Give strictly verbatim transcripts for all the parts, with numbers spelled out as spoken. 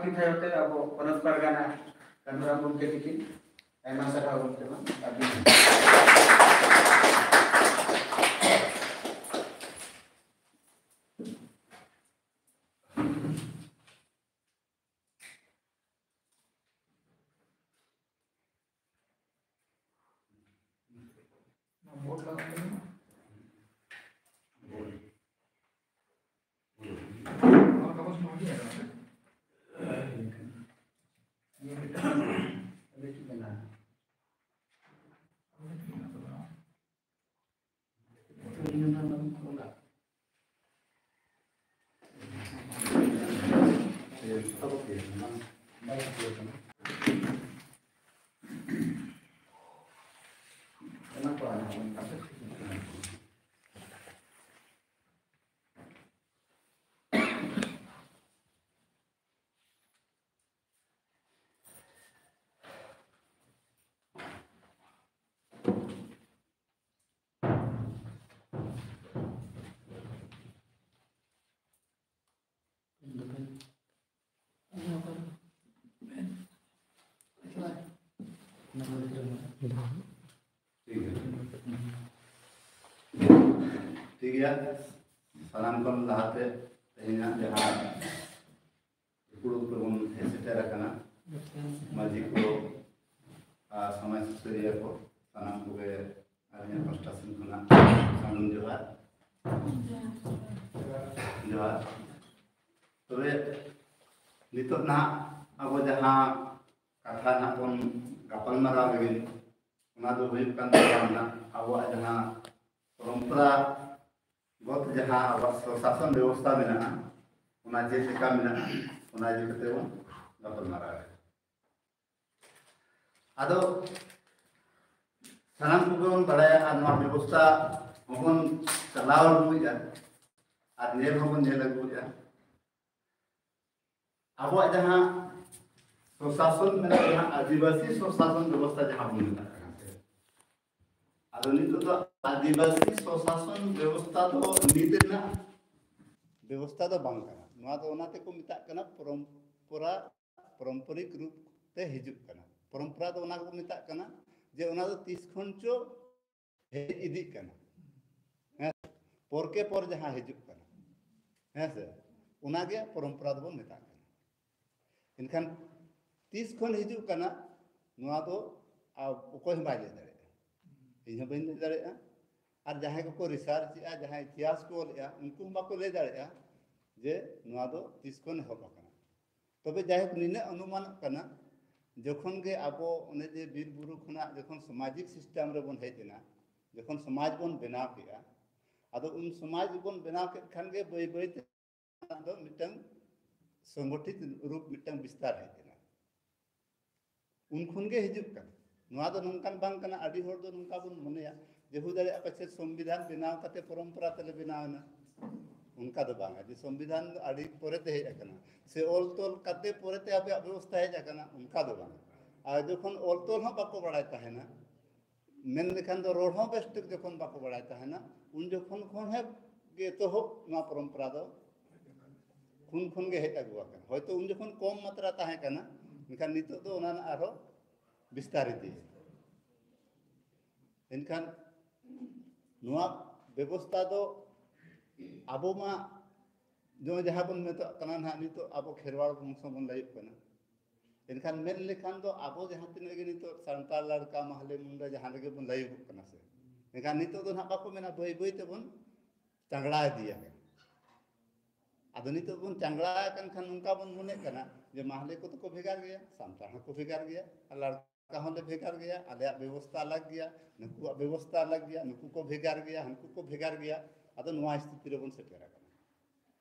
ᱛᱷᱟᱭᱚ ᱛᱮ ᱟᱵᱚ ᱯᱚᱱᱚᱛ ᱯᱟᱨᱜᱟᱱᱟ ᱠᱟᱹᱱᱩᱨᱟᱢ ᱜᱚᱢᱠᱮ ᱛᱤᱠᱤᱱ, ᱟᱭᱢᱟ ᱥᱟᱨᱦᱟᱣ ᱜᱚᱢᱠᱮ ᱢᱟ᱾ ᱟᱹᱰᱤ ᱴᱷᱤᱠ ᱜᱮᱭᱟ᱾ ᱴᱷᱤᱠ ᱜᱮᱭᱟ, ᱥᱟᱱᱟᱢ ᱠᱷᱚᱱ ᱞᱟᱦᱟᱛᱮ ᱛᱮᱦᱮᱧᱟᱜ ᱡᱟᱦᱟᱸ ᱫᱩᱯᱲᱩᱵ ᱨᱮᱵᱚᱱ ᱦᱮᱡ ᱥᱮᱴᱮᱨ ᱟᱠᱟᱱᱟ, ᱢᱟᱹᱡᱷᱤ ᱠᱚ ᱟᱨ ᱥᱚᱢᱟᱡᱽ ᱥᱩᱥᱟᱹᱨᱤᱭᱟᱹ ᱠᱚ, ᱥᱟᱱᱟᱢ ᱠᱚᱜᱮ ᱟᱹᱞᱤᱧᱟᱜ ᱯᱟᱥᱴᱟ ᱥᱮᱱ ᱠᱷᱚᱱᱟᱜ ᱥᱟᱹᱜᱩᱱ ᱡᱚᱦᱟᱨ᱾ ᱡᱚᱦᱟᱨ᱾ ᱛᱚᱵᱮ ᱱᱤᱛᱚᱜ ᱱᱟᱦᱟᱜ ᱟᱵᱚ ᱡᱟᱦᱟᱸ ᱠᱟᱛᱷᱟ ᱱᱟᱦᱟᱜ ᱵᱚᱱ ᱜᱟᱯᱟᱞᱢᱟᱨᱟᱣ ᱞᱟᱹᱜᱤᱫ, ᱚᱱᱟ ᱫᱚ ᱦᱩᱭᱩᱜ ᱠᱟᱱ ᱛᱟᱵᱚᱱᱟ ᱟᱵᱚᱣᱟᱜ ᱡᱟᱦᱟᱸ ᱯᱚᱨᱚᱢᱯᱚᱨᱟ ᱜᱚᱛ ᱡᱟᱦᱟᱸ ᱟᱵᱚᱣᱟᱜ ᱥᱚᱥᱟᱥᱚᱱ ᱵᱮᱵᱚᱥᱛᱷᱟ ᱢᱮᱱᱟᱜᱼᱟ, ᱚᱱᱟ ᱪᱮᱫ ᱞᱮᱠᱟ ᱢᱮᱱᱟᱜᱼᱟ, ᱚᱱᱟ ᱤᱫᱤ ᱠᱟᱛᱮ ᱵᱚᱱ ᱜᱟᱯᱟᱞᱢᱟᱨᱟᱣ ᱮᱫᱟ᱾ ᱟᱫᱚ ᱥᱟᱱᱟᱢ ᱠᱚᱜᱮ ᱵᱚᱱ ᱵᱟᱲᱟᱭᱟ ᱟᱨ ᱱᱚᱣᱟ ᱵᱮᱵᱚᱥᱛᱷᱟ ᱦᱚᱸᱵᱚᱱ ᱪᱟᱞᱟᱣ ᱟᱹᱜᱩᱭᱮᱫᱟ ᱟᱨ ᱧᱮᱞ ᱦᱚᱸᱵᱚᱱ ᱧᱮᱞ ᱟᱹᱜᱩᱭᱮᱫᱟ᱾ ᱟᱵᱚᱣᱟᱜ ᱡᱟᱦᱟᱸ ᱥᱚᱥᱟᱥᱚᱱ ᱢᱮᱱᱟᱜᱼᱟ, ᱡᱟᱦᱟᱸ ᱟᱹᱫᱤᱵᱟᱹᱥᱤ ᱥᱚᱥᱟᱥᱚᱱ ᱵᱮᱵᱚᱥᱛᱷᱟ ᱡᱟᱦᱟᱸ ᱵᱚᱱ ᱢᱮᱛᱟᱜ ᱠᱟᱱᱟ ᱥᱮ, ᱟᱫᱚ ᱱᱤᱛᱚᱜ ᱫᱚ ᱟᱹᱫᱤᱵᱟᱹᱥᱤ ᱥᱚᱥᱟᱥᱚᱱ ᱵᱮᱵᱚᱥᱛᱷᱟ ᱫᱚ ᱱᱤᱛ ᱨᱮᱱᱟᱜ ᱵᱮᱵᱚᱥᱛᱷᱟ ᱫᱚ ᱵᱟᱝ ᱠᱟᱱᱟ᱾ ᱱᱚᱣᱟ ᱫᱚ ᱚᱱᱟ ᱛᱮᱠᱚ ᱢᱮᱛᱟᱜ ᱠᱟᱱᱟ ᱯᱚᱨᱚᱢ-, ᱯᱚᱨᱟ ᱯᱟᱨᱚᱢᱯᱚᱨᱤᱠ ᱨᱩᱯ ᱛᱮ ᱦᱤᱡᱩᱜ ᱠᱟᱱᱟ᱾ ᱯᱚᱨᱚᱢᱯᱚᱨᱟ ᱫᱚ ᱚᱱᱟ ᱜᱮᱵᱚᱱ ᱢᱮᱛᱟᱜ ᱠᱟᱱᱟ ᱡᱮ ᱚᱱᱟ ᱫᱚ ᱛᱤᱥ ᱠᱷᱚᱱ ᱪᱚ ᱦᱮᱡ ᱤᱫᱤᱜ ᱠᱟᱱᱟ, ᱦᱮᱸ, ᱯᱚᱨ ᱠᱮ ᱯᱚᱨ ᱡᱟᱦᱟᱸ ᱦᱤᱡᱩᱜ ᱠᱟᱱᱟ, ᱦᱮᱸ ᱥᱮ, ᱚᱱᱟᱜᱮ ᱯᱚᱨᱚᱢᱯᱚᱨᱟ ᱫᱚᱵᱚᱱ ᱢᱮᱛᱟᱜ ᱠᱟᱱᱟ᱾ ᱮᱱᱠᱷᱟᱱ ᱛᱤᱥ ᱠᱷᱚᱱ ᱦᱤᱡᱩᱜ ᱠᱟᱱᱟ, ᱱᱚᱣᱟ ᱫᱚ ᱟᱨ ᱚᱠᱚᱭ ᱦᱚᱸ ᱵᱟᱭ ᱞᱟᱹᱭ ᱫᱟᱲᱮᱭᱟᱜᱼᱟ, ᱤᱧ ᱦᱚᱸ ᱵᱟᱹᱧ ᱞᱟᱹᱭ ᱫᱟᱲᱮᱭᱟᱜᱼᱟ, ᱟᱨ ᱡᱟᱦᱟᱸᱭ ᱠᱚᱠᱚ ᱨᱤᱥᱟᱨᱪ ᱮᱜᱼᱟ, ᱡᱟᱦᱟᱸᱭ ᱤᱛᱤᱦᱟᱥ ᱠᱚ ᱚᱞᱮᱜᱼᱟ, ᱩᱱᱠᱩ ᱦᱚᱸ ᱵᱟᱠᱚ ᱞᱟᱹᱭ ᱫᱟᱲᱮᱭᱟᱜᱼᱟ ᱡᱮ ᱱᱚᱣᱟ ᱫᱚ ᱛᱤᱥ ᱠᱷᱚᱱ ᱮᱦᱚᱵ ᱟᱠᱟᱱᱟ᱾ ᱛᱚᱵᱮ ᱡᱟᱭᱦᱳᱠ, ᱱᱤᱱᱟᱹᱜ ᱚᱱᱩᱢᱟᱱᱚᱜ ᱠᱟᱱᱟ, ᱡᱚᱠᱷᱚᱱ ᱜᱮ ᱟᱵᱚ ᱚᱱᱮ ᱡᱮ ᱵᱤᱨ ᱵᱩᱨᱩ ᱠᱷᱚᱱᱟᱜ ᱡᱚᱠᱷᱚᱱ ᱥᱟᱢᱟᱡᱤᱠ ᱥᱤᱥᱴᱮᱢ ᱨᱮᱵᱚᱱ ᱦᱮᱡ ᱮᱱᱟ, ᱡᱚᱠᱷᱚᱱ ᱥᱚᱢᱟᱡᱽ ᱵᱚᱱ ᱵᱮᱱᱟᱣ ᱠᱮᱜᱼᱟ, ᱟᱫᱚ ᱩᱱ ᱥᱚᱢᱟᱡᱽ ᱵᱚᱱ ᱵᱮᱱᱟᱣ ᱠᱮᱫ ᱠᱷᱟᱱ ᱜᱮ ᱵᱟᱹᱭ ᱵᱟᱹᱭ ᱛᱮ ᱚᱱᱟ ᱫᱚ ᱢᱤᱫᱴᱟᱝ ᱥᱚᱝᱜᱚᱴᱷᱤᱛ ᱨᱩᱯ ᱢᱤᱫᱴᱟᱝ ᱵᱤᱥᱛᱟᱨ ᱦᱮᱡ ᱮᱱᱟ᱾ ᱩᱱ ᱠᱷᱚᱱ ᱜᱮ ᱦᱤᱡᱩᱜ ᱠᱟᱱᱟ᱾ ᱱᱚᱣᱟ ᱫᱚ ᱱᱚᱝᱠᱟᱱ ᱵᱟᱝ ᱠᱟᱱᱟ, ᱟᱹᱰᱤ ᱦᱚᱲ ᱫᱚ ᱱᱚᱝᱠᱟ ᱵᱚᱱ ᱢᱚᱱᱮᱭᱟ ᱡᱮ ᱦᱩᱭ ᱫᱟᱲᱮᱭᱟᱜᱼᱟ ᱯᱟᱪᱮᱫ ᱥᱚᱝᱵᱤᱫᱷᱟᱱ ᱵᱮᱱᱟᱣ ᱠᱟᱛᱮ ᱯᱚᱨᱚᱢᱯᱚᱨᱟ ᱛᱮᱞᱮ ᱵᱮᱱᱟᱣ ᱮᱱᱟ᱾ ᱚᱱᱠᱟ ᱫᱚ ᱵᱟᱝ, ᱡᱮ ᱥᱚᱝᱵᱤᱫᱷᱟᱱ ᱫᱚ ᱟᱹᱰᱤ ᱯᱚᱨᱮ ᱛᱮ ᱦᱮᱡ ᱟᱠᱟᱱᱟ, ᱥᱮ ᱚᱞ ᱛᱚᱞ ᱠᱟᱛᱮ ᱯᱚᱨᱮ ᱛᱮ ᱟᱯᱮᱭᱟᱜ ᱵᱮᱵᱚᱥᱛᱷᱟ ᱦᱮᱡ ᱟᱠᱟᱱᱟ, ᱚᱱᱠᱟ ᱫᱚ ᱵᱟᱝ᱾ ᱟᱨ ᱡᱚᱠᱷᱚᱱ ᱚᱞ ᱛᱚᱞ ᱦᱚᱸ ᱵᱟᱠᱚ ᱵᱟᱲᱟᱭ ᱛᱟᱦᱮᱱᱟ, ᱢᱮᱱ ᱞᱮᱠᱷᱟᱱ ᱫᱚ ᱨᱚᱲ ᱦᱚᱸ ᱵᱮᱥ ᱴᱷᱤᱠ ᱡᱚᱠᱷᱚᱱ ᱵᱟᱠᱚ ᱵᱟᱲᱟᱭ ᱛᱟᱦᱮᱱᱟ, ᱩᱱ ᱡᱚᱠᱷᱚᱱ ᱠᱷᱚᱱ ᱦᱮᱸ ᱜᱮ ᱮᱛᱚᱦᱚᱵ ᱱᱚᱣᱟ ᱯᱚᱨᱚᱢᱯᱚᱨᱟ ᱫᱚ ᱠᱷᱚᱱ ᱠᱷᱚᱱ ᱜᱮ ᱦᱮᱡ ᱟᱹᱜᱩ ᱟᱠᱟᱱᱟ᱾ ᱦᱚᱭᱛᱳ ᱩᱱ ᱡᱚᱠᱷᱚᱱ ᱠᱚᱢ ᱢᱟᱛᱨᱟ ᱛᱟᱦᱮᱸ ᱠᱟᱱᱟ, ᱢᱮᱱᱠᱷᱟᱱ ᱱᱤᱛᱚᱜ ᱫᱚ ᱚᱱᱟ ᱨᱮᱱᱟᱜ ᱟᱨᱦᱚᱸ ᱵᱤᱥᱛᱟᱨ ᱤᱫᱤᱭᱮᱱᱟ᱾ ᱮᱱᱠᱷᱟᱱ ᱱᱚᱣᱟ ᱵᱮᱵᱚᱥᱛᱷᱟ ᱫᱚ ᱟᱵᱚ ᱢᱟ ᱡᱮᱢᱚᱱ ᱡᱟᱦᱟᱸ ᱵᱚᱱ ᱢᱮᱛᱟᱜ ᱠᱟᱱᱟ ᱱᱟᱦᱟᱜ, ᱱᱤᱛᱚᱜ ᱟᱵᱚ ᱠᱷᱮᱨᱣᱟᱲ ᱵᱚᱝᱥᱚ ᱵᱚᱱ ᱞᱟᱹᱭᱚᱜ ᱠᱟᱱᱟ᱾ ᱮᱱᱠᱷᱟᱱ ᱢᱮᱱ ᱞᱮᱠᱷᱟᱱ ᱫᱚ ᱟᱵᱚ ᱡᱟᱦᱟᱸ ᱛᱤᱱᱟᱹᱜ ᱜᱮ ᱱᱤᱛᱚᱜ ᱥᱟᱱᱛᱟᱲ ᱞᱟᱲᱠᱟ, ᱢᱟᱦᱞᱮ, ᱢᱩᱱᱰᱟ ᱡᱟᱦᱟᱸ ᱨᱮᱜᱮ ᱵᱚᱱ ᱞᱟᱹᱭᱚᱜᱚᱜ ᱠᱟᱱᱟ ᱥᱮ, ᱮᱱᱠᱷᱟᱱ ᱱᱤᱛᱚᱜ ᱫᱚ ᱱᱟᱦᱟᱜ ᱵᱟᱠᱚ ᱢᱮᱱᱟ, ᱵᱟᱹᱭ ᱵᱟᱹᱭ ᱛᱮᱵᱚᱱ ᱪᱟᱝᱲᱟ ᱤᱫᱤᱭᱟ᱾ ᱟᱫᱚ ᱱᱤᱛᱚᱜ ᱵᱚᱱ ᱪᱟᱝᱲᱟ ᱟᱠᱟᱱ ᱠᱷᱟᱱ ᱱᱚᱝᱠᱟ ᱵᱚᱱ ᱢᱚᱱᱮᱜ ᱠᱟᱱᱟ ᱡᱮ ᱢᱟᱦᱞᱮ ᱠᱚᱫᱚ ᱠᱚ ᱵᱷᱮᱜᱟᱨ ᱜᱮᱭᱟ, ᱥᱟᱱᱛᱟᱲ ᱦᱚᱸᱠᱚ ᱵᱷᱮᱜᱟᱨ ᱜᱮᱭᱟ, ᱟᱨ ᱞᱟᱲᱠᱟ ᱦᱚᱸᱞᱮ ᱵᱷᱮᱜᱟᱨ ᱜᱮᱭᱟ, ᱟᱞᱮᱭᱟᱜ ᱵᱮᱵᱚᱥᱛᱷᱟ ᱟᱞᱟᱜᱽ ᱜᱮᱭᱟ, ᱱᱩᱠᱩᱣᱟᱜ ᱵᱮᱵᱚᱥᱛᱷᱟ ᱟᱞᱟᱜᱽ ᱜᱮᱭᱟ, ᱱᱩᱠᱩ ᱠᱚ ᱵᱷᱮᱜᱟᱨ ᱜᱮᱭᱟ, ᱦᱟᱱᱠᱩ ᱠᱚ ᱵᱷᱮᱜᱟᱨ ᱜᱮᱭᱟ᱾ ᱟᱫᱚ ᱱᱚᱣᱟ ᱥᱛᱷᱤᱛᱤ ᱨᱮᱵᱚᱱ ᱥᱮᱴᱮᱨ ᱟᱠᱟᱱᱟ᱾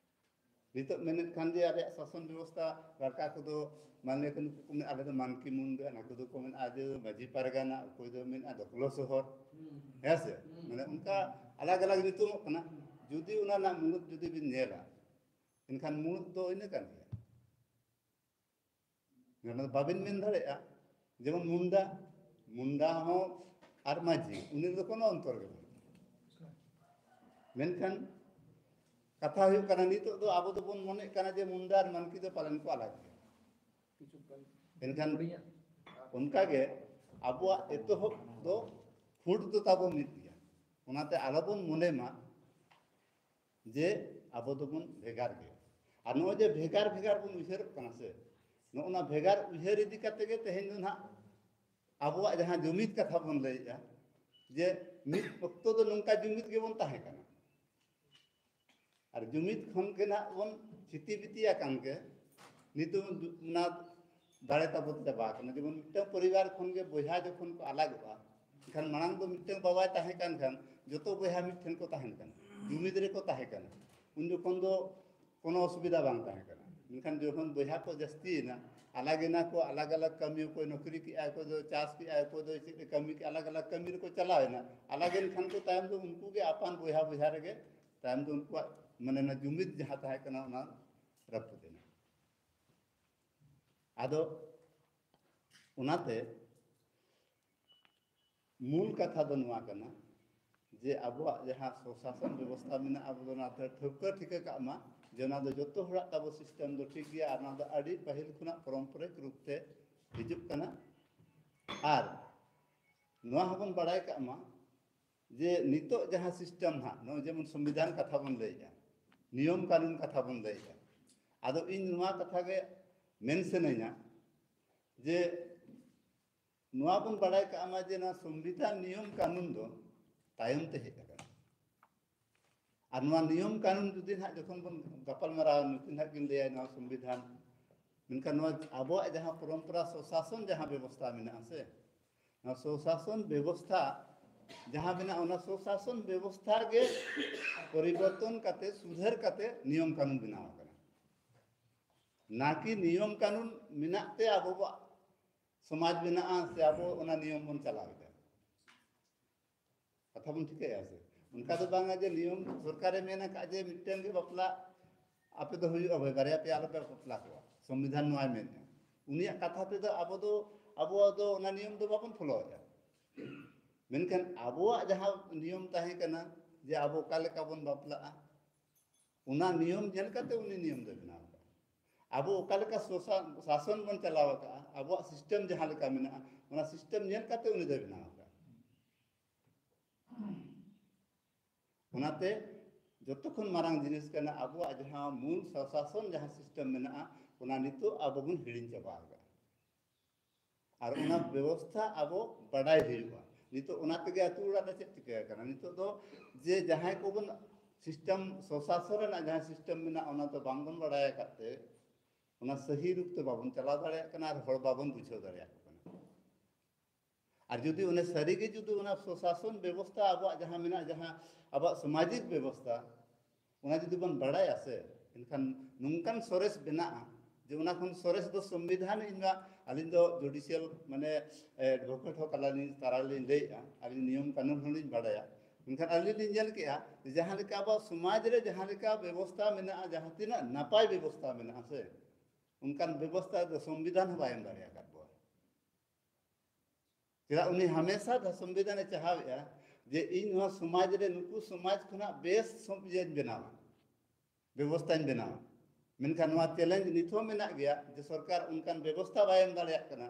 ᱱᱤᱛᱚᱜ ᱢᱮᱱᱮᱫ ᱠᱷᱟᱱ ᱡᱮ ᱟᱞᱮᱭᱟᱜ ᱥᱟᱥᱚᱱ ᱵᱮᱵᱚᱥᱛᱷᱟ ᱞᱟᱲᱠᱟ ᱠᱚᱫᱚ ᱢᱟᱱᱮ ᱠᱚ ᱱᱩᱠᱩ ᱠᱚ ᱢᱮᱱᱟ ᱟᱞᱮ ᱫᱚ ᱢᱟᱱᱠᱤ ᱢᱩᱱᱰᱟ, ᱱᱩᱠᱩ ᱫᱚᱠᱚ ᱢᱮᱱᱟ ᱟᱡ ᱫᱚ ᱢᱟᱹᱡᱷᱤ ᱯᱟᱨᱜᱟᱱᱟ, ᱚᱠᱚᱭ ᱫᱚ ᱢᱮᱱᱟ ᱫᱚᱠᱞᱚ ᱥᱚᱦᱚᱨ, ᱦᱮᱸ ᱥᱮ? ᱢᱟᱱᱮ ᱚᱱᱠᱟ ᱟᱞᱟᱜᱽ ᱟᱞᱟᱜᱽ ᱧᱩᱛᱩᱢᱚᱜ ᱠᱟᱱᱟ᱾ ᱡᱩᱫᱤ ᱚᱱᱟ ᱨᱮᱱᱟᱜ ᱢᱩᱲᱩᱫ ᱡᱩᱫᱤ ᱵᱤᱱ ᱧᱮᱞᱟ, ᱮᱱᱠᱷᱟᱱ ᱢᱩᱲᱩᱫ ᱫᱚ ᱤᱱᱟᱹ ᱠᱟᱱ ᱜᱮᱭᱟ᱾ ᱚᱱᱟ ᱫᱚ ᱵᱟᱵᱤᱱ ᱢᱮᱱ ᱫᱟᱲᱮᱭᱟᱜᱼᱟ᱾ ᱡᱮᱢᱚᱱ ᱢᱩᱱᱰᱟ, ᱢᱩᱱᱰᱟ ᱦᱚᱸ ᱟᱨ ᱢᱟᱹᱡᱷᱤ, ᱩᱱᱤ ᱨᱮᱫᱚ ᱠᱳᱱᱳ ᱚᱱᱛᱚᱨ ᱜᱮ ᱵᱟᱹᱱᱩᱜᱼᱟ᱾ ᱢᱮᱱᱠᱷᱟᱱ ᱠᱟᱛᱷᱟ ᱦᱩᱭᱩᱜ ᱠᱟᱱᱟ, ᱱᱤᱛᱚᱜ ᱫᱚ ᱟᱵᱚ ᱫᱚᱵᱚᱱ ᱢᱚᱱᱮᱜ ᱠᱟᱱᱟ ᱡᱮ ᱢᱩᱱᱰᱟ ᱟᱨ ᱢᱟᱱᱠᱤ ᱫᱚ ᱯᱟᱞᱮᱱ ᱠᱚ ᱟᱞᱟᱜᱽ ᱜᱮᱭᱟ᱾ ᱮᱱᱠᱷᱟᱱ ᱚᱱᱠᱟᱜᱮ ᱟᱵᱚᱣᱟᱜ ᱮᱛᱚᱦᱚᱵ ᱫᱚ ᱠᱷᱩᱸᱴ ᱫᱚ ᱛᱟᱵᱚ ᱢᱤᱫ ᱜᱮᱭᱟ᱾ ᱚᱱᱟᱛᱮ ᱟᱞᱚᱵᱚᱱ ᱢᱚᱱᱮ ᱢᱟ ᱡᱮ ᱟᱵᱚ ᱫᱚᱵᱚᱱ ᱵᱷᱮᱜᱟᱨ ᱜᱮᱭᱟ᱾ ᱟᱨ ᱱᱚᱜᱼᱚᱭ ᱡᱮ ᱵᱷᱮᱜᱟᱨ ᱵᱷᱮᱜᱟᱨ ᱵᱚᱱ ᱩᱭᱦᱟᱹᱨᱚᱜ ᱠᱟᱱᱟ ᱥᱮ, ᱱᱚᱜᱼᱚ ᱱᱟ ᱵᱷᱮᱜᱟᱨ ᱩᱭᱦᱟᱹᱨ ᱤᱫᱤ ᱠᱟᱛᱮ ᱜᱮ ᱛᱮᱦᱮᱧ ᱫᱚ ᱱᱟᱦᱟᱜ ᱟᱵᱚᱣᱟᱜ ᱡᱟᱦᱟᱸ ᱡᱩᱢᱤᱫ ᱠᱟᱛᱷᱟ ᱵᱚᱱ ᱞᱟᱹᱭᱮᱜᱼᱟ, ᱡᱮ ᱢᱤᱫ ᱚᱠᱛᱚ ᱫᱚ ᱱᱚᱝᱠᱟ ᱡᱩᱢᱤᱫ ᱜᱮᱵᱚᱱ ᱛᱟᱦᱮᱸ ᱠᱟᱱᱟ᱾ ᱟᱨ ᱡᱩᱢᱤᱫ ᱠᱷᱚᱱ ᱜᱮ ᱱᱟᱜ ᱵᱚᱱ ᱪᱷᱤᱛᱤ ᱵᱤᱛᱤ ᱟᱠᱟᱱ ᱜᱮ᱾ ᱱᱤᱛᱚᱜ ᱚᱱᱟ ᱫᱟᱲᱮ ᱛᱟᱵᱚ ᱪᱟᱵᱟ ᱟᱠᱟᱱᱟ᱾ ᱡᱮᱢᱚᱱ ᱢᱤᱫᱴᱟᱝ ᱯᱚᱨᱤᱵᱟᱨ ᱠᱷᱚᱱ ᱜᱮ ᱵᱚᱭᱦᱟ ᱡᱚᱠᱷᱚᱱ ᱠᱚ ᱟᱞᱟᱜᱚᱜᱼᱟ, ᱮᱱᱠᱷᱟᱱ ᱢᱟᱲᱟᱝ ᱫᱚ ᱢᱤᱫᱴᱟᱝ ᱵᱟᱵᱟᱭ ᱛᱟᱦᱮᱸ ᱠᱟᱱ ᱠᱷᱟᱱ ᱡᱚᱛᱚ ᱵᱚᱭᱦᱟ ᱢᱤᱫ ᱴᱷᱮᱱ ᱠᱚ ᱛᱟᱦᱮᱱ ᱠᱟᱱᱟ, ᱡᱩᱢᱤᱫ ᱨᱮᱠᱚ ᱛᱟᱦᱮᱸ ᱠᱟᱱᱟ᱾ ᱩᱱ ᱡᱚᱠᱷᱚᱱ ᱫᱚ ᱠᱳᱱᱳ ᱚᱥᱩᱵᱤᱫᱷᱟ ᱵᱟᱝ ᱛᱟᱦᱮᱸ ᱠᱟᱱᱟ᱾ ᱢᱮᱱᱠᱷᱟᱱ ᱡᱚᱠᱷᱚᱱ ᱵᱚᱭᱦᱟ ᱠᱚ ᱡᱟᱹᱥᱛᱤᱭᱮᱱᱟ, ᱟᱞᱟᱜ ᱮᱱᱟ ᱠᱚ, ᱟᱞᱟᱜ ᱟᱞᱟᱜ ᱠᱟᱹᱢᱤ, ᱚᱠᱚᱭ ᱱᱚᱠᱨᱤ ᱠᱮᱜᱼᱟᱭ, ᱚᱠᱚᱭ ᱫᱚ ᱪᱟᱥ ᱠᱮᱜᱼᱟᱭ, ᱚᱠᱚᱭ ᱫᱚ ᱪᱮᱫ ᱮ ᱠᱟᱹᱢᱤ ᱠᱮᱜᱼᱟ, ᱟᱞᱟᱜ ᱟᱞᱟᱜ ᱠᱟᱹᱢᱤ ᱨᱮᱠᱚ ᱪᱟᱞᱟᱣ ᱮᱱᱟ᱾ ᱟᱞᱟᱜ ᱮᱱ ᱠᱷᱟᱱ ᱠᱚ ᱛᱟᱭᱚᱢ ᱫᱚ ᱩᱱᱠᱩ ᱜᱮ ᱟᱯᱟᱱ ᱵᱚᱭᱦᱟ ᱵᱚᱭᱦᱟ ᱨᱮᱜᱮ ᱛᱟᱭᱚᱢ ᱫᱚ ᱩᱱᱠᱩᱣᱟᱜ ᱢᱟᱱᱮ ᱚᱱᱟ ᱡᱩᱢᱤᱫ ᱡᱟᱦᱟᱸ ᱛᱟᱦᱮᱸ ᱠᱟᱱᱟ ᱚᱱᱟ ᱨᱟᱹᱯᱩᱫ ᱮᱱᱟ᱾ ᱟᱫᱚ ᱚᱱᱟᱛᱮ ᱢᱩᱞ ᱠᱟᱛᱷᱟ ᱫᱚ ᱱᱚᱣᱟ ᱠᱟᱱᱟ ᱡᱮ ᱟᱵᱚᱣᱟᱜ ᱡᱟᱦᱟᱸ ᱥᱚᱥᱟᱥᱚᱱ ᱵᱮᱵᱚᱥᱛᱷᱟ ᱢᱮᱱᱟᱜᱼᱟ, ᱟᱵᱚ ᱫᱚ ᱚᱱᱟ ᱫᱚ ᱴᱷᱟᱹᱣᱠᱟᱹ ᱴᱷᱤᱠᱟᱹ ᱠᱟᱜ ᱢᱟ ᱡᱮ ᱚᱱᱟ ᱫᱚ ᱡᱚᱛᱚ ᱦᱚᱲᱟᱜ ᱛᱟᱵᱚ ᱥᱤᱥᱴᱮᱢ ᱫᱚ ᱴᱷᱤᱠ ᱜᱮᱭᱟ ᱟᱨ ᱚᱱᱟ ᱫᱚ ᱟᱹᱰᱤ ᱯᱟᱹᱦᱤᱞ ᱠᱷᱚᱱᱟᱜ ᱯᱚᱨᱚᱢᱯᱚᱨᱤᱠ ᱨᱩᱯ ᱛᱮ ᱦᱤᱡᱩᱜ ᱠᱟᱱᱟ᱾ ᱟᱨ ᱱᱚᱣᱟ ᱦᱚᱸᱵᱚᱱ ᱵᱟᱲᱟᱭ ᱠᱟᱜ ᱢᱟ ᱡᱮ ᱱᱤᱛᱚᱜ ᱡᱟᱦᱟᱸ ᱥᱤᱥᱴᱮᱢ ᱦᱟᱸᱜ, ᱱᱚᱜᱼᱚᱭ ᱡᱮᱢᱚᱱ ᱥᱚᱝᱵᱤᱫᱷᱟᱱ ᱠᱟᱛᱷᱟ ᱵᱚᱱ ᱞᱟᱹᱭᱮᱜᱼᱟ, ᱱᱤᱭᱚᱢ ᱠᱟᱹᱱᱩᱱ ᱠᱟᱛᱷᱟ ᱵᱚᱱ ᱞᱟᱹᱭᱮᱜᱼᱟ, ᱟᱫᱚ ᱤᱧ ᱱᱚᱣᱟ ᱠᱟᱛᱷᱟ ᱜᱮ ᱢᱮᱱ ᱥᱟᱱᱟᱧᱟ ᱡᱮ ᱱᱚᱣᱟ ᱵᱚᱱ ᱵᱟᱲᱟᱭ ᱠᱟᱜ ᱢᱟ ᱡᱮ ᱱᱚᱣᱟ ᱥᱚᱝᱵᱤᱫᱷᱟᱱ ᱱᱤᱭᱚᱢ ᱠᱟᱹᱱᱩᱱ ᱫᱚ ᱛᱟᱭᱚᱢ ᱛᱮ ᱦᱮᱡ ᱟᱠᱟᱱᱟ᱾ ᱟᱨ ᱱᱚᱣᱟ ᱱᱤᱭᱚᱢ ᱠᱟᱹᱱᱩᱱ ᱡᱩᱫᱤ ᱱᱟᱦᱟᱜ ᱡᱚᱠᱷᱚᱱ ᱵᱚᱱ ᱜᱟᱯᱟᱞ ᱢᱟᱨᱟᱣᱟ, ᱱᱩᱠᱤᱱ ᱱᱟᱦᱟᱜ ᱠᱤᱱ ᱞᱟᱹᱭᱟ ᱱᱚᱣᱟ ᱥᱚᱝᱵᱤᱫᱷᱟᱱ, ᱢᱮᱱᱠᱷᱟᱱ ᱱᱚᱣᱟ ᱟᱵᱚᱣᱟᱜ ᱡᱟᱦᱟᱸ ᱯᱚᱨᱚᱢᱯᱚᱨᱟ ᱥᱚᱥᱟᱥᱚᱱ ᱡᱟᱦᱟᱸ ᱵᱮᱵᱚᱥᱛᱷᱟ ᱢᱮᱱᱟᱜᱼᱟ ᱥᱮ, ᱱᱚᱣᱟ ᱥᱚᱥᱟᱥᱚᱱ ᱵᱮᱵᱚᱥᱛᱷᱟ ᱡᱟᱦᱟᱸ ᱢᱮᱱᱟᱜᱼᱟ, ᱚᱱᱟ ᱥᱚᱥᱟᱥᱚᱱ ᱵᱮᱵᱚᱥᱛᱷᱟ ᱜᱮ ᱯᱚᱨᱤᱵᱚᱨᱛᱚᱱ ᱠᱟᱛᱮ, ᱥᱩᱫᱷᱟᱹᱨ ᱠᱟᱛᱮ ᱱᱤᱭᱚᱢ ᱠᱟᱹᱱᱩᱱ ᱵᱮᱱᱟᱣ ᱟᱠᱟᱱᱟ᱾ ᱱᱟᱠᱤ ᱱᱤᱭᱚᱢ ᱠᱟᱹᱱᱩᱱ ᱢᱮᱱᱟᱜ ᱛᱮ ᱟᱵᱚᱣᱟᱜ ᱥᱚᱢᱟᱡᱽ ᱢᱮᱱᱟᱜᱼᱟ ᱥᱮ ᱟᱵᱚ ᱚᱱᱟ ᱱᱤᱭᱚᱢ ᱵᱚᱱ ᱪᱟᱞᱟᱣ ᱮᱫᱟ᱾ ᱠᱟᱛᱷᱟ ᱵᱚᱱ ᱴᱷᱤᱠᱟᱹᱭᱟ ᱥᱮ? ᱚᱱᱠᱟ ᱫᱚ ᱵᱟᱝᱟ ᱡᱮ ᱱᱤᱭᱚᱢ ᱥᱚᱨᱠᱟᱨᱮ ᱢᱮᱱ ᱟᱠᱟᱫ ᱡᱮ ᱢᱤᱫᱴᱮᱱ ᱜᱮ ᱵᱟᱯᱞᱟ ᱟᱯᱮ ᱫᱚ ᱦᱩᱭᱩᱜᱼᱟ, ᱵᱷᱟᱹᱭ, ᱵᱟᱨᱭᱟ ᱯᱮᱭᱟ ᱟᱞᱚᱯᱮ ᱵᱟᱯᱞᱟ ᱠᱚᱣᱟ, ᱥᱚᱝᱵᱤᱫᱷᱟᱱ ᱱᱚᱣᱟᱭ ᱢᱮᱱᱮᱫᱼᱟ᱾ ᱩᱱᱤᱭᱟᱜ ᱠᱟᱛᱷᱟ ᱛᱮᱫᱚ ᱟᱵᱚ ᱫᱚ, ᱟᱵᱚ ᱫᱚ ᱚᱱᱟ ᱱᱤᱭᱚᱢ ᱫᱚ ᱵᱟᱵᱚᱱ ᱯᱷᱚᱞᱳᱭᱮᱫᱼᱟ᱾ ᱢᱮᱱᱠᱷᱟᱱ ᱟᱵᱚᱣᱟᱜ ᱡᱟᱦᱟᱸ ᱱᱤᱭᱚᱢ ᱛᱟᱦᱮᱸ ᱠᱟᱱᱟ ᱡᱮ ᱟᱵᱚ ᱚᱠᱟ ᱞᱮᱠᱟ ᱵᱚᱱ ᱵᱟᱯᱞᱟᱜᱼᱟ, ᱚᱱᱟ ᱱᱤᱭᱚᱢ ᱧᱮᱞ ᱠᱟᱛᱮ ᱩᱱᱤ ᱱᱤᱭᱚᱢ ᱫᱚᱭ ᱵᱮᱱᱟᱣ ᱟᱠᱟᱫᱼᱟ᱾ ᱟᱵᱚ ᱚᱠᱟ ᱞᱮᱠᱟ ᱥᱚᱥᱟ-, ᱥᱟᱥᱚᱱ ᱵᱚᱱ ᱪᱟᱞᱟᱣ ᱟᱠᱟᱫᱼᱟ, ᱟᱵᱚᱣᱟᱜ ᱥᱤᱥᱴᱮᱢ ᱡᱟᱦᱟᱸ ᱞᱮᱠᱟ ᱢᱮᱱᱟᱜᱼᱟ, ᱚᱱᱟ ᱥᱤᱥᱴᱮᱢ ᱧᱮᱞ ᱠᱟᱛᱮ ᱩᱱᱤ ᱫᱚᱭ ᱵᱮᱱᱟᱣ ᱟᱠᱟᱫᱼᱟ᱾ ᱚᱱᱟᱛᱮ ᱡᱚᱛᱚ ᱠᱷᱚᱱ ᱢᱟᱨᱟᱝ ᱡᱤᱱᱤᱥ ᱠᱟᱱᱟ ᱟᱵᱚᱣᱟᱜ ᱡᱟᱦᱟᱸ ᱢᱩᱞ ᱥᱟᱥᱟᱥᱚᱱ ᱡᱟᱦᱟᱸ ᱥᱤᱥᱴᱮᱢ ᱢᱮᱱᱟᱜᱼᱟ, ᱚᱱᱟ ᱱᱤᱛᱚᱜ ᱟᱵᱚ ᱵᱚᱱ ᱦᱤᱲᱤᱧ ᱪᱟᱵᱟ ᱟᱠᱟᱫᱼᱟ᱾ ᱟᱨ ᱚᱱᱟ ᱵᱮᱵᱚᱥᱛᱷᱟ ᱟᱵᱚ ᱵᱟᱰᱟᱭ ᱦᱩᱭᱩᱜᱼᱟ᱾ ᱱᱤᱛᱚᱜ ᱚᱱᱟ ᱛᱮᱜᱮ ᱟᱹᱛᱩ ᱚᱲᱟᱜ ᱨᱮ ᱪᱮᱫ ᱪᱤᱠᱟᱹ ᱟᱠᱟᱱᱟ? ᱱᱤᱛᱚᱜ ᱫᱚ ᱡᱮ ᱡᱟᱦᱟᱸᱭ ᱠᱚᱵᱚᱱ ᱥᱤᱥᱴᱮᱢ, ᱥᱚᱥᱟᱥᱚᱱ ᱨᱮᱱᱟᱜ ᱡᱟᱦᱟᱸ ᱥᱤᱥᱴᱮᱢ ᱢᱮᱱᱟᱜᱼᱟ, ᱚᱱᱟ ᱫᱚ ᱵᱟᱝᱵᱚᱱ ᱵᱟᱰᱟᱭ ᱟᱠᱟᱫ ᱛᱮ ᱚᱱᱟ ᱥᱟᱹᱦᱤ ᱨᱩᱯ ᱛᱮ ᱵᱟᱵᱚᱱ ᱪᱟᱞᱟᱣ ᱫᱟᱲᱮᱭᱟᱜ ᱠᱟᱱᱟ ᱟᱨ ᱦᱚᱲ ᱵᱟᱵᱚᱱ ᱵᱩᱡᱷᱟᱹᱣ ᱫᱟᱲᱮᱭᱟᱠᱚ ᱠᱟᱱᱟ᱾ ᱟᱨ ᱡᱩᱫᱤ ᱚᱱᱮ ᱥᱟᱹᱨᱤᱜᱮ ᱡᱩᱫᱤ ᱚᱱᱟ ᱥᱚᱥᱟᱥᱚᱱ ᱵᱮᱵᱚᱥᱛᱷᱟ ᱟᱵᱚᱣᱟᱜ ᱡᱟᱦᱟᱸ ᱢᱮᱱᱟᱜᱼᱟ, ᱡᱟᱦᱟᱸ ᱟᱵᱚᱣᱟᱜ ᱥᱟᱢᱟᱡᱤᱠ ᱵᱮᱵᱚᱥᱛᱷᱟ, ᱚᱱᱟ ᱡᱩᱫᱤ ᱵᱚᱱ ᱵᱟᱲᱟᱭᱟ ᱥᱮ, ᱮᱱᱠᱷᱟᱱ ᱱᱚᱝᱠᱟᱱ ᱥᱚᱨᱮᱥ ᱵᱮᱱᱟᱜᱼᱟ ᱡᱮ ᱚᱱᱟ ᱠᱷᱚᱱ ᱥᱚᱨᱮᱥ ᱫᱚ ᱥᱚᱝᱵᱤᱫᱷᱟᱱ᱾ ᱤᱧ ᱢᱟ, ᱟᱹᱞᱤᱧ ᱫᱚ ᱡᱩᱰᱤᱥᱤᱭᱟᱞ ᱢᱟᱱᱮ ᱮᱰᱵᱷᱳᱠᱮᱴ ᱦᱚᱸ ᱠᱟᱱᱟᱞᱤᱧ, ᱛᱟᱨᱟ ᱞᱤᱧ ᱞᱟᱹᱭᱮᱫᱼᱟ, ᱟᱹᱞᱤᱧ ᱱᱤᱭᱚᱢ ᱠᱟᱹᱱᱩᱱ ᱦᱚᱸᱞᱤᱧ ᱵᱟᱲᱟᱭᱟ᱾ ᱢᱮᱱᱠᱷᱟᱱ ᱟᱹᱞᱤᱧ ᱞᱤᱧ ᱧᱮᱞ ᱠᱮᱜᱼᱟ ᱡᱮ ᱡᱟᱦᱟᱸ ᱞᱮᱠᱟ ᱟᱵᱚᱣᱟᱜ ᱥᱚᱢᱟᱡᱽ ᱨᱮ ᱡᱟᱦᱟᱸ ᱞᱮᱠᱟ ᱵᱮᱵᱚᱥᱛᱷᱟ ᱢᱮᱱᱟᱜᱼᱟ, ᱡᱟᱦᱟᱸ ᱛᱤᱱᱟᱹᱜ ᱱᱟᱯᱟᱭ ᱵᱮᱵᱚᱥᱛᱷᱟ ᱢᱮᱱᱟᱜᱼᱟ ᱥᱮ, ᱚᱱᱠᱟᱱ ᱵᱮᱵᱚᱥᱛᱷᱟ ᱫᱚ ᱥᱚᱝᱵᱤᱫᱷᱟᱱ ᱦᱚᱸ ᱵᱟᱭ ᱮᱢ ᱫᱟᱲᱮ ᱟᱠᱟᱫ ᱵᱚᱣᱟ᱾ ᱪᱮᱫᱟᱜ ᱩᱱᱤ ᱦᱟᱢᱮᱥᱟ ᱫᱚ ᱥᱚᱝᱵᱤᱫᱷᱟᱱᱮ ᱪᱟᱦᱟᱣᱮᱫᱼᱟ ᱡᱮ ᱤᱧ ᱱᱚᱣᱟ ᱥᱚᱢᱟᱡᱽ ᱨᱮ ᱱᱩᱠᱩ ᱥᱚᱢᱟᱡᱽ ᱠᱷᱚᱱᱟᱜ ᱵᱮᱥ ᱥᱚᱢ-, ᱤᱭᱟᱹᱧ ᱵᱮᱱᱟᱣᱟ, ᱵᱮᱵᱚᱥᱛᱷᱟᱧ ᱵᱮᱱᱟᱣᱟ᱾ ᱢᱮᱱᱠᱷᱟᱱ ᱱᱚᱣᱟ ᱪᱮᱞᱮᱧᱡᱽ ᱱᱤᱛ ᱦᱚᱸ ᱢᱮᱱᱟᱜ ᱜᱮᱭᱟ ᱡᱮ ᱥᱚᱨᱠᱟᱨ ᱚᱱᱠᱟᱱ ᱵᱮᱵᱚᱥᱛᱷᱟ ᱵᱟᱭ ᱮᱢ ᱫᱟᱲᱮᱭᱟᱜ ᱠᱟᱱᱟ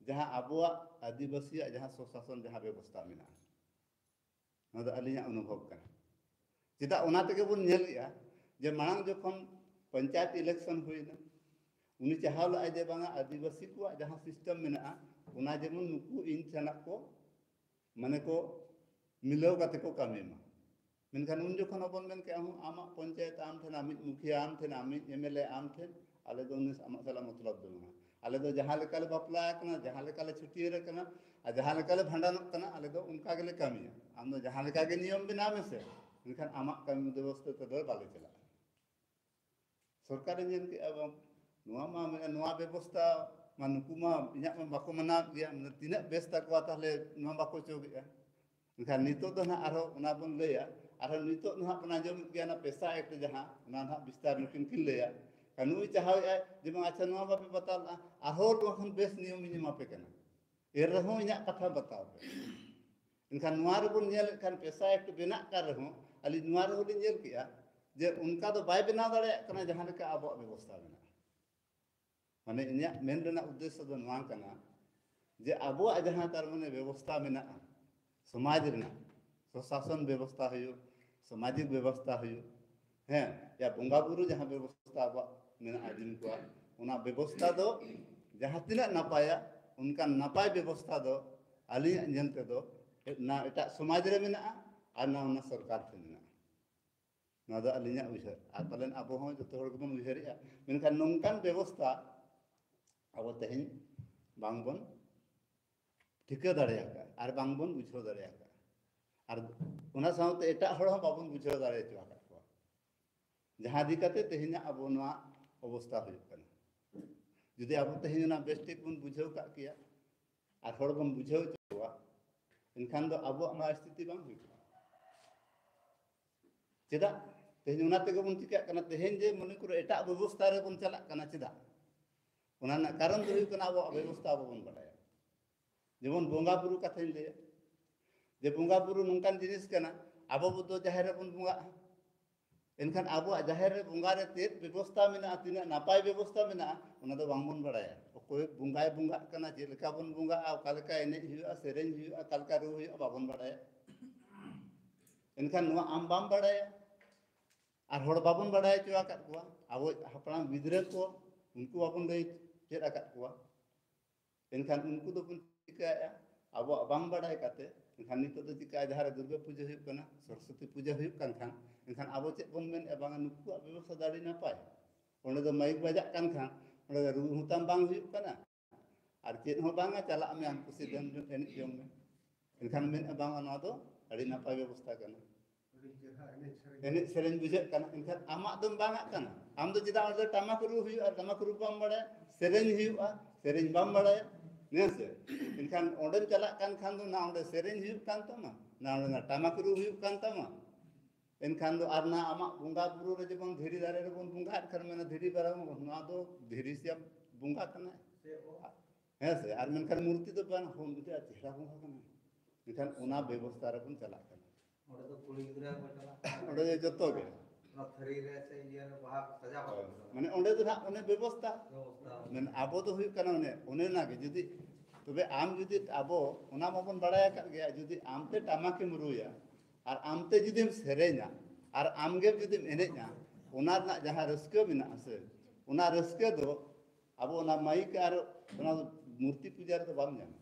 ᱡᱟᱦᱟᱸ ᱟᱵᱚᱣᱟᱜ ᱟᱹᱫᱤᱵᱟᱹᱥᱤᱭᱟᱜ ᱡᱟᱦᱟᱸ ᱥᱚᱥᱟᱥᱚᱱ ᱡᱟᱦᱟᱸ ᱵᱮᱵᱚᱥᱛᱷᱟ ᱢᱮᱱᱟᱜᱼᱟ᱾ ᱱᱚᱣᱟ ᱫᱚ ᱟᱹᱞᱤᱧᱟᱜ ᱚᱱᱩᱵᱷᱚᱵ ᱠᱟᱱᱟ᱾ ᱪᱮᱫᱟᱜ ᱚᱱᱟ ᱛᱮᱜᱮ ᱵᱚᱱ ᱧᱮᱞᱮᱜᱼᱟ ᱡᱮ ᱢᱟᱲᱟᱝ ᱡᱚᱠᱷᱚᱱ ᱯᱚᱧᱪᱟᱭᱮᱛ ᱤᱞᱮᱠᱥᱚᱱ ᱦᱩᱭᱱᱟ, ᱩᱱᱤ ᱪᱟᱦᱟᱣ ᱞᱮᱫᱼᱟᱭ ᱡᱮ ᱵᱟᱝᱟ ᱟᱹᱫᱤᱵᱟᱹᱥᱤ ᱠᱚᱣᱟᱜ ᱡᱟᱦᱟᱸ ᱥᱤᱥᱴᱮᱢ ᱢᱮᱱᱟᱜᱼᱟ ᱚᱱᱟ ᱡᱮᱢᱚᱱ ᱱᱩᱠᱩ ᱤᱧ ᱥᱟᱞᱟᱜ ᱠᱚ ᱢᱟᱱᱮ ᱠᱚ ᱢᱤᱞᱟᱹᱣ ᱠᱟᱛᱮ ᱠᱚ ᱠᱟᱹᱢᱤ ᱢᱟ᱾ ᱢᱮᱱᱠᱷᱟᱱ ᱩᱱ ᱡᱚᱠᱷᱚᱱ ᱦᱚᱸᱵᱚᱱ ᱢᱮᱱ ᱠᱮᱜᱼᱟ, ᱦᱚᱸ, ᱟᱢᱟᱜ ᱯᱚᱧᱪᱟᱭᱮᱛ ᱟᱢ ᱴᱷᱮᱱ, ᱟᱢᱤᱡ ᱢᱩᱠᱷᱤᱭᱟᱹ ᱟᱢ ᱴᱷᱮᱱ, ᱟᱢᱤᱡ ᱮᱢ ᱮᱞ ᱮ ᱟᱢ ᱴᱷᱮᱱ, ᱟᱞᱮ ᱫᱚ ᱩᱱᱤ ᱟᱢᱟᱜ ᱥᱟᱞᱟᱜ ᱢᱚᱛᱞᱚᱵ ᱫᱚ ᱵᱟᱝᱟ᱾ ᱟᱞᱮ ᱫᱚ ᱡᱟᱦᱟᱸ ᱞᱮᱠᱟ ᱞᱮ ᱵᱟᱯᱞᱟ ᱟᱠᱟᱱᱟ, ᱡᱟᱦᱟᱸ ᱞᱮᱠᱟ ᱞᱮ ᱪᱷᱟᱹᱴᱭᱟᱹᱨ ᱟᱠᱟᱱᱟ, ᱟᱨ ᱡᱟᱦᱟᱸ ᱞᱮᱠᱟ ᱞᱮ ᱵᱷᱟᱸᱰᱟᱱᱚᱜ ᱠᱟᱱᱟ, ᱟᱞᱮ ᱫᱚ ᱚᱱᱠᱟ ᱜᱮᱞᱮ ᱠᱟᱹᱢᱤᱭᱟ᱾ ᱟᱢ ᱫᱚ ᱡᱟᱦᱟᱸ ᱞᱮᱠᱟ ᱜᱮ ᱱᱤᱭᱚᱢ ᱵᱮᱱᱟᱣ ᱢᱮᱥᱮ, ᱢᱮᱱᱠᱷᱟᱱ ᱟᱢᱟᱜ ᱠᱟᱹᱢᱤ ᱵᱮᱵᱚᱥᱛᱷᱟ ᱛᱮᱫᱚ ᱵᱟᱞᱮ ᱪᱟᱞᱟᱜᱼᱟ᱾ ᱥᱚᱨᱠᱟᱨᱮ ᱧᱮᱞ ᱠᱮᱜᱼᱟ, ᱵᱟᱝ, ᱱᱚᱣᱟ ᱢᱟ ᱢᱮᱱᱟ, ᱱᱚᱣᱟ ᱵᱮᱵᱚᱥᱛᱷᱟ ᱢᱟ ᱱᱩᱠᱩ ᱢᱟ ᱤᱧᱟᱹᱜ ᱢᱟ ᱵᱟᱠᱚ ᱢᱟᱱᱟᱣ ᱜᱮᱭᱟ, ᱢᱟᱱᱮ ᱛᱤᱱᱟᱹᱜ ᱵᱮᱥ ᱛᱟᱠᱚᱣᱟ ᱛᱟᱦᱞᱮ ᱱᱚᱣᱟ ᱵᱟᱠᱚ ᱚᱪᱚᱜᱮᱜᱼᱟ᱾ ᱢᱮᱱᱠᱷᱟᱱ ᱱᱤᱛᱚᱜ ᱫᱚ ᱱᱟᱦᱟᱜ ᱟᱨᱦᱚᱸ ᱚᱱᱟ ᱵᱚᱱ ᱞᱟᱹᱭᱟ, ᱟᱨᱦᱚᱸ ᱱᱤᱛᱚᱜ ᱱᱟᱦᱟᱜ ᱵᱚᱱ ᱟᱸᱡᱚᱢᱮᱫ ᱜᱮᱭᱟ ᱚᱱᱟ ᱯᱮᱥᱟ ᱮᱠᱴ ᱡᱟᱦᱟᱸ, ᱚᱱᱟ ᱱᱟᱦᱟᱜ ᱵᱤᱥᱛᱟᱨ ᱱᱩᱠᱤᱱ ᱠᱤᱱ ᱞᱟᱹᱭᱟ᱾ ᱟᱨ ᱱᱩᱭ ᱪᱟᱦᱟᱣᱮᱫᱼᱟᱭ ᱡᱮ ᱵᱟᱝ, ᱟᱪᱪᱷᱟ, ᱱᱚᱣᱟ ᱵᱟᱯᱮ ᱵᱟᱛᱟᱣ ᱞᱮᱫᱼᱟ, ᱟᱨᱦᱚᱸ ᱱᱚᱣᱟ ᱠᱷᱚᱱ ᱵᱮᱥ ᱱᱤᱭᱚᱢ ᱤᱧ ᱮᱢᱟ ᱯᱮ ᱠᱟᱱᱟ, ᱮᱱ ᱨᱮᱦᱚᱸ ᱤᱧᱟᱹᱜ ᱠᱟᱛᱷᱟ ᱵᱟᱛᱟᱣ ᱯᱮ᱾ ᱮᱱᱠᱷᱟᱱ ᱱᱚᱣᱟ ᱨᱮᱵᱚᱱ ᱧᱮᱞᱮᱫ ᱠᱷᱟᱱ ᱯᱮᱥᱟ ᱮᱠᱴ ᱵᱮᱱᱟᱜ ᱠᱟᱱ ᱨᱮᱦᱚᱸ, ᱟᱹᱞᱤᱧ ᱱᱚᱣᱟ ᱨᱮᱦᱚᱸ ᱞᱤᱧ ᱧᱮᱞ ᱠᱮᱜᱼᱟ ᱡᱮ ᱚᱱᱠᱟ ᱫᱚ ᱵᱟᱭ ᱵᱮᱱᱟᱣ ᱫᱟᱲᱮᱭᱟᱜ ᱠᱟᱱᱟ ᱡᱟᱦᱟᱸ ᱞᱮᱠᱟ ᱟᱵᱚᱣᱟᱜ ᱵᱮᱵᱚᱥᱛᱷᱟ ᱢᱮᱱᱟᱜᱼᱟ᱾ ᱢᱟᱱᱮ ᱤᱧᱟᱹᱜ ᱢᱮᱱ ᱨᱮᱱᱟᱜ ᱩᱫᱽᱫᱮᱥᱥᱚ ᱫᱚ ᱱᱚᱣᱟ ᱠᱟᱱᱟ ᱡᱮ ᱟᱵᱚᱣᱟᱜ ᱡᱟᱦᱟᱸ ᱛᱟᱨ ᱢᱟᱱᱮ ᱵᱮᱵᱚᱥᱛᱷᱟ ᱢᱮᱱᱟᱜᱼᱟ, ᱥᱚᱢᱟᱡᱽ ᱨᱮᱱᱟᱜ ᱥᱚᱥᱟᱥᱚᱱ ᱵᱮᱵᱚᱥᱛᱷᱟ ᱦᱩᱭᱩᱜ, ᱥᱟᱢᱟᱡᱤᱠ ᱵᱮᱵᱚᱥᱛᱷᱟ ᱦᱩᱭᱩᱜ, ᱦᱮᱸ, ᱭᱟ ᱵᱚᱸᱜᱟ ᱵᱩᱨᱩ ᱡᱟᱦᱟᱸ ᱵᱮᱵᱚᱥᱛᱷᱟ ᱟᱵᱚᱣᱟᱜ ᱢᱮᱱᱟᱜᱼᱟ ᱟᱹᱫᱤᱢ ᱠᱚᱣᱟᱜ, ᱚᱱᱟ ᱵᱮᱵᱚᱥᱛᱷᱟ ᱫᱚ ᱡᱟᱦᱟᱸ ᱛᱤᱱᱟᱹᱜ ᱱᱟᱯᱟᱭᱟ, ᱚᱱᱠᱟᱱ ᱱᱟᱯᱟᱭ ᱵᱮᱵᱚᱥᱛᱷᱟ ᱫᱚ ᱟᱹᱞᱤᱧᱟᱜ ᱧᱮᱞ ᱛᱮᱫᱚ ᱱᱟ ᱮᱴᱟᱜ ᱥᱚᱢᱟᱡᱽ ᱨᱮ ᱢᱮᱱᱟᱜᱼᱟ ᱟᱨ ᱱᱟ ᱚᱱᱟ ᱥᱚᱨᱠᱟᱨ ᱴᱷᱮᱱ ᱢᱮᱱᱟᱜᱼᱟ᱾ ᱱᱚᱣᱟ ᱫᱚ ᱟᱹᱞᱤᱧᱟᱜ ᱩᱭᱦᱟᱹᱨ, ᱟᱨ ᱯᱟᱞᱮᱱ ᱟᱵᱚ ᱦᱚᱸ ᱡᱚᱛᱚ ᱦᱚᱲ ᱜᱮᱵᱚᱱ ᱩᱭᱦᱟᱹᱨᱮᱜᱼᱟ᱾ ᱢᱮᱱᱠᱷᱟᱱ ᱱᱚᱝᱠᱟᱱ ᱵᱮᱵᱚᱥᱛᱷᱟ ᱟᱵᱚ ᱛᱮᱦᱮᱧ ᱵᱟᱝᱵᱚᱱ ᱴᱷᱤᱠᱟᱹ ᱫᱟᱲᱮ ᱟᱠᱟᱫᱼᱟ ᱟᱨ ᱵᱟᱝᱵᱚᱱ ᱵᱩᱡᱷᱟᱹᱣ ᱫᱟᱲᱮ ᱟᱠᱟᱫᱼᱟ᱾ ᱟᱨ ᱚᱱᱟ ᱥᱟᱶᱛᱮ ᱮᱴᱟᱜ ᱦᱚᱲ ᱦᱚᱸ ᱵᱟᱵᱚᱱ ᱵᱩᱡᱷᱟᱹᱣ ᱫᱟᱲᱮ ᱦᱚᱪᱚ ᱟᱠᱟᱫ ᱠᱚᱣᱟ, ᱡᱟᱦᱟᱸ ᱤᱫᱤ ᱠᱟᱛᱮ ᱛᱮᱦᱮᱧᱟᱜ ᱟᱵᱚ ᱱᱚᱣᱟ ᱚᱵᱚᱥᱛᱷᱟ ᱦᱩᱭᱩᱜ ᱠᱟᱱᱟ᱾ ᱡᱩᱫᱤ ᱟᱵᱚ ᱛᱮᱦᱮᱧ ᱚᱱᱟ ᱵᱮᱥ ᱴᱷᱤᱠ ᱵᱚᱱ ᱵᱩᱡᱷᱟᱹᱣ ᱠᱟᱜ ᱠᱮᱭᱟ ᱟᱨ ᱦᱚᱲ ᱵᱚᱱ ᱵᱩᱡᱷᱟᱹᱣ ᱦᱚᱪᱚ ᱠᱚᱣᱟ, ᱮᱱᱠᱷᱟᱱ ᱫᱚ ᱟᱵᱚᱣᱟᱜ ᱱᱚᱣᱟ ᱥᱛᱷᱤᱛᱤ ᱵᱟᱝ ᱦᱩᱭ ᱠᱚᱜᱼᱟ᱾ ᱪᱮᱫᱟᱜ? ᱛᱮᱦᱮᱧ ᱚᱱᱟ ᱛᱮᱜᱮ ᱵᱚᱱ ᱪᱤᱠᱟᱹᱜ ᱠᱟᱱᱟ, ᱛᱮᱦᱮᱧ ᱡᱮ ᱢᱚᱱᱮ ᱠᱚᱨᱚ ᱮᱴᱟᱜ ᱵᱮᱵᱚᱥᱛᱷᱟ ᱨᱮᱵᱚᱱ ᱪᱟᱞᱟᱜ ᱠᱟᱱᱟ, ᱪᱮᱫᱟᱜ? ᱚᱱᱟ ᱨᱮᱱᱟᱜ ᱠᱟᱨᱚᱱ ᱫᱚ ᱦᱩᱭᱩᱜ ᱠᱟᱱᱟ ᱟᱵᱚᱣᱟᱜ ᱵᱮᱵᱚᱥᱛᱷᱟ ᱟᱵᱚ ᱵᱚᱱ ᱵᱟᱲᱟᱭᱟ᱾ ᱡᱮᱢᱚᱱ ᱵᱚᱸᱜᱟ ᱵᱩᱨᱩ ᱠᱟᱛᱷᱟᱧ ᱞᱟᱹᱭᱟ, ᱡᱮ ᱵᱚᱸᱜᱟ ᱵᱩᱨᱩ ᱱᱚᱝᱠᱟᱱ ᱡᱤᱱᱤᱥ ᱠᱟᱱᱟ, ᱟᱵᱚ ᱫᱚ ᱡᱟᱦᱮᱨ ᱨᱮᱵᱚᱱ ᱵᱚᱸᱜᱟᱜᱼᱟ, ᱮᱱᱠᱷᱟᱱ ᱟᱵᱚᱣᱟᱜ ᱡᱟᱦᱮᱨ ᱨᱮ ᱵᱚᱸᱜᱟ ᱨᱮ ᱪᱮᱫ ᱵᱮᱵᱚᱥᱛᱷᱟ ᱢᱮᱱᱟᱜᱼᱟ, ᱛᱤᱱᱟᱹᱜ ᱱᱟᱯᱟᱭ ᱵᱮᱵᱚᱥᱛᱷᱟ ᱢᱮᱱᱟᱜᱼᱟ, ᱚᱱᱟ ᱫᱚ ᱵᱟᱝᱵᱚᱱ ᱵᱟᱲᱟᱭᱟ᱾ ᱚᱠᱚᱭ ᱵᱚᱸᱜᱟᱭ ᱵᱚᱸᱜᱟᱜ ᱠᱟᱱᱟ, ᱪᱮᱫ ᱞᱮᱠᱟ ᱵᱚᱱ ᱵᱚᱸᱜᱟᱜᱼᱟ, ᱚᱠᱟ ᱞᱮᱠᱟ ᱮᱱᱮᱡ ᱦᱩᱭᱩᱜᱼᱟ, ᱥᱮᱨᱮᱧ ᱦᱩᱭᱩᱜᱼᱟ, ᱚᱠᱟ ᱞᱮᱠᱟ ᱨᱩ ᱦᱩᱭᱩᱜᱼᱟ, ᱵᱟᱵᱚᱱ ᱵᱟᱲᱟᱭᱟ᱾ ᱮᱱᱠᱷᱟᱱ ᱱᱚᱣᱟ ᱟᱢ ᱵᱟᱢ ᱵᱟᱲᱟᱭᱟ ᱟᱨ ᱦᱚᱲ ᱵᱟᱵᱚᱱ ᱵᱟᱲᱟᱭ ᱦᱚᱪᱚ ᱟᱠᱟᱫ ᱠᱚᱣᱟ, ᱟᱵᱚ ᱦᱟᱯᱲᱟᱢ ᱜᱤᱫᱽᱨᱟᱹ ᱠᱚ, ᱩᱱᱠᱩ ᱵᱟᱵᱚᱱ ᱞᱟᱹᱭ ᱪᱮᱫ ᱟᱠᱟᱫ ᱠᱚᱣᱟ᱾ ᱮᱱᱠᱷᱟᱱ ᱩᱱᱠᱩ ᱫᱚᱵᱚᱱ ᱪᱤᱠᱟᱹᱭᱮᱫᱼᱟ? ᱟᱵᱚᱣᱟᱜ ᱵᱟᱝ ᱵᱟᱲᱟᱭ ᱠᱟᱛᱮ, ᱮᱱᱠᱷᱟᱱ ᱱᱤᱛᱚᱜ ᱫᱚ ᱪᱤᱠᱟᱹᱭᱟ? ᱡᱟᱦᱟᱸ ᱨᱮ ᱫᱩᱨᱜᱟᱹ ᱯᱩᱡᱟᱹ ᱦᱩᱭᱩᱜ ᱠᱟᱱᱟ, ᱥᱚᱨᱚᱥᱚᱛᱤ ᱯᱩᱡᱟᱹ ᱦᱩᱭᱩᱜ ᱠᱟᱱ ᱠᱷᱟᱱ, ᱮᱱᱠᱷᱟᱱ ᱟᱵᱚ ᱪᱮᱫ ᱵᱚᱱ ᱢᱮᱱᱮᱫᱼᱟ? ᱵᱟᱝᱟ, ᱱᱩᱠᱩᱣᱟᱜ ᱵᱮᱵᱚᱥᱛᱷᱟ ᱫᱚ ᱟᱹᱰᱤ ᱱᱟᱯᱟᱭ, ᱚᱸᱰᱮ ᱫᱚ ᱢᱟᱭᱤᱠ ᱵᱟᱡᱟᱜ ᱠᱟᱱ ᱠᱷᱟᱱ, ᱚᱸᱰᱮ ᱫᱚ ᱨᱩ ᱦᱚᱸᱛᱟᱢ ᱵᱟᱝ ᱦᱩᱭᱩᱜ ᱠᱟᱱᱟ, ᱟᱨ ᱪᱮᱫ ᱦᱚᱸ ᱵᱟᱝᱟ, ᱪᱟᱞᱟᱜ ᱢᱮ, ᱟᱢ ᱠᱩᱥᱤ ᱫᱮᱱ ᱮᱱᱮᱡ ᱡᱚᱝ ᱢᱮ᱾ ᱮᱱᱠᱷᱟᱱ ᱢᱮᱱᱮᱫᱼᱟ, ᱵᱟᱝᱟ, ᱱᱚᱣᱟ ᱫᱚ ᱟᱹᱰᱤ ᱱᱟᱯᱟᱭ ᱵᱮᱵᱚᱥᱛᱷᱟ ᱠᱟᱱᱟ, ᱮᱱᱮᱡ ᱥᱮᱨᱮᱧ ᱵᱩᱡᱷᱟᱹᱜ ᱠᱟᱱᱟ᱾ ᱮᱱᱠᱷᱟᱱ ᱟᱢᱟᱜ ᱫᱚᱢ ᱵᱟᱝᱟᱜ ᱠᱟᱱᱟ᱾ ᱟᱢ ᱫᱚ ᱪᱮᱫᱟᱜ ᱚᱸᱰᱮ ᱴᱟᱢᱟᱠ ᱨᱩ ᱦᱩᱭᱩᱜᱼᱟ, ᱴᱟᱢᱟᱠ ᱨᱩ ᱵᱟᱢ ᱵᱟᱲᱟᱭᱟ, ᱥᱮᱨᱮᱧ ᱦᱩᱭᱩᱜᱼᱟ, ᱥᱮᱨᱮᱧ ᱵᱟᱢ ᱵᱟᱲᱟᱭᱟ, ᱦᱮᱸ ᱥᱮ? ᱮᱱᱠᱷᱟᱱ ᱚᱸᱰᱮᱢ ᱪᱟᱞᱟᱜ ᱠᱟᱱ ᱠᱷᱟᱱ ᱫᱚ ᱱᱟ ᱚᱸᱰᱮ ᱥᱮᱨᱮᱧ ᱦᱩᱭᱩᱜ ᱠᱟᱱ ᱛᱟᱢᱟ, ᱱᱟ ᱚᱸᱰᱮ ᱱᱟ ᱴᱟᱢᱟᱠ ᱨᱩ ᱦᱩᱭᱩᱜ ᱠᱟᱱ ᱛᱟᱢᱟ᱾ ᱮᱱᱠᱷᱟᱱ ᱫᱚ ᱟᱨ ᱱᱟ ᱟᱢᱟᱜ ᱵᱚᱸᱜᱟ ᱵᱩᱨᱩ ᱨᱮ ᱡᱮᱢᱚᱱ ᱫᱷᱤᱨᱤ ᱫᱟᱨᱮ ᱨᱮᱵᱚᱱ ᱵᱚᱸᱜᱟᱜ ᱠᱷᱟᱱ, ᱢᱮᱱᱟ ᱫᱷᱤᱨᱤ ᱫᱟᱨᱮ ᱵᱚᱱ, ᱱᱚᱣᱟ ᱫᱚ ᱫᱷᱤᱨᱤ ᱥᱮ ᱵᱚᱸᱜᱟ ᱠᱟᱱᱟᱭ, ᱦᱮᱸ ᱥᱮ? ᱟᱨ ᱢᱮᱱᱠᱷᱟᱱ ᱢᱩᱨᱛᱤ ᱫᱚ ᱵᱟᱝ, ᱦᱚᱸ, ᱢᱤᱫᱴᱮᱡ ᱪᱮᱦᱨᱟ ᱵᱚᱸᱜᱟ ᱠᱟᱱᱟᱭ᱾ ᱮᱱᱠᱷᱟᱱ ᱚᱱᱟ ᱵᱮᱵᱚᱥᱛᱷᱟ ᱨᱮᱵᱚᱱ ᱪᱟᱞᱟᱜ ᱠᱟᱱᱟ᱾ ᱚᱸᱰᱮ ᱫᱚ ᱠᱩᱲᱤ ᱜᱤᱫᱽᱨᱟᱹ ᱠᱚ ᱪᱟᱞᱟᱜ ᱠᱟᱱᱟ᱾ ᱚᱸᱰᱮ ᱫᱚ ᱡᱚᱛᱚ ᱜᱮ᱾ ᱚᱱᱟ ᱛᱷᱟᱹᱨᱤ ᱨᱮ ᱥᱮ ᱤᱭᱟᱹ ᱨᱮ ᱵᱟᱦᱟ ᱠᱚ ᱥᱟᱡᱟᱣ ᱠᱟᱛᱮ ᱦᱳᱭ᱾ ᱢᱟᱱᱮ ᱚᱸᱰᱮ ᱫᱚ ᱱᱟᱦᱟᱜ ᱚᱱᱮ ᱵᱮᱵᱚᱥᱛᱷᱟ᱾ ᱵᱮᱵᱚᱥᱛᱷᱟ᱾ ᱢᱮᱱ ᱟᱵᱚ ᱫᱚ ᱦᱩᱭᱩᱜ ᱠᱟᱱᱟ ᱚᱱᱮ, ᱚᱱᱮ ᱚᱱᱟᱜᱮ ᱡᱩᱫᱤ, ᱛᱚᱵᱮ ᱟᱢ ᱡᱩᱫᱤ, ᱟᱵᱚ ᱚᱱᱟ ᱢᱟᱵᱚᱱ ᱵᱟᱲᱟᱭ ᱟᱠᱟᱫ ᱜᱮᱭᱟ, ᱡᱩᱫᱤ ᱟᱢᱛᱮ ᱴᱟᱢᱟᱠᱮᱢ ᱨᱩᱭᱟ ᱟᱨ ᱟᱢᱛᱮ ᱡᱩᱫᱤᱢ ᱥᱮᱨᱮᱧᱟ ᱟᱨ ᱟᱢᱜᱮ ᱡᱩᱫᱤᱢ ᱮᱱᱮᱡᱼᱟ, ᱚᱱᱟ ᱨᱮᱱᱟᱜ ᱡᱟᱦᱟᱸ ᱨᱟᱹᱥᱠᱟᱹ ᱢᱮᱱᱟᱜᱼᱟ ᱥᱮ, ᱚᱱᱟ ᱨᱟᱹᱥᱠᱟᱹ ᱫᱚ ᱟᱵᱚ ᱚᱱᱟ ᱢᱟᱭᱤᱠ ᱟᱨ ᱚᱱᱟ ᱢᱩᱨᱛᱤ ᱯᱩᱡᱟ ᱨᱮᱫᱚ ᱵᱟᱢ ᱧᱟᱢᱟ᱾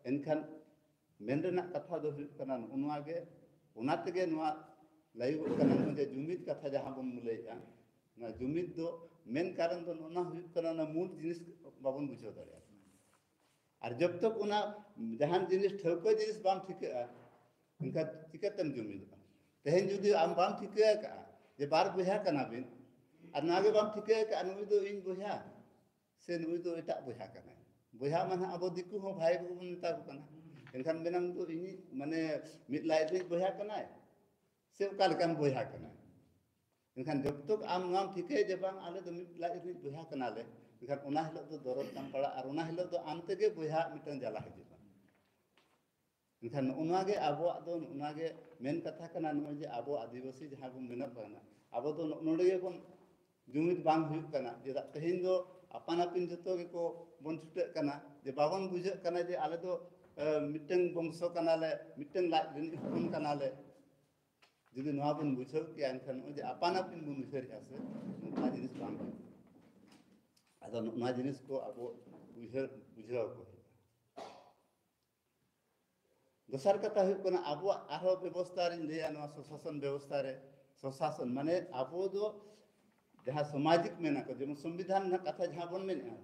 ᱮᱱᱠᱷᱟᱱ ᱢᱮᱱ ᱨᱮᱱᱟᱜ ᱠᱟᱛᱷᱟ ᱫᱚ ᱦᱩᱭᱩᱜ ᱠᱟᱱᱟ ᱱᱚᱜᱼᱚ ᱱᱚᱣᱟ ᱜᱮ, ᱚᱱᱟ ᱛᱮᱜᱮ ᱱᱚᱣᱟ ᱞᱟᱹᱭᱚᱜᱚᱜ ᱠᱟᱱᱟ ᱱᱚᱜᱼᱚᱭ ᱡᱮ ᱡᱩᱢᱤᱫ ᱠᱟᱛᱷᱟ ᱡᱟᱦᱟᱸ ᱵᱚᱱ ᱞᱟᱹᱭᱮᱫᱼᱟ, ᱱᱚᱣᱟ ᱡᱩᱢᱤᱫ ᱫᱚ ᱢᱮᱱ ᱠᱟᱨᱚᱱ ᱫᱚ ᱱᱚᱜᱼᱚ ᱱᱚᱣᱟ ᱦᱩᱭᱩᱜ ᱠᱟᱱᱟ, ᱚᱱᱟ ᱢᱩᱞ ᱡᱤᱱᱤᱥ ᱵᱟᱵᱚᱱ ᱵᱩᱡᱷᱟᱹᱣ ᱫᱟᱲᱮᱭᱟᱜᱼᱟ᱾ ᱟᱨ ᱡᱚᱵ ᱛᱚᱠ ᱚᱱᱟ ᱡᱟᱦᱟᱱ ᱡᱤᱱᱤᱥ ᱴᱷᱟᱹᱣᱠᱟᱹ ᱡᱤᱱᱤᱥ ᱵᱟᱢ ᱴᱷᱤᱠᱟᱹᱜᱼᱟ, ᱮᱱᱠᱷᱟᱱ ᱪᱤᱠᱟᱹᱛᱮᱢ ᱡᱩᱢᱤᱫᱚᱜᱼᱟ? ᱛᱮᱦᱮᱧ ᱡᱩᱫᱤ ᱟᱢ ᱵᱟᱢ ᱴᱷᱤᱠᱟᱹ ᱟᱠᱟᱫᱼᱟ ᱡᱮ ᱵᱟᱨ ᱵᱚᱭᱦᱟ ᱠᱟᱱᱟ ᱵᱤᱱ, ᱟᱨ ᱱᱚᱣᱟ ᱜᱮ ᱵᱟᱢ ᱴᱷᱤᱠᱟᱹ ᱟᱠᱟᱫᱼᱟ ᱱᱩᱭ ᱫᱚ ᱤᱧ ᱵᱚᱭᱦᱟ ᱥᱮ ᱱᱩᱭ ᱫᱚ ᱮᱴᱟᱜ ᱵᱚᱭᱦᱟ ᱠᱟᱱᱟᱭ, ᱵᱚᱭᱦᱟ ᱢᱟ ᱱᱟᱦᱟᱜ ᱟᱵᱚ ᱫᱤᱠᱩ ᱦᱚᱸ ᱵᱷᱟᱭ ᱵᱚᱱ ᱢᱮᱛᱟ ᱠᱚ ᱠᱟᱱᱟ, ᱮᱱᱠᱷᱟᱱ ᱢᱮᱱᱟᱢ ᱫᱚ ᱤᱧᱤᱡ ᱢᱟᱱᱮ ᱢᱤᱫ ᱞᱟᱡ ᱨᱤᱱᱤᱡ ᱵᱚᱭᱦᱟ ᱠᱟᱱᱟᱭ ᱥᱮ ᱚᱠᱟ ᱞᱮᱠᱟᱱ ᱵᱚᱭᱦᱟ ᱠᱟᱱᱟᱭ? ᱮᱱᱠᱷᱟᱱ ᱡᱚᱵ ᱛᱚᱠ ᱟᱢ ᱱᱚᱣᱟᱢ ᱴᱷᱤᱠᱟᱹᱭᱟ ᱡᱮ ᱵᱟᱝ, ᱟᱞᱮ ᱫᱚ ᱢᱤᱫ ᱞᱟᱡ ᱨᱤᱱᱤᱡ ᱵᱚᱭᱦᱟ ᱠᱟᱱᱟᱞᱮ, ᱮᱱᱠᱷᱟᱱ ᱚᱱᱟ ᱦᱤᱞᱳᱜ ᱫᱚ ᱫᱚᱨᱚᱫ ᱛᱟᱢ ᱯᱟᱲᱟᱜᱼᱟ ᱟᱨ ᱚᱱᱟ ᱦᱤᱞᱳᱜ ᱫᱚ ᱟᱢ ᱛᱮᱜᱮ ᱵᱚᱭᱦᱟ ᱢᱤᱫᱴᱟᱝ ᱡᱟᱞᱟ ᱦᱤᱡᱩᱜᱼᱟ᱾ ᱮᱱᱠᱷᱟᱱ ᱱᱚᱜᱼᱚ ᱱᱚᱣᱟ ᱜᱮ ᱟᱵᱚᱣᱟᱜ ᱫᱚ, ᱱᱚᱜᱼᱚ ᱱᱚᱣᱟ ᱜᱮ ᱢᱮᱱ ᱠᱟᱛᱷᱟ ᱠᱟᱱᱟ, ᱱᱚᱜᱼᱚᱭ ᱡᱮ ᱟᱵᱚ ᱟᱹᱫᱤᱵᱟᱹᱥᱤ ᱡᱟᱦᱟᱸ ᱵᱚᱱ ᱢᱮᱱᱚᱜ ᱠᱟᱱᱟ, ᱟᱵᱚ ᱫᱚ ᱱᱚᱜᱼᱚ ᱱᱚᱰᱮ ᱜᱮᱵᱚᱱ ᱡᱩᱢᱤᱫ ᱵᱟᱝ ᱦᱩᱭᱩᱜ ᱠᱟᱱᱟ᱾ ᱪᱮᱫᱟᱜ ᱛᱮᱦᱮᱧ ᱫᱚ ᱟᱯᱟᱱ ᱟᱹᱯᱤᱱ ᱡᱚᱛᱚ ᱜᱮᱠᱚ ᱵᱚᱱ ᱪᱷᱩᱴᱟᱹᱜ ᱠᱟᱱᱟ, ᱡᱮ ᱵᱟᱵᱚᱱ ᱵᱩᱡᱷᱟᱹᱜ ᱠᱟᱱᱟ ᱡᱮ ᱟᱞᱮ ᱫᱚ, ᱮ, ᱢᱤᱫᱴᱟᱝ ᱵᱚᱝᱥᱚ ᱠᱟᱱᱟᱞᱮ, ᱢᱤᱫᱴᱟᱝ ᱞᱟᱡ ᱨᱤᱱᱤᱡ ᱦᱚᱯᱚᱱ ᱠᱟᱱᱟᱞᱮ᱾ ᱡᱩᱫᱤ ᱱᱚᱣᱟ ᱵᱚᱱ ᱵᱩᱡᱷᱟᱹᱣ ᱠᱮᱭᱟ, ᱮᱱᱠᱷᱟᱱ ᱱᱚᱜᱼᱚᱭ ᱡᱮ ᱟᱯᱟᱱ ᱟᱹᱯᱤᱱ ᱵᱚᱱ ᱩᱭᱦᱟᱹᱨᱮᱜᱼᱟ ᱥᱮ, ᱱᱚᱝᱠᱟ ᱡᱤᱱᱤᱥ ᱵᱟᱝ ᱦᱩᱭᱩᱜᱼᱟ᱾ ᱟᱫᱚ ᱱᱚᱜᱼᱚ ᱱᱚᱣᱟ ᱡᱤᱱᱤᱥ ᱠᱚ ᱟᱵᱚ ᱩᱭᱦᱟᱹᱨ ᱵᱩᱡᱷᱟᱹᱣ ᱟᱠᱚ ᱦᱩᱭᱩᱜᱼᱟ᱾ ᱫᱚᱥᱟᱨ ᱠᱟᱛᱷᱟ ᱦᱩᱭᱩᱜ ᱠᱟᱱᱟ, ᱟᱵᱚᱣᱟᱜ ᱟᱨᱦᱚᱸ ᱵᱮᱵᱚᱥᱛᱷᱟ ᱨᱤᱧ ᱞᱟᱹᱭᱟ, ᱱᱚᱣᱟ ᱥᱚᱥᱟᱥᱚᱱ ᱵᱮᱵᱚᱥᱛᱷᱟ ᱨᱮ, ᱥᱚᱥᱟᱥᱚᱱ ᱢᱟᱱᱮ ᱟᱵᱚ ᱫᱚ ᱡᱟᱦᱟᱸ ᱥᱟᱢᱟᱡᱤᱠ ᱢᱮᱱᱟᱜ ᱠᱚ, ᱡᱮᱢᱚᱱ ᱥᱚᱝᱵᱤᱫᱷᱟᱱ ᱨᱮᱱᱟᱜ ᱠᱟᱛᱷᱟ ᱡᱟᱦᱟᱸ ᱵᱚᱱ ᱢᱮᱱᱮᱫᱼᱟ,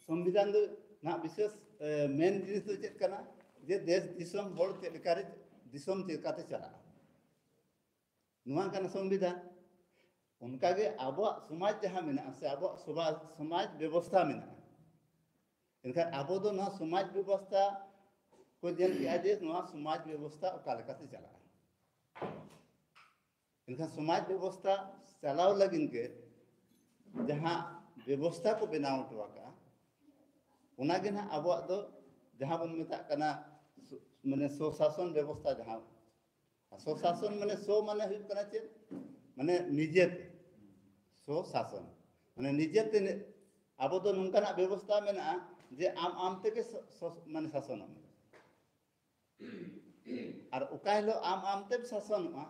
ᱥᱚᱝᱵᱤᱫᱷᱟᱱ ᱫᱚ ᱱᱟᱦᱟᱜ ᱵᱤᱥᱮᱥ, ᱮ, ᱢᱮᱱ ᱡᱤᱱᱤᱥ ᱫᱚ ᱪᱮᱫ ᱠᱟᱱᱟ? ᱡᱮ ᱫᱮᱥ ᱫᱤᱥᱚᱢ ᱦᱚᱲ ᱪᱮᱫ ᱞᱮᱠᱟᱨᱮ ᱫᱤᱥᱚᱢ ᱪᱮᱫ ᱞᱮᱠᱟᱛᱮ ᱪᱟᱞᱟᱜᱼᱟ, ᱱᱚᱣᱟ ᱠᱟᱱᱟ ᱥᱚᱝᱵᱤᱫᱷᱟᱱ᱾ ᱚᱱᱠᱟᱜᱮ ᱟᱵᱚᱣᱟᱜ ᱥᱚᱢᱟᱡᱽ ᱡᱟᱦᱟᱸ ᱢᱮᱱᱟᱜᱼᱟ ᱥᱮ ᱟᱵᱚᱣᱟᱜ ᱥᱚᱵᱟ-, ᱥᱚᱢᱟᱡᱽ ᱵᱮᱵᱚᱥᱛᱷᱟ ᱢᱮᱱᱟᱜᱼᱟ, ᱮᱱᱠᱷᱟᱱ ᱟᱵᱚ ᱫᱚ ᱱᱚᱣᱟ ᱥᱚᱢᱟᱡᱽ ᱵᱮᱵᱚᱥᱛᱷᱟ ᱠᱚ ᱧᱮᱞ ᱠᱮᱜᱼᱟ ᱡᱮ ᱱᱚᱣᱟ ᱥᱚᱢᱟᱡᱽ ᱵᱮᱵᱚᱥᱛᱷᱟ ᱚᱠᱟ ᱞᱮᱠᱟᱛᱮ ᱪᱟᱞᱟᱜᱼᱟ᱾ ᱮᱱᱠᱷᱟᱱ ᱥᱚᱢᱟᱡᱽ ᱵᱮᱵᱚᱥᱛᱷᱟ ᱪᱟᱞᱟᱣ ᱞᱟᱹᱜᱤᱫ ᱜᱮ ᱡᱟᱦᱟᱸ ᱵᱮᱵᱚᱥᱛᱷᱟ ᱠᱚ ᱵᱮᱱᱟᱣ ᱦᱚᱴᱚ ᱟᱠᱟᱫᱼᱟ, ᱚᱱᱟᱜᱮ ᱱᱟᱦᱟᱜ ᱟᱵᱚᱣᱟᱜ ᱫᱚ ᱡᱟᱦᱟᱸ ᱵᱚᱱ ᱢᱮᱛᱟᱜ ᱠᱟᱱᱟ ᱥᱩ-, ᱢᱟᱱᱮ ᱥᱩᱥᱟᱥᱚᱱ ᱵᱮᱵᱚᱥᱛᱷᱟ ᱡᱟᱦᱟᱸ ᱥᱚᱥᱟᱥᱚᱱ ᱢᱟᱱᱮ, ᱥᱚ ᱢᱟᱱᱮ ᱦᱩᱭᱩᱜ ᱠᱟᱱᱟ ᱪᱮᱫ? ᱢᱟᱱᱮ ᱱᱤᱡᱮᱛᱮ᱾ ᱥᱚᱥᱟᱥᱚᱱ ᱢᱟᱱᱮ ᱱᱤᱡᱮᱛᱮ ᱱᱤ-, ᱟᱵᱚ ᱫᱚ ᱱᱚᱝᱠᱟᱱᱟᱜ ᱵᱮᱵᱚᱥᱛᱷᱟ ᱢᱮᱱᱟᱜᱼᱟ ᱡᱮ ᱟᱢ ᱟᱢ ᱛᱮᱜᱮ ᱥᱚ-, ᱥᱚ-, ᱢᱟᱱᱮ ᱥᱟᱥᱚᱱᱚᱜ ᱢᱮ᱾ ᱟᱨ ᱚᱠᱟ ᱦᱤᱞᱳᱜ ᱟᱢ ᱟᱢ ᱛᱮᱢ ᱥᱟᱥᱚᱱᱚᱜᱼᱟ,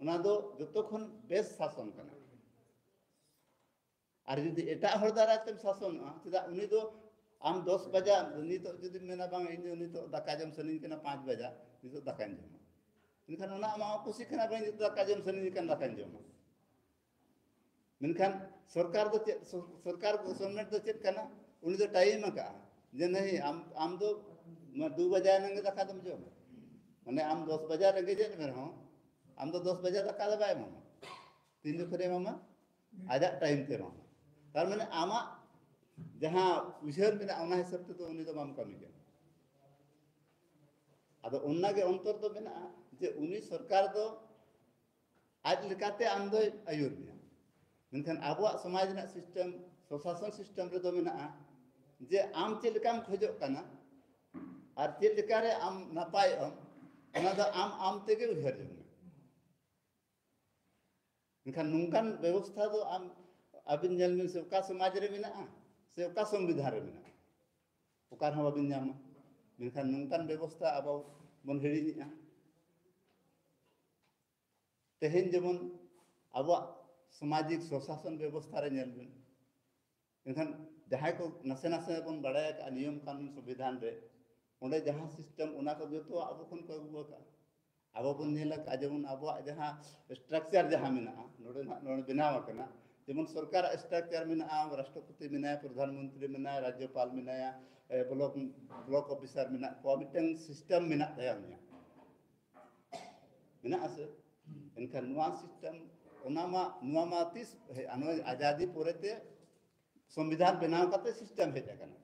ᱚᱱᱟ ᱫᱚ ᱡᱚᱛᱚ ᱠᱷᱚᱱ ᱵᱮᱥ ᱥᱟᱥᱚᱱ ᱠᱟᱱᱟ᱾ ᱟᱨ ᱡᱩᱫᱤ ᱮᱴᱟᱜ ᱦᱚᱲ ᱫᱟᱨᱟᱭ ᱛᱮᱢ ᱥᱟᱥᱚᱱᱚᱜᱼᱟ, ᱪᱮᱫᱟᱜ? ᱩᱱᱤ ᱫᱚ ᱟᱢ ᱫᱚᱥ ᱵᱟᱡᱟ, ᱱᱤᱛᱚᱜ ᱡᱩᱫᱤᱢ ᱢᱮᱱᱟ, "ᱵᱟᱝ, ᱤᱧ ᱫᱚ ᱱᱤᱛᱚᱜ ᱫᱟᱠᱟ ᱡᱚᱢ ᱥᱟᱱᱟᱧ ᱠᱟᱱᱟ, ᱯᱟᱸᱪ ᱵᱟᱡᱟ, ᱱᱤᱛᱚᱜ ᱫᱟᱠᱟᱧ ᱡᱚᱢᱟ", ᱢᱮᱱᱠᱷᱟᱱ ᱚᱱᱟ ᱟᱢᱟᱜ ᱠᱩᱥᱤ ᱠᱟᱱᱟ, "ᱵᱟᱝ, ᱤᱧ ᱫᱚ ᱫᱟᱠᱟ ᱡᱚᱢ ᱥᱟᱱᱟᱧ ᱠᱟᱱᱟ, ᱫᱟᱠᱟᱧ ᱡᱚᱢᱟ"᱾ ᱢᱮᱱᱠᱷᱟᱱ ᱥᱚᱨᱠᱟᱨ ᱫᱚ ᱪᱮᱫ? ᱥᱚ-, ᱥᱚᱨᱠᱟᱨ ᱜᱚᱵᱷᱚᱨᱱᱢᱮᱱᱴ ᱫᱚ ᱪᱮᱫ ᱠᱟᱱᱟ? ᱩᱱᱤ ᱫᱚ ᱴᱟᱭᱤᱢ ᱟᱠᱟᱫᱼᱟ ᱡᱮ, "ᱱᱟᱹᱦᱤ, ᱟᱢ, ᱟᱢ ᱫᱚ ᱫᱩ ᱵᱟᱡᱟ ᱮᱱᱟᱝ ᱜᱮ ᱫᱟᱠᱟ ᱫᱚᱢ ᱡᱚᱢᱟ"᱾ ᱢᱟᱱᱮ ᱟᱢ ᱫᱚᱥ ᱵᱟᱡᱟ ᱨᱮᱸᱜᱮᱡᱮᱫ ᱢᱮ ᱨᱮᱦᱚᱸ, ᱟᱢ ᱫᱚ ᱫᱚᱥ ᱵᱟᱡᱟ ᱫᱟᱠᱟ ᱫᱚ ᱵᱟᱭ ᱮᱢᱟᱢᱟ᱾ ᱛᱤᱱ ᱡᱚᱠᱷᱚᱱᱮ ᱮᱢᱟᱢᱟ? ᱟᱡᱟᱜ ᱴᱟᱭᱤᱢ ᱛᱮ ᱮᱢᱟᱢᱟ᱾ ᱛᱟᱨ ᱢᱟᱱᱮ ᱟᱢᱟᱜ ᱡᱟᱦᱟᱸ ᱩᱭᱦᱟᱹᱨ ᱢᱮᱱᱟᱜᱼᱟ, ᱚᱱᱟ ᱦᱤᱥᱟᱹᱵ ᱛᱮᱫᱚ ᱩᱱᱤ ᱫᱚ ᱵᱟᱢ ᱠᱟᱹᱢᱤ ᱠᱟᱱᱟ᱾ ᱟᱫᱚ ᱚᱱᱟᱜᱮ ᱚᱱᱛᱚᱨ ᱫᱚ ᱢᱮᱱᱟᱜᱼᱟ ᱡᱮ ᱩᱱᱤ ᱥᱚᱨᱠᱟᱨ ᱫᱚ ᱟᱡ ᱞᱮᱠᱟᱛᱮ ᱟᱢ ᱫᱚᱭ ᱟᱹᱭᱩᱨ ᱢᱮᱭᱟ᱾ ᱢᱮᱱᱠᱷᱟᱱ ᱟᱵᱚᱣᱟᱜ ᱥᱚᱢᱟᱡᱽ ᱨᱮᱱᱟᱜ ᱥᱤᱥᱴᱮᱢ, ᱥᱚᱥᱟᱥᱚᱱ ᱥᱤᱥᱴᱮᱢ ᱨᱮᱫᱚ ᱢᱮᱱᱟᱜᱼᱟ ᱡᱮ ᱟᱢ ᱪᱮᱫ ᱞᱮᱠᱟᱢ ᱠᱷᱚᱡᱚᱜ ᱠᱟᱱᱟ ᱟᱨ ᱪᱮᱫ ᱞᱮᱠᱟᱨᱮ ᱟᱢ ᱱᱟᱯᱟᱭᱚᱜ ᱟᱢ, ᱚᱱᱟ ᱫᱚ ᱟᱢ ᱟᱢ ᱛᱮᱜᱮ ᱩᱭᱦᱟᱹᱨ ᱡᱚᱝ ᱢᱮ᱾ ᱢᱮᱱᱠᱷᱟᱱ ᱱᱚᱝᱠᱟᱱ ᱵᱮᱵᱚᱥᱛᱷᱟ ᱫᱚ ᱟᱢ, ᱟᱹᱵᱤᱱ ᱧᱮᱞ ᱵᱤᱱ ᱥᱮ, ᱚᱠᱟ ᱥᱚᱢᱟᱡᱽ ᱨᱮ ᱢᱮᱱᱟᱜᱼᱟ ᱥᱮ ᱚᱠᱟ ᱥᱚᱝᱵᱤᱫᱷᱟᱱ ᱨᱮ ᱢᱮᱱᱟᱜᱼᱟ? ᱚᱠᱟ ᱨᱮᱦᱚᱸ ᱵᱟᱵᱤᱱ ᱧᱟᱢᱟ᱾ ᱢᱮᱱᱠᱷᱟᱱ ᱱᱚᱝᱠᱟᱱ ᱵᱮᱵᱚᱥᱛᱷᱟ ᱟᱵᱚ ᱵᱚᱱ ᱦᱤᱲᱤᱧᱮᱜᱼᱟ᱾ ᱛᱮᱦᱮᱧ ᱡᱮᱢᱚᱱ ᱟᱵᱚᱣᱟᱜ ᱥᱟᱢᱟᱡᱤᱠ ᱥᱚᱥᱟᱥᱚᱱ ᱵᱮᱵᱚᱥᱛᱷᱟ ᱨᱮ ᱧᱮᱞ ᱵᱤᱱ, ᱢᱮᱱᱠᱷᱟᱱ ᱡᱟᱦᱟᱸᱭ ᱠᱚ ᱱᱟᱥᱮ ᱱᱟᱥᱮ ᱵᱚᱱ ᱵᱟᱲᱟᱭ ᱟᱠᱟᱫᱼᱟ ᱱᱤᱭᱚᱢ ᱠᱟᱹᱱᱩᱱ ᱥᱚᱝᱵᱤᱫᱷᱟᱱ ᱨᱮ, ᱚᱸᱰᱮ ᱡᱟᱦᱟᱸ ᱥᱤᱥᱴᱮᱢ, ᱚᱱᱟ ᱠᱚ ᱡᱚᱛᱚᱣᱟᱜ ᱟᱵᱚ ᱠᱷᱚᱱ ᱠᱚ ᱟᱹᱜᱩ ᱟᱠᱟᱫᱼᱟ᱾ ᱟᱵᱚ ᱵᱚᱱ ᱧᱮᱞ ᱟᱠᱟᱫᱼᱟ, ᱡᱮᱢᱚᱱ ᱟᱵᱚᱣᱟᱜ ᱡᱟᱦᱟᱸ ᱥᱴᱨᱟᱠᱪᱟᱨ ᱡᱟᱦᱟᱸ ᱢᱮᱱᱟᱜᱼᱟ, ᱱᱚᱰᱮ ᱱᱟᱦᱟᱜ ᱱᱚᱰᱮ ᱵᱮᱱᱟᱣ ᱟᱠᱟᱱᱟ, ᱡᱮᱢᱚᱱ ᱥᱚᱨᱠᱟᱨᱟᱜ ᱥᱴᱨᱟᱠᱪᱟᱨ ᱢᱮᱱᱟᱜᱼᱟ, ᱨᱟᱥᱴᱨᱚᱯᱚᱛᱤ ᱢᱮᱱᱟᱭᱟ, ᱯᱨᱚᱫᱷᱟᱱ ᱢᱚᱱᱛᱨᱤ ᱢᱮᱱᱟᱭᱟ, ᱨᱟᱡᱽᱡᱚᱯᱟᱞ ᱢᱮᱱᱟᱭᱟ, ᱮ, ᱵᱞᱚᱠ, ᱵᱞᱚᱠ ᱚᱯᱷᱤᱥᱟᱨ ᱢᱮᱱᱟᱜ ᱠᱚᱣᱟ, ᱢᱤᱫᱴᱟᱝ ᱥᱤᱥᱴᱮᱢ ᱢᱮᱱᱟᱜ ᱛᱟᱭᱟ ᱩᱱᱤᱭᱟᱜ, ᱢᱮᱱᱟᱜ ᱟᱥᱮ? ᱮᱱᱠᱷᱟᱱ ᱱᱚᱣᱟ ᱥᱤᱥᱴᱮᱢ, ᱚᱱᱟ ᱢᱟ, ᱱᱚᱣᱟ ᱢᱟ ᱛᱤᱥ ᱦᱮᱡ, ᱱᱚᱣᱟ ᱟᱡᱟᱫᱤ ᱯᱚᱨᱮᱛᱮ ᱥᱚᱝᱵᱤᱫᱷᱟᱱ ᱵᱮᱱᱟᱣ ᱠᱟᱛᱮ ᱥᱤᱥᱴᱮᱢ ᱦᱮᱡ ᱟᱠᱟᱱᱟ᱾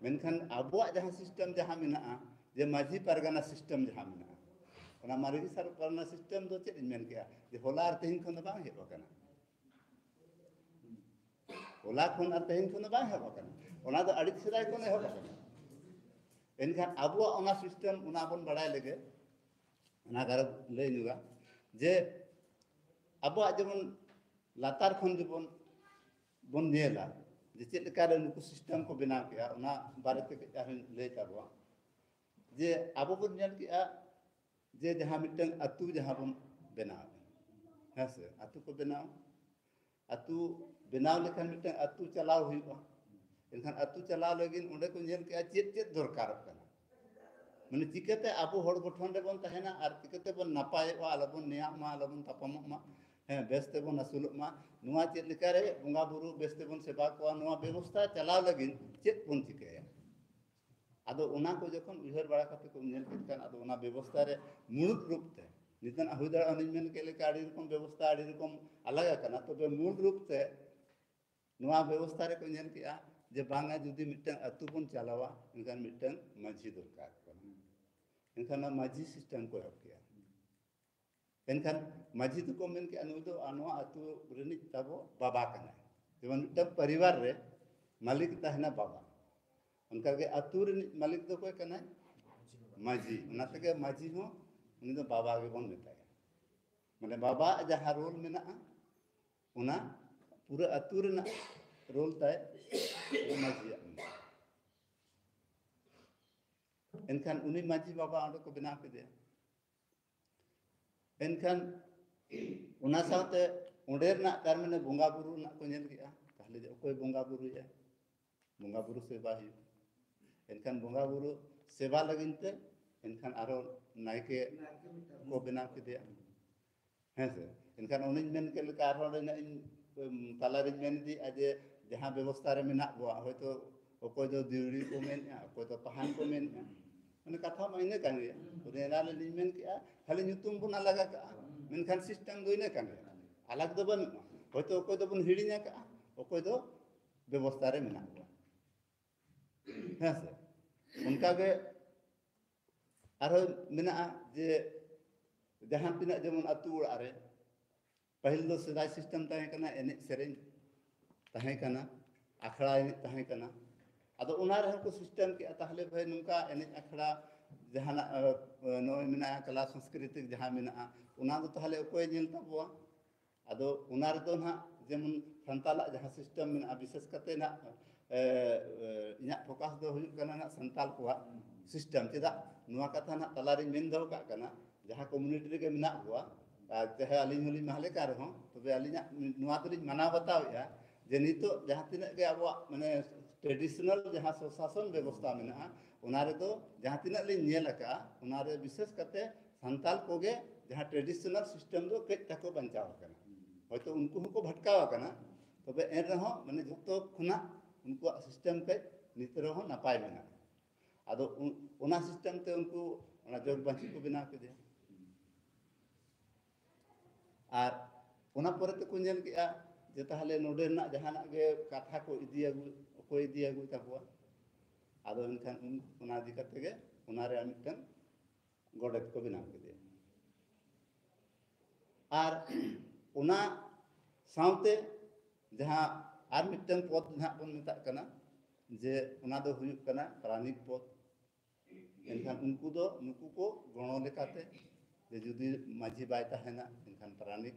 ᱢᱮᱱᱠᱷᱟᱱ ᱟᱵᱚᱣᱟᱜ ᱡᱟᱦᱟᱸ ᱥᱤᱥᱴᱮᱢ ᱡᱟᱦᱟᱸ ᱢᱮᱱᱟᱜᱼᱟ, ᱡᱮ ᱢᱟᱹᱡᱷᱤ ᱯᱟᱨᱜᱟᱱᱟ ᱥᱤᱥᱴᱮᱢ ᱡᱟᱦᱟᱸ ᱢᱮᱱᱟᱜᱼᱟ, ᱚᱱᱟ ᱢᱟᱹᱡᱷᱤ ᱥᱟᱨ-, ᱯᱟᱨᱜᱟᱱᱟ ᱥᱤᱥᱴᱮᱢ ᱫᱚ ᱪᱮᱫ ᱤᱧ ᱢᱮᱱ ᱠᱮᱜᱼᱟ, ᱡᱮ ᱦᱚᱞᱟ ᱟᱨ ᱛᱮᱦᱮᱧ ᱠᱷᱚᱱ ᱫᱚ ᱵᱟᱝ ᱦᱮᱡ ᱟᱠᱟᱱᱟ᱾ ᱦᱚᱞᱟ ᱠᱷᱚᱱ ᱟᱨ ᱛᱮᱦᱮᱧ ᱠᱷᱚᱱ ᱫᱚ ᱵᱟᱝ ᱮᱦᱚᱵ ᱟᱠᱟᱱᱟ, ᱚᱱᱟ ᱫᱚ ᱟᱹᱰᱤ ᱥᱮᱫᱟᱭ ᱠᱷᱚᱱ ᱮᱦᱚᱵ ᱟᱠᱟᱱᱟ᱾ ᱮᱱᱠᱷᱟᱱ ᱟᱵᱚᱣᱟᱜ ᱚᱱᱟ ᱥᱤᱥᱴᱮᱢ, ᱚᱱᱟ ᱵᱚᱱ ᱵᱟᱲᱟᱭ ᱞᱮᱜᱮ᱾ ᱚᱱᱟ ᱠᱟᱨᱚᱱ ᱞᱟᱹᱭ ᱧᱚᱜᱟ ᱡᱮ ᱟᱵᱚᱣᱟᱜ ᱡᱮᱢᱚᱱ ᱞᱟᱛᱟᱨ ᱠᱷᱚᱱ ᱡᱮᱢᱚᱱ ᱵᱚᱱ ᱧᱮᱞᱟ ᱡᱮ ᱪᱮᱫ ᱞᱮᱠᱟᱨᱮ ᱱᱩᱠᱩ ᱥᱤᱥᱴᱮᱢ ᱠᱚ ᱵᱮᱱᱟᱣ ᱠᱮᱜᱼᱟ, ᱚᱱᱟ ᱵᱟᱨᱮᱛᱮ ᱠᱟᱹᱡ ᱟᱨᱦᱚᱸᱧ ᱞᱟᱹᱭ ᱛᱟᱵᱚᱣᱟ᱾ ᱡᱮ ᱟᱵᱚ ᱵᱚᱱ ᱧᱮᱞ ᱠᱮᱜᱼᱟ ᱡᱮ ᱡᱟᱦᱟᱸ ᱢᱤᱫᱴᱟᱝ ᱟᱹᱛᱩ ᱡᱟᱦᱟᱸ ᱵᱚᱱ ᱵᱮᱱᱟᱣ, ᱦᱮᱸ ᱥᱮ, ᱟᱹᱛᱩ ᱠᱚ ᱵᱮᱱᱟᱣ, ᱟᱹᱛᱩ ᱵᱮᱱᱟᱣ ᱞᱮᱠᱷᱟᱱ ᱢᱤᱫᱴᱟᱝ ᱟᱹᱛᱩ ᱪᱟᱞᱟᱣ ᱦᱩᱭᱩᱜᱼᱟ᱾ ᱮᱱᱠᱷᱟᱱ ᱟᱹᱛᱩ ᱪᱟᱞᱟᱣ ᱞᱟᱹᱜᱤᱫ ᱚᱸᱰᱮ ᱠᱚ ᱧᱮᱞ ᱠᱮᱜᱼᱟ ᱪᱮᱫ ᱪᱮᱫ ᱫᱚᱨᱠᱟᱨᱚᱜ ᱠᱟᱱᱟ, ᱢᱟᱱᱮ ᱪᱤᱠᱟᱹᱛᱮ ᱟᱵᱚ ᱦᱚᱲ ᱜᱚᱴᱷᱚᱱ ᱨᱮᱵᱚᱱ ᱛᱟᱦᱮᱱᱟ ᱟᱨ ᱪᱤᱠᱟᱹᱛᱮ ᱵᱚᱱ ᱱᱟᱯᱟᱭᱚᱜᱼᱟ, ᱟᱞᱚᱵᱚᱱ ᱱᱮᱭᱟᱜ ᱢᱟ, ᱟᱞᱚᱵᱚᱱ ᱛᱟᱯᱟᱢᱚᱜ ᱢᱟ, ᱦᱮᱸ, ᱵᱮᱥ ᱛᱮᱵᱚᱱ ᱟᱹᱥᱩᱞᱚᱜ ᱢᱟ, ᱱᱚᱣᱟ ᱪᱮᱫ ᱞᱮᱠᱟᱨᱮ ᱵᱚᱸᱜᱟ ᱵᱩᱨᱩ ᱵᱮᱥ ᱛᱮᱵᱚᱱ ᱥᱮᱵᱟ ᱠᱚᱣᱟ, ᱱᱚᱣᱟ ᱵᱮᱵᱚᱥᱛᱷᱟ ᱪᱟᱞᱟᱣ ᱞᱟᱹᱜᱤᱫ ᱪᱮᱫ ᱵᱚᱱ ᱪᱤᱠᱟᱹᱭᱟ? ᱟᱫᱚ ᱚᱱᱟ ᱠᱚ ᱡᱚᱠᱷᱚᱱ ᱩᱭᱦᱟᱹᱨ ᱵᱟᱲᱟ ᱠᱟᱛᱮ ᱠᱚ ᱧᱮᱞ ᱠᱮᱫ ᱠᱷᱟᱱ, ᱟᱫᱚ ᱚᱱᱟ ᱵᱮᱵᱚᱥᱛᱷᱟ ᱨᱮ ᱢᱩᱲᱩᱫ ᱨᱩᱯ ᱛᱮ ᱱᱤᱛᱚᱜ ᱦᱩᱭ ᱫᱟᱲᱮᱭᱟᱜᱼᱟ, ᱚᱱᱮᱧ ᱢᱮᱱ ᱠᱮᱫ ᱞᱮᱠᱟ ᱟᱹᱰᱤ ᱨᱚᱠᱚᱢ ᱵᱮᱵᱚᱥᱛᱷᱟ ᱟᱹᱰᱤ ᱨᱚᱠᱚᱢ ᱟᱞᱟᱜ ᱟᱠᱟᱱᱟ, ᱛᱚᱵᱮ ᱢᱩᱞ ᱨᱩᱯ ᱛᱮ ᱱᱚᱣᱟ ᱵᱮᱵᱚᱥᱛᱷᱟ ᱨᱮᱠᱚ ᱧᱮᱞ ᱠᱮᱜᱼᱟ ᱡᱮ ᱵᱟᱝᱟ, ᱡᱩᱫᱤ ᱢᱤᱫᱴᱟᱝ ᱟᱹᱛᱩ ᱵᱚᱱ ᱪᱟᱞᱟᱣᱟ ᱮᱱᱠᱷᱟᱱ ᱢᱤᱫᱴᱟᱝ ᱢᱟᱹᱡᱷᱤ ᱫᱚᱨᱠᱟᱨ ᱠᱟᱱᱟ᱾ ᱮᱱᱠᱷᱟᱱ ᱚᱱᱟ ᱢᱟᱹᱡᱷᱤ ᱥᱤᱥᱴᱮᱢ ᱠᱚ ᱮᱦᱚᱵ ᱠᱮᱜᱼᱟ᱾ ᱮᱱᱠᱷᱟᱱ ᱢᱟᱹᱡᱷᱤ ᱫᱚᱠᱚ ᱢᱮᱱ ᱠᱮᱜᱼᱟ ᱱᱩᱭ ᱫᱚ ᱱᱚᱣᱟ ᱟᱹᱛᱩ ᱨᱤᱱᱤᱡ ᱛᱟᱵᱚ ᱵᱟᱵᱟ ᱠᱟᱱᱟᱭ᱾ ᱡᱮᱢᱚᱱ ᱢᱤᱫᱴᱟᱝ ᱯᱚᱨᱤᱵᱟᱨ ᱨᱮ ᱢᱟᱹᱞᱤᱠ ᱛᱟᱦᱮᱱᱟ ᱵᱟᱵᱟ, ᱚᱱᱠᱟᱜᱮ ᱟᱹᱛᱩ ᱨᱤᱱᱤᱡ ᱢᱟᱹᱞᱤᱠ ᱫᱚ ᱚᱠᱚᱭ ᱠᱟᱱᱟᱭ? ᱢᱟᱹᱡᱷᱤ᱾ ᱚᱱᱟ ᱛᱮᱜᱮ ᱢᱟᱹᱡᱷᱤ ᱦᱚᱸ ᱩᱱᱤ ᱫᱚ ᱵᱟᱵᱟ ᱜᱮᱵᱚᱱ ᱢᱮᱛᱟᱭᱟ᱾ ᱢᱟᱱᱮ ᱵᱟᱵᱟᱣᱟᱜ ᱡᱟᱦᱟᱸ ᱨᱳᱞ ᱢᱮᱱᱟᱜᱼᱟ ᱚᱱᱟ ᱯᱩᱨᱟᱹ ᱟᱹᱛᱩ ᱨᱮᱱᱟᱜ ᱨᱳᱞ ᱛᱟᱭ ᱢᱟᱹᱡᱷᱤᱭᱟᱜ ᱢᱮᱱᱟᱜᱼᱟ᱾ ᱮᱱᱠᱷᱟᱱ ᱩᱱᱤ ᱢᱟᱹᱡᱷᱤ ᱵᱟᱵᱟ ᱚᱸᱰᱮ ᱠᱚ ᱵᱮᱱᱟᱣ ᱠᱮᱫᱮᱭᱟ᱾ ᱮᱱᱠᱷᱟᱱ ᱚᱱᱟ ᱥᱟᱶᱛᱮ ᱚᱸᱰᱮ ᱨᱮᱱᱟᱜ ᱛᱟᱨ ᱢᱟᱱᱮ ᱵᱚᱸᱜᱟ ᱵᱩᱨᱩ ᱨᱮᱱᱟᱜ ᱠᱚ ᱧᱮᱞ ᱠᱮᱜᱼᱟ, ᱛᱟᱦᱚᱞᱮ ᱡᱮ ᱚᱠᱚᱭ ᱵᱚᱸᱜᱟ ᱵᱩᱨᱩᱭᱟ, ᱵᱚᱸᱜᱟ ᱵᱩᱨᱩ ᱥᱮᱵᱟ ᱦᱩᱭᱩᱜᱼᱟ᱾ ᱮᱱᱠᱷᱟᱱ ᱵᱚᱸᱜᱟ ᱵᱩᱨᱩ ᱥᱮᱵᱟ ᱞᱟᱹᱜᱤᱫ ᱛᱮ ᱮᱱᱠᱷᱟᱱ ᱟᱨᱚ ᱱᱟᱭᱠᱮ ᱠᱚ ᱵᱮᱱᱟᱣ ᱠᱮᱫᱮᱭᱟ᱾ ᱦᱮᱸ ᱥᱮ? ᱮᱱᱠᱷᱟᱱ ᱚᱱᱮᱧ ᱢᱮᱱ ᱠᱮᱫ ᱞᱮᱠᱟ ᱟᱨᱦᱚᱸ ᱚᱸᱰᱮ ᱱᱟᱜ ᱤᱧ, ᱩᱢ, ᱛᱟᱞᱟᱨᱤᱧ ᱢᱮᱱ ᱤᱫᱤᱭᱮᱫᱼᱟ ᱡᱮ ᱡᱟᱦᱟᱸ ᱵᱮᱵᱚᱥᱛᱷᱟ ᱨᱮ ᱢᱮᱱᱟᱜ ᱵᱚᱣᱟ, ᱦᱚᱭᱛᱳ ᱚᱠᱚᱭ ᱫᱚ ᱫᱤᱣᱲᱤ ᱠᱚ ᱢᱮᱱᱮᱫᱼᱟ, ᱚᱠᱚᱭ ᱫᱚ ᱯᱟᱦᱟᱱ ᱠᱚ ᱢᱮᱱᱮᱫᱼᱟ, ᱢᱟᱱᱮ ᱠᱟᱛᱷᱟ ᱢᱟ ᱤᱱᱟᱹ ᱠᱟᱱ ᱜᱮᱭᱟ᱾ ᱚᱱᱮ ᱮᱱᱟᱱ ᱨᱮᱞᱤᱧ ᱢᱮᱱ ᱠᱮᱜᱼᱟ ᱠᱷᱟᱹᱞᱤ ᱧᱩᱛᱩᱢ ᱵᱚᱱ ᱟᱞᱟᱜ ᱟᱠᱟᱜᱼᱟ, ᱢᱮᱱᱠᱷᱟᱱ ᱥᱤᱥᱴᱮᱢ ᱫᱚ ᱤᱱᱟᱹ ᱠᱟᱱ ᱜᱮᱭᱟ, ᱟᱞᱟᱜ ᱫᱚ ᱵᱟᱹᱱᱩᱜᱼᱟ᱾ ᱦᱚᱭᱛᱳ ᱚᱠᱚᱭ ᱫᱚᱵᱚᱱ ᱦᱤᱲᱤᱧ ᱟᱠᱟᱜᱼᱟ, ᱚᱠᱚᱭ ᱫᱚ ᱵᱮᱵᱚᱥᱛᱷᱟ ᱨᱮ ᱢᱮᱱᱟᱜ ᱠᱚᱣᱟ᱾ ᱦᱮᱸ ᱥᱮ? ᱚᱱᱠᱟᱜᱮ ᱟᱨᱦᱚᱸ ᱢᱮᱱᱟᱜᱼᱟ ᱡᱮ ᱡᱟᱦᱟᱸ ᱛᱤᱱᱟᱹᱜ ᱡᱮᱢᱚᱱ ᱟᱹᱛᱩ ᱚᱲᱟᱜ ᱨᱮ ᱯᱟᱹᱦᱤᱞ ᱫᱚ ᱥᱮᱫᱟᱭ ᱥᱤᱥᱴᱮᱢ ᱛᱟᱦᱮᱸ ᱠᱟᱱᱟ, ᱮᱱᱮᱡ ᱥᱮᱨᱮᱧ ᱛᱟᱦᱮᱸ ᱠᱟᱱᱟ, ᱟᱠᱷᱲᱟ ᱮᱱᱮᱡ ᱛᱟᱦᱮᱸ ᱠᱟᱱᱟ᱾ ᱟᱫᱚ ᱚᱱᱟ ᱨᱮᱦᱚᱸ ᱠᱚ ᱥᱤᱥᱴᱮᱢ ᱠᱮᱜᱼᱟ, ᱛᱟᱦᱚᱞᱮ ᱵᱷᱟᱹᱭ ᱱᱚᱝᱠᱟ ᱮᱱᱮᱡ ᱟᱠᱷᱲᱟ ᱡᱟᱦᱟᱱᱟᱜ ᱱᱚᱜᱼᱚᱭ ᱢᱮᱱᱟᱜᱼᱟ ᱠᱟᱞᱟ ᱥᱚᱝᱥᱠᱨᱤᱛᱤ ᱡᱟᱦᱟᱸ ᱢᱮᱱᱟᱜᱼᱟ, ᱚᱱᱟ ᱫᱚ ᱛᱟᱦᱚᱞᱮ ᱚᱠᱚᱭ ᱧᱮᱞ ᱛᱟᱵᱚᱣᱟ? ᱟᱫᱚ ᱚᱱᱟ ᱨᱮᱫᱚ ᱱᱟᱦᱟᱜ ᱡᱮᱢᱚᱱ ᱥᱟᱱᱛᱟᱞᱟᱜ ᱡᱟᱦᱟᱸ ᱥᱤᱥᱴᱮᱢ ᱢᱮᱱᱟᱜᱼᱟ, ᱵᱤᱥᱮᱥ ᱠᱟᱛᱮ ᱱᱟᱦᱟᱜ ᱤᱧᱟᱹᱜ ᱯᱷᱳᱠᱟᱥ ᱫᱚ ᱦᱩᱭᱩᱜ ᱠᱟᱱᱟ ᱱᱟᱦᱟᱜ ᱥᱟᱱᱛᱟᱞ ᱠᱚᱣᱟᱜ ᱥᱤᱥᱴᱮᱢ᱾ ᱪᱮᱫᱟᱜ ᱱᱚᱣᱟ ᱠᱟᱛᱷᱟ ᱱᱟᱦᱟᱜ ᱛᱟᱞᱟᱨᱤᱧ ᱢᱮᱱ ᱫᱚᱦᱚ ᱠᱟᱜ ᱠᱟᱱᱟ, ᱡᱟᱦᱟᱸ ᱠᱚᱢᱤᱭᱩᱱᱤᱴᱤ ᱨᱮᱜᱮ ᱢᱮᱱᱟᱜ ᱠᱚᱣᱟ, ᱟᱨ ᱪᱟᱦᱮ ᱟᱹᱞᱤᱧ ᱦᱚᱸᱞᱤᱧ ᱢᱟᱦᱞᱮ ᱠᱟᱱ ᱨᱮᱦᱚᱸ, ᱛᱚᱵᱮ ᱟᱹᱞᱤᱧᱟᱜ ᱱᱚᱣᱟ ᱫᱚᱞᱤᱧ ᱢᱟᱱᱟᱣ ᱵᱟᱛᱟᱣᱮᱫᱼᱟ ᱡᱮ ᱱᱤᱛᱚᱜ ᱡᱟᱦᱟᱸ ᱛᱤᱱᱟᱹᱜ ᱜᱮ ᱟᱵᱚᱣᱟᱜ ᱢᱟᱱᱮ ᱴᱨᱮᱰᱤᱥᱚᱱᱟᱞ ᱡᱟᱦᱟᱸ ᱥᱚᱥᱟᱥᱚᱱ ᱵᱮᱵᱚᱥᱛᱷᱟ ᱢᱮᱱᱟᱜᱼᱟ, ᱚᱱᱟ ᱨᱮᱫᱚ ᱡᱟᱦᱟᱸ ᱛᱤᱱᱟᱹᱜ ᱞᱤᱧ ᱧᱮᱞ ᱟᱠᱟᱫᱼᱟ, ᱚᱱᱟᱨᱮ ᱵᱤᱥᱮᱥ ᱠᱟᱛᱮ ᱥᱟᱱᱛᱟᱞ ᱠᱚᱜᱮ ᱡᱟᱦᱟᱸ ᱴᱨᱮᱰᱤᱥᱚᱱᱟᱞ ᱥᱤᱥᱴᱮᱢ ᱫᱚ ᱠᱟᱹᱡ ᱛᱟᱠᱚ ᱵᱟᱧᱪᱟᱣ ᱟᱠᱟᱱᱟ᱾ ᱦᱚᱭᱛᱳ ᱩᱱᱠᱩ ᱦᱚᱸᱠᱚ ᱵᱷᱟᱴᱠᱟᱣ ᱟᱠᱟᱱᱟ, ᱛᱚᱵᱮ ᱮᱱ ᱨᱮᱦᱚᱸ ᱢᱟᱱᱮ ᱡᱷᱚᱛᱚ ᱠᱷᱚᱱᱟᱜ ᱩᱱᱠᱩᱣᱟᱜ ᱥᱤᱥᱴᱮᱢ ᱠᱟᱹᱡ ᱱᱤᱛ ᱨᱮᱦᱚᱸ ᱱᱟᱯᱟᱭ ᱢᱮᱱᱟᱜᱼᱟ᱾ ᱟᱫᱚ ᱚᱱᱟ ᱥᱤᱥᱴᱮᱢ ᱛᱮ ᱩᱱᱠᱩ ᱚᱱᱟ ᱡᱚᱜᱽ ᱢᱟᱹᱡᱷᱤ ᱠᱚ ᱵᱮᱱᱟᱣ ᱠᱮᱫᱮᱭᱟ᱾ ᱟᱨ ᱚᱱᱟ ᱯᱚᱨᱮ ᱛᱮᱠᱚ ᱧᱮᱞ ᱠᱮᱜᱼᱟ ᱡᱮ ᱛᱟᱦᱚᱞᱮ ᱱᱚᱰᱮ ᱨᱮᱱᱟᱜ ᱡᱟᱦᱟᱱᱟᱜ ᱜᱮ ᱠᱟᱛᱷᱟ ᱠᱚ ᱤᱫᱤ ᱟᱹᱜᱩ, ᱚᱠᱚᱭ ᱤᱫᱤ ᱟᱹᱜᱩᱭ ᱛᱟᱵᱚᱣᱟ᱾ ᱟᱫᱚ ᱮᱱᱠᱷᱟᱱ ᱚᱱᱟ ᱤᱫᱤ ᱠᱟᱛᱮ ᱜᱮ ᱚᱱᱟ ᱨᱮᱭᱟᱜ ᱢᱤᱫᱴᱟᱝ ᱜᱚᱰᱮᱛ ᱠᱚ ᱵᱮᱱᱟᱣ ᱠᱮᱫᱮᱭᱟ᱾ ᱟᱨ ᱚᱱᱟ ᱥᱟᱶᱛᱮ ᱡᱟᱦᱟᱸ ᱟᱨ ᱢᱤᱫᱴᱟᱝ ᱯᱚᱫᱽ ᱱᱟᱦᱟᱜ ᱵᱚᱱ ᱢᱮᱛᱟᱜ ᱠᱟᱱᱟ, ᱡᱮ ᱚᱱᱟ ᱫᱚ ᱦᱩᱭᱩᱜ ᱠᱟᱱᱟ ᱯᱟᱨᱟᱱᱤᱠ ᱯᱚᱫᱽ᱾ ᱮᱱᱠᱷᱟᱱ ᱩᱱᱠᱩ ᱫᱚ ᱱᱩᱠᱩ ᱠᱚ ᱜᱚᱲᱚ ᱞᱮᱠᱟᱛᱮ, ᱡᱮ ᱡᱩᱫᱤ ᱢᱟᱹᱡᱷᱤ ᱵᱟᱭ ᱛᱟᱦᱮᱱᱟ, ᱮᱱᱠᱷᱟᱱ ᱯᱟᱨᱟᱱᱤᱠ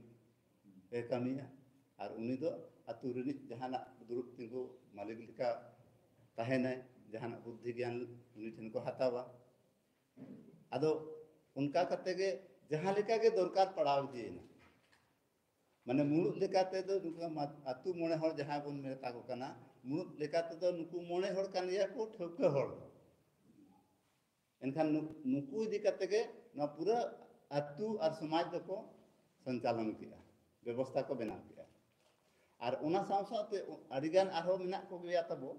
ᱮ ᱠᱟᱹᱢᱤᱭᱟ᱾ ᱟᱨ ᱩᱱᱤ ᱫᱚ ᱟᱹᱛᱩ ᱨᱤᱱᱤᱡ ᱡᱟᱦᱟᱱᱟᱜ ᱫᱩᱲᱩᱵ ᱛᱤᱸᱜᱩ ᱢᱟᱹᱞᱤᱠ ᱞᱮᱠᱟ ᱛᱟᱦᱮᱱᱟᱭ, ᱡᱟᱦᱟᱱᱟᱜ ᱵᱩᱫᱽᱫᱷᱤ ᱜᱮᱭᱟᱱ ᱩᱱᱤ ᱴᱷᱮᱱ ᱠᱚ ᱦᱟᱛᱟᱣᱟ᱾ ᱟᱫᱚ ᱚᱱᱠᱟ ᱠᱟᱛᱮ ᱜᱮ ᱡᱟᱦᱟᱸ ᱞᱮᱠᱟ ᱜᱮ ᱫᱚᱨᱠᱟᱨ ᱯᱟᱲᱟᱣ ᱤᱫᱤᱭᱮᱱᱟ᱾ ᱢᱟᱱᱮ ᱢᱩᱲᱩᱫ ᱞᱮᱠᱟ ᱛᱮᱫᱚ ᱱᱩᱠᱩ ᱢᱟ-, ᱟᱹᱛᱩ ᱢᱚᱬᱮ ᱦᱚᱲ ᱡᱟᱦᱟᱸ ᱵᱚᱱ ᱢᱮᱛᱟ ᱠᱚ ᱠᱟᱱᱟ, ᱢᱩᱲᱩᱫ ᱞᱮᱠᱟ ᱛᱮᱫᱚ ᱱᱩᱠᱩ ᱢᱚᱬᱮ ᱦᱚᱲ ᱠᱟᱱ ᱜᱮᱭᱟ ᱠᱚ ᱴᱷᱟᱹᱣᱠᱟᱹ ᱦᱚᱲ᱾ ᱮᱱᱠᱷᱟᱱ ᱱᱩ-, ᱱᱩᱠᱩ ᱤᱫᱤ ᱠᱟᱛᱮ ᱜᱮ ᱱᱚᱣᱟ ᱯᱩᱨᱟᱹ ᱟᱹᱛᱩ ᱟᱨ ᱥᱚᱢᱟᱡᱽ ᱫᱚᱠᱚ ᱥᱚᱧᱪᱟᱞᱚᱱ ᱠᱮᱜᱼᱟ, ᱵᱮᱵᱚᱥᱛᱷᱟ ᱠᱚ ᱵᱮᱱᱟᱣ ᱠᱮᱜᱼᱟ᱾ ᱟᱨ ᱚᱱᱟ ᱥᱟᱶ ᱥᱟᱶᱛᱮ ᱟᱹᱰᱤᱜᱟᱱ ᱟᱨᱦᱚᱸ ᱢᱮᱱᱟᱜ ᱠᱚᱜᱮᱭᱟ ᱛᱟᱵᱚ,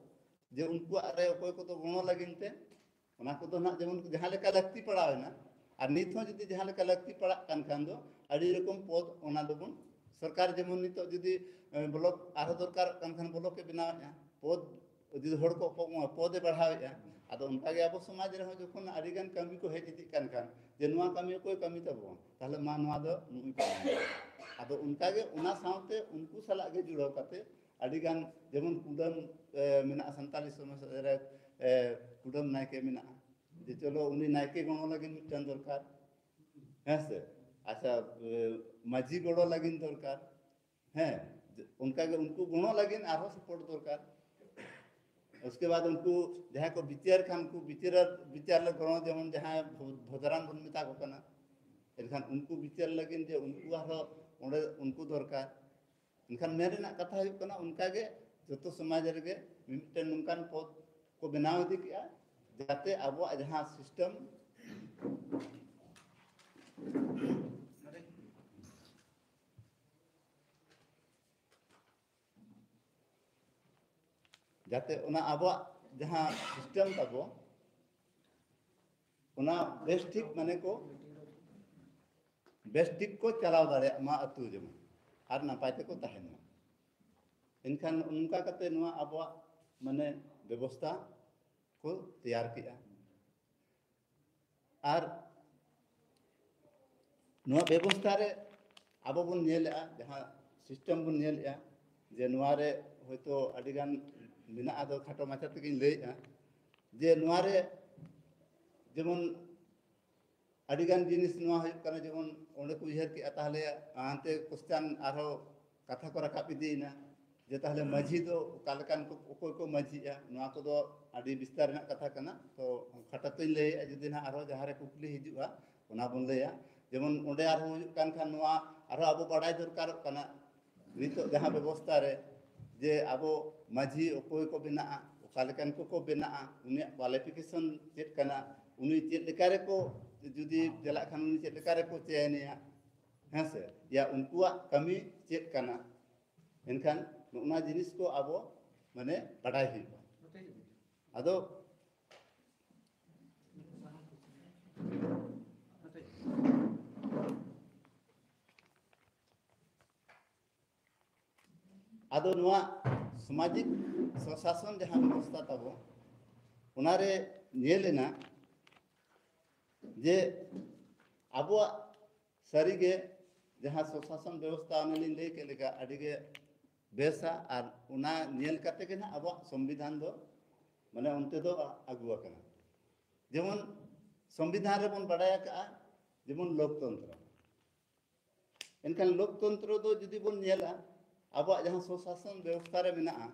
ᱡᱮ ᱩᱱᱠᱩᱣᱟᱜ ᱨᱮ ᱚᱠᱚᱭ ᱠᱚᱫᱚ ᱜᱚᱲᱚ ᱞᱟᱹᱜᱤᱫ ᱛᱮ ᱚᱱᱟ ᱠᱚᱫᱚ ᱱᱟᱜ ᱡᱮᱢᱚᱱ ᱡᱟᱦᱟᱸ ᱞᱮᱠᱟ ᱞᱟᱹᱠᱛᱤ ᱯᱟᱲᱟᱣ ᱮᱱᱟ, ᱟᱨ ᱱᱤᱛ ᱦᱚᱸ ᱡᱩᱫᱤ ᱡᱟᱦᱟᱸ ᱞᱮᱠᱟ ᱞᱟᱹᱠᱛᱤ ᱯᱟᱲᱟᱜ ᱠᱟᱱ ᱠᱷᱟᱱ ᱫᱚ ᱟᱹᱰᱤ ᱨᱚᱠᱚᱢ ᱯᱚᱫᱽ ᱚᱱᱟ ᱫᱚᱵᱚᱱ, ᱥᱚᱨᱠᱟᱨ ᱡᱮᱢᱚᱱ ᱱᱤᱛᱚᱜ ᱡᱩᱫᱤ, ᱮ, ᱵᱞᱚᱠ ᱟᱨᱦᱚᱸ ᱫᱚᱨᱠᱟᱨᱚᱜ ᱠᱟᱱ ᱠᱷᱟᱱ ᱵᱞᱚᱠ ᱮ ᱵᱮᱱᱟᱣᱮᱫᱼᱟ, ᱯᱚᱫᱽ ᱡᱩᱫᱤ ᱦᱚᱲ ᱠᱚ ᱠᱚᱢᱚᱜᱼᱟ, ᱯᱚᱫᱽ ᱮ ᱵᱟᱲᱦᱟᱣᱮᱫᱼᱟ᱾ ᱟᱫᱚ ᱚᱱᱠᱟᱜᱮ ᱟᱵᱚ ᱥᱚᱢᱟᱡᱽ ᱨᱮᱦᱚᱸ ᱡᱚᱠᱷᱚᱱ ᱟᱹᱰᱤᱜᱟᱱ ᱠᱟᱹᱢᱤ ᱠᱚ ᱦᱮᱡ ᱤᱫᱤᱜ ᱠᱟᱱ ᱠᱷᱟᱱ, ᱡᱮ ᱱᱚᱣᱟ ᱠᱟᱹᱢᱤ ᱚᱠᱚᱭ ᱠᱟᱹᱢᱤ ᱛᱟᱵᱚᱱ, ᱛᱟᱦᱚᱞᱮ ᱢᱟ ᱱᱚᱣᱟ ᱫᱚ ᱱᱩᱭ ᱠᱟᱹᱢᱤ᱾ ᱟᱫᱚ ᱚᱱᱠᱟᱜᱮ ᱚᱱᱟ ᱥᱟᱶᱛᱮ ᱩᱱᱠᱩ ᱥᱟᱞᱟᱜ ᱜᱮ ᱡᱩᱲᱟᱹᱣ ᱠᱟᱛᱮ ᱟᱹᱰᱤᱜᱟᱱ ᱡᱮᱢᱚᱱ ᱠᱩᱰᱟᱹᱢ, ᱮ, ᱢᱮᱱᱟᱜᱼᱟ, ᱥᱟᱱᱛᱟᱲᱤ ᱥᱚᱢᱟᱡᱽ ᱨᱮ, ᱮ, ᱠᱩᱰᱟᱹᱢ ᱱᱟᱭᱠᱮ ᱢᱮᱱᱟᱜᱼᱟ᱾ ᱡᱮ ᱪᱚᱞᱚ ᱩᱱᱤ ᱱᱟᱭᱠᱮ ᱜᱚᱲᱚ ᱞᱟᱹᱜᱤᱫ ᱢᱤᱫᱴᱟᱝ ᱫᱚᱨᱠᱟᱨ, ᱦᱮᱸ ᱥᱮ? ᱟᱪᱪᱷᱟ, ᱮ, ᱢᱟᱹᱡᱷᱤ ᱜᱚᱲᱚ ᱞᱟᱹᱜᱤᱫ ᱫᱚᱨᱠᱟᱨ, ᱦᱮᱸ, ᱡᱮ ᱚᱱᱠᱟᱜᱮ ᱩᱱᱠᱩ ᱜᱚᱲᱚ ᱞᱟᱹᱜᱤᱫ ᱟᱨᱦᱚᱸ ᱥᱟᱯᱳᱨᱴ ᱫᱚᱨᱠᱟᱨ᱾ ᱩᱥᱠᱮ ᱵᱟᱫ ᱩᱱᱠᱩ ᱡᱟᱦᱟᱸᱭ ᱠᱚ ᱵᱤᱪᱟᱹᱨ ᱠᱷᱟᱱ, ᱩᱱᱠᱩ ᱵᱤᱪᱟᱹᱨ, ᱵᱤᱪᱟᱹᱨ ᱞᱮ ᱜᱚᱲᱚ, ᱡᱮᱢᱚᱱ ᱡᱟᱦᱟᱸᱭ ᱵᱷᱚ-, ᱵᱷᱚᱫᱨᱟᱱ ᱵᱚᱱ ᱢᱮᱛᱟ ᱠᱚ ᱠᱟᱱᱟ, ᱮᱱᱠᱷᱟᱱ ᱩᱱᱠᱩ ᱵᱤᱪᱟᱹᱨ ᱞᱟᱹᱜᱤᱫ ᱡᱮ ᱩᱱᱠᱩ ᱟᱨᱦᱚᱸ ᱚᱸᱰᱮ ᱩᱱᱠᱩ ᱫᱚᱨᱠᱟᱨ᱾ ᱮᱱᱠᱷᱟᱱ ᱢᱮᱱ ᱨᱮᱱᱟᱜ ᱠᱟᱛᱷᱟ ᱦᱩᱭᱩᱜ ᱠᱟᱱᱟ, ᱚᱱᱠᱟᱜᱮ ᱡᱚᱛᱚ ᱥᱚᱢᱟᱡᱽ ᱨᱮᱜᱮ ᱢᱤᱫᱴᱮᱱ ᱱᱚᱝᱠᱟᱱ ᱯᱚᱫᱽ ᱠᱚ ᱵᱮᱱᱟᱣ ᱤᱫᱤ ᱠᱮᱜᱼᱟ, ᱡᱟᱛᱮ ᱟᱵᱚᱣᱟᱜ ᱡᱟᱦᱟᱸ ᱥᱤᱥᱴᱮᱢ, ᱡᱟᱛᱮ ᱚᱱᱟ ᱟᱵᱚᱣᱟᱜ ᱡᱟᱦᱟᱸ ᱥᱤᱥᱴᱮᱢ ᱛᱟᱵᱚ, ᱚᱱᱟ ᱵᱮᱥ ᱴᱷᱤᱠ, ᱢᱟᱱᱮ ᱠᱚ ᱵᱮᱥ ᱴᱷᱤᱠ ᱠᱚ ᱪᱟᱞᱟᱣ ᱫᱟᱲᱮᱭᱟᱜ ᱢᱟ ᱟᱹᱛᱩ, ᱡᱮᱢᱚᱱ ᱟᱨ ᱱᱟᱯᱟᱭ ᱛᱮᱠᱚ ᱛᱟᱦᱮᱱ ᱢᱟ᱾ ᱮᱱᱠᱷᱟᱱ ᱚᱱᱠᱟ ᱠᱟᱛᱮ ᱱᱚᱣᱟ ᱟᱵᱚᱣᱟᱜ, ᱢᱟᱱᱮ, ᱵᱮᱵᱚᱥᱛᱷᱟ ᱠᱚ ᱛᱮᱭᱟᱨ ᱠᱮᱜᱼᱟ᱾ ᱟᱨ ᱱᱚᱣᱟ ᱵᱮᱵᱚᱥᱛᱷᱟ ᱨᱮ ᱟᱵᱚ ᱵᱚᱱ ᱧᱮᱞᱮᱜᱼᱟ, ᱡᱟᱦᱟᱸ ᱥᱤᱥᱴᱮᱢ ᱵᱚᱱ ᱧᱮᱞᱮᱜᱼᱟ, ᱡᱮ ᱱᱚᱣᱟ ᱨᱮ ᱦᱚᱭᱛᱳ ᱟᱹᱰᱤᱜᱟᱱ ᱢᱮᱱᱟᱜᱼᱟ, ᱟᱫᱚ ᱠᱷᱟᱴᱚ ᱢᱟᱪᱷᱟ ᱛᱮᱜᱮᱧ ᱞᱟᱹᱭᱮᱜᱼᱟ, ᱡᱮ ᱱᱚᱣᱟ ᱨᱮ ᱡᱮᱢᱚᱱ ᱟᱹᱰᱤᱜᱟᱱ ᱡᱤᱱᱤᱥ ᱱᱚᱣᱟ ᱦᱩᱭᱩᱜ ᱠᱟᱱᱟ, ᱡᱮᱢᱚᱱ ᱚᱸᱰᱮ ᱠᱚ ᱩᱭᱦᱟᱹᱨ ᱠᱮᱜᱼᱟ, ᱛᱟᱦᱚᱞᱮ ᱦᱟᱱᱛᱮ ᱠᱚᱥᱪᱟᱱ ᱟᱨᱦᱚᱸ ᱠᱟᱛᱷᱟ ᱠᱚ ᱨᱟᱠᱟᱵ ᱤᱫᱤᱭᱮᱱᱟ, ᱡᱮ ᱛᱟᱦᱚᱞᱮ ᱢᱟᱹᱡᱷᱤ ᱫᱚ ᱚᱠᱟ ᱞᱮᱠᱟᱱ ᱠᱚ, ᱚᱠᱚᱭ ᱠᱚ ᱢᱟᱹᱡᱷᱤᱜᱼᱟ? ᱱᱚᱣᱟ ᱠᱚᱫᱚ ᱟᱹᱰᱤ ᱵᱤᱥᱛᱟᱨ ᱨᱮᱱᱟᱜ ᱠᱟᱛᱷᱟ ᱠᱟᱱᱟ, ᱛᱚ ᱠᱷᱟᱴᱚ ᱛᱮᱧ ᱞᱟᱹᱭᱮᱜᱼᱟ, ᱡᱩᱫᱤ ᱱᱟᱦᱟᱜ ᱟᱨᱦᱚᱸ ᱡᱟᱦᱟᱸ ᱨᱮ ᱠᱩᱠᱞᱤ ᱦᱤᱡᱩᱜᱼᱟ, ᱚᱱᱟ ᱵᱚᱱ ᱞᱟᱹᱭᱟ᱾ ᱡᱮᱢᱚᱱ ᱚᱸᱰᱮ ᱟᱨᱦᱚᱸ ᱦᱩᱭᱩᱜ ᱠᱟᱱ ᱠᱷᱟᱱ, ᱱᱚᱣᱟ ᱟᱨᱦᱚᱸ ᱟᱵᱚ ᱵᱟᱰᱟᱭ ᱫᱚᱨᱠᱟᱨᱚᱜ ᱠᱟᱱᱟ, ᱱᱤᱛᱚᱜ ᱡᱟᱦᱟᱸ ᱵᱮᱵᱚᱥᱛᱷᱟ ᱨᱮ, ᱡᱮ ᱟᱵᱚ ᱢᱟᱹᱡᱷᱤ ᱚᱠᱚᱭ ᱠᱚ ᱵᱮᱱᱟᱜᱼᱟ, ᱚᱠᱟ ᱞᱮᱠᱟᱱ ᱠᱚᱠᱚ ᱵᱮᱱᱟᱜᱼᱟ, ᱩᱱᱤᱭᱟᱜ ᱠᱳᱣᱟᱞᱤᱯᱷᱤᱠᱮᱥᱚᱱ ᱪᱮᱫ ᱠᱟᱱᱟ, ᱩᱱᱤ ᱪᱮᱫ ᱞᱮᱠᱟ ᱨᱮᱠᱚ, ᱡᱩᱫᱤ ᱪᱟᱞᱟᱜ ᱠᱷᱟᱱ ᱩᱱᱤ ᱪᱮᱫ ᱞᱮᱠᱟ ᱨᱮᱠᱚ ᱪᱮᱭᱮᱱᱮᱭᱟ, ᱦᱮᱸ ᱥᱮ? ᱭᱟ ᱩᱱᱠᱩᱣᱟᱜ ᱠᱟᱹᱢᱤ ᱪᱮᱫ ᱠᱟᱱᱟ? ᱮᱱᱠᱷᱟᱱ ᱱᱚᱜᱼᱚ ᱱᱚᱣᱟ ᱡᱤᱱᱤᱥ ᱠᱚ ᱟᱵᱚ, ᱢᱟᱱᱮ, ᱵᱟᱰᱟᱭ ᱦᱩᱭᱩᱜᱼᱟ᱾ ᱟᱫᱚ ᱟᱫᱚ ᱱᱚᱣᱟ ᱥᱟᱢᱟᱡᱤᱠ ᱥᱚᱥᱟᱥᱚᱱ ᱡᱟᱦᱟᱸ ᱵᱮᱵᱚᱥᱛᱷᱟ ᱛᱟᱵᱚ, ᱚᱱᱟᱨᱮ ᱧᱮᱞ ᱮᱱᱟ ᱡᱮ ᱟᱵᱚᱣᱟᱜ ᱥᱟᱹᱨᱤᱜᱮ ᱡᱟᱦᱟᱸ ᱥᱚᱥᱟᱥᱚᱱ ᱵᱮᱵᱚᱥᱛᱷᱟ, ᱚᱱᱮᱞᱤᱧ ᱞᱟᱹᱭ ᱠᱮᱫ ᱞᱮᱠᱟ, ᱟᱹᱰᱤᱜᱮ ᱵᱮᱥᱟ, ᱟᱨ ᱚᱱᱟ ᱧᱮᱞ ᱠᱟᱛᱮ ᱜᱮ ᱱᱟᱦᱟᱜ ᱟᱵᱚᱣᱟᱜ ᱥᱚᱝᱵᱤᱫᱷᱟᱱ ᱫᱚ, ᱢᱟᱱᱮ, ᱚᱱᱛᱮ ᱫᱚ ᱟᱹᱜᱩ ᱟᱠᱟᱱᱟ᱾ ᱡᱮᱢᱚᱱ ᱥᱚᱝᱵᱤᱫᱷᱟᱱ ᱨᱮᱵᱚᱱ ᱵᱟᱲᱟᱭ ᱟᱠᱟᱫᱼᱟ ᱡᱮᱢᱚᱱ ᱞᱳᱠᱛᱚᱱᱛᱨᱚ᱾ ᱮᱱᱠᱷᱟᱱ ᱞᱳᱠᱛᱚᱱᱛᱨᱚ ᱫᱚ ᱡᱩᱫᱤ ᱵᱚᱱ ᱧᱮᱞᱟ, ᱟᱵᱚᱣᱟᱜ ᱡᱟᱦᱟᱸ ᱥᱩᱥᱟᱥᱚᱱ ᱵᱮᱵᱚᱥᱛᱷᱟ ᱨᱮ ᱢᱮᱱᱟᱜᱼᱟ,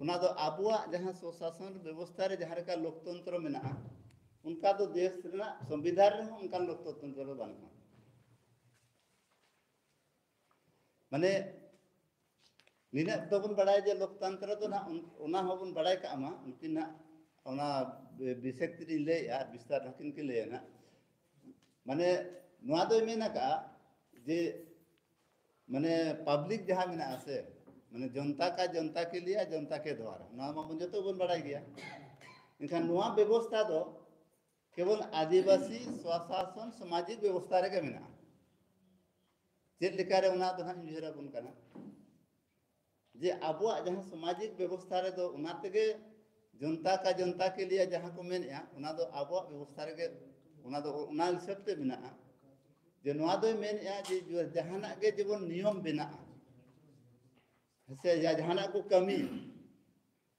ᱚᱱᱟ ᱫᱚ ᱟᱵᱚᱣᱟᱜ ᱡᱟᱦᱟᱸ ᱥᱩᱥᱟᱥᱚᱱ ᱵᱮᱵᱚᱥᱛᱷᱟ ᱨᱮ ᱡᱟᱦᱟᱸ ᱞᱮᱠᱟ ᱞᱳᱠᱛᱚᱱᱛᱨᱚ ᱢᱮᱱᱟᱜᱼᱟ, ᱚᱱᱠᱟ ᱫᱚ ᱫᱮᱥ ᱨᱮᱱᱟᱜ ᱥᱚᱝᱵᱤᱫᱷᱟᱱ ᱨᱮᱦᱚᱸ ᱚᱱᱠᱟᱱ ᱞᱳᱠᱛᱚᱱᱛᱨᱚ ᱫᱚ ᱵᱟᱹᱱᱩᱜᱼᱟ᱾ ᱢᱟᱱᱮ ᱱᱤᱱᱟᱹᱜ ᱫᱚᱵᱚᱱ ᱵᱟᱲᱟᱭᱟ ᱡᱮ ᱞᱳᱠᱛᱚᱱᱛᱨᱚ ᱫᱚ ᱱᱟᱜ ᱚᱱ-, ᱚᱱᱟ ᱦᱚᱸᱵᱚᱱ ᱵᱟᱲᱟᱭ ᱠᱟᱜ ᱢᱟ, ᱩᱱᱠᱤᱱ ᱱᱟᱜ ᱚᱱᱟ ᱵᱤ-, ᱵᱤᱥᱮᱠ ᱛᱮᱞᱤᱧ ᱞᱟᱹᱭᱮᱜᱼᱟ, ᱵᱤᱥᱛᱟᱨ ᱦᱚᱸᱠᱤᱱ ᱠᱤᱱ ᱞᱟᱹᱭᱟ ᱱᱟᱜ᱾ ᱢᱟᱱᱮ ᱱᱚᱣᱟ ᱫᱚᱭ ᱢᱮᱱ ᱟᱠᱟᱜᱼᱟ ᱡᱮ ᱢᱟᱱᱮ ᱯᱟᱵᱽᱞᱤᱠ ᱡᱟᱦᱟᱸ ᱢᱮᱱᱟᱜᱼᱟ ᱥᱮ, ᱢᱟᱱᱮ ᱡᱚᱱᱛᱟ ᱠᱟ ᱡᱚᱱᱛᱟ ᱠᱮ ᱞᱤᱭᱟ ᱡᱚᱱᱛᱟ ᱠᱮ ᱫᱣᱟᱨᱟ, ᱱᱚᱣᱟ ᱢᱟᱵᱚᱱ ᱡᱚᱛᱚ ᱵᱚᱱ ᱵᱟᱲᱟᱭ ᱜᱮᱭᱟ᱾ ᱮᱱᱠᱷᱟᱱ ᱱᱚᱣᱟ ᱵᱮᱵᱚᱥᱛᱷᱟ ᱫᱚ ᱠᱮᱵᱚᱞ ᱟᱹᱫᱤᱵᱟᱹᱥᱤ ᱥᱣᱟᱥᱟᱥᱚᱱ ᱥᱟᱢᱟᱡᱤᱠ ᱵᱮᱵᱚᱥᱛᱷᱟ ᱨᱮᱜᱮ ᱢᱮᱱᱟᱜᱼᱟ᱾ ᱪᱮᱫ ᱞᱮᱠᱟᱨᱮ, ᱚᱱᱟ ᱫᱚ ᱦᱟᱸᱜ ᱤᱧ ᱩᱭᱦᱟᱹᱨ ᱟᱵᱚᱱ ᱠᱟᱱᱟ ᱡᱮ ᱟᱵᱚᱣᱟᱜ ᱡᱟᱦᱟᱸ ᱥᱟᱢᱟᱡᱤᱠ ᱵᱮᱵᱚᱥᱛᱷᱟ ᱨᱮᱫᱚ ᱚᱱᱟ ᱛᱮᱜᱮ ᱡᱚᱱᱛᱟ ᱠᱟ ᱡᱚᱱᱛᱟ ᱠᱮ ᱞᱤᱭᱟ ᱡᱟᱦᱟᱸ ᱠᱚ ᱢᱮᱱᱮᱜᱼᱟ, ᱚᱱᱟ ᱫᱚ ᱟᱵᱚᱣᱟᱜ ᱵᱮᱵᱚᱥᱛᱷᱟ ᱨᱮᱜᱮ, ᱚᱱᱟ ᱫᱚ ᱚᱱᱟ ᱦᱤᱥᱟᱹᱵ ᱛᱮ ᱢᱮᱱᱟᱜᱼᱟ᱾ ᱡᱮ ᱱᱚᱣᱟ ᱫᱚᱭ ᱢᱮᱱᱮᱜᱼᱟ ᱡᱮ ᱡᱟᱦᱟᱱᱟᱜ ᱜᱮ ᱡᱮᱢᱚᱱ ᱱᱤᱭᱚᱢ ᱵᱮᱱᱟᱜᱼᱟ, ᱥᱮ ᱡᱟᱦᱟᱱᱟᱜ ᱠᱚ ᱠᱟᱹᱢᱤ,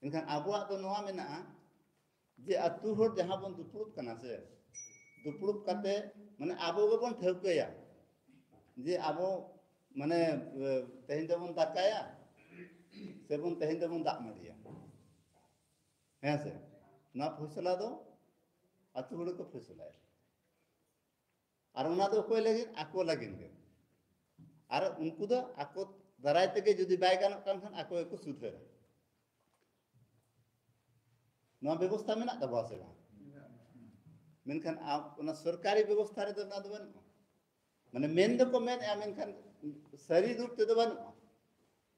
ᱮᱱᱠᱷᱟᱱ ᱟᱵᱚᱣᱟᱜ ᱫᱚ ᱱᱚᱣᱟ ᱢᱮᱱᱟᱜᱼᱟ ᱡᱮ ᱟᱹᱛᱩ ᱦᱚᱲ ᱡᱟᱦᱟᱸ ᱵᱚᱱ ᱫᱩᱯᱲᱩᱵ ᱠᱟᱱᱟ ᱥᱮ, ᱫᱩᱯᱲᱩᱵ ᱠᱟᱛᱮ ᱢᱟᱱᱮ ᱟᱵᱚ ᱜᱮᱵᱚᱱ ᱴᱷᱟᱹᱣᱠᱟᱹᱭᱟ ᱡᱮ ᱟᱵᱚ ᱢᱟᱱᱮ, ᱮ, ᱛᱮᱦᱮᱧ ᱫᱚᱵᱚᱱ ᱫᱟᱠᱟᱭᱟ ᱥᱮᱵᱚᱱ ᱛᱮᱦᱮᱧ ᱫᱚᱵᱚᱱ ᱫᱟᱜ ᱢᱟᱹᱰᱤᱭᱟ᱾ ᱦᱮᱸ ᱥᱮ? ᱱᱚᱣᱟ ᱯᱷᱚᱭᱥᱟᱞᱟ ᱫᱚ ᱟᱹᱛᱩ ᱦᱚᱲ ᱠᱚ ᱯᱷᱚᱭᱥᱟᱞᱟᱭᱟ᱾ ᱟᱨ ᱚᱱᱟ ᱫᱚ ᱚᱠᱚᱭ ᱞᱟᱹᱜᱤᱫ? ᱟᱠᱚ ᱞᱟᱹᱜᱤᱫ ᱜᱮ᱾ ᱟᱨ ᱩᱱᱠᱩ ᱫᱚ ᱟᱠᱚ ᱫᱟᱨᱟᱭ ᱛᱮᱜᱮ ᱡᱩᱫᱤ ᱵᱟᱭ ᱜᱟᱱᱚᱜ ᱠᱟᱱ ᱠᱷᱟᱱ ᱟᱠᱚ ᱜᱮᱠᱚ ᱥᱩᱫᱷᱟᱹᱨᱟ᱾ ᱱᱚᱣᱟ ᱵᱮᱵᱚᱥᱛᱷᱟ ᱢᱮᱱᱟᱜ ᱛᱟᱵᱚᱱᱟ ᱥᱮ ᱵᱟᱝ? ᱢᱮᱱᱠᱷᱟᱱ ᱟᱵ-, ᱚᱱᱟ ᱥᱚᱨᱠᱟᱨᱤ ᱵᱮᱵᱚᱥᱛᱷᱟ ᱨᱮᱫᱚ ᱚᱱᱟ ᱫᱚ ᱵᱟᱹᱱᱩᱜᱼᱟ᱾ ᱢᱟᱱᱮ ᱢᱮᱱ ᱫᱚᱠᱚ ᱢᱮᱱᱮᱜᱼᱟ, ᱢᱮᱱᱠᱷᱟᱱ ᱥᱟᱹᱨᱤ ᱨᱩᱯ ᱛᱮᱫᱚ ᱵᱟᱹᱱᱩᱜᱼᱟ᱾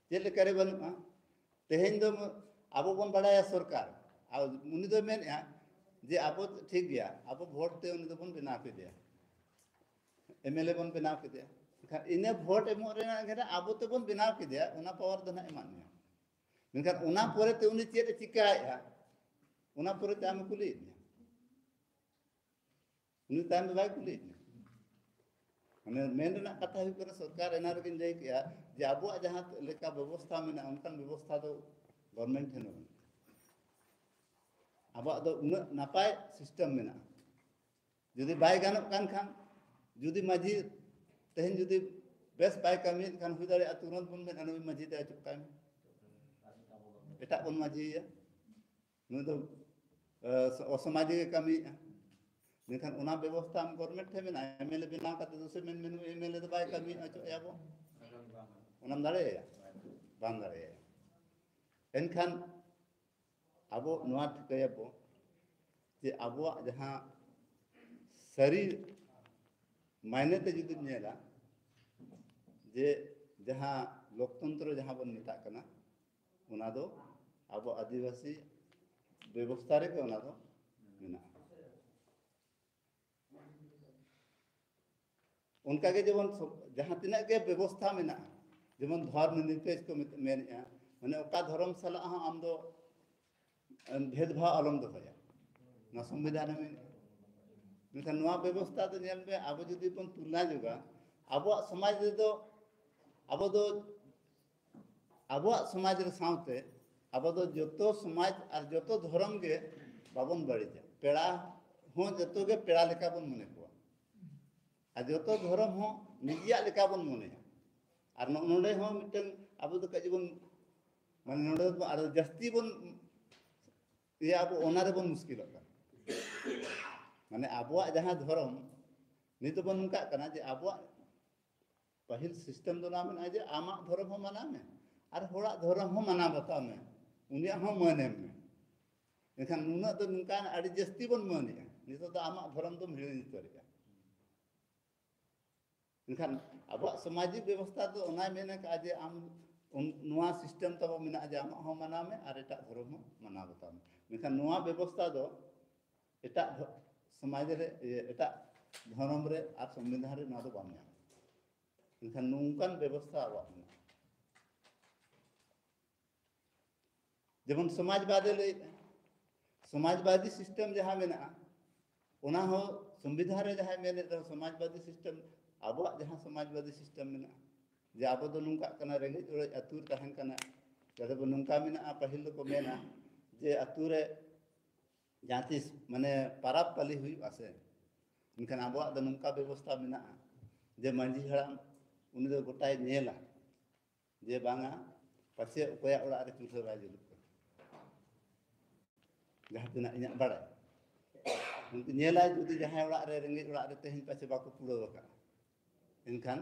ᱪᱮᱫ ᱞᱮᱠᱟᱨᱮ ᱵᱟᱹᱱᱩᱜᱼᱟ? ᱛᱮᱦᱮᱧ ᱫᱚ ᱟᱵᱚ ᱵᱚᱱ ᱵᱟᱲᱟᱭᱟ ᱥᱚᱨᱠᱟᱨ, ᱟᱨ ᱩᱱᱤ ᱫᱚᱭ ᱢᱮᱱᱮᱜᱼᱟ ᱡᱮ ᱟᱵᱚ ᱴᱷᱤᱠ ᱜᱮᱭᱟ, ᱟᱵᱚ ᱵᱷᱳᱴ ᱛᱮ ᱩᱱᱤ ᱫᱚᱵᱚᱱ ᱵᱮᱱᱟᱣ ᱠᱮᱫᱮᱭᱟ, ᱮᱢ ᱮᱞ ᱮ ᱵᱚᱱ ᱵᱮᱱᱟᱣ ᱠᱮᱫᱮᱭᱟ᱾ ᱮᱱᱠᱷᱟᱱ ᱤᱱᱟᱹ ᱵᱷᱳᱴ ᱮᱢᱚᱜ ᱨᱮᱱᱟᱜ ᱜᱮ ᱟᱵᱚ ᱛᱮᱵᱚᱱ ᱵᱮᱱᱟᱣ ᱠᱮᱫᱮᱭᱟ, ᱚᱱᱟ ᱯᱟᱣᱟᱨ ᱫᱚ ᱱᱟᱜ ᱮᱢᱟᱜ ᱢᱮᱭᱟ᱾ ᱢᱮᱱᱠᱷᱟᱱ ᱚᱱᱟ ᱯᱚᱨᱮᱛᱮ ᱩᱱᱤ ᱪᱮᱫ ᱮ ᱪᱤᱠᱟᱭᱮᱫᱼᱟ, ᱚᱱᱟ ᱯᱚᱨᱮᱛᱮ ᱟᱢᱮ ᱠᱩᱞᱤᱭᱮᱫ ᱢᱮᱭᱟ᱾ ᱩᱱᱤ ᱛᱟᱭᱚᱢ ᱫᱚ ᱵᱟᱭ ᱠᱩᱞᱤᱭᱮᱫ ᱢᱮᱭᱟ᱾ ᱢᱟᱱᱮ ᱢᱮᱱ ᱨᱮᱱᱟᱜ ᱠᱟᱛᱷᱟ ᱦᱩᱭᱩᱜ ᱠᱟᱱᱟ, ᱥᱚᱨᱠᱟᱨ ᱮᱱᱟ ᱨᱮᱜᱮᱧ ᱞᱟᱹᱭ ᱠᱮᱜᱼᱟ ᱡᱮ ᱟᱵᱚᱣᱟᱜ ᱡᱟᱦᱟᱸ ᱞᱮᱠᱟ ᱵᱮᱵᱚᱥᱛᱷᱟ ᱢᱮᱱᱟᱜᱼᱟ, ᱚᱱᱠᱟᱱ ᱵᱮᱵᱚᱥᱛᱷᱟ ᱫᱚ ᱜᱚᱵᱷᱚᱨᱱᱢᱮᱱᱴ ᱴᱷᱮᱱ ᱦᱚᱸ ᱵᱟᱹᱱᱩᱜᱼᱟ᱾ ᱟᱵᱚᱣᱟᱜ ᱫᱚ ᱩᱱᱟᱹᱜ ᱱᱟᱯᱟᱭ system ᱢᱮᱱᱟᱜᱼᱟ᱾ ᱡᱩᱫᱤ ᱵᱟᱭ ᱜᱟᱱᱚᱜ ᱠᱟᱱ ᱠᱷᱟᱱ, ᱡᱩᱫᱤ ᱢᱟᱹᱡᱷᱤ ᱛᱮᱦᱮᱧ ᱡᱩᱫᱤ ᱵᱮᱥ ᱵᱟᱭ ᱠᱟᱹᱢᱤᱭᱮᱫ ᱠᱷᱟᱱ, ᱦᱩᱭ ᱫᱟᱲᱮᱭᱟᱜᱼᱟ ᱛᱩᱨᱟᱹᱱᱛ ᱵᱚᱱ ᱢᱮᱱᱟ, "ᱱᱩᱭ ᱢᱟᱹᱡᱷᱤ ᱫᱚ ᱚᱪᱚᱜ ᱠᱟᱭ ᱢᱮ, ᱮᱴᱟᱜ ᱵᱚᱱ ᱢᱟᱹᱡᱷᱤᱭᱮᱭᱟ, ᱱᱩᱭ ᱫᱚ ᱚᱥᱚᱢᱟᱡᱽ ᱜᱮ ᱠᱟᱹᱢᱤᱭᱮᱫᱼᱟ᱾" ᱢᱮᱱᱠᱷᱟᱱ ᱚᱱᱟ ᱵᱮᱵᱚᱥᱛᱷᱟ ᱟᱢ ᱜᱚᱵᱷᱚᱨᱱᱢᱮᱱᱴ ᱴᱷᱮᱱ ᱢᱮᱱᱟᱜᱼᱟ, ᱮᱢ ᱮᱞ ᱮ ᱵᱮᱱᱟᱣ ᱠᱟᱛᱮ ᱫᱩᱥᱮ ᱢᱮᱱ ᱢᱮᱱ ᱮᱢ ᱮᱞ ᱮ ᱫᱚ ᱵᱟᱭ ᱠᱟᱹᱢᱤᱭᱮᱫᱼᱟ, ᱚᱪᱚᱜ ᱮᱭᱟ ᱵᱚᱱ, ᱚᱱᱟᱢ ᱫᱟᱲᱮᱭᱟᱜᱼᱟ? ᱵᱟᱝ ᱫᱟᱲᱮᱭᱟᱜᱼᱟ᱾ ᱮᱱᱠᱷᱟᱱ ᱟᱵᱚ ᱱᱚᱣᱟ ᱴᱷᱤᱠᱟᱹᱭᱟᱵᱚ ᱡᱮ ᱟᱵᱚᱣᱟᱜ ᱡᱟᱦᱟᱸ ᱥᱟᱹᱨᱤ ᱢᱟᱭᱱᱮ ᱛᱮ ᱡᱩᱫᱤᱢ ᱧᱮᱞᱟ, ᱡᱮ ᱡᱟᱦᱟᱸ ᱞᱳᱠᱛᱚᱱᱛᱨᱚ ᱡᱟᱦᱟᱸ ᱵᱚᱱ ᱢᱮᱛᱟᱜ ᱠᱟᱱᱟ, ᱚᱱᱟ ᱫᱚ ᱟᱵᱚ ᱟᱹᱫᱤᱵᱟᱹᱥᱤ ᱵᱮᱵᱚᱥᱛᱷᱟ ᱨᱮᱜᱮ ᱚᱱᱟ ᱫᱚ ᱢᱮᱱᱟᱜᱼᱟ᱾ ᱚᱱᱠᱟᱜᱮ ᱡᱮᱢᱚᱱ ᱡᱟᱦᱟᱸ ᱛᱤᱱᱟᱹᱜ ᱜᱮ ᱵᱮᱵᱚᱥᱛᱷᱟ ᱢᱮᱱᱟᱜᱼᱟ, ᱡᱮᱢᱚᱱ ᱫᱷᱚᱨᱢ ᱱᱤᱨᱯᱮᱠᱷ ᱠᱚ ᱢᱮᱱᱮᱫᱼᱟ, ᱢᱟᱱᱮ ᱚᱠᱟ ᱫᱷᱚᱨᱚᱢ ᱥᱟᱞᱟᱜ ᱦᱚᱸ ᱟᱢ ᱫᱚ ᱵᱷᱮᱫᱽᱵᱷᱟᱣ ᱟᱞᱚᱢ ᱫᱚᱦᱚᱭᱟ, ᱱᱚᱣᱟ ᱥᱚᱝᱵᱤᱫᱷᱟᱱ ᱨᱮ ᱢᱮᱱᱟᱜᱼᱟ᱾ ᱢᱮᱱᱠᱷᱟᱱ ᱱᱚᱣᱟ ᱵᱮᱵᱚᱥᱛᱷᱟ ᱫᱚ ᱧᱮᱞ ᱢᱮ, ᱟᱵᱚ ᱡᱩᱫᱤ ᱵᱚᱱ ᱛᱩᱞᱱᱟ ᱡᱚᱜᱟ, ᱟᱵᱚᱣᱟᱜ ᱥᱚᱢᱟᱡᱽ ᱨᱮᱫᱚ ᱟᱵᱚ ᱫᱚ ᱟᱵᱚᱣᱟᱜ ᱥᱚᱢᱟᱡᱽ ᱨᱮ ᱥᱟᱶᱛᱮ ᱟᱵᱚ ᱫᱚ ᱡᱚᱛᱚ ᱥᱚᱢᱟᱡᱽ ᱟᱨ ᱡᱚᱛᱚ ᱫᱷᱚᱨᱚᱢ ᱜᱮ ᱵᱟᱵᱚᱱ ᱵᱟᱹᱲᱤᱡᱟ᱾ ᱯᱮᱲᱟ ᱦᱚᱸ ᱡᱚᱛᱚ ᱜᱮ ᱯᱮᱲᱟ ᱞᱮᱠᱟ ᱵᱚᱱ ᱢᱚᱱᱮ ᱠᱚᱣᱟ, ᱟᱨ ᱡᱚᱛᱚ ᱫᱷᱚᱨᱚᱢ ᱦᱚᱸ ᱱᱤᱡᱮᱭᱟᱜ ᱞᱮᱠᱟ ᱵᱚᱱ ᱢᱚᱱᱮᱭᱟ᱾ ᱟᱨ ᱱᱚ-, ᱱᱚᱰᱮ ᱦᱚᱸ ᱢᱤᱫᱴᱟᱝ ᱟᱵᱚ ᱫᱚ ᱠᱟᱹᱡ ᱵᱚᱱ, ᱢᱟᱱᱮ, ᱱᱚᱰᱮ ᱫᱚ ᱟᱨᱚ ᱡᱟᱹᱥᱛᱤ ᱵᱚᱱ ᱤᱭᱟᱹ, ᱟᱵᱚ ᱚᱱᱟ ᱨᱮᱵᱚᱱ ᱢᱩᱥᱠᱤᱞᱚᱜ ᱠᱟᱱᱟ᱾ ᱢᱟᱱᱮ, ᱟᱵᱚᱣᱟᱜ ᱡᱟᱦᱟᱸ ᱫᱷᱚᱨᱚᱢ, ᱱᱤᱛ ᱵᱚᱱ ᱱᱚᱝᱠᱟᱜ ᱠᱟᱱᱟ ᱡᱮ ᱟᱵᱚᱣᱟᱜ ᱯᱟᱹᱦᱤᱞ system ᱫᱚ ᱱᱚᱣᱟ ᱢᱮᱱᱟᱜᱼᱟ ᱡᱮ ᱟᱢᱟᱜ ᱫᱷᱚᱨᱚᱢ ᱦᱚᱸ ᱢᱟᱱᱟᱣ ᱢᱮ ᱟᱨ ᱦᱚᱲᱟᱜ ᱫᱷᱚᱨᱚᱢ ᱦᱚᱸ ᱢᱟᱱᱟᱣ ᱵᱟᱛᱟᱣ ᱢᱮ, ᱩᱱᱤᱭᱟᱜ ᱦᱚᱸ ᱢᱟᱹᱱ ᱮᱢ ᱢᱮ᱾ ᱮᱱᱠᱷᱟᱱ ᱱᱩᱱᱟᱹᱜ ᱫᱚ ᱱᱚᱝᱠᱟ ᱟᱹᱰᱤ ᱡᱟᱹᱥᱛᱤ ᱵᱚᱱ ᱢᱟᱹᱱᱮᱜᱼᱟ, ᱱᱤᱛᱚᱜ ᱫᱚ ᱟᱢᱟᱜ ᱫᱷᱚᱨᱚᱢ ᱫᱚᱢ ᱦᱤᱲᱤᱧ ᱩᱛᱟᱹᱨᱮᱜᱼᱟ᱾ ᱮᱱᱠᱷᱟᱱ ᱟᱵᱚᱣᱟᱜ ᱥᱟᱢᱟᱡᱤᱠ ᱵᱮᱵᱚᱥᱛᱷᱟ ᱫᱚ ᱚᱱᱟᱭ ᱢᱮᱱ ᱟᱠᱟᱫᱼᱟ ᱡᱮ ᱟᱢ ᱩᱱ-, ᱱᱚᱣᱟ system ᱛᱟᱵᱚ ᱢᱮᱱᱟᱜᱼᱟ ᱡᱮ ᱟᱢᱟᱜ ᱦᱚᱸ ᱢᱟᱱᱟᱣ ᱢᱮ ᱟᱨ ᱮᱴᱟᱜ ᱫᱷᱚᱨᱚᱢ ᱦᱚᱸ ᱢᱟᱱᱟᱣ ᱵᱟᱛᱟᱣ ᱢᱮ᱾ ᱢᱮᱱᱠᱷᱟᱱ ᱱᱚᱣᱟ ᱵᱮᱵᱚᱥᱛᱷᱟ ᱫᱚ ᱮᱴᱟᱜ ᱫᱷᱚ-, ᱥᱚᱢᱟᱡᱽ ᱨᱮ, ᱤᱭᱟᱹ, ᱮᱴᱟᱜ ᱫᱷᱚᱨᱚᱢ ᱨᱮ ᱟᱨ ᱥᱚᱝᱵᱤᱫᱷᱟᱱ ᱨᱮ ᱱᱚᱣᱟ ᱫᱚ ᱵᱟᱢ ᱧᱟᱢᱟ᱾ ᱢᱮᱱᱠᱷᱟᱱ ᱱᱚᱝᱠᱟᱱ ᱵᱮᱵᱚᱥᱛᱷᱟ ᱟᱵᱚᱣᱟᱜ ᱢᱮᱱᱟᱜᱼᱟ᱾ ᱡᱮᱢᱚᱱ ᱥᱚᱢᱟᱡᱽᱵᱟᱫᱮ ᱞᱟᱹᱭᱮᱫᱼᱟ, ᱥᱚᱢᱟᱡᱽᱵᱟᱫᱤ system ᱡᱟᱦᱟᱸ ᱢᱮᱱᱟᱜᱼᱟ, ᱚᱱᱟ ᱦᱚᱸ ᱥᱚᱝᱵᱤᱫᱷᱟᱱ ᱨᱮ ᱡᱟᱦᱟᱸᱭ ᱢᱮᱱᱮᱫ ᱨᱮᱦᱚᱸ ᱥᱚᱢᱟᱡᱽᱵᱟᱫᱤ system, ᱟᱵᱚᱣᱟᱜ ᱡᱟᱦᱟᱸ ᱥᱚᱢᱟᱡᱽᱵᱟᱫᱤ system ᱢᱮᱱᱟᱜᱼᱟ, ᱡᱮ ᱟᱵᱚ ᱫᱚ ᱱᱚᱝᱠᱟᱜ ᱠᱟᱱᱟ, ᱨᱮᱸᱜᱮᱡ ᱚᱨᱮᱡ ᱟᱹᱛᱩ ᱨᱮ ᱛᱟᱦᱮᱱ ᱠᱟᱱᱟ, ᱡᱟᱛᱮ ᱵᱚ ᱱᱚᱝᱠᱟ ᱢᱮᱱᱟᱜᱼᱟ, ᱯᱟᱹᱦᱤᱞ ᱫᱚᱠᱚ ᱢᱮᱱᱟ ᱡᱮ ᱟᱹᱛᱩ ᱨᱮ ᱡᱟᱦᱟᱸ ᱛᱤᱥ ᱢᱟᱱᱮ ᱯᱟᱨᱟᱵᱽ ᱯᱟᱹᱞᱤ ᱦᱩᱭᱩᱜᱼᱟ ᱥᱮ, ᱮᱱᱠᱷᱟᱱ ᱟᱵᱚᱣᱟᱜ ᱫᱚ ᱱᱚᱝᱠᱟ ᱵᱮᱵᱚᱥᱛᱷᱟ ᱢᱮᱱᱟᱜᱼᱟ ᱡᱮ ᱢᱟᱺᱡᱷᱤ ᱦᱟᱲᱟᱢ ᱩᱱᱤ ᱫᱚ ᱜᱚᱴᱟᱭ ᱧᱮᱞᱟ ᱡᱮ ᱵᱟᱝᱟ ᱯᱟᱪᱷᱮ ᱚᱠᱚᱭᱟᱜ ᱚᱲᱟᱜ ᱨᱮ ᱪᱩᱞᱦᱟᱹ ᱵᱟᱭ ᱡᱩᱞᱩᱜ ᱠᱟᱱᱟ, ᱡᱟᱦᱟᱸ ᱛᱤᱱᱟᱹᱜ ᱤᱧᱟᱹᱜ ᱵᱟᱲᱟᱭ᱾ ᱩᱱᱠᱩ ᱧᱮᱞᱟᱭ ᱡᱩᱫᱤ ᱡᱟᱦᱟᱸᱭ ᱚᱲᱟᱜ ᱨᱮ, ᱨᱮᱸᱜᱮᱡ ᱚᱲᱟᱜ ᱨᱮ ᱛᱮᱦᱮᱧ ᱯᱟᱪᱷᱮ ᱵᱟᱠᱚ ᱠᱩᱲᱟᱹᱣ ᱟᱠᱟᱫᱼᱟ, ᱮᱱᱠᱷᱟᱱ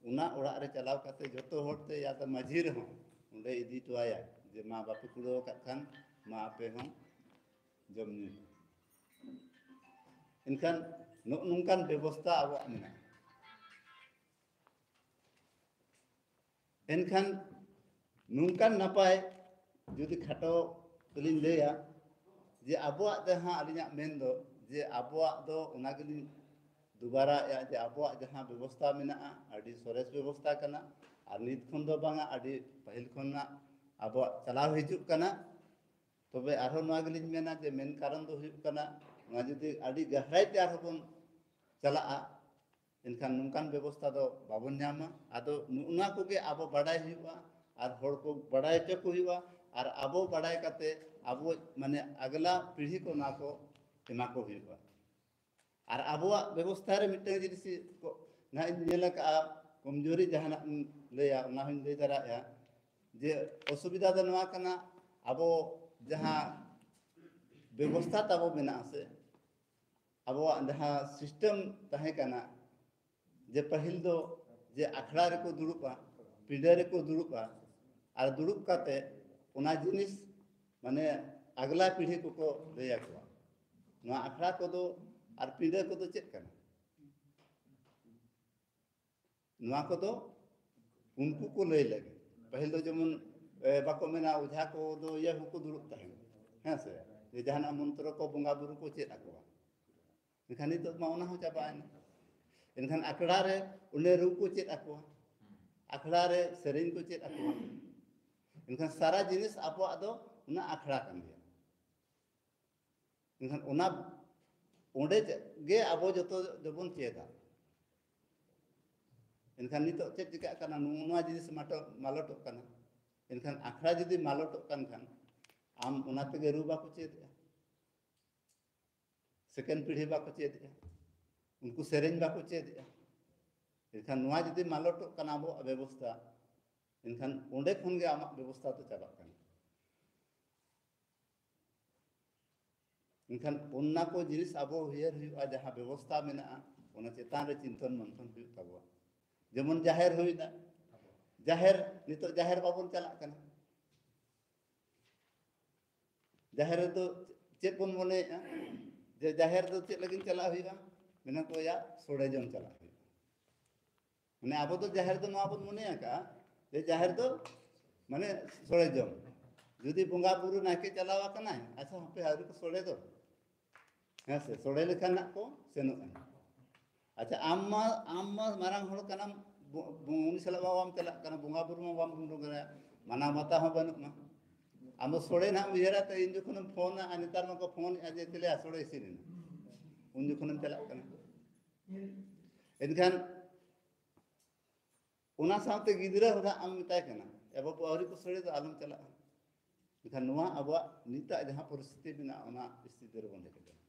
ᱚᱱᱟ ᱚᱲᱟᱜ ᱨᱮ ᱪᱟᱞᱟᱣ ᱠᱟᱛᱮ ᱡᱚᱛᱚ ᱦᱚᱲ ᱛᱮ ᱭᱟ ᱫᱚ ᱢᱟᱹᱡᱷᱤ ᱨᱮᱦᱚᱸ ᱚᱸᱰᱮ ᱤᱫᱤ ᱦᱚᱴᱚᱣᱟᱭᱟ ᱡᱮ ᱢᱟ ᱵᱟᱯᱮ ᱠᱩᱲᱟᱹᱣ ᱟᱠᱟᱫ ᱠᱷᱟᱱ ᱢᱟ ᱟᱯᱮ ᱦᱚᱸ ᱡᱚᱢ ᱧᱩ᱾ ᱮᱱᱠᱷᱟᱱ ᱱᱚᱜᱼᱚ ᱱᱚᱝᱠᱟᱱ ᱵᱮᱵᱚᱥᱛᱷᱟ ᱟᱵᱚᱣᱟᱜ ᱢᱮᱱᱟᱜᱼᱟ᱾ ᱮᱱᱠᱷᱟᱱ ᱱᱚᱝᱠᱟᱱ ᱱᱟᱯᱟᱭ ᱡᱩᱫᱤ ᱠᱷᱟᱴᱚ ᱛᱮᱞᱤᱧ ᱞᱟᱹᱭᱟ ᱡᱮ ᱟᱵᱚᱣᱟᱜ ᱡᱟᱦᱟᱸ ᱟᱹᱞᱤᱧᱟᱜ ᱢᱮᱱ ᱫᱚ ᱡᱮ ᱟᱵᱚᱣᱟᱜ ᱫᱚ ᱚᱱᱟ ᱜᱮᱞᱤᱧ ᱫᱩᱵᱟᱨᱟᱜᱼᱟ ᱡᱮ ᱟᱵᱚᱣᱟᱜ ᱡᱟᱦᱟᱸ ᱵᱮᱵᱚᱥᱛᱷᱟ ᱢᱮᱱᱟᱜᱼᱟ ᱟᱹᱰᱤ ᱥᱚᱨᱮᱥ ᱵᱮᱵᱚᱥᱛᱷᱟ ᱠᱟᱱᱟ᱾ ᱟᱨ ᱱᱤᱛ ᱠᱷᱚᱱ ᱫᱚ ᱵᱟᱝᱟ, ᱟᱹᱰᱤ ᱯᱟᱹᱦᱤᱞ ᱠᱷᱚᱱᱟᱜ ᱟᱵᱚᱣᱟᱜ ᱪᱟᱞᱟᱣ ᱦᱤᱡᱩᱜ ᱠᱟᱱᱟ᱾ ᱛᱚᱵᱮ ᱟᱨᱦᱚᱸ ᱱᱚᱣᱟ ᱜᱮᱞᱤᱧ ᱢᱮᱱᱟ ᱡᱮ ᱢᱮᱱ ᱠᱟᱨᱚᱱ ᱫᱚ ᱦᱩᱭᱩᱜ ᱠᱟᱱᱟ ᱱᱚᱣᱟ ᱡᱩᱫᱤ ᱟᱹᱰᱤ ᱜᱟᱦᱨᱟᱭ ᱛᱮ ᱟᱨᱦᱚᱸ ᱵᱚᱱ ᱪᱟᱞᱟᱜᱼᱟ ᱮᱱᱠᱷᱟᱱ ᱱᱚᱝᱠᱟᱱ ᱵᱮᱵᱚᱥᱛᱷᱟ ᱫᱚ ᱵᱟᱵᱚᱱ ᱧᱟᱢᱟ᱾ ᱟᱫᱚ ᱱᱚᱜᱼᱚ ᱱᱚᱣᱟ ᱠᱚᱜᱮ ᱟᱵᱚ ᱵᱟᱰᱟᱭ ᱦᱩᱭᱩᱜᱼᱟ ᱟᱨ ᱦᱚᱲ ᱠᱚ ᱵᱟᱰᱟᱭ ᱦᱚᱪᱚ ᱠᱚ ᱦᱩᱭᱩᱜᱼᱟ᱾ ᱟᱨ ᱟᱵᱚ ᱵᱟᱰᱟᱭ ᱠᱟᱛᱮ ᱟᱵᱚ ᱢᱟᱱᱮ ᱟᱜᱽᱞᱟ ᱯᱤᱲᱦᱤ ᱠᱚ ᱱᱚᱣᱟ ᱠᱚ ᱮᱢᱟ ᱠᱚ ᱦᱩᱭᱩᱜᱼᱟ᱾ ᱟᱨ ᱟᱵᱚᱣᱟᱜ ᱵᱮᱵᱚᱥᱛᱷᱟ ᱨᱮ ᱢᱤᱫᱴᱟᱝ ᱡᱤᱱᱤᱥ ᱠᱚ ᱱᱟᱦᱟᱜ ᱤᱧ ᱧᱮᱞ ᱟᱠᱟᱫᱼᱟ, ᱠᱚᱢᱡᱳᱨᱤ ᱡᱟᱦᱟᱱᱟᱜ ᱤᱧ ᱞᱟᱹᱭᱟ ᱚᱱᱟ ᱦᱚᱸᱧ ᱞᱟᱹᱭ ᱫᱟᱲᱮᱭᱟᱜᱼᱟ ᱡᱮ ᱚᱥᱩᱵᱤᱫᱷᱟ ᱫᱚ ᱱᱚᱣᱟ ᱠᱟᱱᱟ, ᱟᱵᱚ ᱡᱟᱦᱟᱸ ᱵᱮᱵᱚᱥᱛᱷᱟ ᱛᱟᱵᱚ ᱢᱮᱱᱟᱜᱼᱟ ᱥᱮ ᱟᱵᱚᱣᱟᱜ ᱡᱟᱦᱟᱸ ᱥᱤᱥᱴᱮᱢ ᱛᱟᱦᱮᱸ ᱠᱟᱱᱟ ᱡᱮ ᱯᱟᱹᱦᱤᱞ ᱫᱚ ᱡᱮ ᱟᱠᱷᱲᱟ ᱨᱮᱠᱚ ᱫᱩᱲᱩᱵᱼᱟ, ᱯᱤᱸᱰᱟᱹ ᱨᱮᱠᱚ ᱫᱩᱲᱩᱵᱼᱟ ᱟᱨ ᱫᱩᱲᱩᱵ ᱠᱟᱛᱮ ᱚᱱᱟ ᱡᱤᱱᱤᱥ ᱢᱟᱱᱮ ᱟᱜᱽᱞᱟ ᱯᱤᱲᱦᱤ ᱠᱚᱠᱚ ᱞᱟᱹᱭ ᱟᱠᱚᱣᱟ᱾ ᱱᱚᱣᱟ ᱟᱠᱷᱲᱟ ᱠᱚᱫᱚ ᱟᱨ ᱯᱤᱸᱰᱟᱹ ᱠᱚᱫᱚ ᱪᱮᱫ ᱠᱟᱱᱟ? ᱱᱚᱣᱟ ᱠᱚᱫᱚ ᱩᱱᱠᱩ ᱠᱚ ᱞᱟᱹᱭ ᱞᱟᱹᱜᱤᱫ᱾ ᱯᱟᱹᱦᱤᱞ ᱫᱚ ᱡᱮᱢᱚᱱ ᱵᱟᱠᱚ ᱢᱮᱱᱟ ᱚᱡᱷᱟ ᱠᱚᱫᱚ ᱤᱭᱟᱹ ᱦᱚᱸᱠᱚ ᱫᱩᱲᱩᱵ ᱛᱟᱦᱮᱸᱱ ᱦᱮᱸ ᱥᱮ, ᱡᱮ ᱡᱟᱦᱟᱱᱟᱜ ᱢᱚᱱᱛᱨᱚ ᱠᱚ ᱵᱚᱸᱜᱟ ᱵᱩᱨᱩ ᱠᱚ ᱪᱮᱫ ᱟᱠᱚᱣᱟ᱾ ᱮᱱᱠᱷᱟᱱ ᱱᱤᱛᱚᱜ ᱢᱟ ᱚᱱᱟ ᱦᱚᱸ ᱪᱟᱵᱟᱭᱮᱱᱟ᱾ ᱮᱱᱠᱷᱟᱱ ᱟᱠᱷᱲᱟ ᱨᱮ ᱚᱸᱰᱮ ᱨᱩ ᱠᱚ ᱪᱮᱫ ᱟᱠᱚᱣᱟ, ᱟᱠᱷᱲᱟ ᱨᱮ ᱥᱮᱨᱮᱧ ᱠᱚ ᱪᱮᱫ ᱟᱠᱚᱣᱟ᱾ ᱮᱱᱠᱷᱟᱱ ᱥᱟᱨᱟ ᱡᱤᱱᱤᱥ ᱟᱵᱚᱣᱟᱜ ᱫᱚ ᱚᱱᱟ ᱟᱠᱷᱲᱟ ᱠᱟᱱ ᱜᱮᱭᱟ᱾ ᱮᱱᱠᱷᱟᱱ ᱚᱱᱟ ᱚᱸᱰᱮ ᱜᱮ ᱟᱵᱚ ᱡᱚᱛᱚ ᱫᱚᱵᱚᱱ ᱪᱮᱫᱟ᱾ ᱮᱱᱠᱷᱟᱱ ᱱᱤᱛᱚᱜ ᱪᱮᱫ ᱪᱤᱠᱟᱹᱜ ᱠᱟᱱᱟ? ᱱᱚᱣᱟ ᱡᱤᱱᱤᱥ ᱢᱟᱞᱚᱴᱚᱜ ᱠᱟᱱᱟ᱾ ᱮᱱᱠᱷᱟᱱ ᱟᱠᱷᱲᱟ ᱡᱩᱫᱤ ᱢᱟᱞᱚᱴᱚᱜ ᱠᱟᱱ ᱠᱷᱟᱱ ᱟᱢ ᱚᱱᱟ ᱛᱮᱜᱮ ᱨᱩ ᱵᱟᱠᱚ ᱪᱮᱫᱮᱜᱼᱟ᱾ ᱥᱮᱠᱮᱱᱰ ᱯᱤᱲᱦᱤ ᱵᱟᱠᱚ ᱪᱮᱫᱮᱜᱼᱟ, ᱩᱱᱠᱩ ᱥᱮᱨᱮᱧ ᱵᱟᱠᱚ ᱪᱮᱫᱮᱜᱼᱟ᱾ ᱮᱱᱠᱷᱟᱱ ᱱᱚᱣᱟ ᱡᱩᱫᱤ ᱢᱟᱞᱚᱴᱚᱜ ᱠᱟᱱᱟ ᱟᱵᱚᱣᱟᱜ ᱵᱮᱵᱚᱥᱛᱷᱟ, ᱮᱱᱠᱷᱟᱱ ᱚᱸᱰᱮ ᱠᱷᱚᱱ ᱜᱮ ᱟᱢᱟᱜ ᱵᱮᱵᱚᱥᱛᱷᱟ ᱫᱚ ᱪᱟᱵᱟᱜ ᱠᱟᱱᱟ᱾ ᱮᱱᱠᱷᱟᱱ ᱚᱱᱟ ᱠᱚ ᱡᱤᱱᱤᱥ ᱟᱵᱚ ᱩᱭᱦᱟᱹᱨ ᱦᱩᱭᱩᱜᱼᱟ, ᱡᱟᱦᱟᱸ ᱵᱮᱵᱚᱥᱛᱷᱟ ᱢᱮᱱᱟᱜᱼᱟ, ᱚᱱᱟ ᱪᱮᱛᱟᱱ ᱨᱮ ᱪᱤᱱᱛᱚᱱ ᱢᱚᱱᱛᱷᱚᱱ ᱦᱩᱭᱩᱜ ᱛᱟᱵᱚᱱᱟ᱾ ᱡᱮᱢᱚᱱ ᱡᱟᱦᱮᱨ ᱦᱩᱭᱱᱟ, ᱡᱟᱦᱮᱨ, ᱱᱤᱛᱚᱜ ᱡᱟᱦᱮᱨ ᱵᱟᱵᱚᱱ ᱪᱟᱞᱟᱜ ᱠᱟᱱᱟ᱾ ᱡᱟᱦᱮᱨ ᱨᱮᱫᱚ ᱪᱮᱫ ᱵᱚᱱ ᱢᱚᱱᱮᱭᱮᱫᱼᱟ? ᱡᱮ ᱡᱟᱦᱮᱨ ᱫᱚ ᱪᱮᱫ ᱞᱟᱹᱜᱤᱫ ᱪᱟᱞᱟᱜ ᱦᱩᱭᱩᱜᱼᱟ? ᱢᱮᱱᱟ ᱠᱚ, ᱭᱟ, ᱥᱚᱲᱮ ᱡᱚᱢ ᱪᱟᱞᱟᱜ ᱦᱩᱭᱩᱜᱼᱟ᱾ ᱢᱟᱱᱮ ᱟᱵᱚ ᱫᱚ ᱡᱟᱦᱮᱨ ᱫᱚ ᱱᱚᱣᱟ ᱵᱚᱱ ᱢᱚᱱᱮ ᱟᱠᱟᱫᱼᱟ ᱡᱮ ᱡᱟᱦᱮᱨ ᱫᱚ ᱢᱟᱱᱮ ᱥᱚᱲᱮ ᱡᱚᱢ᱾ ᱡᱩᱫᱤ ᱵᱚᱸᱜᱟ ᱵᱩᱨᱩ ᱱᱟᱭᱠᱮ ᱪᱟᱞᱟᱣ ᱟᱠᱟᱱᱟᱭ, ᱟᱪᱪᱷᱟ, ᱦᱟᱯᱮ ᱟᱹᱣᱨᱤ ᱠᱚ ᱥᱚᱲᱮ ᱫᱚ, ᱦᱮᱸ ᱥᱮ, ᱥᱚᱲᱮ ᱞᱮᱠᱷᱟᱱ ᱱᱟᱜ ᱠᱚ ᱥᱮᱱᱚᱜᱼᱟ᱾ ᱟᱪᱪᱷᱟ, ᱟᱢ ᱢᱟ, ᱟᱢ ᱢᱟ ᱢᱟᱨᱟᱝ ᱦᱚᱲ ᱠᱟᱱᱟᱢ, ᱵᱚ-, ᱵᱚ-, ᱩᱱᱤ ᱥᱟᱞᱟᱜ ᱢᱟ ᱵᱟᱢ ᱪᱟᱞᱟᱜ ᱠᱟᱱᱟ, ᱵᱚᱸᱜᱟ ᱵᱩᱨᱩ ᱢᱟ ᱵᱟᱢ ᱩᱰᱩᱠ ᱫᱟᱲᱮᱭᱟᱜᱼᱟ, ᱢᱟᱱᱟᱣ ᱵᱟᱛᱟᱣ ᱦᱚᱸ ᱵᱟᱹᱱᱩᱜ ᱢᱟ᱾ ᱟᱢ ᱫᱚ ᱥᱚᱲᱮ ᱱᱟᱜ ᱮᱢ ᱩᱭᱦᱟᱹᱨᱟ, ᱛᱚ ᱤᱧ ᱡᱚᱠᱷᱚᱱᱮᱢ ᱯᱷᱳᱱᱟ, ᱟᱨ ᱱᱮᱛᱟᱨ ᱢᱟᱠᱚ ᱯᱷᱳᱱᱮᱫᱼᱟ ᱡᱮ ᱪᱮᱞᱮᱭᱟ ᱥᱚᱲᱮ ᱤᱥᱤᱱ ᱮᱱᱟ, ᱩᱱ ᱡᱚᱠᱷᱚᱱᱮᱢ ᱪᱟᱞᱟᱜ ᱠᱟᱱᱟ᱾ ᱮᱱᱠᱷᱟᱱ ᱚᱱᱟ ᱥᱟᱶᱛᱮ ᱜᱤᱫᱽᱨᱟᱹ ᱦᱚᱸ ᱱᱟᱜ ᱟᱢ ᱢᱮᱛᱟᱭ ᱠᱟᱱᱟ, "ᱮ ᱵᱟᱹᱵᱩ, ᱟᱹᱣᱨᱤ ᱠᱚ ᱥᱚᱲᱮ ᱫᱚ, ᱟᱞᱚᱢ ᱪᱟᱞᱟᱜᱼᱟ᱾" ᱮᱱᱠᱷᱟᱱ ᱱᱚᱣᱟ ᱟᱵᱚᱣᱟᱜ ᱱᱤᱛᱟᱜ ᱡᱟᱦᱟᱸ ᱯᱚᱨᱤᱥᱛᱷᱤᱛᱤ ᱢᱮᱱᱟᱜᱼᱟ, ᱚᱱᱟ ᱥᱛᱷᱤᱛᱤ ᱨᱮᱵᱚᱱ ᱦᱮᱡ ᱟᱠᱟᱱᱟ᱾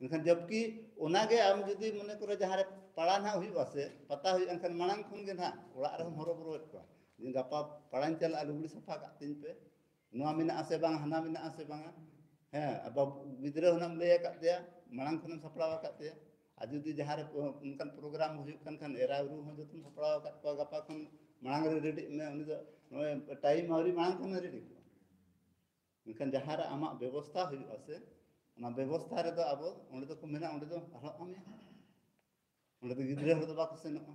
ᱮᱱᱠᱷᱟᱱ ᱡᱚᱵᱠᱤ ᱚᱱᱟᱜᱮ ᱟᱢ ᱡᱩᱫᱤ ᱢᱚᱱᱮ ᱠᱚᱨᱚ ᱡᱟᱦᱟᱸ ᱨᱮ ᱯᱟᱲᱟ ᱱᱟᱜ ᱦᱩᱭᱩᱜᱼᱟ ᱥᱮ ᱯᱟᱛᱟ ᱦᱩᱭᱩᱜᱼᱟ, ᱮᱱᱠᱷᱟᱱ ᱢᱟᱲᱟᱝ ᱠᱷᱚᱱ ᱜᱮ ᱱᱟᱜ ᱚᱲᱟᱜ ᱨᱮᱦᱚᱸ ᱦᱚᱨᱚᱵᱚᱨᱚᱭᱮᱫ ᱠᱚᱣᱟ ᱡᱮ, "ᱜᱟᱯᱟ ᱯᱟᱲᱟᱧ ᱪᱟᱞᱟᱜᱼᱟ, ᱞᱩᱜᱽᱲᱤ ᱥᱟᱯᱷᱟ ᱠᱟᱜ ᱛᱤᱧ ᱯᱮ, ᱱᱚᱣᱟ ᱢᱮᱱᱟᱜᱼᱟ ᱥᱮ ᱵᱟᱝ, ᱦᱟᱱᱟ ᱢᱮᱱᱟᱜᱼᱟ ᱥᱮ ᱵᱟᱝᱟ?" ᱦᱮᱸ, ᱟᱵᱚ ᱜᱤᱫᱽᱨᱟᱹ ᱦᱚᱸ ᱮᱢ ᱞᱟᱹᱭ ᱟᱠᱟᱫ ᱛᱟᱭᱟ, ᱢᱟᱲᱟᱝ ᱠᱷᱚᱱᱮᱢ ᱥᱟᱯᱲᱟᱣ ᱟᱠᱟᱫ ᱛᱟᱭᱟ᱾ ᱟᱨ ᱡᱩᱫᱤ ᱡᱟᱦᱟᱸ ᱨᱮ ᱚᱱᱠᱟᱱ ᱯᱨᱳᱜᱨᱟᱢ ᱦᱩᱭᱩᱜ ᱠᱟᱱ ᱠᱷᱟᱱ, ᱮᱨᱟ ᱩᱨᱩ ᱦᱚᱸ ᱡᱚᱛᱚᱢ ᱥᱟᱯᱲᱟᱣ ᱟᱠᱟᱫ ᱠᱚᱣᱟ, ᱜᱟᱯᱟ ᱠᱷᱚᱱ ᱢᱟᱲᱟᱝ ᱨᱮ ᱨᱮᱰᱤᱜ ᱢᱮ, ᱩᱱᱤ ᱫᱚ ᱱᱚᱜᱼᱚᱭ ᱴᱟᱭᱤᱢ ᱟᱹᱣᱨᱤ ᱢᱟᱲᱟᱝ ᱠᱷᱚᱱ ᱨᱮᱰᱤ ᱠᱚᱜᱼᱟ᱾ ᱢᱮᱱᱠᱷᱟᱱ ᱡᱟᱦᱟᱸ ᱨᱮ ᱟᱢᱟᱜ ᱵᱮᱵᱚᱥᱛᱷᱟ ᱦᱩᱭᱩᱜᱼᱟ ᱥᱮ, ᱚᱱᱟ ᱵᱮᱵᱚᱥᱛᱷᱟ ᱨᱮᱫᱚ ᱟᱵᱚ ᱚᱸᱰᱮ ᱫᱚᱠᱚ ᱢᱮᱱᱟ, ᱚᱸᱰᱮ ᱫᱚ ᱟᱞᱚ ᱟᱢ ᱭᱟ, ᱚᱸᱰᱮ ᱫᱚ ᱜᱤᱫᱽᱨᱟᱹ ᱦᱚᱲ ᱫᱚ ᱵᱟᱠᱚ ᱥᱮᱱᱚᱜᱼᱟ᱾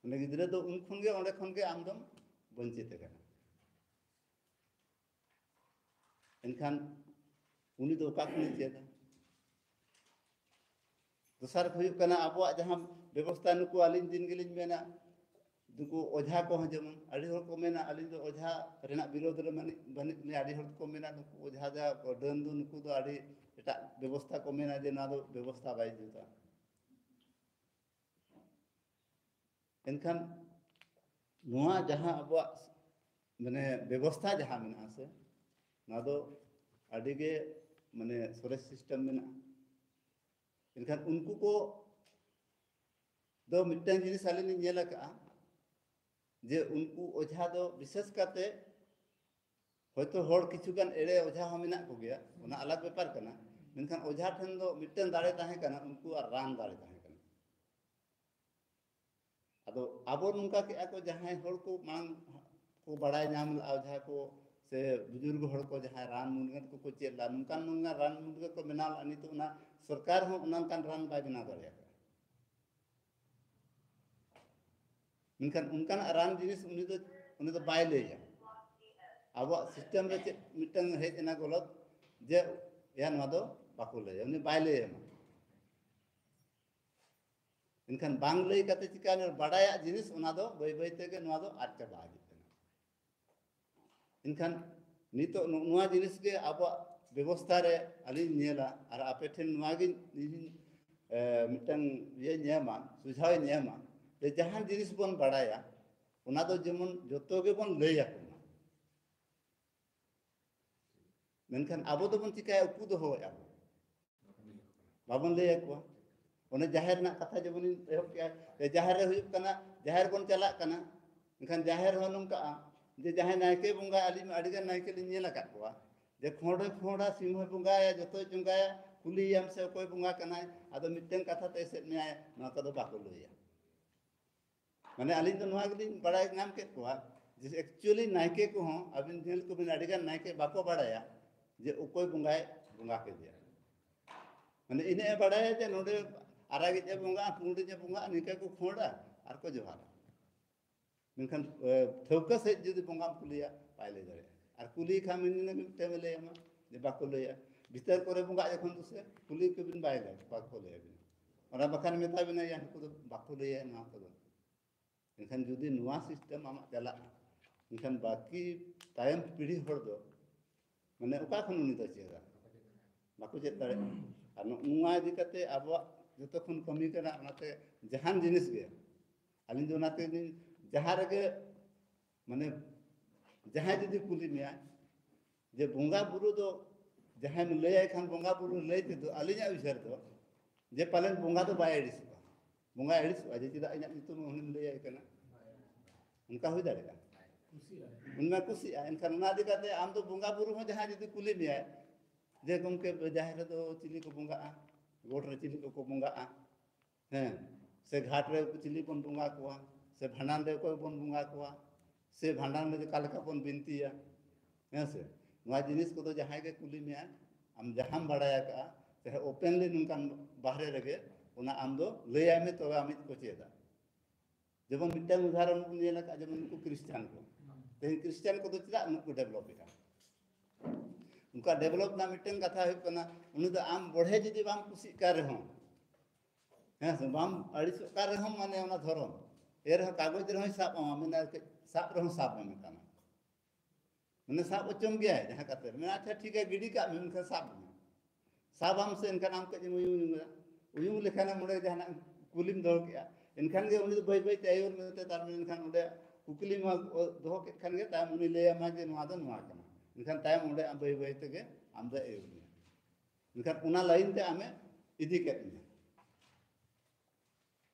ᱚᱸᱰᱮ ᱜᱤᱫᱽᱨᱟᱹ ᱫᱚ ᱩᱱ ᱠᱷᱚᱱ ᱜᱮ, ᱚᱸᱰᱮ ᱠᱷᱚᱱ ᱜᱮ ᱟᱢ ᱫᱚᱢ ᱵᱚᱧᱪᱤᱛ ᱟᱠᱟᱱᱟ᱾ ᱮᱱᱠᱷᱟᱱ ᱩᱱᱤ ᱫᱚ ᱚᱠᱟ ᱠᱷᱚᱱᱮ ᱪᱮᱫᱟ? ᱫᱚᱥᱟᱨ ᱦᱩᱭᱩᱜ ᱠᱟᱱᱟ ᱟᱵᱚᱣᱟᱜ ᱡᱟᱦᱟᱸ ᱵᱮᱵᱚᱥᱛᱷᱟ, ᱱᱩᱠᱩ ᱟᱹᱞᱤᱧ ᱫᱤᱱ ᱜᱮᱞᱤᱧ ᱢᱮᱱᱟ, ᱱᱩᱠᱩ ᱚᱡᱷᱟ ᱠᱚᱦᱚᱸ ᱡᱮᱢᱚᱱ ᱟᱹᱰᱤ ᱦᱚᱲ ᱠᱚ ᱢᱮᱱᱟ, "ᱟᱹᱞᱤᱧ ᱫᱚ ᱚᱡᱷᱟ ᱨᱮᱱᱟᱜ ᱵᱤᱨᱳᱫᱷ ᱨᱮ ᱵᱟᱹᱱᱩᱜ, ᱵᱟᱹᱱᱩᱜ ᱞᱤᱧᱟ", ᱟᱹᱰᱤ ᱦᱚᱲ ᱠᱚ ᱢᱮᱱᱟ, ᱱᱩᱠᱩ ᱚᱡᱷᱟ ᱡᱟ ᱰᱟᱹᱱ ᱫᱚ ᱱᱩᱠᱩ ᱫᱚ ᱟᱹᱰᱤ ᱮᱴᱟᱜ ᱵᱮᱵᱚᱥᱛᱷᱟ ᱠᱚ ᱢᱮᱱᱟ ᱡᱮ ᱱᱚᱣᱟ ᱫᱚ ᱵᱮᱵᱚᱥᱛᱷᱟ ᱵᱟᱭ ᱡᱩᱛᱟ᱾ ᱮᱱᱠᱷᱟᱱ ᱱᱚᱣᱟ ᱡᱟᱦᱟᱸ ᱟᱵᱚᱣᱟᱜ ᱢᱟᱱᱮ ᱵᱮᱵᱚᱥᱛᱷᱟ ᱡᱟᱦᱟᱸ ᱢᱮᱱᱟᱜᱼᱟ ᱥᱮ, ᱱᱚᱣᱟ ᱫᱚ ᱟᱹᱰᱤ ᱜᱮ ᱢᱟᱱᱮ ᱥᱚᱨᱮᱥ ᱥᱤᱥᱴᱮᱢ ᱢᱮᱱᱟᱜᱼᱟ᱾ ᱮᱱᱠᱷᱟᱱ ᱩᱱᱠᱩ ᱠᱚ ᱫᱚ ᱢᱤᱫᱴᱟᱝ ᱡᱤᱱᱤᱥ ᱟᱹᱞᱤᱧ ᱞᱤᱧ ᱧᱮᱞ ᱟᱠᱟᱫᱼᱟ, ᱡᱮ ᱩᱱᱠᱩ ᱚᱡᱷᱟ ᱫᱚ ᱵᱤᱥᱮᱥ ᱠᱟᱛᱮ ᱦᱚᱭᱛᱳ ᱦᱚᱲ ᱠᱤᱪᱷᱩ ᱜᱟᱱ ᱮᱲᱮ ᱚᱡᱷᱟ ᱦᱚᱸ ᱢᱮᱱᱟᱜ ᱠᱚᱜᱮᱭᱟ, ᱚᱱᱟ ᱟᱞᱟᱜᱽ ᱵᱮᱯᱟᱨ ᱠᱟᱱᱟ, ᱢᱮᱱᱠᱷᱟᱱ ᱚᱡᱷᱟ ᱴᱷᱮᱱ ᱫᱚ ᱢᱤᱫᱴᱟᱝ ᱫᱟᱲᱮ ᱛᱟᱦᱮᱸ ᱠᱟᱱᱟ, ᱩᱱᱠᱩᱣᱟᱜ ᱨᱟᱱ ᱫᱟᱲᱮ ᱛᱟᱦᱮᱸ ᱠᱟᱱᱟ᱾ ᱟᱫᱚ ᱟᱵᱚ ᱱᱚᱝᱠᱟ ᱠᱮᱜᱼᱟ ᱠᱚ, ᱡᱟᱦᱟᱸᱭ ᱦᱚᱲ ᱠᱚ ᱢᱟᱲᱟᱝ ᱠᱚ ᱵᱟᱲᱟᱭ ᱧᱟᱢ ᱞᱮᱜᱼᱟ, ᱚᱡᱷᱟ ᱠᱚ ᱥᱮ ᱵᱩᱡᱩᱨᱜ ᱦᱚᱲ ᱠᱚ ᱡᱟᱦᱟᱸᱭ ᱨᱟᱱ ᱢᱩᱨᱜᱟᱹᱱ ᱠᱚᱠᱚ ᱪᱮᱫ ᱞᱮᱜᱼᱟ, ᱱᱚᱝᱠᱟᱱ ᱱᱚᱝᱠᱟᱱ ᱨᱟᱱ ᱢᱩᱨᱜᱟᱹᱱ ᱠᱚ ᱵᱮᱱᱟᱣ ᱞᱮᱜᱼᱟ, ᱱᱤᱛᱚᱜ ᱚᱱᱟ ᱥᱚᱨᱠᱟᱨ ᱦᱚᱸ ᱚᱱᱟ ᱚᱱᱠᱟᱱ ᱨᱟᱱ ᱵᱟᱭ ᱵᱮᱱᱟᱣ ᱫᱟᱲᱮᱭᱟᱜ ᱠᱟᱱᱟ᱾ ᱢᱮᱱᱠᱷᱟᱱ ᱚᱱᱠᱟᱱᱟᱜ ᱨᱟᱱ ᱡᱤᱱᱤᱥ ᱩᱱᱤ ᱫᱚ, ᱩᱱᱤ ᱫᱚ ᱵᱟᱭ ᱞᱟᱹᱭᱟ᱾ ᱟᱵᱚᱣᱟᱜ ᱥᱤᱥᱴᱮᱢ ᱨᱮ ᱪᱮᱫ ᱢᱤᱫᱴᱟᱝ ᱦᱮᱡ ᱮᱱᱟ ᱜᱚᱞᱚᱛ, ᱡᱮ ᱭᱟ ᱱᱚᱣᱟ ᱫᱚ ᱵᱟᱠᱚ ᱞᱟᱹᱭᱟ, ᱩᱱᱤ ᱵᱟᱭ ᱞᱟᱹᱭ ᱟᱢᱟ᱾ ᱮᱱᱠᱷᱟᱱ ᱵᱟᱝ ᱞᱟᱹᱭ ᱠᱟᱛᱮ ᱪᱤᱠᱟᱹ ᱵᱟᱰᱟᱭᱟᱜ ᱡᱤᱱᱤᱥ, ᱚᱱᱟ ᱫᱚ ᱵᱟᱹᱭ ᱵᱟᱹᱭ ᱛᱮᱜᱮ ᱱᱚᱣᱟ ᱫᱚ ᱟᱫ ᱪᱟᱵᱟ ᱤᱫᱤᱜ ᱠᱟᱱᱟ᱾ ᱮᱱᱠᱷᱟᱱ ᱱᱤᱛᱚᱜ ᱱᱚ-, ᱱᱚᱣᱟ ᱡᱤᱱᱤᱥ ᱜᱮ ᱟᱵᱚᱣᱟᱜ ᱵᱮᱵᱚᱥᱛᱷᱟ ᱨᱮ ᱟᱹᱞᱤᱧ ᱧᱮᱞᱟ, ᱟᱨ ᱟᱯᱮ ᱴᱷᱮᱱ ᱱᱚᱣᱟ ᱜᱮ ᱤᱧ, ᱮ, ᱢᱤᱫᱴᱟᱝ ᱤᱭᱟᱹᱧ ᱮᱢᱟ, ᱥᱩᱡᱷᱟᱣ ᱤᱧ ᱮᱢᱟ, ᱡᱮ ᱡᱟᱦᱟᱸ ᱡᱤᱱᱤᱥ ᱵᱚᱱ ᱵᱟᱲᱟᱭᱟ, ᱚᱱᱟ ᱫᱚ ᱡᱮᱢᱚᱱ ᱡᱚᱛᱚ ᱜᱮᱵᱚᱱ ᱞᱟᱹᱭ ᱟᱠᱚ ᱢᱟ᱾ ᱢᱮᱱᱠᱷᱟᱱ ᱟᱵᱚ ᱫᱚᱵᱚᱱ ᱪᱤᱠᱟᱹᱭᱟ? ᱩᱠᱩ ᱫᱚᱦᱚᱭᱮᱫᱼᱟ ᱵᱚᱱ, ᱵᱟᱵᱚᱱ ᱞᱟᱹᱭ ᱟᱠᱚᱣᱟ᱾ ᱚᱱᱮ ᱡᱟᱦᱮᱨ ᱨᱮᱱᱟᱜ ᱠᱟᱛᱷᱟ ᱡᱮᱢᱚᱱᱤᱧ ᱮᱦᱚᱵ ᱠᱮᱜᱼᱟ, ᱡᱮ ᱡᱟᱦᱮᱨ ᱨᱮ ᱦᱩᱭᱩᱜ ᱠᱟᱱᱟ, ᱡᱟᱦᱮᱨ ᱵᱚᱱ ᱪᱟᱞᱟᱜ ᱠᱟᱱᱟ, ᱮᱱᱠᱷᱟᱱ ᱡᱟᱦᱮᱨ ᱦᱚᱸ ᱱᱚᱝᱠᱟ, ᱡᱮ ᱡᱟᱦᱟᱸᱭ ᱱᱟᱭᱠᱮ ᱵᱚᱸᱜᱟ, ᱟᱹᱞᱤᱧ ᱢᱟ ᱟᱹᱰᱤᱜᱟᱱ ᱱᱟᱭᱠᱮ ᱞᱤᱧ ᱧᱮᱞ ᱟᱠᱟᱫ ᱠᱚᱣᱟ, ᱡᱮ ᱠᱷᱚᱸᱰ ᱦᱚᱸᱭ ᱠᱷᱚᱸᱰᱟ, ᱥᱤᱢ ᱦᱚᱸᱭ ᱵᱚᱸᱜᱟᱭᱟ, ᱡᱚᱛᱚᱭ ᱵᱚᱸᱜᱟᱭᱟ, ᱠᱩᱞᱤᱭᱮᱭᱟᱢ ᱥᱮ ᱚᱠᱚᱭ ᱵᱚᱸᱜᱟ ᱠᱟᱱᱟᱭ, ᱟᱫᱚ ᱢᱤᱫᱴᱮᱱ ᱠᱟᱛᱷᱟ ᱛᱮ ᱮᱥᱮᱫ ᱢᱮᱭᱟᱭ, ᱱᱚᱣᱟ ᱠᱚᱫᱚ ᱵᱟᱠᱚ ᱞᱟᱹᱭᱟ᱾ ᱢᱟᱱᱮ ᱟᱹᱞᱤᱧ ᱫᱚ ᱱᱚᱣᱟ ᱜᱮᱞᱤᱧ ᱵᱟᱲᱟᱭ ᱧᱟᱢ ᱠᱮᱫ ᱠᱚᱣᱟ, ᱡᱮ actually ᱱᱟᱭᱠᱮ ᱠᱚᱦᱚᱸ ᱟᱹᱵᱤᱱ ᱧᱮᱞ ᱠᱚᱵᱤᱱ, ᱟᱹᱰᱤᱜᱟᱱ ᱱᱟᱭᱠᱮ ᱵᱟᱠᱚ ᱵᱟᱲᱟᱭᱟ ᱡᱮ ᱚᱠᱚᱭ ᱵᱚᱸᱜᱟᱭ ᱵᱚᱸᱜᱟ ᱠᱮᱫᱮᱭᱟ᱾ ᱢᱟᱱᱮ ᱤᱱᱟᱹᱜ ᱮ ᱵᱟᱲᱟᱭᱟ ᱡᱮ ᱱᱚᱰᱮ ᱟᱨᱟᱜᱤᱡ ᱮ ᱵᱚᱸᱜᱟᱜᱼᱟ, ᱯᱩᱸᱰᱤᱡ ᱮ ᱵᱚᱸᱜᱟᱜᱼᱟ, ᱱᱤᱝᱠᱟ ᱠᱚ ᱠᱷᱚᱸᱰᱟ ᱟᱨ ᱠᱚ ᱡᱚᱦᱟᱨᱟ᱾ ᱢᱮᱱᱠᱷᱟᱱ, ᱮ, ᱴᱷᱟᱹᱣᱠᱟᱹ ᱥᱟᱺᱦᱤᱡ ᱡᱩᱫᱤ ᱵᱚᱸᱜᱟᱢ ᱠᱩᱞᱤᱭᱟ, ᱵᱟᱭ ᱞᱟᱹᱭ ᱫᱟᱲᱮᱭᱟᱜᱼᱟ᱾ ᱟᱨ ᱠᱩᱞᱤ ᱠᱷᱟᱱ ᱢᱤᱫᱴᱮᱱ ᱮ ᱞᱟᱹᱭ ᱟᱢᱟ ᱡᱮ ᱵᱟᱠᱚ ᱞᱟᱹᱭᱟ᱾ ᱵᱷᱤᱛᱟᱹᱨ ᱠᱚᱨᱮ ᱵᱚᱸᱜᱟᱜ ᱡᱚᱠᱷᱚᱱ ᱫᱚ ᱥᱮ ᱠᱩᱞᱤ ᱠᱚᱵᱤᱱ, ᱵᱟᱭ ᱞᱟᱹᱭ, ᱵᱟᱠᱚ ᱞᱟᱹᱭ ᱟᱵᱤᱱᱟ᱾ ᱚᱱᱟ ᱵᱟᱠᱷᱟᱱ ᱢᱮᱛᱟ ᱵᱤᱱᱟ, ᱭᱟ ᱱᱩᱠᱩ ᱫᱚ ᱵᱟᱠᱚ ᱞᱟᱹᱭᱟ ᱱᱚᱣᱟ ᱠᱚᱫᱚ᱾ ᱮᱱᱠᱷᱟᱱ ᱡᱩᱫᱤ ᱱᱚᱣᱟ ᱥᱤᱥᱴᱮᱢ ᱟᱢᱟᱜ ᱪᱟᱞᱟᱜᱼᱟ, ᱮᱱᱠᱷᱟᱱ ᱵᱟᱹᱠᱤ ᱛᱟᱭᱚᱢ ᱯᱤᱲᱦᱤ ᱦᱚᱲ ᱫᱚ ᱢᱟᱱᱮ ᱚᱠᱟ ᱠᱷᱚᱱ ᱩᱱᱤ ᱫᱚ ᱪᱮᱫᱟ? ᱵᱟᱠᱚ ᱪᱮᱫ ᱫᱟᱲᱮᱭᱟᱜᱼᱟ᱾ ᱟᱨ ᱱᱚ-, ᱱᱚᱣᱟ ᱤᱫᱤ ᱠᱟᱛᱮ ᱟᱵᱚᱣᱟᱜ ᱡᱚᱛᱚ ᱠᱷᱚᱱ ᱠᱟᱹᱢᱤ ᱠᱟᱱᱟ, ᱚᱱᱟᱛᱮ ᱡᱟᱦᱟᱱ ᱡᱤᱱᱤᱥ ᱜᱮ ᱟᱹᱞᱤᱧ ᱫᱚ ᱚᱱᱟᱛᱮ ᱞᱤᱧ, ᱡᱟᱦᱟᱸ ᱨᱮᱜᱮ ᱢᱟᱱᱮ ᱡᱟᱦᱟᱸᱭ ᱡᱩᱫᱤ ᱠᱩᱞᱤ ᱢᱮᱭᱟ ᱡᱮ ᱵᱚᱸᱜᱟ ᱵᱩᱨᱩ ᱫᱚ ᱡᱟᱦᱟᱸᱭ ᱞᱟᱹᱭᱟᱭ ᱠᱷᱟᱱ ᱵᱚᱸᱜᱟ ᱵᱩᱨᱩ ᱞᱟᱹᱭ ᱛᱮᱫᱚ ᱟᱹᱞᱤᱧᱟᱜ ᱩᱭᱦᱟᱹᱨ ᱫᱚ ᱡᱮ ᱯᱟᱞᱮᱱ ᱵᱚᱸᱜᱟ ᱫᱚ ᱵᱟᱭ ᱟᱹᱲᱤᱥᱚᱜᱼᱟ᱾ ᱵᱚᱸᱜᱟᱭ ᱟᱹᱲᱤᱥᱚᱜᱼᱟ ᱡᱮ ᱪᱮᱫᱟᱜ ᱤᱧᱟᱹᱜ ᱧᱩᱛᱩᱢ ᱩᱱᱤᱢ ᱞᱟᱹᱭᱟᱭ ᱠᱟᱱᱟ? ᱚᱱᱠᱟ ᱦᱩᱭ ᱫᱟᱲᱮᱭᱟᱜᱼᱟ᱾ ᱩᱱᱤ ᱢᱟ ᱠᱩᱥᱤᱜᱼᱟ᱾ ᱮᱱᱠᱷᱟᱱ ᱚᱱᱟ ᱤᱫᱤ ᱠᱟᱛᱮ ᱟᱢ ᱫᱚ ᱵᱚᱸᱜᱟ ᱵᱩᱨᱩ ᱦᱚᱸ ᱡᱟᱦᱟᱸᱭ ᱡᱩᱫᱤ ᱠᱩᱞᱤ ᱢᱮᱭᱟᱭ ᱡᱮ, "ᱜᱚᱢᱠᱮ, ᱡᱟᱦᱮᱨ ᱨᱮᱫᱚ ᱪᱤᱞᱤ ᱠᱚ ᱵᱚᱸᱜᱟᱜᱼᱟ? ᱜᱚᱴ ᱨᱮ ᱪᱤᱞᱤ ᱠᱚᱠᱚ ᱵᱚᱸᱜᱟᱜᱼᱟ?" ᱦᱮᱸ, ᱥᱮ ᱜᱷᱟᱴ ᱨᱮ ᱪᱤᱞᱤ ᱵᱚᱱ ᱵᱚᱸᱜᱟ ᱠᱚᱣᱟ, ᱥᱮ ᱵᱷᱟᱸᱰᱟᱱ ᱨᱮ ᱚᱠᱚᱭ ᱵᱚᱱ ᱵᱚᱸᱜᱟ ᱠᱚᱣᱟ, ᱥᱮ ᱵᱷᱟᱸᱰᱟᱱ ᱨᱮ ᱚᱠᱟ ᱞᱮᱠᱟ ᱵᱚᱱ ᱵᱤᱱᱛᱤᱭᱟ? ᱦᱮᱸ ᱥᱮ? ᱱᱚᱣᱟ ᱡᱤᱱᱤᱥ ᱠᱚᱫᱚ ᱡᱟᱦᱟᱸᱭ ᱜᱮ ᱠᱩᱞᱤ ᱢᱮᱭᱟ, ᱟᱢ ᱡᱟᱦᱟᱸᱢ ᱵᱟᱲᱟᱭ ᱟᱠᱟᱫᱼᱟ, ᱪᱟᱦᱮ openly ᱱᱚᱝᱠᱟᱱ ᱵᱟᱦᱨᱮ ᱨᱮᱜᱮ, ᱚᱱᱟ ᱟᱢ ᱫᱚ ᱞᱟᱹᱭᱟᱭ ᱢᱮ, ᱛᱚᱵᱮ ᱟᱢᱤᱡ ᱠᱚ ᱪᱮᱫᱟ᱾ ᱡᱮᱢᱚᱱ ᱢᱤᱫᱴᱟᱝ ᱩᱫᱟᱦᱚᱨᱚᱱ ᱵᱚᱱ ᱧᱮᱞ ᱟᱠᱟᱫᱼᱟ, ᱡᱮᱢᱚᱱ ᱱᱩᱠᱩ ᱠᱷᱨᱤᱥᱴᱟᱱ ᱠᱚ᱾ ᱛᱮᱦᱮᱧ ᱠᱷᱨᱤᱥᱴᱟᱱ ᱠᱚᱫᱚ ᱪᱮᱫᱟᱜ ᱩᱱᱟᱹᱜ ᱠᱚ develop ᱮᱫᱟ? ᱩᱱᱠᱩᱣᱟᱜ develop ᱨᱮᱱᱟᱜ ᱢᱤᱫᱴᱟᱝ ᱠᱟᱛᱷᱟ ᱦᱩᱭᱩᱜ ᱠᱟᱱᱟ, ᱩᱱᱤ ᱫᱚ ᱟᱢ ᱵᱚᱲᱦᱮ ᱡᱩᱫᱤ ᱵᱟᱢ ᱠᱩᱥᱤᱜ ᱠᱟᱱ ᱨᱮᱦᱚᱸ, ᱦᱮᱸ ᱥᱮ, ᱵᱟᱢ ᱟᱹᱲᱤᱥᱚᱜ ᱠᱟᱱ ᱨᱮᱦᱚᱸ, ᱢᱟᱱᱮ ᱚᱱᱟ ᱫᱷᱚᱨᱚᱢ, ᱮᱱ ᱨᱮᱦᱚᱸ ᱠᱟᱜᱚᱡᱽ ᱨᱮᱦᱚᱸᱭ ᱥᱟᱵ ᱟᱢᱟ, ᱢᱮᱱᱟ ᱠᱟᱹᱡ ᱥᱟᱵ ᱨᱮᱦᱚᱸ ᱥᱟᱵ ᱟᱢ ᱠᱟᱱᱟ, ᱢᱟᱱᱮ ᱥᱟᱵ ᱦᱚᱪᱚᱢ ᱜᱮᱭᱟᱭ ᱡᱟᱦᱟᱸ ᱠᱟᱛᱮ, ᱢᱮᱱᱟ, "ᱟᱪᱪᱷᱟ ᱴᱷᱤᱠ ᱜᱮᱭᱟ, ᱜᱤᱰᱤ ᱠᱟᱜ ᱢᱮ, ᱢᱮᱱᱠᱷᱟᱱ ᱥᱟᱵ ᱢᱮ, ᱥᱟᱵ ᱟᱢ ᱥᱮ ᱮᱱᱠᱷᱟᱱ ᱟᱢ ᱠᱟᱹᱡ ᱮᱢ ᱩᱭᱩᱝ ᱩᱭᱩᱝᱟ, ᱩᱭᱩᱝ ᱞᱮᱠᱷᱟᱱ ᱚᱸᱰᱮ ᱡᱟᱦᱟᱱᱟᱜ ᱠᱩᱠᱞᱤᱢ ᱫᱚᱦᱚ ᱠᱮᱜᱼᱟ, ᱮᱱᱠᱷᱟᱱ ᱜᱮ ᱩᱱᱤ ᱫᱚ ᱵᱟᱹᱭ ᱵᱟᱹᱭ ᱛᱮ ᱟᱹᱭᱩᱨ ᱢᱮᱱᱛᱮ, ᱛᱟᱨ ᱢᱟᱱᱮ ᱮᱱᱠᱷᱟᱱ ᱚᱸᱰᱮ ᱠᱩᱠᱞᱤ ᱢᱟ ᱫᱚᱦᱚ ᱠᱮᱫ ᱠᱷᱟᱱ ᱜᱮ ᱛᱟᱭᱚᱢ ᱩᱱᱤ ᱞᱟᱹᱭ ᱟᱢᱟ ᱡᱮ ᱱᱚᱣᱟ ᱫᱚ ᱱᱚᱣᱟ ᱠᱟᱱᱟ, ᱮᱱᱠᱷᱟᱱ ᱛᱟᱭᱚᱢ ᱚᱸᱰᱮ ᱟᱢ ᱵᱟᱹᱭ ᱵᱟᱹᱭ ᱛᱮᱜᱮ ᱟᱢ ᱫᱚ ᱟᱹᱭᱩᱨ ᱢᱮᱭᱟ, ᱮᱱᱠᱷᱟᱱ ᱚᱱᱟ line ᱛᱮ ᱟᱢᱮ ᱤᱫᱤ ᱠᱮᱫ ᱢᱮᱭᱟ᱾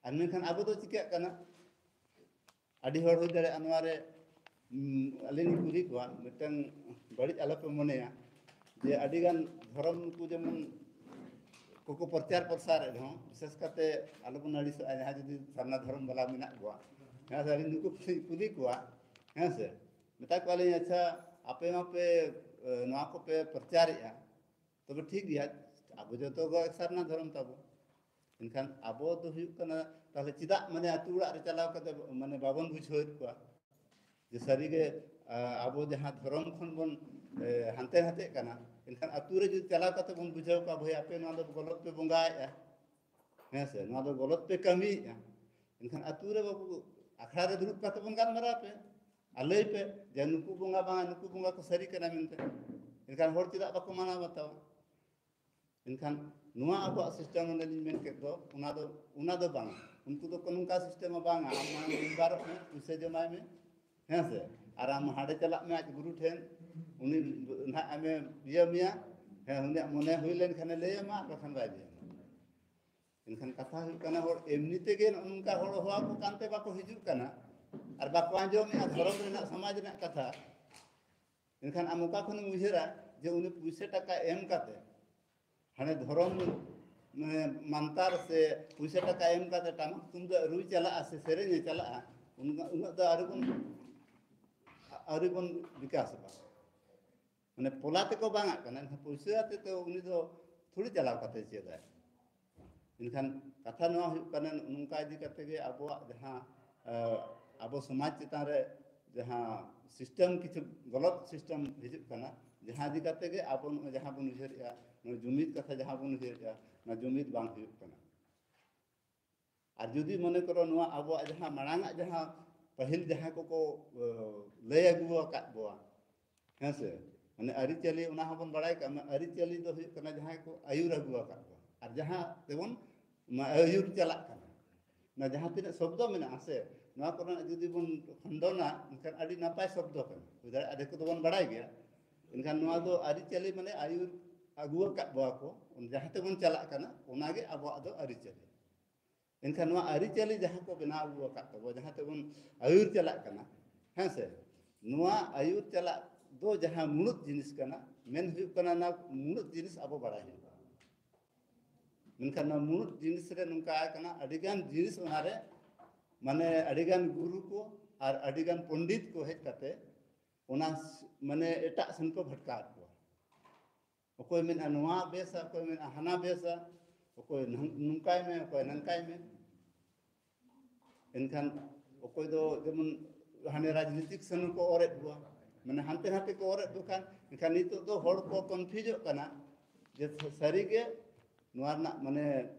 ᱟᱨ ᱢᱮᱱᱠᱷᱟᱱ ᱟᱵᱚ ᱫᱚ ᱪᱤᱠᱟᱹᱜ ᱠᱟᱱᱟ, ᱟᱹᱰᱤ ᱦᱚᱲ ᱦᱩᱭ ᱫᱟᱲᱮᱭᱟᱜᱼᱟ ᱱᱚᱣᱟ ᱨᱮ, ᱩᱢ, ᱟᱹᱞᱤᱧ ᱞᱤᱧ ᱠᱩᱞᱤ ᱠᱚᱣᱟ, ᱢᱤᱫᱴᱟᱝ ᱵᱟᱹᱲᱤᱡ ᱟᱞᱚᱯᱮ ᱢᱚᱱᱮᱭᱟ ᱡᱮ ᱟᱹᱰᱤᱜᱟᱱ ᱫᱷᱚᱨᱚᱢ ᱠᱚ ᱡᱮᱢᱚᱱ ᱠᱚᱠᱚ ᱯᱨᱚᱪᱟᱨ ᱯᱨᱚᱥᱟᱨᱮᱫ ᱨᱮᱦᱚᱸ, ᱵᱤᱥᱮᱥ ᱠᱟᱛᱮ ᱟᱞᱚᱵᱚᱱ ᱟᱹᱲᱤᱥᱚᱜᱼᱟ, ᱡᱟᱦᱟᱸᱭ ᱡᱩᱫᱤ ᱥᱟᱨᱱᱟ ᱫᱷᱚᱨᱚᱢ ᱵᱟᱞᱟ ᱢᱮᱱᱟᱜ ᱠᱚᱣᱟ, ᱦᱮᱸ ᱥᱮ, ᱟᱹᱞᱤᱧ ᱱᱩᱠᱩ ᱠᱚᱞᱤᱧ ᱠᱩᱞᱤ ᱠᱚᱣᱟ, ᱦᱮᱸ ᱥᱮ, ᱢᱮᱛᱟ ᱠᱚᱣᱟᱞᱤᱧ, "ᱟᱪᱪᱷᱟ, ᱟᱯᱮ ᱢᱟᱯᱮ, ᱮ, ᱱᱚᱣᱟ ᱠᱚᱯᱮ ᱯᱨᱚᱪᱟᱨᱮᱫᱼᱟ, ᱛᱚᱵᱮ ᱴᱷᱤᱠ ᱜᱮᱭᱟ, ᱟᱵᱚ ᱡᱚᱛᱚ ᱜᱮ ᱥᱟᱨᱱᱟ ᱫᱷᱚᱨᱚᱢ ᱛᱟᱵᱚ, ᱮᱱᱠᱷᱟᱱ ᱟᱵᱚ ᱫᱚ ᱦᱩᱭᱩᱜ ᱠᱟᱱᱟ, ᱛᱟᱦᱚᱞᱮ ᱪᱮᱫᱟᱜ ᱢᱟᱱᱮ ᱟᱹᱛᱩ ᱚᱲᱟᱜ ᱨᱮ ᱪᱟᱞᱟᱣ ᱠᱟᱛᱮ ᱢᱟᱱᱮ ᱵᱟᱵᱚᱱ ᱵᱩᱡᱷᱟᱹᱣᱮᱫ ᱠᱚᱣᱟ ᱡᱮ ᱥᱟᱹᱨᱤᱜᱮ, ᱟ, ᱟᱵᱚ ᱡᱟᱦᱟᱸ ᱫᱷᱚᱨᱚᱢ ᱠᱷᱚᱱ ᱵᱚᱱ, ᱮ, ᱦᱟᱱᱛᱮ ᱱᱟᱛᱮᱜ ᱠᱟᱱᱟ, ᱮᱱᱠᱷᱟᱱ ᱟᱹᱛᱩ ᱨᱮ ᱡᱩᱫᱤ ᱪᱟᱞᱟᱣ ᱠᱟᱛᱮ ᱵᱚᱱ ᱵᱩᱡᱷᱟᱹᱣ ᱠᱚᱣᱟ, 'ᱵᱷᱟᱹᱭ, ᱟᱯᱮ ᱱᱚᱣᱟ ᱫᱚ ᱜᱚᱞᱚᱛ ᱯᱮ ᱵᱚᱸᱜᱟᱭᱮᱫᱼᱟ, ᱦᱮᱸ ᱥᱮ, ᱱᱚᱣᱟ ᱫᱚ ᱜᱚᱞᱚᱛ ᱯᱮ ᱠᱟᱹᱢᱤᱭᱮᱫᱼᱟ'", ᱮᱱᱠᱷᱟᱱ ᱟᱹᱛᱩ ᱨᱮ ᱵᱟᱵᱩ ᱟᱠᱷᱲᱟ ᱨᱮ ᱫᱩᱲᱩᱵ ᱠᱟᱛᱮ ᱵᱚᱱ ᱜᱟᱞᱢᱟᱨᱟᱣ ᱯᱮ ᱟᱨ ᱞᱟᱹᱭ ᱯᱮ ᱡᱮ ᱱᱩᱠᱩ ᱵᱚᱸᱜᱟ ᱵᱟᱝᱟ, ᱱᱩᱠᱩ ᱵᱚᱸᱜᱟ ᱠᱚ ᱥᱟᱹᱨᱤ ᱠᱟᱱᱟ ᱢᱮᱱᱛᱮ᱾ ᱮᱱᱠᱷᱟᱱ ᱦᱚᱲ ᱪᱮᱫᱟᱜ ᱵᱟᱠᱚ ᱢᱟᱱᱟᱣ ᱵᱟᱛᱟᱣᱟ? ᱮᱱᱠᱷᱟᱱ ᱱᱚᱣᱟ ᱟᱵᱚᱣᱟᱜ system ᱚᱸᱰᱮ ᱞᱤᱧ ᱢᱮᱱ ᱠᱮᱫ ᱫᱚ, ᱚᱱᱟ ᱫᱚ, ᱚᱱᱟ ᱫᱚ ᱵᱟᱝ᱾ ᱩᱱᱠᱩ ᱫᱚ ᱱᱚᱝᱠᱟ system ᱦᱚᱸ ᱵᱟᱝᱟ, ᱟᱢ ᱢᱟᱲᱟᱝ ᱢᱮᱢᱵᱟᱨᱚᱜ ᱢᱮ, ᱯᱩᱭᱥᱟᱹ ᱡᱚᱢᱟᱭ ᱢᱮ, ᱦᱮᱸ ᱥᱮ? ᱟᱨ ᱟᱢ ᱦᱟᱸᱰᱮ ᱪᱟᱞᱟᱜ ᱢᱮ ᱟᱡ ᱜᱩᱨᱩ ᱴᱷᱮᱱ, ᱩᱱᱤ ᱱᱟᱦᱟᱜ ᱮᱢᱮ ᱤᱭᱟᱹ ᱢᱮᱭᱟ, ᱦᱮᱸ, ᱩᱱᱤᱭᱟᱜ ᱢᱚᱱᱮ ᱦᱩᱭ ᱞᱮᱱᱠᱷᱟᱱᱮ ᱞᱟᱹᱭ ᱟᱢᱟ, ᱟᱨ ᱵᱟᱠᱷᱟᱱ ᱵᱟᱭ ᱞᱟᱹᱭ ᱟᱢᱟ᱾ ᱮᱱᱠᱷᱟᱱ ᱠᱟᱛᱷᱟ ᱦᱩᱭᱩᱜ ᱠᱟᱱᱟ, ᱦᱚᱲ ᱮᱢᱱᱤ ᱛᱮᱜᱮ ᱱᱚᱜᱼᱚ ᱱᱚᱝᱠᱟ ᱦᱚᱲ ᱦᱚᱦᱚᱣᱟᱠᱚ ᱠᱟᱱᱛᱮ ᱵᱟᱠᱚ ᱦᱤᱡᱩᱜ ᱠᱟᱱᱟ, ᱟᱨ ᱵᱟᱠᱚ ᱟᱸᱡᱚᱢᱮᱜᱼᱟ ᱫᱷᱚᱨᱚᱢ ᱨᱮᱱᱟᱜ, ᱥᱚᱢᱟᱡᱽ ᱨᱮᱱᱟᱜ ᱠᱟᱛᱷᱟ᱾ ᱮᱱᱠᱷᱟᱱ ᱟᱢ ᱚᱠᱟ ᱠᱷᱚᱱᱮᱢ ᱩᱭᱦᱟᱹᱨᱟ ᱡᱮ ᱩᱱᱤ ᱯᱩᱭᱥᱟᱹ ᱴᱟᱠᱟ ᱮᱢ ᱠᱟᱛᱮ ᱦᱟᱱᱮ ᱫᱷᱚᱨᱚᱢ, ᱢᱟᱱᱮ, ᱢᱟᱱᱛᱟᱨ ᱥᱮ ᱯᱩᱭᱥᱟᱹ ᱴᱟᱠᱟ ᱮᱢ ᱠᱟᱛᱮ ᱴᱟᱢᱟᱠ ᱛᱩᱢᱫᱟᱹᱜ ᱨᱩᱭ ᱪᱟᱞᱟᱜᱼᱟ ᱥᱮ ᱥᱮᱨᱮᱧᱮ ᱪᱟᱞᱟᱜᱼᱟ, ᱩᱱᱟᱹᱜ, ᱩᱱᱟᱹᱜ ᱫᱚ ᱟᱹᱣᱨᱤ ᱵᱚᱱ, ᱟᱹᱣᱨᱤ ᱵᱚᱱ ᱵᱤᱠᱟᱥᱚᱜᱼᱟ᱾ ᱢᱟᱱᱮ ᱯᱚᱞᱟ ᱛᱮᱠᱚ ᱵᱟᱝ ᱟᱜ ᱠᱟᱱᱟ, ᱮᱱᱠᱷᱟᱱ ᱯᱩᱭᱥᱟᱹ ᱟᱛᱮ ᱛᱚ ᱩᱱᱤ ᱫᱚ ᱛᱷᱚᱲᱤ ᱪᱟᱞᱟᱣ ᱠᱟᱛᱮ ᱪᱮᱫᱟᱭ᱾ ᱮᱱᱠᱷᱟᱱ ᱠᱟᱛᱷᱟ ᱱᱚᱣᱟ ᱦᱩᱭᱩᱜ ᱠᱟᱱᱟ, ᱱᱚᱝᱠᱟ ᱤᱫᱤ ᱠᱟᱛᱮ ᱜᱮ ᱟᱵᱚᱣᱟᱜ ᱡᱟᱦᱟᱸ, ᱟᱸ, ᱟᱵᱚ ᱥᱚᱢᱟᱡᱽ ᱪᱮᱛᱟᱱ ᱨᱮ ᱡᱟᱦᱟᱸ system, ᱠᱤᱪᱷᱩ ᱜᱚᱞᱚᱛ system ᱦᱤᱡᱩᱜ ᱠᱟᱱᱟ, ᱡᱟᱦᱟᱸ ᱤᱫᱤ ᱠᱟᱛᱮ ᱜᱮ ᱟᱵᱚ ᱱᱚᱜᱼᱚᱭ ᱡᱟᱦᱟᱸ ᱵᱚᱱ ᱩᱭᱦᱟᱹᱨᱮᱜᱼᱟ, ᱱᱚᱣᱟ ᱡᱩᱢᱤᱫ ᱠᱟᱛᱷᱟ ᱡᱟᱦᱟᱸ ᱵᱚᱱ ᱩᱭᱦᱟᱹᱨᱮᱜᱼᱟ, ᱚᱱᱟ ᱡᱩᱢᱤᱫ ᱵᱟᱝ ᱦᱩᱭᱩᱜ ᱠᱟᱱᱟ᱾ ᱟᱨ ᱡᱩᱫᱤ ᱢᱚᱱᱮ ᱠᱚᱨᱚ ᱱᱚᱣᱟ ᱟᱵᱚᱣᱟᱜ ᱡᱟᱦᱟᱸ ᱢᱟᱲᱟᱝ ᱟᱜ ᱡᱟᱦᱟᱸ ᱯᱟᱹᱦᱤᱞ ᱡᱟᱦᱟᱸ ᱠᱚᱠᱚ, ᱟᱸ, ᱞᱟᱹᱭ ᱟᱹᱜᱩ ᱟᱠᱟᱫ ᱵᱚᱣᱟ, ᱦᱮᱸ ᱥᱮ, ᱢᱟᱱᱮ ᱟᱹᱨᱤᱪᱟᱹᱞᱤ, ᱚᱱᱟ ᱦᱚᱸᱵᱚᱱ ᱵᱟᱲᱟᱭ ᱠᱟᱜ ᱢᱟ, ᱟᱹᱨᱤᱪᱟᱹᱞᱤ ᱫᱚ ᱦᱩᱭᱩᱜ ᱠᱟᱱᱟ ᱡᱟᱦᱟᱸᱭ ᱠᱚ ᱟᱹᱭᱩᱨ ᱟᱹᱜᱩ ᱟᱠᱟᱫ ᱵᱚᱣᱟ ᱟᱨ ᱡᱟᱦᱟᱸ ᱛᱮᱵᱚᱱ, ᱢᱟ, ᱟᱹᱭᱩᱨ ᱪᱟᱞᱟᱜ ᱠᱟᱱᱟ᱾ ᱚᱱᱟ ᱡᱟᱦᱟᱸ ᱛᱤᱱᱟᱹᱜ ᱥᱚᱵᱫᱚ ᱢᱮᱱᱟᱜᱼᱟ ᱥᱮ, ᱱᱚᱣᱟ ᱠᱚᱨᱮᱱᱟᱜ ᱡᱩᱫᱤ ᱵᱚᱱ ᱠᱷᱚᱸᱰᱚᱱᱟ, ᱮᱱᱠᱷᱟᱱ ᱟᱹᱰᱤ ᱱᱟᱯᱟᱭ ᱥᱚᱵᱫᱚ ᱠᱟᱱᱟ, ᱦᱩᱭ ᱫᱟᱲᱮᱭᱟᱜᱼᱟ ᱟᱫᱷᱮᱠ ᱠᱚᱫᱚ ᱵᱚᱱ ᱵᱟᱲᱟᱭ ᱜᱮᱭᱟ᱾ ᱮᱱᱠᱷᱟᱱ ᱱᱚᱣᱟ ᱫᱚ ᱟᱹᱨᱤᱪᱟᱹᱞᱤ ᱢᱟᱱᱮ ᱟᱹᱭᱩᱨ ᱟᱹᱜᱩ ᱟᱠᱟᱫ ᱵᱚᱣᱟ ᱠᱚ, ᱡᱟᱦᱟᱸ ᱛᱮᱵᱚᱱ ᱪᱟᱞᱟᱜ ᱠᱟᱱᱟ, ᱚᱱᱟᱜᱮ ᱟᱵᱚᱣᱟᱜ ᱫᱚ ᱟᱹᱨᱤᱪᱟᱹᱞᱤ᱾ ᱮᱱᱠᱷᱟᱱ ᱱᱚᱣᱟ ᱟᱹᱨᱤᱪᱟᱹᱞᱤ ᱡᱟᱦᱟᱸ ᱠᱚ ᱵᱮᱱᱟᱣ ᱟᱹᱜᱩ ᱟᱠᱟᱫ ᱛᱟᱵᱚ, ᱡᱟᱦᱟᱸ ᱛᱮᱵᱚᱱ ᱟᱹᱭᱩᱨ ᱪᱟᱞᱟᱜ ᱠᱟᱱᱟ, ᱦᱮᱸ ᱥᱮ, ᱱᱚᱣᱟ ᱟᱹᱭᱩᱨ ᱪᱟᱞᱟᱜ ᱫᱚ ᱡᱟᱦᱟᱸ ᱢᱩᱬᱩᱫ ᱡᱤᱱᱤᱥ ᱠᱟᱱᱟ, ᱢᱮᱱ ᱦᱩᱭᱩᱜ ᱠᱟᱱᱟ, ᱚᱱᱟ ᱢᱩᱬᱩᱫ ᱡᱤᱱᱤᱥ ᱟᱵᱚ ᱵᱟᱲᱟᱭ ᱦᱩᱭᱩᱜᱼᱟ᱾ ᱢᱮᱱᱠᱷᱟᱱ ᱱᱚᱣᱟ ᱢᱩᱬᱩᱫ ᱡᱤᱱᱤᱥ ᱨᱮ ᱱᱚᱝᱠᱟ ᱠᱟᱱᱟ, ᱟᱹᱰᱤᱜᱟᱱ ᱡᱤᱱᱤᱥ ᱚᱱᱟᱨᱮ, ᱢᱟᱱᱮ, ᱟᱹᱰᱤᱜᱟᱱ ᱜᱩᱨᱩ ᱠᱚ ᱟᱨ ᱟᱹᱰᱤᱜᱟᱱ ᱯᱚᱱᱰᱤᱛ ᱠᱚ ᱦᱮᱡ ᱠᱟᱛᱮ ᱚᱱᱟ ᱥ-, ᱢᱟᱱᱮ, ᱮᱴᱟᱜ ᱥᱮᱱ ᱠᱚ ᱵᱷᱟᱴᱠᱟᱣᱮᱫ ᱠᱚᱣᱟ᱾ ᱚᱠᱚᱭ ᱢᱮᱱᱟ ᱱᱚᱣᱟ ᱵᱮᱥᱟ, ᱚᱠᱚᱭ ᱢᱮᱱᱟ ᱦᱟᱱᱟ ᱵᱮᱥᱟ, ᱚᱠᱚᱭ ᱱᱚᱝ-, ᱱᱚᱝᱠᱟᱭ ᱢᱮ, ᱚᱠᱚᱭ ᱱᱟᱝᱠᱟᱭ ᱢᱮ᱾ ᱮᱱᱠᱷᱟᱱ ᱚᱠᱚᱭ ᱫᱚ ᱡᱮᱢᱚᱱ ᱦᱟᱱᱮ ᱨᱟᱡᱽᱱᱤᱛᱤᱠ ᱥᱮᱱ ᱠᱚ ᱚᱨᱮᱫ ᱠᱚᱣᱟ, ᱢᱟᱱᱮ ᱦᱟᱱᱛᱮ ᱱᱟᱛᱮ ᱠᱚ ᱚᱨᱮᱫ ᱠᱚ ᱠᱷᱟᱱ, ᱮᱱᱠᱷᱟᱱ ᱱᱤᱛᱚᱜ ᱫᱚ ᱦᱚᱲ ᱠᱚ ᱠᱚᱱᱯᱷᱤᱭᱩᱡᱚᱜ ᱠᱟᱱᱟ ᱡᱮ ᱥᱟᱹᱨᱤᱜᱮ ᱱᱚᱣᱟ ᱨᱮᱱᱟᱜ, ᱢᱟᱱᱮ,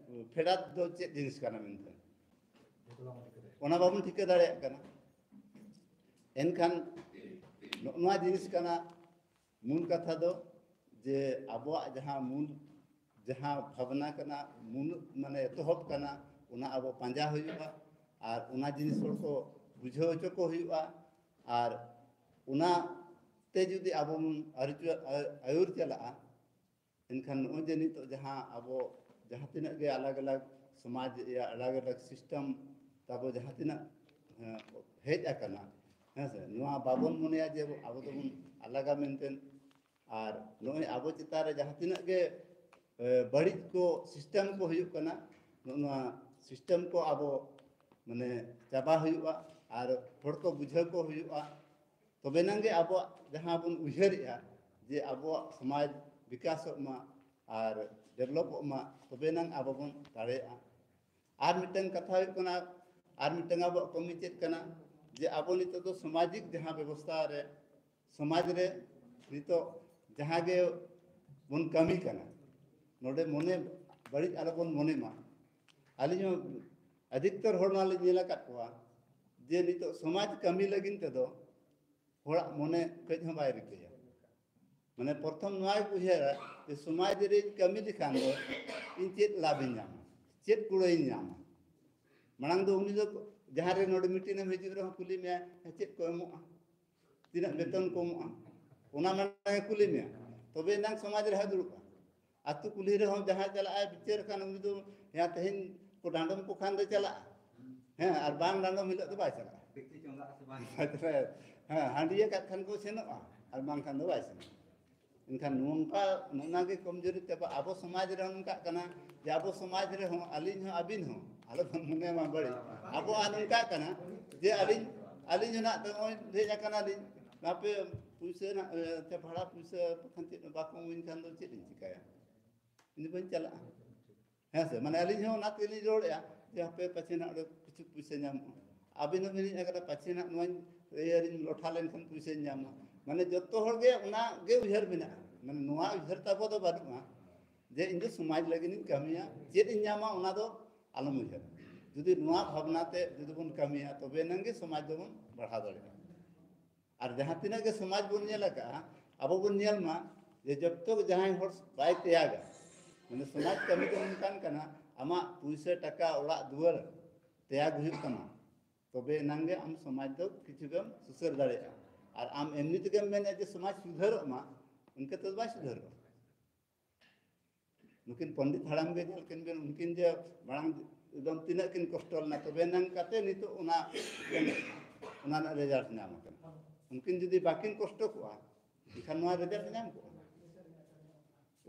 ᱯᱷᱮᱰᱟᱛ ᱫᱚ ᱪᱮᱫ ᱡᱤᱱᱤᱥ ᱠᱟᱱᱟ ᱢᱮᱱᱛᱮ᱾ ᱚᱱᱟ ᱵᱟᱵᱚᱱ ᱴᱷᱤᱠᱟᱹ ᱫᱟᱲᱮᱭᱟᱜ ᱠᱟᱱᱟ᱾ ᱮᱱᱠᱷᱟᱱ ᱱᱚᱜᱼᱚ ᱱᱚᱣᱟ ᱡᱤᱱᱤᱥ ᱠᱟᱱᱟ ᱢᱩᱞ ᱠᱟᱛᱷᱟ ᱫᱚ, ᱡᱮ ᱟᱵᱚᱣᱟᱜ ᱡᱟᱦᱟᱸ ᱢᱩᱞ, ᱡᱟᱦᱟᱸ ᱵᱷᱟᱵᱽᱱᱟ ᱠᱟᱱᱟ, ᱢᱩᱞ, ᱢᱟᱱᱮ, ᱮᱛᱚᱦᱚᱵ ᱠᱟᱱᱟ, ᱚᱱᱟ ᱟᱵᱚ ᱯᱟᱸᱡᱟ ᱦᱩᱭᱩᱜᱼᱟ᱾ ᱟᱨ ᱚᱱᱟ ᱡᱤᱱᱤᱥ ᱦᱚᱲ ᱠᱚ ᱵᱩᱡᱷᱟᱹᱣ ᱦᱚᱪᱚ ᱠᱚ ᱦᱩᱭᱩᱜᱼᱟ᱾ ᱟᱨ ᱚᱱᱟ ᱛᱮ ᱡᱩᱫᱤ ᱟᱵᱚ ᱵᱚᱱ ᱟᱹᱨᱩ-, ᱟᱹᱭᱩᱨ ᱪᱟᱞᱟᱜᱼᱟ, ᱮᱱᱠᱷᱟᱱ ᱱᱚᱜᱼᱚᱭ ᱡᱮ ᱱᱤᱛᱚᱜ ᱡᱟᱦᱟᱸ ᱟᱵᱚ ᱡᱟᱦᱟᱸ ᱛᱤᱱᱟᱹᱜ ᱜᱮ ᱟᱞᱟᱜᱽ ᱟᱞᱟᱜᱽ ᱥᱚᱢᱟᱡᱽ ᱨᱮᱭᱟᱜ ᱟᱞᱟᱜᱽ ᱟᱞᱟᱜᱽ ᱥᱤᱥᱴᱮᱢ ᱛᱟᱵᱚ ᱡᱟᱦᱟᱸ ᱛᱤᱱᱟᱹᱜ, ᱦᱮᱸ, ᱦᱮᱡ ᱟᱠᱟᱱᱟ, ᱦᱮᱸ ᱥᱮ, ᱱᱚᱣᱟ ᱵᱟᱵᱚᱱ ᱢᱚᱱᱮᱭᱟ ᱡᱮ ᱟᱵᱚ ᱫᱚᱵᱚᱱ ᱟᱞᱟᱜᱟ ᱢᱮᱱᱛᱮ᱾ ᱟᱨ ᱱᱚᱜᱼᱚᱭ ᱟᱵᱚ ᱪᱮᱛᱟᱱ ᱨᱮ ᱡᱟᱦᱟᱸ ᱛᱤᱱᱟᱹᱜ ᱜᱮ, ᱮ, ᱵᱟᱹᱲᱤᱡ ᱠᱚ ᱥᱤᱥᱴᱮᱢ ᱠᱚ ᱦᱩᱭᱩᱜ ᱠᱟᱱᱟ, ᱱᱚᱜᱼᱚ ᱱᱚᱣᱟ ᱥᱤᱥᱴᱮᱢ ᱠᱚ ᱟᱵᱚ ᱢᱟᱱᱮ ᱪᱟᱵᱟ ᱦᱩᱭᱩᱜᱼᱟ ᱟᱨ ᱦᱚᱲ ᱠᱚ ᱵᱩᱡᱷᱟᱹᱣ ᱠᱚ ᱦᱩᱭᱩᱜᱼᱟ᱾ ᱛᱚᱵᱮᱱᱟᱝ ᱜᱮ ᱟᱵᱚᱣᱟᱜ ᱡᱟᱦᱟᱸ ᱵᱚᱱ ᱩᱭᱦᱟᱹᱨᱮᱜᱼᱟ ᱡᱮ ᱟᱵᱚᱣᱟᱜ ᱥᱚᱢᱟᱡᱽ ᱵᱤᱠᱟᱥᱚᱜ ᱢᱟ ᱟᱨ ᱰᱮᱵᱷᱞᱚᱯᱚᱜ ᱢᱟ, ᱛᱚᱵᱮᱱᱟᱝ ᱟᱵᱚ ᱵᱚᱱ ᱫᱟᱲᱮᱭᱟᱜᱼᱟ᱾ ᱟᱨ ᱢᱤᱫᱴᱟᱝ ᱠᱟᱛᱷᱟ ᱦᱩᱭᱩᱜ ᱠᱟᱱᱟ, ᱟᱨ ᱢᱤᱫᱴᱟᱝ ᱟᱵᱚᱣᱟᱜ ᱠᱚᱢᱤ ᱪᱮᱫ ᱠᱟᱱᱟ, ᱡᱮ ᱟᱵᱚ ᱱᱤᱛᱚᱜ ᱫᱚ ᱥᱟᱢᱟᱡᱤᱠ ᱡᱟᱦᱟᱸ ᱵᱮᱵᱚᱥᱛᱷᱟ ᱨᱮ, ᱥᱚᱢᱟᱡᱽ ᱨᱮ ᱱᱤᱛᱚᱜ ᱡᱟᱦᱟᱸ ᱜᱮ ᱵᱚᱱ ᱠᱟᱹᱢᱤ ᱠᱟᱱᱟ, ᱱᱚᱰᱮ ᱢᱚᱱᱮ ᱵᱟᱹᱲᱤᱡ ᱟᱞᱚ ᱵᱚᱱ ᱢᱚᱱᱮ ᱢᱟ᱾ ᱟᱹᱞᱤᱧ ᱦᱚᱸ ᱟᱹᱰᱤᱠᱛᱚᱨ ᱦᱚᱲ ᱱᱚᱣᱟ ᱞᱤᱧ ᱧᱮᱞ ᱟᱠᱟᱫ ᱠᱚᱣᱟ ᱡᱮ ᱱᱤᱛᱚᱜ ᱥᱚᱢᱟᱡᱽ ᱠᱟᱹᱢᱤ ᱞᱟᱹᱜᱤᱫ ᱛᱮᱫᱚ ᱦᱚᱲᱟᱜ ᱢᱚᱱᱮ ᱠᱟᱹᱡ ᱦᱚᱸ ᱵᱟᱭ ᱨᱤᱠᱟᱹᱭᱟ᱾ ᱢᱟᱱᱮ ᱯᱨᱚᱛᱷᱚᱢ ᱱᱚᱣᱟ ᱜᱮᱠᱚ ᱩᱭᱦᱟᱹᱨᱟ ᱡᱮ ᱥᱚᱢᱟᱡᱽ ᱨᱮᱧ ᱠᱟᱹᱢᱤ ᱞᱮᱠᱷᱟᱱ ᱫᱚ ᱤᱧ ᱪᱮᱫ ᱞᱟᱵᱷ ᱤᱧ ᱧᱟᱢᱟ, ᱪᱮᱫ ᱠᱩᱲᱟᱹᱭᱤᱧ ᱧᱟᱢᱟ᱾ ᱢᱟᱲᱟᱝ ᱫᱚ ᱩᱱᱤ ᱫᱚ ᱡᱟᱦᱟᱸ ᱨᱮ ᱱᱚᱰᱮ ᱢᱤᱴᱤᱝ ᱮᱢ ᱦᱤᱡᱩᱜ ᱨᱮᱦᱚᱸ ᱠᱩᱞᱤ ᱢᱮᱭᱟ, "ᱦᱮᱸ, ᱪᱮᱫ ᱠᱚ ᱮᱢᱚᱜᱼᱟ? ᱛᱤᱱᱟᱹᱜ ᱵᱮᱛᱚᱱ ᱠᱚ ᱮᱢᱚᱜᱼᱟ?" ᱚᱱᱟ ᱢᱟᱲᱟᱝ ᱮ ᱠᱩᱞᱤ ᱢᱮᱭᱟ, ᱛᱚᱵᱮ ᱮᱱᱟᱝ ᱥᱚᱢᱟᱡᱽ ᱨᱮ ᱦᱚᱸ ᱫᱩᱲᱩᱵᱼᱟ᱾ ᱟᱹᱛᱩ ᱠᱩᱞᱦᱤ ᱨᱮᱦᱚᱸ ᱡᱟᱦᱟᱸᱭ ᱪᱟᱞᱟᱜᱼᱟᱭ ᱵᱤᱪᱟᱹᱨ ᱠᱷᱟᱱ ᱩᱱᱤ ᱫᱚ, "ᱦᱮᱸ, ᱛᱮᱦᱮᱧ ᱠᱚ ᱰᱟᱸᱰᱚᱢ ᱠᱚ ᱠᱷᱟᱱ ᱫᱚ ᱪᱟᱞᱟᱜᱼᱟ, ᱦᱮᱸ, ᱟᱨ ᱵᱟᱝ ᱰᱟᱸᱰᱚᱢ ᱦᱤᱞᱳᱜ ᱫᱚ ᱵᱟᱭ ᱪᱟᱞᱟᱜᱼᱟ᱾ ᱵᱮᱠᱛᱤ ᱪᱚᱸᱫᱟ ᱥᱮ ᱵᱟᱝ?" ᱦᱮᱸ, ᱦᱟᱺᱰᱤ ᱟᱠᱟᱫ ᱠᱷᱟᱱ ᱠᱚ ᱥᱮᱱᱚᱜᱼᱟ, ᱟᱨ ᱵᱟᱝᱠᱷᱟᱱ ᱫᱚ ᱵᱟᱭ ᱥᱮᱱᱚᱜᱼᱟ᱾ ᱮᱱᱠᱷᱟᱱ ᱱᱚᱝᱠᱟ, ᱱᱚᱜᱼᱚ ᱜᱮ ᱠᱚᱢᱡᱳᱨᱤ ᱛᱟᱵᱚ᱾ ᱟᱵᱚ ᱥᱚᱢᱟᱡᱽ ᱨᱮ ᱱᱚᱝᱠᱟᱜ ᱠᱟᱱᱟ ᱡᱮ ᱟᱵᱚ ᱥᱚᱢᱟᱡᱽ ᱨᱮᱦᱚᱸ, ᱟᱹᱞᱤᱧ ᱦᱚᱸ ᱟᱹᱵᱤᱱ ᱦᱚᱸ ᱟᱞᱚ ᱵᱚᱱ ᱢᱚᱱᱮ ᱢᱟ ᱵᱟᱹᱲᱤᱡ, ᱟᱵᱚᱣᱟᱜ ᱱᱚᱝᱠᱟᱜ ᱠᱟᱱᱟ ᱡᱮ ᱟᱹᱞᱤᱧ, ᱟᱹᱞᱤᱧ ᱦᱚᱸ ᱱᱟᱜ ᱱᱚᱜᱼᱚᱭ ᱦᱮᱡ ᱟᱠᱟᱱᱟᱞᱤᱧ, ᱟᱯᱮ ᱯᱩᱭᱥᱟᱹ ᱱᱟᱜ, ᱮ, ᱪᱮ ᱵᱷᱟᱲᱟ ᱯᱩᱭᱥᱟᱹ ᱵᱟᱠᱷᱟᱱ ᱪᱮᱫ ᱵᱟᱠᱚ ᱮᱢᱟᱹᱧ ᱠᱷᱟᱱ ᱫᱚ ᱪᱮᱫ ᱤᱧ ᱪᱤᱠᱟᱹᱭᱟ? ᱤᱧ ᱫᱚ ᱵᱟᱹᱧ ᱪᱟᱞᱟᱜᱼᱟ᱾ ᱦᱮᱸ ᱥᱮ? ᱢᱟᱱᱮ ᱟᱹᱞᱤᱧ ᱦᱚᱸ ᱚᱱᱟ ᱛᱮᱞᱤᱧ ᱨᱚᱲᱮᱫᱼᱟ ᱡᱮ ᱦᱟᱯᱮ ᱯᱟᱪᱷᱮ ᱱᱟᱜ ᱚᱸᱰᱮ ᱠᱤᱪᱷᱩ ᱯᱩᱭᱥᱟᱹ ᱧᱟᱢᱚᱜᱼᱟ᱾ ᱟᱹᱵᱤᱱ ᱦᱚᱸ ᱢᱮᱱᱮᱫᱼᱟ ᱠᱟᱱᱟ ᱯᱟᱪᱷᱮ ᱱᱟᱜ ᱱᱚᱣᱟᱧ ᱤᱭᱟᱹ ᱨᱤᱧ ᱞᱚᱴᱷᱟ ᱞᱮᱱᱠᱷᱟᱱ ᱯᱩᱭᱥᱟᱹᱧ ᱧᱟᱢᱟ᱾ ᱢᱟᱱᱮ ᱡᱚᱛᱚ ᱦᱚᱲ ᱜᱮ ᱚᱱᱟ ᱜᱮ ᱩᱭᱦᱟᱹᱨ ᱢᱮᱱᱟᱜᱼᱟ᱾ ᱢᱟᱱᱮ ᱱᱚᱣᱟ ᱩᱭᱦᱟᱹᱨ ᱛᱟᱵᱚ ᱫᱚ ᱵᱟᱹᱱᱩᱜᱼᱟ ᱡᱮ ᱤᱧ ᱫᱚ ᱥᱚᱢᱟᱡᱽ ᱞᱟᱹᱜᱤᱫ ᱤᱧ ᱠᱟᱹᱢᱤᱭᱟ, ᱪᱮᱫ ᱤᱧ ᱧᱟᱢᱟ ᱚᱱᱟ ᱫᱚ ᱟᱞᱚᱢ ᱩᱭᱦᱟᱹᱨᱟ᱾ ᱡᱩᱫᱤ ᱱᱚᱣᱟ ᱵᱷᱟᱵᱽᱱᱟ ᱛᱮ ᱡᱩᱫᱤ ᱵᱚᱱ ᱠᱟᱹᱢᱤᱭᱟ, ᱛᱚᱵᱮ ᱮᱱᱟᱝ ᱜᱮ ᱥᱚᱢᱟᱡᱽ ᱫᱚᱵᱚᱱ ᱵᱟᱲᱦᱟᱣ ᱫᱟᱲᱮᱭᱟᱜᱼᱟ᱾ ᱟᱨ ᱡᱟᱦᱟᱸ ᱛᱤᱱᱟᱹᱜ ᱜᱮ ᱥᱚᱢᱟᱡᱽ ᱵᱚᱱ ᱧᱮᱞ ᱟᱠᱟᱫᱼᱟ, ᱟᱵᱚ ᱵᱚᱱ ᱧᱮᱞ ᱢᱟ ᱡᱮ ᱡᱚᱛᱚ ᱜᱮ ᱡᱟᱦᱟᱸᱭ ᱦᱚᱲ ᱵᱟᱭ ᱛᱮᱭᱟᱜᱟ, ᱢᱟᱱᱮ ᱥᱚᱢᱟᱡᱽ ᱠᱟᱹᱢᱤ ᱫᱚ ᱱᱚᱝᱠᱟᱱ ᱠᱟᱱᱟ, ᱟᱢᱟᱜ ᱯᱩᱭᱥᱟᱹ, ᱴᱟᱠᱟ, ᱚᱲᱟᱜ ᱫᱩᱣᱟᱹᱨ ᱛᱮᱭᱟᱜ ᱦᱩᱭᱩᱜ ᱛᱟᱢᱟ, ᱛᱚᱵᱮ ᱮᱱᱟᱝ ᱜᱮ ᱟᱢ ᱥᱚᱢᱟᱡᱽ ᱫᱚ ᱠᱤᱪᱷᱩ ᱜᱮᱢ ᱥᱩᱥᱟᱹᱨ ᱫᱟᱲᱮᱭᱟᱜᱼᱟ᱾ ᱟᱨ ᱟᱢ ᱮᱢᱱᱤ ᱛᱮᱜᱮᱢ ᱢᱮᱱᱮᱫᱼᱟ ᱡᱮ ᱥᱚᱢᱟᱡᱽ ᱥᱩᱫᱷᱟᱹᱨᱚᱜ ᱢᱟ, ᱚᱱᱠᱟ ᱛᱮᱫᱚ ᱵᱟᱭ ᱥᱩᱫᱷᱟᱹᱨᱚᱜᱼᱟ᱾ ᱱᱩᱠᱤᱱ ᱯᱚᱱᱰᱤᱛ ᱦᱟᱲᱟᱢ ᱜᱮ ᱧᱮᱞ ᱠᱤᱱ ᱵᱮᱱ, ᱩᱱᱠᱤᱱ ᱡᱮ ᱢᱟᱲᱟᱝ ᱮᱠᱫᱚᱢ ᱛᱤᱱᱟᱹᱜ ᱠᱤᱱ ᱠᱚᱥᱴᱚ ᱞᱮᱱᱟ, ᱛᱚᱵᱮ ᱮᱱᱟᱝ ᱠᱟᱛᱮ ᱱᱤᱛᱚᱜ ᱚᱱᱟ, ᱚᱱᱟ ᱨᱮᱱᱟᱜ ᱨᱮᱡᱟᱞᱴ ᱧᱟᱢ ᱟᱠᱟᱱᱟ᱾ ᱩᱱᱠᱤᱱ ᱡᱩᱫᱤ ᱵᱟᱹᱠᱤᱱ ᱠᱚᱥᱴᱚ ᱠᱚᱜᱼᱟ, ᱮᱱᱠᱷᱟᱱ ᱱᱚᱣᱟ ᱨᱮᱡᱟᱞᱴ ᱧᱟᱢ ᱠᱚᱜᱼᱟ᱾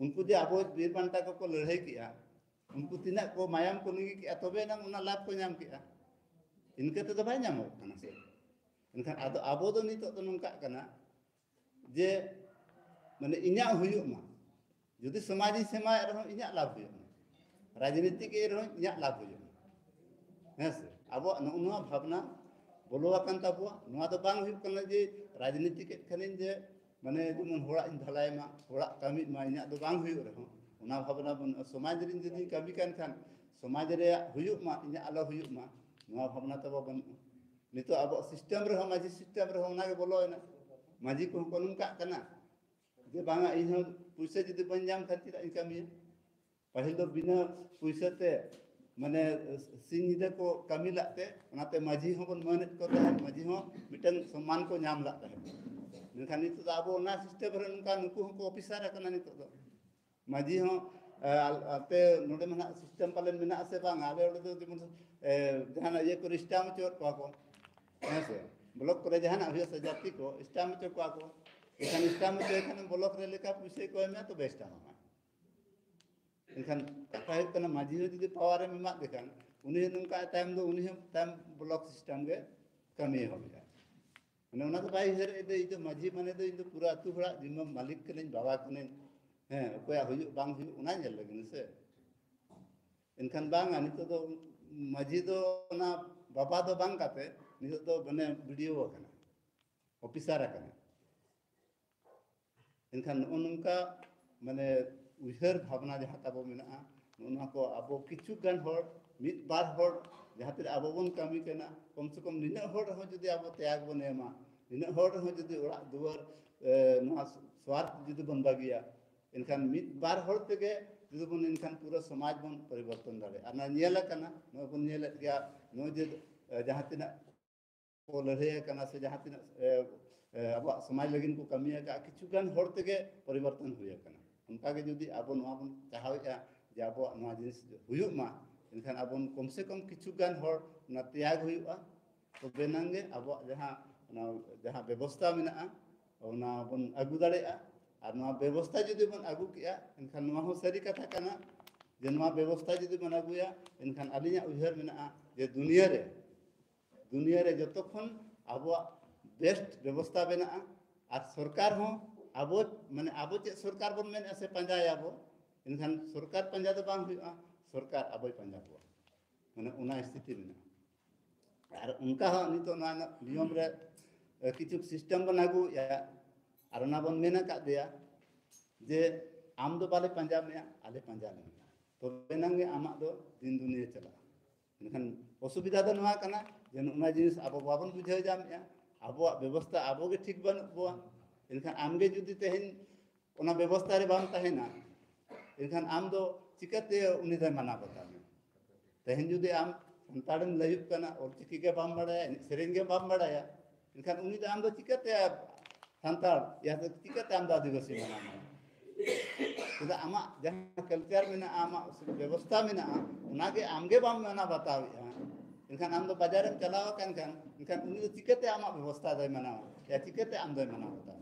ᱩᱱᱠᱩ ᱡᱮ ᱟᱵᱚ ᱵᱤᱨ ᱵᱟᱱᱴᱟ ᱠᱚᱠᱚ ᱞᱟᱹᱲᱦᱟᱹᱭ ᱠᱮᱜᱼᱟ, ᱩᱱᱠᱩ ᱛᱤᱱᱟᱹᱜ ᱠᱚ ᱢᱟᱭᱟᱢ ᱠᱚ ᱞᱤᱸᱜᱤ ᱠᱮᱜᱼᱟ, ᱛᱚᱵᱮ ᱮᱱᱟᱝ ᱚᱱᱟ ᱞᱟᱵᱷ ᱠᱚ ᱧᱟᱢ ᱠᱮᱜᱼᱟ᱾ ᱤᱱᱠᱟᱹ ᱛᱮᱫᱚ ᱵᱟᱭ ᱧᱟᱢᱚᱜ ᱠᱟᱱᱟ ᱥᱮ᱾ ᱮᱱᱠᱷᱟᱱ ᱟᱫᱚ ᱟᱵᱚ ᱫᱚ ᱱᱤᱛᱚᱜ ᱫᱚ ᱱᱚᱝᱠᱟᱜ ᱠᱟᱱᱟ ᱡᱮ, ᱢᱟᱱᱮ, ᱤᱧᱟᱹᱜ ᱦᱩᱭᱩᱜ ᱢᱟ, ᱡᱩᱫᱤ ᱥᱚᱢᱟᱡᱽ ᱤᱧ ᱥᱮᱢᱟᱭᱮᱫ ᱨᱮᱦᱚᱸ ᱤᱧᱟᱹᱜ ᱞᱟᱵᱷ ᱦᱩᱭᱩᱜ ᱢᱟ, ᱨᱟᱡᱽᱱᱤᱛᱤ ᱠᱮᱫ ᱨᱮᱦᱚᱸ ᱤᱧᱟᱹᱜ ᱞᱟᱵᱷ ᱦᱩᱭᱩᱜ ᱢᱟ᱾ ᱦᱮᱸ ᱥᱮ? ᱟᱵᱚᱣᱟᱜ ᱱᱚᱜᱼᱚ ᱱᱚᱣᱟ ᱵᱷᱟᱵᱽᱱᱟ ᱵᱚᱞᱚ ᱟᱠᱟᱱ ᱛᱟᱵᱚᱣᱟ᱾ ᱱᱚᱣᱟ ᱫᱚ ᱵᱟᱝ ᱦᱩᱭᱩᱜ ᱠᱟᱱᱟ ᱡᱮ ᱨᱟᱡᱽᱱᱤᱛᱤ ᱠᱮᱫ ᱠᱷᱟᱱᱤᱧ ᱡᱮ, ᱢᱟᱱᱮ, ᱡᱮᱢᱚᱱ ᱦᱚᱲᱟᱜ ᱤᱧ ᱵᱷᱟᱞᱟᱭ ᱢᱟ, ᱦᱚᱲᱟᱜ ᱠᱟᱹᱢᱤᱜ ᱢᱟ, ᱤᱧᱟᱹᱜ ᱫᱚ ᱵᱟᱝ ᱦᱩᱭᱩᱜ ᱨᱮᱦᱚᱸ, ᱚᱱᱟ ᱵᱷᱟᱵᱽᱱᱟ ᱵᱟᱹᱱᱩᱜᱼᱟ᱾ ᱥᱚᱢᱟᱡᱽ ᱨᱤᱧ ᱡᱩᱫᱤᱧ ᱠᱟᱹᱢᱤ ᱠᱟᱱ ᱠᱷᱟᱱ ᱥᱚᱢᱟᱡᱽ ᱨᱮᱭᱟᱜ ᱦᱩᱭᱩᱜ ᱢᱟ, ᱤᱧᱟᱹᱜ ᱟᱞᱚ ᱦᱩᱭᱩᱜ ᱢᱟ, ᱱᱚᱣᱟ ᱵᱷᱟᱵᱽᱱᱟ ᱛᱟᱵᱚ ᱵᱟᱹᱱᱩᱜᱼᱟ᱾ ᱱᱤᱛᱚᱜ ᱟᱵᱚᱣᱟᱜ ᱥᱤᱥᱴᱮᱢ ᱨᱮᱦᱚᱸ, ᱢᱟᱹᱡᱷᱤ ᱥᱤᱥᱴᱮᱢ ᱨᱮᱦᱚᱸ ᱚᱱᱟᱜᱮ ᱵᱚᱞᱚᱭᱮᱱᱟ᱾ ᱢᱟᱹᱡᱷᱤ ᱠᱚᱦᱚᱸ ᱠᱚ ᱱᱚᱝᱠᱟᱜ ᱠᱟᱱᱟ ᱡᱮ, ᱵᱟᱝᱟ, ᱤᱧ ᱦᱚᱸ ᱯᱩᱭᱥᱟᱹ ᱡᱩᱫᱤ ᱵᱟᱹᱧ ᱧᱟᱢ ᱠᱷᱟᱱ ᱪᱮᱫᱟᱜ ᱤᱧ ᱠᱟᱹᱢᱤᱭᱟ? ᱯᱟᱹᱦᱤᱞ ᱫᱚ ᱵᱤᱱᱟᱹ ᱯᱩᱭᱥᱟᱹ ᱛᱮ, ᱢᱟᱱᱮ, ᱥᱤᱧ ᱧᱤᱫᱟᱹ ᱠᱚ ᱠᱟᱹᱢᱤ ᱞᱟᱜ ᱛᱮ, ᱚᱱᱟᱛᱮ ᱢᱟᱹᱡᱷᱤ ᱦᱚᱸᱵᱚᱱ ᱢᱟᱹᱱᱮᱫ ᱠᱚ ᱛᱟᱦᱮᱸᱫ, ᱢᱟᱹᱡᱷᱤ ᱦᱚᱸ ᱢᱤᱫᱴᱟᱝ ᱥᱚᱢᱢᱟᱱ ᱠᱚ ᱧᱟᱢ ᱞᱟᱜ ᱛᱟᱦᱮᱸᱫ᱾ ᱢᱮᱱᱠᱷᱟᱱ ᱱᱤᱛᱚᱜ ᱫᱚ ᱟᱵᱚ ᱚᱱᱟ ᱥᱤᱥᱴᱮᱢ ᱨᱮ ᱱᱚᱝᱠᱟ ᱱᱩᱠᱩ ᱦᱚᱸᱠᱚ ᱚᱯᱷᱤᱥᱟᱨ ᱟᱠᱟᱱᱟ ᱱᱤᱛᱚᱜ ᱫᱚ᱾ ᱢᱟᱹᱡᱷᱤ ᱦᱚᱸ, ᱮ, ᱟᱞ-, ᱟᱯᱮ ᱱᱚᱰᱮ ᱢᱟ ᱱᱟᱦᱟᱜ ᱥᱤᱥᱴᱮᱢ ᱯᱟᱞᱮᱱ ᱢᱮᱱᱟᱜ ᱟᱥᱮ ᱵᱟᱝ, ᱟᱞᱮ ᱚᱸᱰᱮ ᱫᱚ ᱡᱮᱢᱚᱱ, ᱮ, ᱡᱟᱦᱟᱱᱟᱜ ᱤᱭᱟᱹ ᱠᱚᱨᱮ ᱥᱴᱟᱢ ᱦᱚᱪᱚᱭᱮᱫ ᱠᱚᱣᱟ ᱠᱚ, ᱦᱮᱸ ᱥᱮ? ᱵᱞᱚᱠ ᱠᱚᱨᱮ ᱡᱟᱦᱟᱱᱟᱜ ᱦᱩᱭᱩᱜᱼᱟ ᱥᱮ, ᱡᱟᱹᱛᱤ ᱠᱚ ᱥᱴᱟᱢ ᱦᱚᱪᱚ ᱠᱚᱣᱟ ᱠᱚ, ᱮᱱᱠᱷᱟᱱ ᱥᱴᱟᱢ ᱦᱚᱪᱚᱭ ᱠᱷᱟᱱ ᱵᱞᱚᱠ ᱨᱮ ᱞᱮᱠᱟ ᱯᱩᱭᱥᱟᱹ ᱠᱚ ᱮᱢᱟ, ᱛᱚᱵᱮ ᱥᱴᱟᱢ ᱟᱢᱟ᱾ ᱮᱱᱠᱷᱟᱱ ᱠᱟᱛᱷᱟ ᱦᱩᱭᱩᱜ ᱠᱟᱱᱟ, ᱢᱟᱹᱡᱷᱤ ᱦᱚᱸ ᱡᱩᱫᱤ ᱯᱟᱣᱟᱨ ᱮᱢ ᱮᱢᱟᱫ ᱞᱮᱠᱷᱟᱱ, ᱩᱱᱤ ᱦᱚᱸ ᱱᱚᱝᱠᱟ ᱛᱟᱭᱚᱢ ᱫᱚ, ᱩᱱᱤ ᱦᱚᱸ ᱛᱟᱭᱚᱢ ᱵᱞᱚᱠ ᱥᱤᱥᱴᱮᱢ ᱜᱮ ᱠᱟᱹᱢᱤ ᱮᱦᱚᱵᱮᱜᱼᱟ᱾ ᱢᱟᱱᱮ, ᱚᱱᱟ ᱫᱚ ᱵᱟᱭ ᱩᱭᱦᱟᱹᱨᱮᱫ ᱫᱚ, ᱤᱧ ᱫᱚ ᱢᱟᱹᱡᱷᱤ ᱢᱟᱱᱮ ᱫᱚ ᱤᱧ ᱫᱚ ᱯᱩᱨᱟᱹ ᱟᱹᱛᱩ ᱦᱚᱲᱟᱜ ᱡᱤᱢᱢᱟᱹ ᱢᱟᱹᱞᱤᱠ ᱠᱟᱹᱱᱟᱹᱧ, ᱵᱟᱵᱟ ᱠᱟᱹᱱᱟᱹᱧ᱾ ᱦᱮᱸ, ᱚᱠᱚᱭᱟᱜ ᱦᱩᱭᱩᱜ ᱵᱟᱝ ᱦᱩᱭᱩᱜ ᱚᱱᱟ ᱧᱮᱞ ᱞᱟᱹᱜᱤᱫ ᱥᱮ᱾ ᱮᱱᱠᱷᱟᱱ ᱵᱟᱝᱟ, ᱱᱤᱛᱚᱜ ᱫᱚ ᱢᱟᱹᱡᱷᱤ ᱫᱚ ᱚᱱᱟ ᱵᱟᱵᱟ ᱫᱚ ᱵᱟᱝ ᱠᱟᱛᱮ ᱱᱤᱛᱚᱜ ᱫᱚ ᱢᱟᱱᱮ ᱵᱤ ᱰᱤ ᱳ ᱟᱠᱟᱱᱟ, ᱚᱯᱷᱤᱥᱟᱨ ᱟᱠᱟᱱᱟ᱾ ᱮᱱᱠᱷᱟᱱ ᱱᱚᱜᱼᱚ ᱱᱚᱝᱠᱟ, ᱢᱟᱱᱮ, ᱩᱭᱦᱟᱹᱨ ᱵᱷᱟᱵᱽᱱᱟ ᱡᱟᱦᱟᱸ ᱛᱟᱵᱚ ᱢᱮᱱᱟᱜᱼᱟ, ᱱᱚᱜᱼᱚ ᱱᱚᱣᱟ ᱠᱚ ᱟᱵᱚ ᱠᱤᱪᱷᱩ ᱜᱟᱱ ᱦᱚᱲ, ᱢᱤᱫ ᱵᱟᱨ ᱦᱚᱲ, ᱡᱟᱦᱟᱸ ᱛᱤᱱᱟᱹᱜ ᱟᱵᱚ ᱵᱚᱱ ᱠᱟᱹᱢᱤ ᱠᱟᱱᱟ, ᱠᱚᱢ ᱥᱮ ᱠᱚᱢ ᱱᱤᱱᱟᱹᱜ ᱦᱚᱲ ᱨᱮᱦᱚᱸ ᱡᱩᱫᱤ ᱟᱵᱚ ᱛᱮᱭᱟᱜᱽ ᱵᱚᱱ ᱮᱢᱟ, ᱱᱤᱱᱟᱹᱜ ᱦᱚᱲ ᱨᱮᱦᱚᱸ ᱡᱩᱫᱤ ᱚᱲᱟᱜ ᱫᱩᱣᱟᱹᱨ, ᱮ, ᱱᱚᱣᱟ ᱥᱣᱟᱨᱛᱷ ᱡᱩᱫᱤ ᱵᱚᱱ ᱵᱟᱹᱜᱤᱭᱟ, ᱮᱱᱠᱷᱟᱱ ᱢᱤᱫ ᱵᱟᱨ ᱦᱚᱲ ᱛᱮᱜᱮ ᱡᱩᱫᱤ ᱵᱚᱱ, ᱮᱱᱠᱷᱟᱱ ᱯᱩᱨᱟᱹ ᱥᱚᱢᱟᱡᱽ ᱵᱚᱱ ᱯᱚᱨᱤᱵᱚᱨᱛᱚᱱ ᱫᱟᱲᱮᱭᱟᱜᱼᱟ᱾ ᱟᱨ ᱱᱚᱣᱟ ᱧᱮᱞ ᱟᱠᱟᱱᱟ, ᱱᱚᱜᱼᱚᱭ ᱵᱚᱱ ᱧᱮᱞᱮᱫ ᱜᱮᱭᱟ, ᱱᱚᱜᱼᱚᱭ ᱡᱮ, ᱮ, ᱡᱟᱦᱟᱸ ᱛᱤᱱᱟᱹᱜ ᱠᱚ ᱞᱟᱹᱲᱦᱟᱹᱭ ᱟᱠᱟᱱᱟ ᱥᱮ ᱡᱟᱦᱟᱸ ᱛᱤᱱᱟᱹᱜ, ᱮ, ᱮ, ᱟᱵᱚᱣᱟᱜ ᱥᱚᱢᱟᱡᱽ ᱞᱟᱹᱜᱤᱫ ᱠᱚ ᱠᱟᱹᱢᱤ ᱟᱠᱟᱫᱼᱟ, ᱠᱤᱪᱷᱩ ᱜᱟᱱ ᱦᱚᱲ ᱛᱮᱜᱮ ᱯᱚᱨᱤᱵᱚᱨᱛᱚᱱ ᱦᱩᱭ ᱟᱠᱟᱱᱟ᱾ ᱚᱱᱠᱟᱜᱮ ᱡᱩᱫᱤ ᱟᱵᱚ ᱱᱚᱣᱟ ᱵᱚᱱ ᱪᱟᱦᱟᱣᱮᱫᱼᱟ ᱡᱮ ᱟᱵᱚᱣᱟᱜ ᱱᱚᱣᱟ ᱡᱤᱱᱤᱥ ᱦᱩᱭᱩᱜ ᱢᱟ, ᱮᱱᱠᱷᱟᱱ ᱟᱵᱚ ᱠᱚᱢ ᱥᱮ ᱠᱚᱢ ᱠᱤᱪᱷᱩ ᱜᱟᱱ ᱦᱚᱲ ᱚᱱᱟ ᱛᱮᱭᱟᱜ ᱦᱩᱭᱩᱜᱼᱟ᱾ ᱛᱚᱵᱮ ᱮᱱᱟᱝ ᱜᱮ ᱟᱵᱚᱣᱟᱜ ᱡᱟᱦᱟᱸ ᱚᱱᱟ ᱡᱟᱦᱟᱸ ᱵᱮᱵᱚᱥᱛᱷᱟ ᱢᱮᱱᱟᱜᱼᱟ, ᱚᱱᱟ ᱵᱚᱱ ᱟᱹᱜᱩ ᱫᱟᱲᱮᱭᱟᱜᱼᱟ᱾ ᱟᱨ ᱱᱚᱣᱟ ᱵᱮᱵᱚᱥᱛᱷᱟ ᱡᱩᱫᱤ ᱵᱚᱱ ᱟᱹᱜᱩ ᱠᱮᱜᱼᱟ, ᱮᱱᱠᱷᱟᱱ ᱱᱚᱣᱟ ᱦᱚᱸ ᱥᱟᱹᱨᱤ ᱠᱟᱛᱷᱟ ᱠᱟᱱᱟ ᱡᱮ ᱱᱚᱣᱟ ᱵᱮᱵᱚᱥᱛᱷᱟ ᱡᱩᱫᱤ ᱵᱚᱱ ᱟᱹᱜᱩᱭᱟ, ᱮᱱᱠᱷᱟᱱ ᱟᱹᱞᱤᱧᱟᱜ ᱩᱭᱦᱟᱹᱨ ᱢᱮᱱᱟᱜᱼᱟ ᱡᱮ ᱫᱩᱱᱤᱭᱟᱹ ᱨᱮ, ᱫᱩᱱᱤᱭᱟᱹ ᱨᱮ ᱡᱚᱛᱚ ᱠᱷᱚᱱ ᱟᱵᱚᱣᱟᱜ ᱵᱮᱥᱴ ᱵᱮᱵᱚᱥᱛᱷᱟ ᱢᱮᱱᱟᱜᱼᱟ᱾ ᱟᱨ ᱥᱚᱨᱠᱟᱨ ᱦᱚᱸ ᱟᱵᱚ, ᱢᱟᱱᱮ ᱟᱵᱚ ᱪᱮᱫ ᱥᱚᱨᱠᱟᱨ ᱵᱚᱱ ᱢᱮᱱᱮᱫᱼᱟ ᱥᱮ ᱯᱟᱸᱡᱟᱭᱟᱵᱚ, ᱮᱱᱠᱷᱟᱱ ᱥᱚᱨᱠᱟᱨ ᱯᱟᱸᱡᱟ ᱫᱚ ᱵᱟᱝ ᱦᱩᱭᱩᱜᱼᱟ, ᱥᱚᱨᱠᱟᱨ ᱟᱵᱚᱭ ᱯᱟᱸᱡᱟ ᱠᱚᱣᱟ᱾ ᱢᱟᱱᱮ ᱚᱱᱟ ᱥᱛᱷᱤᱛᱤ ᱢᱮᱱᱟᱜᱼᱟ᱾ ᱟᱨ ᱚᱱᱠᱟ ᱦᱚᱸ ᱱᱤᱛᱚᱜ ᱱᱚᱣᱟ ᱨᱮᱱᱟᱜ ᱱᱤᱭᱚᱢ ᱨᱮ, ᱮ, ᱠᱤᱪᱷᱩ ᱥᱤᱥᱴᱮᱢ ᱵᱚᱱ ᱟᱹᱜᱩᱭᱮᱫᱼᱟ, ᱟᱨ ᱚᱱᱟ ᱵᱚᱱ ᱢᱮᱱ ᱟᱠᱟᱫ ᱫᱮᱭᱟ ᱡᱮ ᱟᱢ ᱫᱚ ᱵᱟᱞᱮ ᱯᱟᱸᱡᱟ ᱢᱮᱭᱟ, ᱟᱞᱮ ᱯᱟᱸᱡᱟ ᱞᱮᱢᱮᱭᱟ, ᱛᱚᱵᱮ ᱮᱱᱟᱝ ᱜᱮ ᱟᱢᱟᱜ ᱫᱚ ᱫᱤᱱ ᱫᱩᱱᱤᱭᱟᱹ ᱪᱟᱞᱟᱜᱼᱟ᱾ ᱢᱮᱱᱠᱷᱟᱱ ᱚᱥᱩᱵᱤᱫᱷᱟ ᱫᱚ ᱱᱚᱣᱟ ᱠᱟᱱᱟ ᱡᱮ ᱱᱚᱜᱼᱚ ᱱᱚᱣᱟ ᱡᱤᱱᱤᱥ ᱟᱵᱚ ᱵᱟᱵᱚᱱ ᱵᱩᱡᱷᱟᱹᱣ ᱧᱟᱢᱮᱜᱼᱟ, ᱟᱵᱚᱣᱟᱜ ᱵᱮᱵᱚᱥᱛᱷᱟ ᱟᱵᱚ ᱜᱮ ᱴᱷᱤᱠ ᱵᱟᱹᱱᱩᱜ ᱵᱚᱣᱟ᱾ ᱮᱱᱠᱷᱟᱱ ᱟᱢᱜᱮ ᱡᱩᱫᱤ ᱛᱮᱦᱮᱧ ᱚᱱᱟ ᱵᱮᱵᱚᱥᱛᱷᱟ ᱨᱮ ᱵᱟᱢ ᱛᱟᱦᱮᱱᱟ, ᱮᱱᱠᱷᱟᱱ ᱟᱢ ᱫᱚ ᱪᱤᱠᱟᱹᱛᱮ ᱩᱱᱤ ᱫᱚᱭ ᱢᱟᱱᱟᱣ ᱵᱟᱛᱟᱣ ᱢᱮᱭᱟ? ᱛᱮᱦᱮᱧ ᱡᱩᱫᱤ ᱟᱢ ᱥᱟᱱᱛᱟᱲᱮᱢ ᱞᱟᱹᱭᱩᱜ ᱠᱟᱱᱟ, ᱚᱞᱪᱤᱠᱤ ᱜᱮ ᱵᱟᱢ ᱵᱟᱲᱟᱭᱟ, ᱮᱱᱮᱡ ᱥᱮᱨᱮᱧ ᱜᱮ ᱵᱟᱢ ᱵᱟᱲᱟᱭᱟ, ᱮᱱᱠᱷᱟᱱ ᱩᱱᱤ ᱫᱚ ᱟᱢ ᱫᱚ ᱪᱤᱠᱟᱹᱛᱮ ᱥᱟᱱᱛᱟᱲ, ᱭᱟ ᱪᱤᱠᱟᱹᱛᱮ ᱟᱢ ᱫᱚ ᱟᱹᱫᱤᱵᱟᱹᱥᱤ ᱢᱟᱱᱟᱣ ᱢᱮᱭᱟ? ᱪᱮᱫᱟᱜ ᱟᱢᱟᱜ ᱡᱟᱦᱟᱸ ᱠᱟᱞᱪᱟᱨ ᱢᱮᱱᱟᱜᱼᱟ, ᱟᱢᱟᱜ ᱵᱮᱵᱚᱥᱛᱷᱟ ᱢᱮᱱᱟᱜᱼᱟ, ᱚᱱᱟᱜᱮ ᱟᱢᱜᱮ ᱵᱟᱢ ᱢᱟᱱᱟᱣ ᱵᱟᱛᱟᱣᱮᱫᱼᱟ᱾ ᱮᱱᱠᱷᱟᱱ ᱟᱢ ᱫᱚ ᱵᱟᱡᱟᱨᱮᱢ ᱪᱟᱞᱟᱣ ᱟᱠᱟᱱ ᱠᱷᱟᱱ, ᱮᱱᱠᱷᱟᱱ ᱩᱱᱤ ᱫᱚ ᱪᱤᱠᱟᱹᱛᱮ ᱟᱢᱟᱜ ᱵᱮᱵᱚᱥᱛᱷᱟ ᱫᱚᱭ ᱢᱟᱱᱟᱣᱟ? ᱭᱟ ᱪᱤᱠᱟᱹᱛᱮ ᱟᱢ ᱫᱚᱭ ᱢᱟᱱᱟᱣ ᱵᱟᱛᱟᱣᱟ?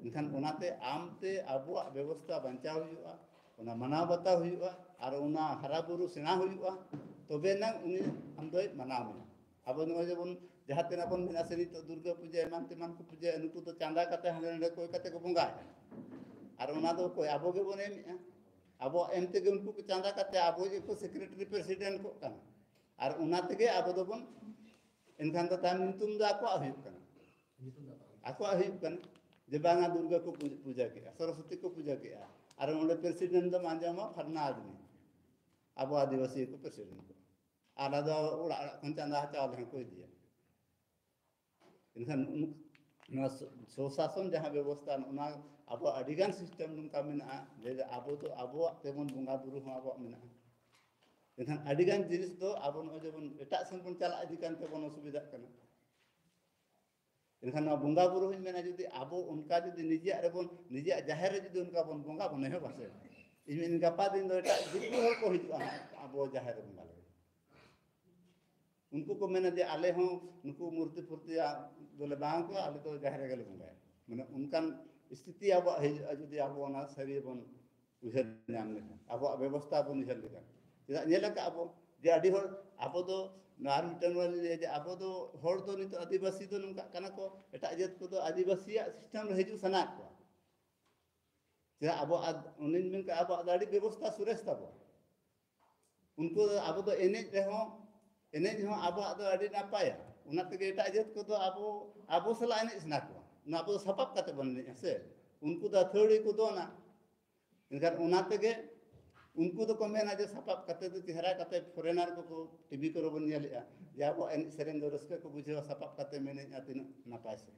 ᱮᱱᱠᱷᱟᱱ ᱚᱱᱟᱛᱮ ᱟᱢᱛᱮ ᱟᱵᱚᱣᱟᱜ ᱵᱮᱵᱚᱥᱛᱷᱟ ᱵᱟᱧᱪᱟᱣ ᱦᱩᱭᱩᱜᱼᱟ, ᱚᱱᱟ ᱢᱟᱱᱟᱣ ᱵᱟᱛᱟᱣ ᱦᱩᱭᱩᱜᱼᱟ, ᱟᱨ ᱚᱱᱟ ᱦᱟᱨᱟ ᱵᱩᱨᱩ ᱥᱮᱬᱟ ᱦᱩᱭᱩᱜᱼᱟ, ᱛᱚᱵᱮ ᱮᱱᱟᱝ ᱩᱱᱤ ᱟᱢ ᱫᱚᱭ ᱢᱟᱱᱟᱣ ᱢᱮᱭᱟ᱾ ᱟᱵᱚ ᱱᱚᱜᱼᱚᱭ ᱡᱮᱢᱚᱱ ᱡᱟᱦᱟᱸ ᱛᱤᱱᱟᱹᱜ ᱵᱚᱱ ᱢᱮᱱᱟ ᱥᱮ ᱱᱤᱛᱚᱜ ᱫᱩᱨᱜᱟᱹ ᱯᱩᱡᱟᱹ ᱮᱢᱟᱱ ᱛᱮᱢᱟᱱ ᱠᱚ ᱯᱩᱡᱟᱹ, ᱱᱩᱠᱩ ᱫᱚ ᱪᱟᱸᱫᱟ ᱠᱟᱛᱮ ᱦᱟᱸᱰᱮ ᱱᱟᱰᱮ ᱠᱚᱭ ᱠᱟᱛᱮ ᱠᱚ ᱵᱚᱸᱜᱟᱭᱟ, ᱟᱨ ᱚᱱᱟ ᱫᱚ ᱚᱠᱚᱭ? ᱟᱵᱚ ᱜᱮᱵᱚᱱ ᱮᱢᱮᱜᱼᱟ᱾ ᱟᱵᱚᱣᱟᱜ ᱮᱢ ᱛᱮᱜᱮ ᱩᱱᱠᱩ ᱠᱚ ᱪᱟᱸᱫᱟ ᱠᱟᱛᱮ ᱟᱵᱚ ᱜᱮᱠᱚ ᱥᱮᱠᱨᱮᱴᱟᱨᱤ ᱯᱨᱮᱥᱤᱰᱮᱱᱴ ᱠᱚᱜ ᱠᱟᱱᱟ, ᱟᱨ ᱚᱱᱟ ᱛᱮᱜᱮ ᱟᱵᱚ ᱫᱚᱵᱚᱱ, ᱮᱱᱠᱷᱟᱱ ᱫᱚ ᱛᱟᱭᱚᱢ ᱧᱩᱛᱩᱢ ᱫᱚ ᱟᱠᱚᱣᱟᱜ ᱦᱩᱭᱩᱜ ᱠᱟᱱᱟ᱾ ᱟᱠᱚᱣᱟᱜ ᱦᱩᱭᱩᱜ ᱠᱟᱱᱟ ᱡᱮ ᱵᱟᱝᱟ ᱫᱩᱨᱜᱟᱹ ᱠᱚ ᱯᱩᱡ-, ᱯᱩᱡᱟᱹ ᱠᱮᱜᱼᱟ, ᱥᱚᱨᱚᱥᱚᱛᱤ ᱠᱚ ᱯᱩᱡᱟᱹ ᱠᱮᱜᱼᱟ, ᱟᱨ ᱚᱸᱰᱮ ᱯᱨᱮᱥᱤᱰᱮᱱᱴ ᱫᱚᱢ ᱟᱸᱡᱚᱢᱟ ᱯᱷᱟᱞᱱᱟ ᱟᱫᱢᱤ, ᱟᱵᱚ ᱟᱹᱫᱤᱵᱟᱹᱥᱤ ᱜᱮᱠᱚ ᱯᱨᱮᱥᱤᱰᱮᱱᱴ ᱠᱚ, ᱟᱞᱟᱫᱟ ᱚᱲᱟᱜ ᱚᱲᱟᱜ ᱠᱷᱚᱱ ᱪᱟᱸᱫᱟ ᱦᱟᱛᱟᱣ ᱞᱮᱠᱷᱟᱱ ᱠᱚ ᱤᱫᱤᱭᱟ᱾ ᱮᱱᱠᱷᱟᱱ ᱩᱱ-, ᱱᱚᱣᱟ ᱥᱩ-, ᱥᱩᱥᱟᱥᱚᱱ ᱡᱟᱦᱟᱸ ᱵᱮᱵᱚᱥᱛᱷᱟ, ᱚᱱᱟ ᱟᱵᱚᱣᱟᱜ ᱟᱹᱰᱤᱜᱟᱱ ᱥᱤᱥᱴᱮᱢ ᱱᱚᱝᱠᱟ ᱢᱮᱱᱟᱜᱼᱟ ᱡᱮ ᱟᱵᱚ ᱫᱚ ᱟᱵᱚᱣᱟᱜ ᱛᱮᱵᱚᱱ ᱵᱚᱸᱜᱟ ᱵᱩᱨᱩ ᱦᱚᱸ ᱟᱵᱚᱣᱟᱜ ᱢᱮᱱᱟᱜᱼᱟ᱾ ᱮᱱᱠᱷᱟᱱ ᱟᱹᱰᱤᱜᱟᱱ ᱡᱤᱱᱤᱥ ᱫᱚ ᱟᱵᱚ ᱱᱚᱜᱼᱚᱭ ᱡᱮᱵᱚᱱ ᱮᱴᱟᱜ ᱥᱮᱱ ᱵᱚᱱ ᱪᱟᱞᱟᱜ ᱤᱫᱤ ᱠᱟᱱ ᱛᱮᱵᱚᱱ ᱚᱥᱩᱵᱤᱫᱷᱟᱜ ᱠᱟᱱᱟ᱾ ᱮᱱᱠᱷᱟᱱ ᱱᱚᱣᱟ ᱵᱚᱸᱜᱟ ᱵᱩᱨᱩ ᱦᱚᱸᱧ ᱢᱮᱱᱟ, ᱡᱩᱫᱤ ᱟᱵᱚ ᱚᱱᱠᱟ ᱡᱩᱫᱤ ᱱᱤᱡᱮᱭᱟᱜ ᱨᱮᱵᱚᱱ, ᱱᱤᱡᱮᱭᱟᱜ ᱡᱟᱦᱮᱨ ᱨᱮ ᱡᱩᱫᱤ ᱚᱱᱠᱟ ᱵᱚᱱ ᱵᱚᱸᱜᱟ ᱵᱚᱱ ᱮᱦᱚᱵᱟ ᱥᱮ, ᱤᱧ ᱢᱮᱱ ᱜᱟᱯᱟ ᱫᱤᱱ ᱫᱚ ᱮᱴᱟᱜ ᱫᱤᱠᱩ ᱦᱚᱲ ᱠᱚ ᱦᱤᱡᱩᱜᱼᱟ ᱦᱟᱸᱜ ᱟᱵᱚ ᱡᱟᱦᱮᱨ ᱨᱮ ᱵᱚᱸᱜᱟ ᱞᱟᱹᱜᱤᱫ᱾ ᱩᱱᱠᱩ ᱠᱚ ᱢᱮᱱᱟ ᱡᱮ ᱟᱞᱮ ᱦᱚᱸ ᱱᱩᱠᱩ ᱢᱩᱨᱛᱤ ᱯᱷᱩᱨᱛᱤᱭᱟᱜ ᱫᱚᱞᱮ ᱵᱟᱝ ᱠᱚᱣᱟ, ᱟᱞᱮ ᱫᱚ ᱡᱟᱦᱮᱨ ᱨᱮᱜᱮ ᱞᱮ ᱵᱚᱸᱜᱟᱭᱟ᱾ ᱢᱟᱱᱮ ᱚᱱᱠᱟᱱ ᱥᱛᱷᱤᱛᱤ ᱟᱵᱚᱣᱟᱜ ᱦᱤᱡᱩᱜᱼᱟ ᱡᱩᱫᱤ ᱟᱵᱚ ᱚᱱᱟ ᱥᱟᱹᱨᱤ ᱵᱚᱱ ᱩᱭᱦᱟᱹᱨ ᱧᱟᱢ ᱞᱮᱠᱷᱟᱱ, ᱟᱵᱚᱣᱟᱜ ᱵᱮᱵᱚᱥᱛᱷᱟ ᱵᱚᱱ ᱩᱭᱦᱟᱹᱨ ᱞᱮᱠᱷᱟᱱ᱾ ᱪᱮᱫᱟᱜ ᱧᱮᱞ ᱟᱠᱟᱫ ᱟᱵᱚ ᱡᱮ ᱟᱹᱰᱤ ᱦᱚᱲ, ᱟᱵᱚ ᱫᱚ ᱱᱚᱣᱟ ᱟᱨ ᱢᱤᱫᱴᱟᱝ ᱱᱚᱣᱟ ᱞᱤᱧ ᱞᱟᱹᱭᱟ ᱡᱮ ᱟᱵᱚ ᱫᱚ ᱦᱚᱲ ᱫᱚ ᱱᱤᱛᱚᱜ ᱟᱹᱫᱤᱵᱟᱹᱥᱤ ᱫᱚ ᱱᱚᱝᱠᱟᱜ ᱠᱟᱱᱟ ᱠᱚ, ᱮᱴᱟᱜ ᱡᱟᱹᱛ ᱠᱚᱫᱚ ᱟᱹᱫᱤᱵᱟᱹᱥᱤᱭᱟᱜ ᱥᱤᱥᱴᱮᱢ ᱨᱮ ᱦᱤᱡᱩᱜ ᱥᱟᱱᱟᱭᱮᱫ ᱠᱚᱣᱟ᱾ ᱪᱮᱫᱟᱜ ᱟᱵᱚ ᱟᱫ-, ᱚᱱᱮᱧ ᱢᱮᱱ ᱠᱟᱜᱼᱟ, ᱟᱵᱚᱣᱟᱜ ᱫᱚ ᱟᱹᱰᱤ ᱵᱮᱵᱚᱥᱛᱷᱟ ᱥᱚᱨᱮᱥ ᱛᱟᱵᱚ᱾ ᱩᱱᱠᱩ ᱫᱚ, ᱟᱵᱚ ᱫᱚ ᱮᱱᱮᱡ ᱨᱮᱦᱚᱸ, ᱮᱱᱮᱡ ᱦᱚᱸ ᱟᱵᱚᱣᱟᱜ ᱫᱚ ᱟᱹᱰᱤ ᱱᱟᱯᱟᱭᱟ᱾ ᱚᱱᱟ ᱛᱮᱜᱮ ᱮᱴᱟᱜ ᱡᱟᱹᱛ ᱠᱚᱫᱚ ᱟᱵᱚ, ᱟᱵᱚ ᱥᱟᱞᱟᱜ ᱮᱱᱮᱡ ᱥᱟᱱᱟ ᱠᱚᱣᱟ᱾ ᱚᱱᱟ ᱟᱵᱚ ᱫᱚ ᱥᱟᱯᱟᱵ ᱠᱟᱛᱮ ᱵᱚᱱ ᱮᱱᱮᱡᱼᱟ ᱥᱮ᱾ ᱩᱱᱠᱩ ᱫᱚ ᱟᱹᱛᱷᱟᱹᱣᱲᱤ ᱠᱚ ᱫᱚᱱᱟ᱾ ᱮᱱᱠᱷᱟᱱ ᱚᱱᱟ ᱛᱮᱜᱮ ᱩᱱᱠᱩ ᱫᱚᱠᱚ ᱢᱮᱱᱟ ᱡᱮ ᱥᱟᱯᱟᱵ ᱠᱟᱛᱮ ᱫᱚ ᱪᱮᱦᱨᱟ ᱠᱟᱛᱮ ᱯᱷᱚᱨᱮᱱᱟᱨ ᱠᱚᱠᱚ ᱴᱤᱵᱷᱤ ᱠᱚᱨᱮ ᱵᱚᱱ ᱧᱮᱞᱮᱜᱼᱟ ᱡᱮ ᱟᱵᱚᱣᱟᱜ ᱮᱱᱮᱡ ᱥᱮᱨᱮᱧ ᱫᱚ ᱨᱟᱹᱥᱠᱟᱹ ᱠᱚ ᱵᱩᱡᱷᱟᱹᱣᱟ, ᱥᱟᱯᱟᱵ ᱠᱟᱛᱮ ᱮᱱᱮᱡᱼᱟ, ᱛᱤᱱᱟᱹᱜ ᱱᱟᱯᱟᱭ ᱥᱮ᱾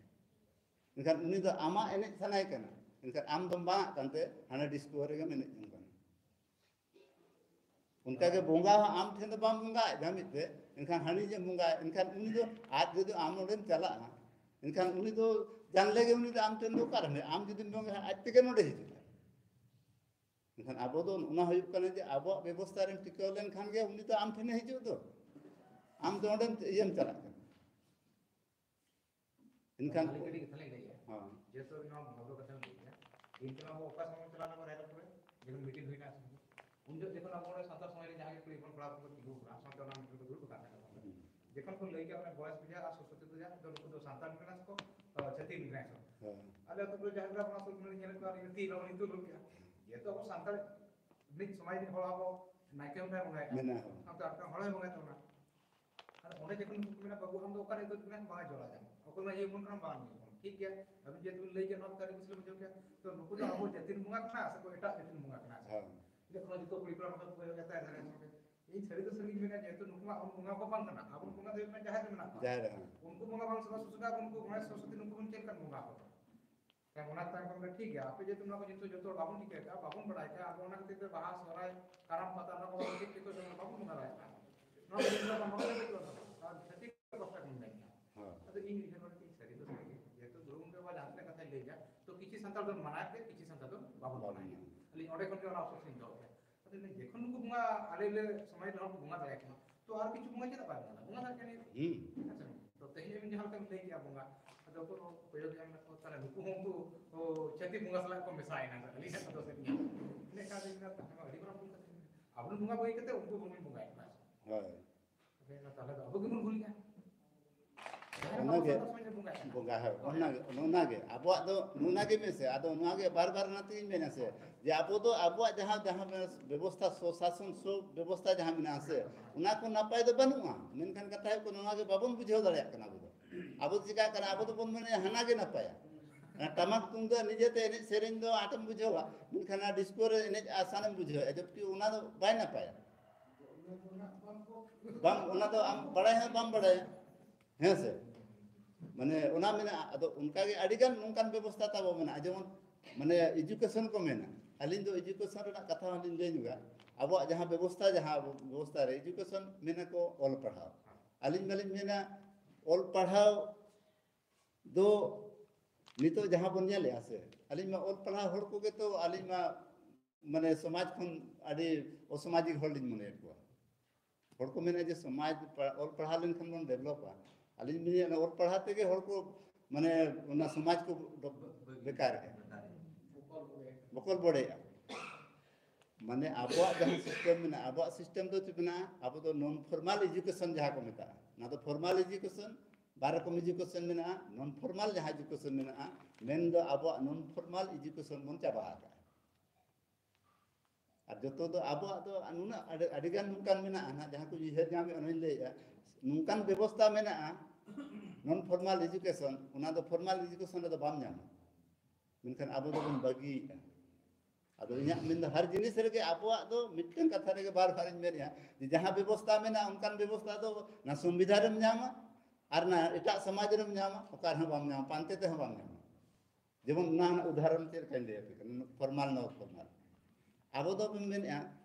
ᱮᱱᱠᱷᱟᱱ ᱩᱱᱤ ᱫᱚ ᱟᱢᱟᱜ ᱮᱱᱮᱡ ᱥᱟᱱᱟᱭᱮ ᱠᱟᱱᱟ, ᱮᱱᱠᱷᱟᱱ ᱟᱢ ᱫᱚᱢ ᱵᱟᱝᱟᱜ ᱠᱟᱱᱛᱮ ᱦᱟᱱᱮ ᱰᱤᱥᱠᱳ ᱨᱮᱜᱮᱢ ᱮᱱᱮᱡ ᱡᱚᱝ ᱠᱟᱱᱟ᱾ ᱚᱱᱠᱟᱜᱮ ᱵᱚᱸᱜᱟ ᱦᱚᱸ ᱟᱢ ᱴᱷᱮᱱ ᱫᱚ ᱵᱟᱢ ᱵᱚᱸᱜᱟᱭᱮᱫᱟ ᱢᱤᱫ ᱛᱮ, ᱮᱱᱠᱷᱟᱱ ᱦᱟᱹᱱᱤ ᱡᱮ ᱵᱚᱸᱜᱟᱭ, ᱮᱱᱠᱷᱟᱱ ᱩᱱᱤ ᱫᱚ ᱟᱡ ᱡᱩᱫᱤ ᱟᱢ ᱚᱸᱰᱮᱢ ᱪᱟᱞᱟᱜᱼᱟ, ᱮᱱᱠᱷᱟᱱ ᱩᱱᱤ ᱫᱚ ᱡᱟᱱᱞᱮ ᱜᱮ ᱩᱱᱤ ᱫᱚ ᱟᱢ ᱴᱷᱮᱱ ᱫᱚ ᱚᱠᱟᱨᱮ ᱢᱮᱱᱟᱭᱟ? ᱟᱢ ᱡᱩᱫᱤᱢ ᱵᱚᱸᱜᱟᱭᱟ, ᱟᱡ ᱛᱮᱜᱮ ᱱᱚᱰᱮ ᱦᱤᱡᱩᱜᱼᱟ᱾ ᱮᱱᱠᱷᱟᱱ ᱟᱵᱚ ᱫᱚ ᱚᱱᱟ ᱦᱩᱭᱩᱜ ᱠᱟᱱᱟ ᱡᱮ ᱟᱵᱚᱣᱟᱜ ᱵᱮᱵᱚᱥᱛᱷᱟ ᱨᱮᱢ ᱴᱤᱠᱟᱹᱣ ᱞᱮᱱᱠᱷᱟᱱ ᱜᱮ ᱩᱱᱤ ᱫᱚ ᱟᱢ ᱴᱷᱮᱱᱮ ᱦᱤᱡᱩᱜ ᱫᱚ, ᱟᱢ ᱫᱚ ᱚᱸᱰᱮᱢ ᱤᱭᱟᱹᱢ ᱪᱟᱞᱟᱜ ᱠᱟᱱᱟ᱾ ᱮᱱᱠᱷᱟᱱ ᱟᱹᱞᱤᱧ ᱠᱟᱹᱴᱤᱡ ᱠᱟᱛᱷᱟ ᱞᱤᱧ ᱞᱟᱹᱭᱮᱫᱼᱟ᱾ ᱦᱚᱸ᱾ ᱡᱮᱦᱮᱛᱩ ᱱᱚᱣᱟ ᱵᱚᱸᱜᱟ ᱵᱩᱨᱩ ᱠᱟᱛᱷᱟ ᱵᱤᱱ ᱞᱟᱹᱭ ᱠᱮᱫᱟ, ᱤᱱ ᱛᱮᱢᱟ ᱟᱵᱚ ᱚᱠᱟ ᱥᱚᱢᱚᱭ ᱪᱟᱞᱟᱣ ᱞᱮᱱᱟ ᱨᱟᱭᱨᱚᱝᱯᱩᱨ ᱨᱮ, ᱡᱚᱠᱷᱚᱱ ᱢᱤᱴᱤᱝ ᱦᱩᱭᱱᱟ, ᱩᱱ ᱡᱚᱠᱷᱚᱱ ᱡᱮᱠᱷᱚᱱ ᱟᱵᱚ ᱚᱸᱰᱮ ᱥᱟᱱᱛᱟᱲ ᱥᱚᱢᱟᱡᱽ ᱨᱮ ᱡᱟᱦᱟᱸ ᱜᱮ ᱠᱩᱲᱤ ᱦᱚᱯᱚᱱ ᱠᱚᱲᱟ ᱦᱚᱯᱚᱱ ᱠᱚ ᱛᱤᱸᱜᱩ ᱟᱠᱟᱱᱟ, ᱥᱟᱶᱛᱮ ᱚᱱᱟ ᱢᱤᱴᱤᱝ ᱨᱮᱠᱚ ᱫᱩᱲᱩᱵ ᱟᱠᱟᱱ ᱛᱟᱦᱮᱸ ᱠᱟᱱᱟ᱾ ᱦᱩᱸ᱾ ᱡᱚᱠᱷᱚᱱ ᱠᱚ ᱞᱟᱹᱭ ᱠᱮᱫᱟ ᱚᱱᱮ ᱜᱚᱬᱮᱥ ᱯᱩᱡᱟᱹ ᱟᱨ ᱥᱚᱨᱚᱥᱚᱛᱤ ᱯᱩᱡᱟᱹ ᱫᱚ ᱱᱩᱠᱩ ᱫᱚ ᱥᱟᱱᱛᱟᱲ ᱠᱟᱱᱟ ᱠᱚ, ᱛᱚ ᱪᱷᱟᱹᱛᱤᱠ ᱠᱟᱱᱟ ᱠᱚ᱾ ᱦᱮᱸ᱾ ᱟᱞᱮ ᱟᱹᱛᱩ ᱠᱚᱨᱮ ᱡᱟᱦᱮᱨ ᱜᱟᱲ ᱚᱱᱟ ᱥᱩᱨ ᱠᱚᱨᱮ ᱧᱮᱞᱮᱫ ᱠᱚᱣᱟ, ᱟᱹᱰᱤ ᱛᱤ ᱞᱚ-, ᱱᱤᱛᱚᱜ ᱞᱚ ᱜᱮᱭᱟ᱾ ᱡᱮᱦᱮᱛᱩ ᱟᱵᱚ ᱥᱟᱱᱛᱟᱲ ᱢᱤᱫ ᱥᱚᱢᱟᱡᱽ ᱨᱤᱱ ᱦᱚᱲ ᱟᱵᱚ ᱱᱟᱭᱠᱮ ᱦᱚᱸ ᱵᱚᱸᱜᱟᱭ ᱠᱟᱱᱟ᱾ ᱢᱮᱱᱟᱜᱼᱟ᱾ ᱥᱟᱶᱛᱮ ᱟᱨ ᱦᱚᱲ ᱦᱚᱸᱭ ᱵᱚᱸᱜᱟᱭ ᱛᱟᱵᱚᱱᱟ᱾ ᱟᱨ ᱚᱸᱰᱮ ᱡᱚᱠᱷᱚᱱ ᱩᱱᱠᱩ ᱠᱚ ᱢᱮᱱᱟ, "ᱵᱟᱹᱵᱩ, ᱟᱢ ᱫᱚ ᱚᱠᱟᱨᱮ ᱤᱛᱩᱫ ᱠᱟᱱᱟ?" ᱵᱟᱝ ᱡᱚᱲᱟ ᱡᱟᱢ᱾ ᱚᱠᱚᱭ ᱢᱟ ᱤᱭᱟᱹ ᱵᱚᱱ ᱠᱟᱱᱟ, ᱵᱟᱝ ᱤᱭᱟᱹ ᱵᱚᱱ᱾ ᱴᱷᱤᱠ ᱜᱮᱭᱟ, ᱟᱹᱵᱤᱱ ᱡᱮᱦᱮᱛᱩ ᱵᱤᱱ ᱞᱟᱹᱭ ᱠᱮᱫ, ᱱᱚᱣᱟ ᱠᱟᱛᱷᱟ ᱟᱹᱰᱤ ᱠᱩᱥᱤ ᱞᱮ ᱵᱩᱡᱷᱟᱹᱣ ᱠᱮᱫᱟ᱾ ᱛᱚ ᱱᱩᱠᱩ ᱫᱚ ᱟᱵᱚ ᱡᱟᱹᱛᱤ ᱨᱮᱱ ᱵᱚᱸᱜᱟ ᱠᱟᱱᱟ ᱥᱮ ᱠᱚ ᱮᱴᱟᱜ ᱡᱟᱹᱛᱤ ᱨᱮᱱ ᱵᱚᱸᱜᱟ ᱠᱟᱱᱟ? ᱦᱮᱸ᱾ ᱡᱚᱠᱷᱚᱱ ᱡᱚᱛᱚ ᱠᱩᱲᱤ ᱠᱚᱲᱟ ᱠᱚ ᱠᱚᱭᱚᱜ ᱠᱟᱛᱮ ᱫᱷᱟᱨᱮ ᱥᱮᱫ ᱨᱮ᱾ ᱤᱧ ᱥᱟᱹᱨᱤ ᱫᱚ ᱥᱟᱹᱨᱤᱧ ᱢᱮᱱᱟ, ᱡᱮᱦᱮᱛᱩ ᱱᱩᱠᱩ ᱢᱟ ᱟᱵᱚ ᱵᱚᱸᱜᱟ ᱠᱚ ᱵᱟᱝ ᱠᱟᱱᱟ, ᱟᱵᱚ ᱵᱚᱸᱜᱟ ᱫᱚ ᱦᱩᱭᱩᱜ ᱠᱟᱱᱟ ᱡᱟᱦᱮᱨ ᱨᱮ ᱢᱮᱱᱟᱜ ᱠᱚᱣᱟ᱾ ᱡᱟᱦᱮᱨ ᱨᱮ, ᱦᱮᱸ᱾ ᱩᱱᱠᱩ ᱵᱚᱸᱜᱟ ᱵᱟᱝ ᱥᱮᱵᱟ ᱥᱩᱥᱩᱠᱟ, ᱩᱱᱠᱩ ᱜᱚᱬᱮᱥ ᱥᱚᱨᱚᱥᱚᱛᱤ, ᱱᱩᱠᱩ ᱵᱚᱱ ᱪᱮᱫ ᱞᱮᱠᱟᱱ ᱵᱚᱸᱜᱟ ᱠᱚ? ᱦᱮᱸ, ᱚᱱᱟ ᱛᱟᱭᱚᱢ ᱠᱷᱚᱱ ᱜᱮ ᱴᱷᱤᱠ ᱜᱮᱭᱟ, ᱟᱯᱮ ᱡᱮᱦᱮᱛᱩ ᱱᱚᱣᱟ ᱠᱚ ᱡᱚᱛᱚ ᱡᱚᱛᱚ ᱦᱚᱲ ᱵᱟᱵᱚᱱ ᱴᱷᱤᱠᱟᱹ ᱠᱟᱜᱼᱟ, ᱟᱵᱚ ᱚᱱᱟ ᱠᱷᱟᱹᱛᱤᱨ ᱛᱮ ᱵᱟᱦᱟ, ᱥᱚᱦᱨᱟᱭ, ᱠᱟᱨᱟᱢ ᱯᱟᱛᱟ, ᱱᱚᱣᱟ ᱠᱚ ᱵᱟᱵᱚᱱ ᱴᱷᱤᱠ ᱴᱷᱤᱠ ᱠᱚ ᱵᱟᱵᱚᱱ ᱵᱚᱸᱜᱟ ᱫᱟᱲᱮᱭᱟᱜ ᱠᱟᱱᱟ᱾ ᱱᱚᱣᱟ ᱠᱚ ᱡᱤᱱᱤᱥ ᱫᱚ ᱵᱟᱵᱚᱱ ᱴᱷᱤᱠ ᱠᱟᱜᱼᱟ᱾ ᱟᱨ ᱪᱷᱟᱹᱛᱤᱠ ᱠᱚ ᱵᱟᱠᱚ ᱵᱚᱸᱜᱟᱭ ᱠᱟᱱᱟ᱾ ᱦᱮᱸ᱾ ᱟᱫᱚ ᱤᱧ ᱩᱭᱦᱟᱹᱨ ᱵᱟᱲᱟ ᱠᱮᱫᱟᱹᱧ, ᱥᱟᱹᱨᱤ ᱫᱚ ᱥᱟᱹᱨᱤ᱾ ᱥᱟᱱᱛᱟᱲ ᱫᱚ ᱢᱟᱱᱟᱣᱮᱫ ᱜᱮ, ᱠᱤᱪᱷᱩ ᱥᱟᱱᱛᱟᱲ ᱫᱚ ᱵᱟᱵᱚᱱ ᱢᱟᱱᱟᱣᱮᱫ ᱜᱮᱭᱟ᱾ ᱟᱹᱞᱤᱧ ᱚᱸᱰᱮ ᱠᱷᱚᱱ ᱜᱮ ᱚᱱᱟ ᱚᱯᱥᱚᱨ ᱞᱤᱧ ᱫᱚᱦᱚ ᱠᱮᱫᱟ᱾ ᱟᱫᱚ ᱞᱟᱹᱭ, ᱡᱚᱠᱷᱚᱱ ᱱᱩᱠᱩ ᱵᱚᱸᱜᱟ, ᱟᱞᱮ ᱞᱮ ᱥᱚᱢᱟᱡᱽ ᱨᱮᱱ ᱦᱚᱲ ᱠᱚ ᱵᱚᱸᱜᱟ ᱫᱟᱲᱮᱭᱟᱜ ᱠᱟᱱᱟ, ᱛᱚ ᱟᱨ ᱠᱤᱪᱷᱩ ᱵᱚᱸᱜᱟ ᱪᱮᱫᱟᱜ ᱵᱟᱭ ᱵᱚᱸᱜᱟ ᱫᱟᱲᱮᱭᱟᱜᱼᱟ? ᱵᱚᱸᱜᱟ ᱫᱟᱲᱮᱭᱟᱜ ᱠᱟᱱ ᱜᱮᱭᱟ᱾ ᱦᱩᱸ᱾ ᱟᱪᱪᱷᱟ, ᱛᱚ ᱛᱮᱦᱮᱧ ᱟᱵᱤᱱ ᱡᱟᱦᱟᱸ ᱞᱮᱠᱟ ᱵᱤᱱ ᱞᱟᱹᱭ ᱠᱮᱜᱼᱟ ᱵᱚᱸᱜᱟ, ᱟᱫᱚ ᱠᱚ ᱠᱚᱭᱚᱜ ᱧᱟᱢ ᱞᱮᱠᱚ, ᱛᱟᱦᱞᱮ ᱱᱩᱠᱩ ᱦᱚᱸ ᱩᱱᱠᱩ, ᱚ, ᱪᱷᱟᱹᱛᱤᱠ ᱵᱚᱸᱜᱟ ᱥᱟᱞᱟᱜ ᱠᱚ ᱢᱮᱥᱟᱭᱮᱱᱟ, ᱟᱹᱞᱤᱧ ᱥᱮᱫ ᱠᱷᱚᱱ ᱫᱚ ᱥᱮᱫ ᱧᱮᱞ᱾ ᱤᱱᱟᱹ ᱠᱷᱟᱱ ᱫᱚ ᱤᱧ ᱫᱚ ᱛᱟᱦᱞᱮ ᱢᱟ ᱟᱹᱰᱤ ᱢᱟᱨᱟᱝ ᱵᱷᱩᱞ ᱠᱟᱛᱷᱟ᱾ ᱟᱵᱚ ᱵᱚᱱ ᱵᱚᱸᱜᱟ ᱵᱟᱹᱜᱤ ᱠᱟᱛᱮ ᱩᱱᱠᱩ ᱵᱚᱱ ᱵᱚᱸᱜᱟᱭᱮᱫ ᱠᱚᱣᱟ᱾ ᱦᱳᱭ᱾ ᱛᱟᱦᱞᱮ ᱟᱵᱚ ᱜᱮᱵᱚᱱ ᱵᱷᱩᱞ ᱜᱮᱭᱟ᱾ ᱚᱱᱟᱜᱮ, ᱵᱚᱸᱜᱟ, ᱦᱳᱭ, ᱚᱱᱟᱜᱮ, ᱚᱱᱟᱜᱮ ᱟᱵᱚᱣᱟᱜ ᱫᱚ ᱱᱚᱜᱼᱱᱟᱜᱮ ᱢᱮᱥᱮ, ᱟᱫᱚ ᱱᱚᱣᱟᱜᱮ ᱵᱟᱨ ᱵᱟᱨ ᱚᱱᱟᱛᱮᱧ ᱢᱮᱱᱟ ᱥᱮ, ᱡᱮ ᱟᱵᱚ ᱫᱚ ᱟᱵᱚᱣᱟᱜ ᱡᱟᱦᱟᱸ, ᱡᱟᱦᱟᱸ ᱵᱮᱵᱚᱥᱛᱷᱟ, ᱥᱚ-, ᱥᱟᱥᱚᱱ ᱥᱚ ᱵᱮᱵᱚᱥᱛᱷᱟ ᱡᱟᱦᱟᱸ ᱢᱮᱱᱟᱜᱼᱟ ᱥᱮ, ᱚᱱᱟ ᱠᱚ ᱱᱟᱯᱟᱭ ᱫᱚ ᱵᱟᱹᱱᱩᱜᱼᱟ᱾ ᱢᱮᱱᱠᱷᱟᱱ ᱠᱟᱛᱷᱟ ᱦᱩᱭᱩᱜ ᱠᱟᱱᱟ, ᱱᱚᱣᱟ ᱜᱮ ᱵᱟᱵᱚᱱ ᱵᱩᱡᱷᱟᱹᱣ ᱫᱟᱲᱮᱭᱟᱜ ᱠᱟᱱᱟ ᱟᱵᱚ ᱫᱚ᱾ ᱟᱵᱚ ᱫᱚ ᱪᱤᱠᱟᱹᱜ ᱠᱟᱱᱟ, ᱟᱵᱚ ᱫᱚᱵᱚᱱ ᱢᱮᱱᱟ ᱦᱟᱱᱟ ᱜᱮ ᱱᱟᱯᱟᱭᱟ᱾ ᱚᱱᱟ ᱴᱟᱢᱟᱠ ᱛᱩᱢᱫᱟᱜ ᱱᱤᱡᱮᱛᱮ ᱮᱱᱮᱡ ᱥᱮᱨᱮᱧ ᱫᱚ ᱟᱸᱴᱮᱢ ᱵᱩᱡᱷᱟᱹᱣᱟ, ᱢᱮᱱᱠᱷᱟᱱ ᱚᱱᱟ ᱰᱤᱥᱠᱳ ᱨᱮ ᱮᱱᱮᱡ ᱟᱥᱟᱱᱮᱢ ᱵᱩᱡᱷᱟᱹᱣᱟ, ᱡᱚᱵᱠᱤ ᱚᱱᱟ ᱫᱚ ᱵᱟᱭ ᱱᱟᱯᱟᱭᱟ᱾ ᱵᱟᱝ, ᱚᱱᱟ ᱫᱚ ᱟᱢ ᱵᱟᱲᱟᱭ ᱦᱚᱸ ᱵᱟᱢ ᱵᱟᱲᱟᱭᱟ᱾ ᱦᱮᱸ ᱥᱮ? ᱢᱟᱱᱮ ᱚᱱᱟ ᱢᱮᱱᱟᱜᱼᱟ᱾ ᱟᱫᱚ ᱚᱱᱠᱟᱜᱮ ᱟᱹᱰᱤᱜᱟᱱ ᱱᱚᱝᱠᱟᱱ ᱵᱮᱵᱚᱥᱛᱷᱟ ᱛᱟᱵᱚ ᱢᱮᱱᱟᱜᱼᱟ, ᱡᱮᱢᱚᱱ ᱢᱟᱱᱮ ᱮᱡᱩᱠᱮᱥᱚᱱ ᱠᱚ ᱢᱮᱱᱟ᱾ ᱟᱹᱞᱤᱧ ᱫᱚ ᱮᱡᱩᱠᱮᱥᱚᱱ ᱨᱮᱱᱟᱜ ᱠᱟᱛᱷᱟ ᱦᱚᱸᱞᱤᱧ ᱞᱟᱹᱭ ᱧᱚᱜᱟ᱾ ᱟᱵᱚᱣᱟᱜ ᱡᱟᱦᱟᱸ ᱵᱮᱵᱚᱥᱛᱷᱟ, ᱡᱟᱦᱟᱸ ᱵᱮᱵᱚᱥᱛᱷᱟ ᱨᱮ ᱮᱡᱩᱠᱮᱥᱚᱱ ᱢᱮᱱᱟ ᱠᱚ ᱚᱞ ᱯᱟᱲᱦᱟᱣ, ᱟᱹᱞᱤᱧ ᱢᱟᱞᱤᱧ ᱢᱮᱱᱟ ᱚᱞ ᱯᱟᱲᱦᱟᱣ ᱫᱚ ᱱᱤᱛᱚᱜ ᱡᱟᱦᱟᱸ ᱵᱚᱱ ᱧᱮᱞᱮᱜᱼᱟ ᱥᱮ, ᱟᱹᱞᱤᱧ ᱢᱟ ᱚᱞ ᱯᱟᱲᱦᱟᱣ ᱦᱚᱲ ᱠᱚᱜᱮ ᱛᱚ ᱟᱹᱞᱤᱧ ᱢᱟ ᱢᱟᱱᱮ ᱥᱚᱢᱟᱡᱽ ᱠᱷᱚᱱ ᱟᱹᱰᱤ ᱚᱥᱟᱢᱟᱡᱤᱠ ᱦᱚᱲ ᱞᱤᱧ ᱢᱚᱱᱮᱭᱮᱫ ᱠᱚᱣᱟ᱾ ᱦᱚᱲ ᱠᱚ ᱢᱮᱱᱟ ᱡᱮ ᱥᱚᱢᱟᱡᱽ ᱯᱟ-, ᱚᱞ ᱯᱟᱲᱦᱟᱣ ᱞᱮᱱᱠᱷᱟᱱ ᱵᱚᱱ ᱰᱮᱵᱷᱞᱚᱯᱟ᱾ ᱟᱹᱞᱤᱧ ᱞᱤᱧ ᱢᱮᱱᱟ ᱚᱞ ᱯᱟᱲᱦᱟᱣ ᱛᱮᱜᱮ ᱦᱚᱲ ᱠᱚ ᱢᱟᱱᱮ ᱚᱱᱟ ᱥᱚᱢᱟᱡᱽ ᱠᱚ ᱰᱚ-, ᱵᱮᱠᱟᱨᱮᱜᱼᱟ, ᱵᱚᱠᱚᱞ ᱵᱚᱰᱮᱜᱼᱟ᱾ ᱢᱟᱱᱮ ᱟᱵᱚᱣᱟᱜ ᱡᱟᱦᱟᱸ ᱥᱤᱥᱴᱮᱢ ᱢᱮᱱᱟᱜᱼᱟ, ᱟᱵᱚᱣᱟᱜ ᱥᱤᱥᱴᱮᱢ ᱫᱚ ᱪᱮᱫ ᱢᱮᱱᱟᱜᱼᱟ? ᱟᱵᱚ ᱫᱚ ᱱᱚᱱ ᱯᱷᱚᱨᱢᱟᱞ ᱮᱡᱩᱠᱮᱥᱚᱱ ᱡᱟᱦᱟᱸ ᱠᱚ ᱢᱮᱛᱟᱜᱼᱟ, ᱚᱱᱟ ᱫᱚ ᱯᱷᱚᱨᱢᱟᱞ ᱮᱡᱩᱠᱮᱥᱚᱱ, ᱵᱟᱨ ᱨᱚᱠᱚᱢ ᱮᱡᱩᱠᱮᱥᱚᱱ ᱢᱮᱱᱟᱜᱼᱟ, ᱱᱚᱱ ᱯᱷᱚᱨᱢᱟᱞ ᱡᱟᱦᱟᱸ ᱮᱡᱩᱠᱮᱥᱚᱱ ᱢᱮᱱᱟᱜᱼᱟ, ᱢᱮᱱᱫᱚ ᱟᱵᱚᱣᱟᱜ ᱱᱚᱱ ᱯᱷᱚᱨᱢᱟᱞ ᱮᱡᱩᱠᱮᱥᱚᱱ ᱵᱚᱱ ᱪᱟᱵᱟ ᱟᱠᱟᱫᱼᱟ᱾ ᱟᱨ ᱡᱚᱛᱚ ᱫᱚ ᱟᱵᱚᱣᱟᱜ ᱫᱚ ᱱᱩᱱᱟᱹᱜ ᱟᱹᱰᱤ, ᱟᱹᱰᱤᱜᱟᱱ ᱱᱚᱝᱠᱟᱱ ᱢᱮᱱᱟᱜᱼᱟ ᱱᱟᱦᱟᱜ, ᱡᱟᱦᱟᱸ ᱠᱚ ᱩᱭᱦᱟᱹᱨ ᱧᱟᱢᱮᱫ ᱚᱱᱟᱧ ᱞᱟᱹᱭᱮᱫᱼᱟ, ᱱᱚᱝᱠᱟᱱ ᱵᱮᱵᱚᱥᱛᱷᱟ ᱢᱮᱱᱟᱜᱼᱟ, ᱱᱚᱱ ᱯᱷᱚᱨᱢᱟᱞ ᱮᱡᱩᱠᱮᱥᱚᱱ, ᱚᱱᱟ ᱫᱚ ᱯᱷᱚᱨᱢᱟᱞ ᱮᱡᱩᱠᱮᱥᱚᱱ ᱨᱮᱫᱚ ᱵᱟᱢ ᱧᱟᱢᱟ᱾ ᱢᱮᱱᱠᱷᱟᱱ ᱟᱵᱚ ᱫᱚᱵᱚᱱ ᱵᱟᱹᱜᱤᱭᱮᱫᱼᱟ᱾ ᱟᱫᱚ ᱤᱧᱟᱹᱜ ᱢᱮᱱ ᱫᱚ ᱦᱟᱨ ᱡᱤᱱᱤᱥ ᱨᱮᱜᱮ ᱟᱵᱚᱣᱟᱜ ᱫᱚ ᱢᱤᱫᱴᱟᱝ ᱠᱟᱛᱷᱟ ᱨᱮᱜᱮ ᱵᱟᱨ ᱵᱟᱨᱤᱧ ᱢᱮᱱᱮᱫᱼᱟ ᱡᱮ ᱡᱟᱦᱟᱸ ᱵᱮᱵᱚᱥᱛᱷᱟ ᱢᱮᱱᱟᱜᱼᱟ ᱚᱱᱠᱟᱱ ᱵᱮᱵᱚᱥᱛᱷᱟ ᱫᱚ ᱱᱟ ᱥᱚᱝᱵᱤᱫᱷᱟᱱ ᱨᱮᱢ ᱧᱟᱢᱟ ᱟᱨ ᱱᱟ ᱮᱴᱟᱜ ᱥᱚᱢᱟᱡᱽ ᱨᱮᱢ ᱧᱟᱢᱟ, ᱚᱠᱟ ᱨᱮᱦᱚᱸ ᱵᱟᱢ ᱧᱟᱢᱟ, ᱯᱟᱱᱛᱮ ᱛᱮᱦᱚᱸ ᱵᱟᱢ ᱧᱟᱢᱟ᱾ ᱡᱮᱢᱚᱱ ᱚᱱᱟ ᱨᱮᱱᱟᱜ ᱩᱫᱟᱦᱚᱨᱚᱱ ᱪᱮᱫ ᱞᱮᱠᱟᱧ ᱞᱟᱹᱭ ᱟᱯᱮ ᱠᱟᱱᱟ, ᱯᱷᱚᱨᱢᱟᱞ ᱱᱚᱱ ᱯᱷᱚᱨᱢᱟᱞ᱾ ᱟᱵᱚ ᱫᱚ ᱵᱚᱱ ᱢᱮᱱᱮᱫᱼᱟ,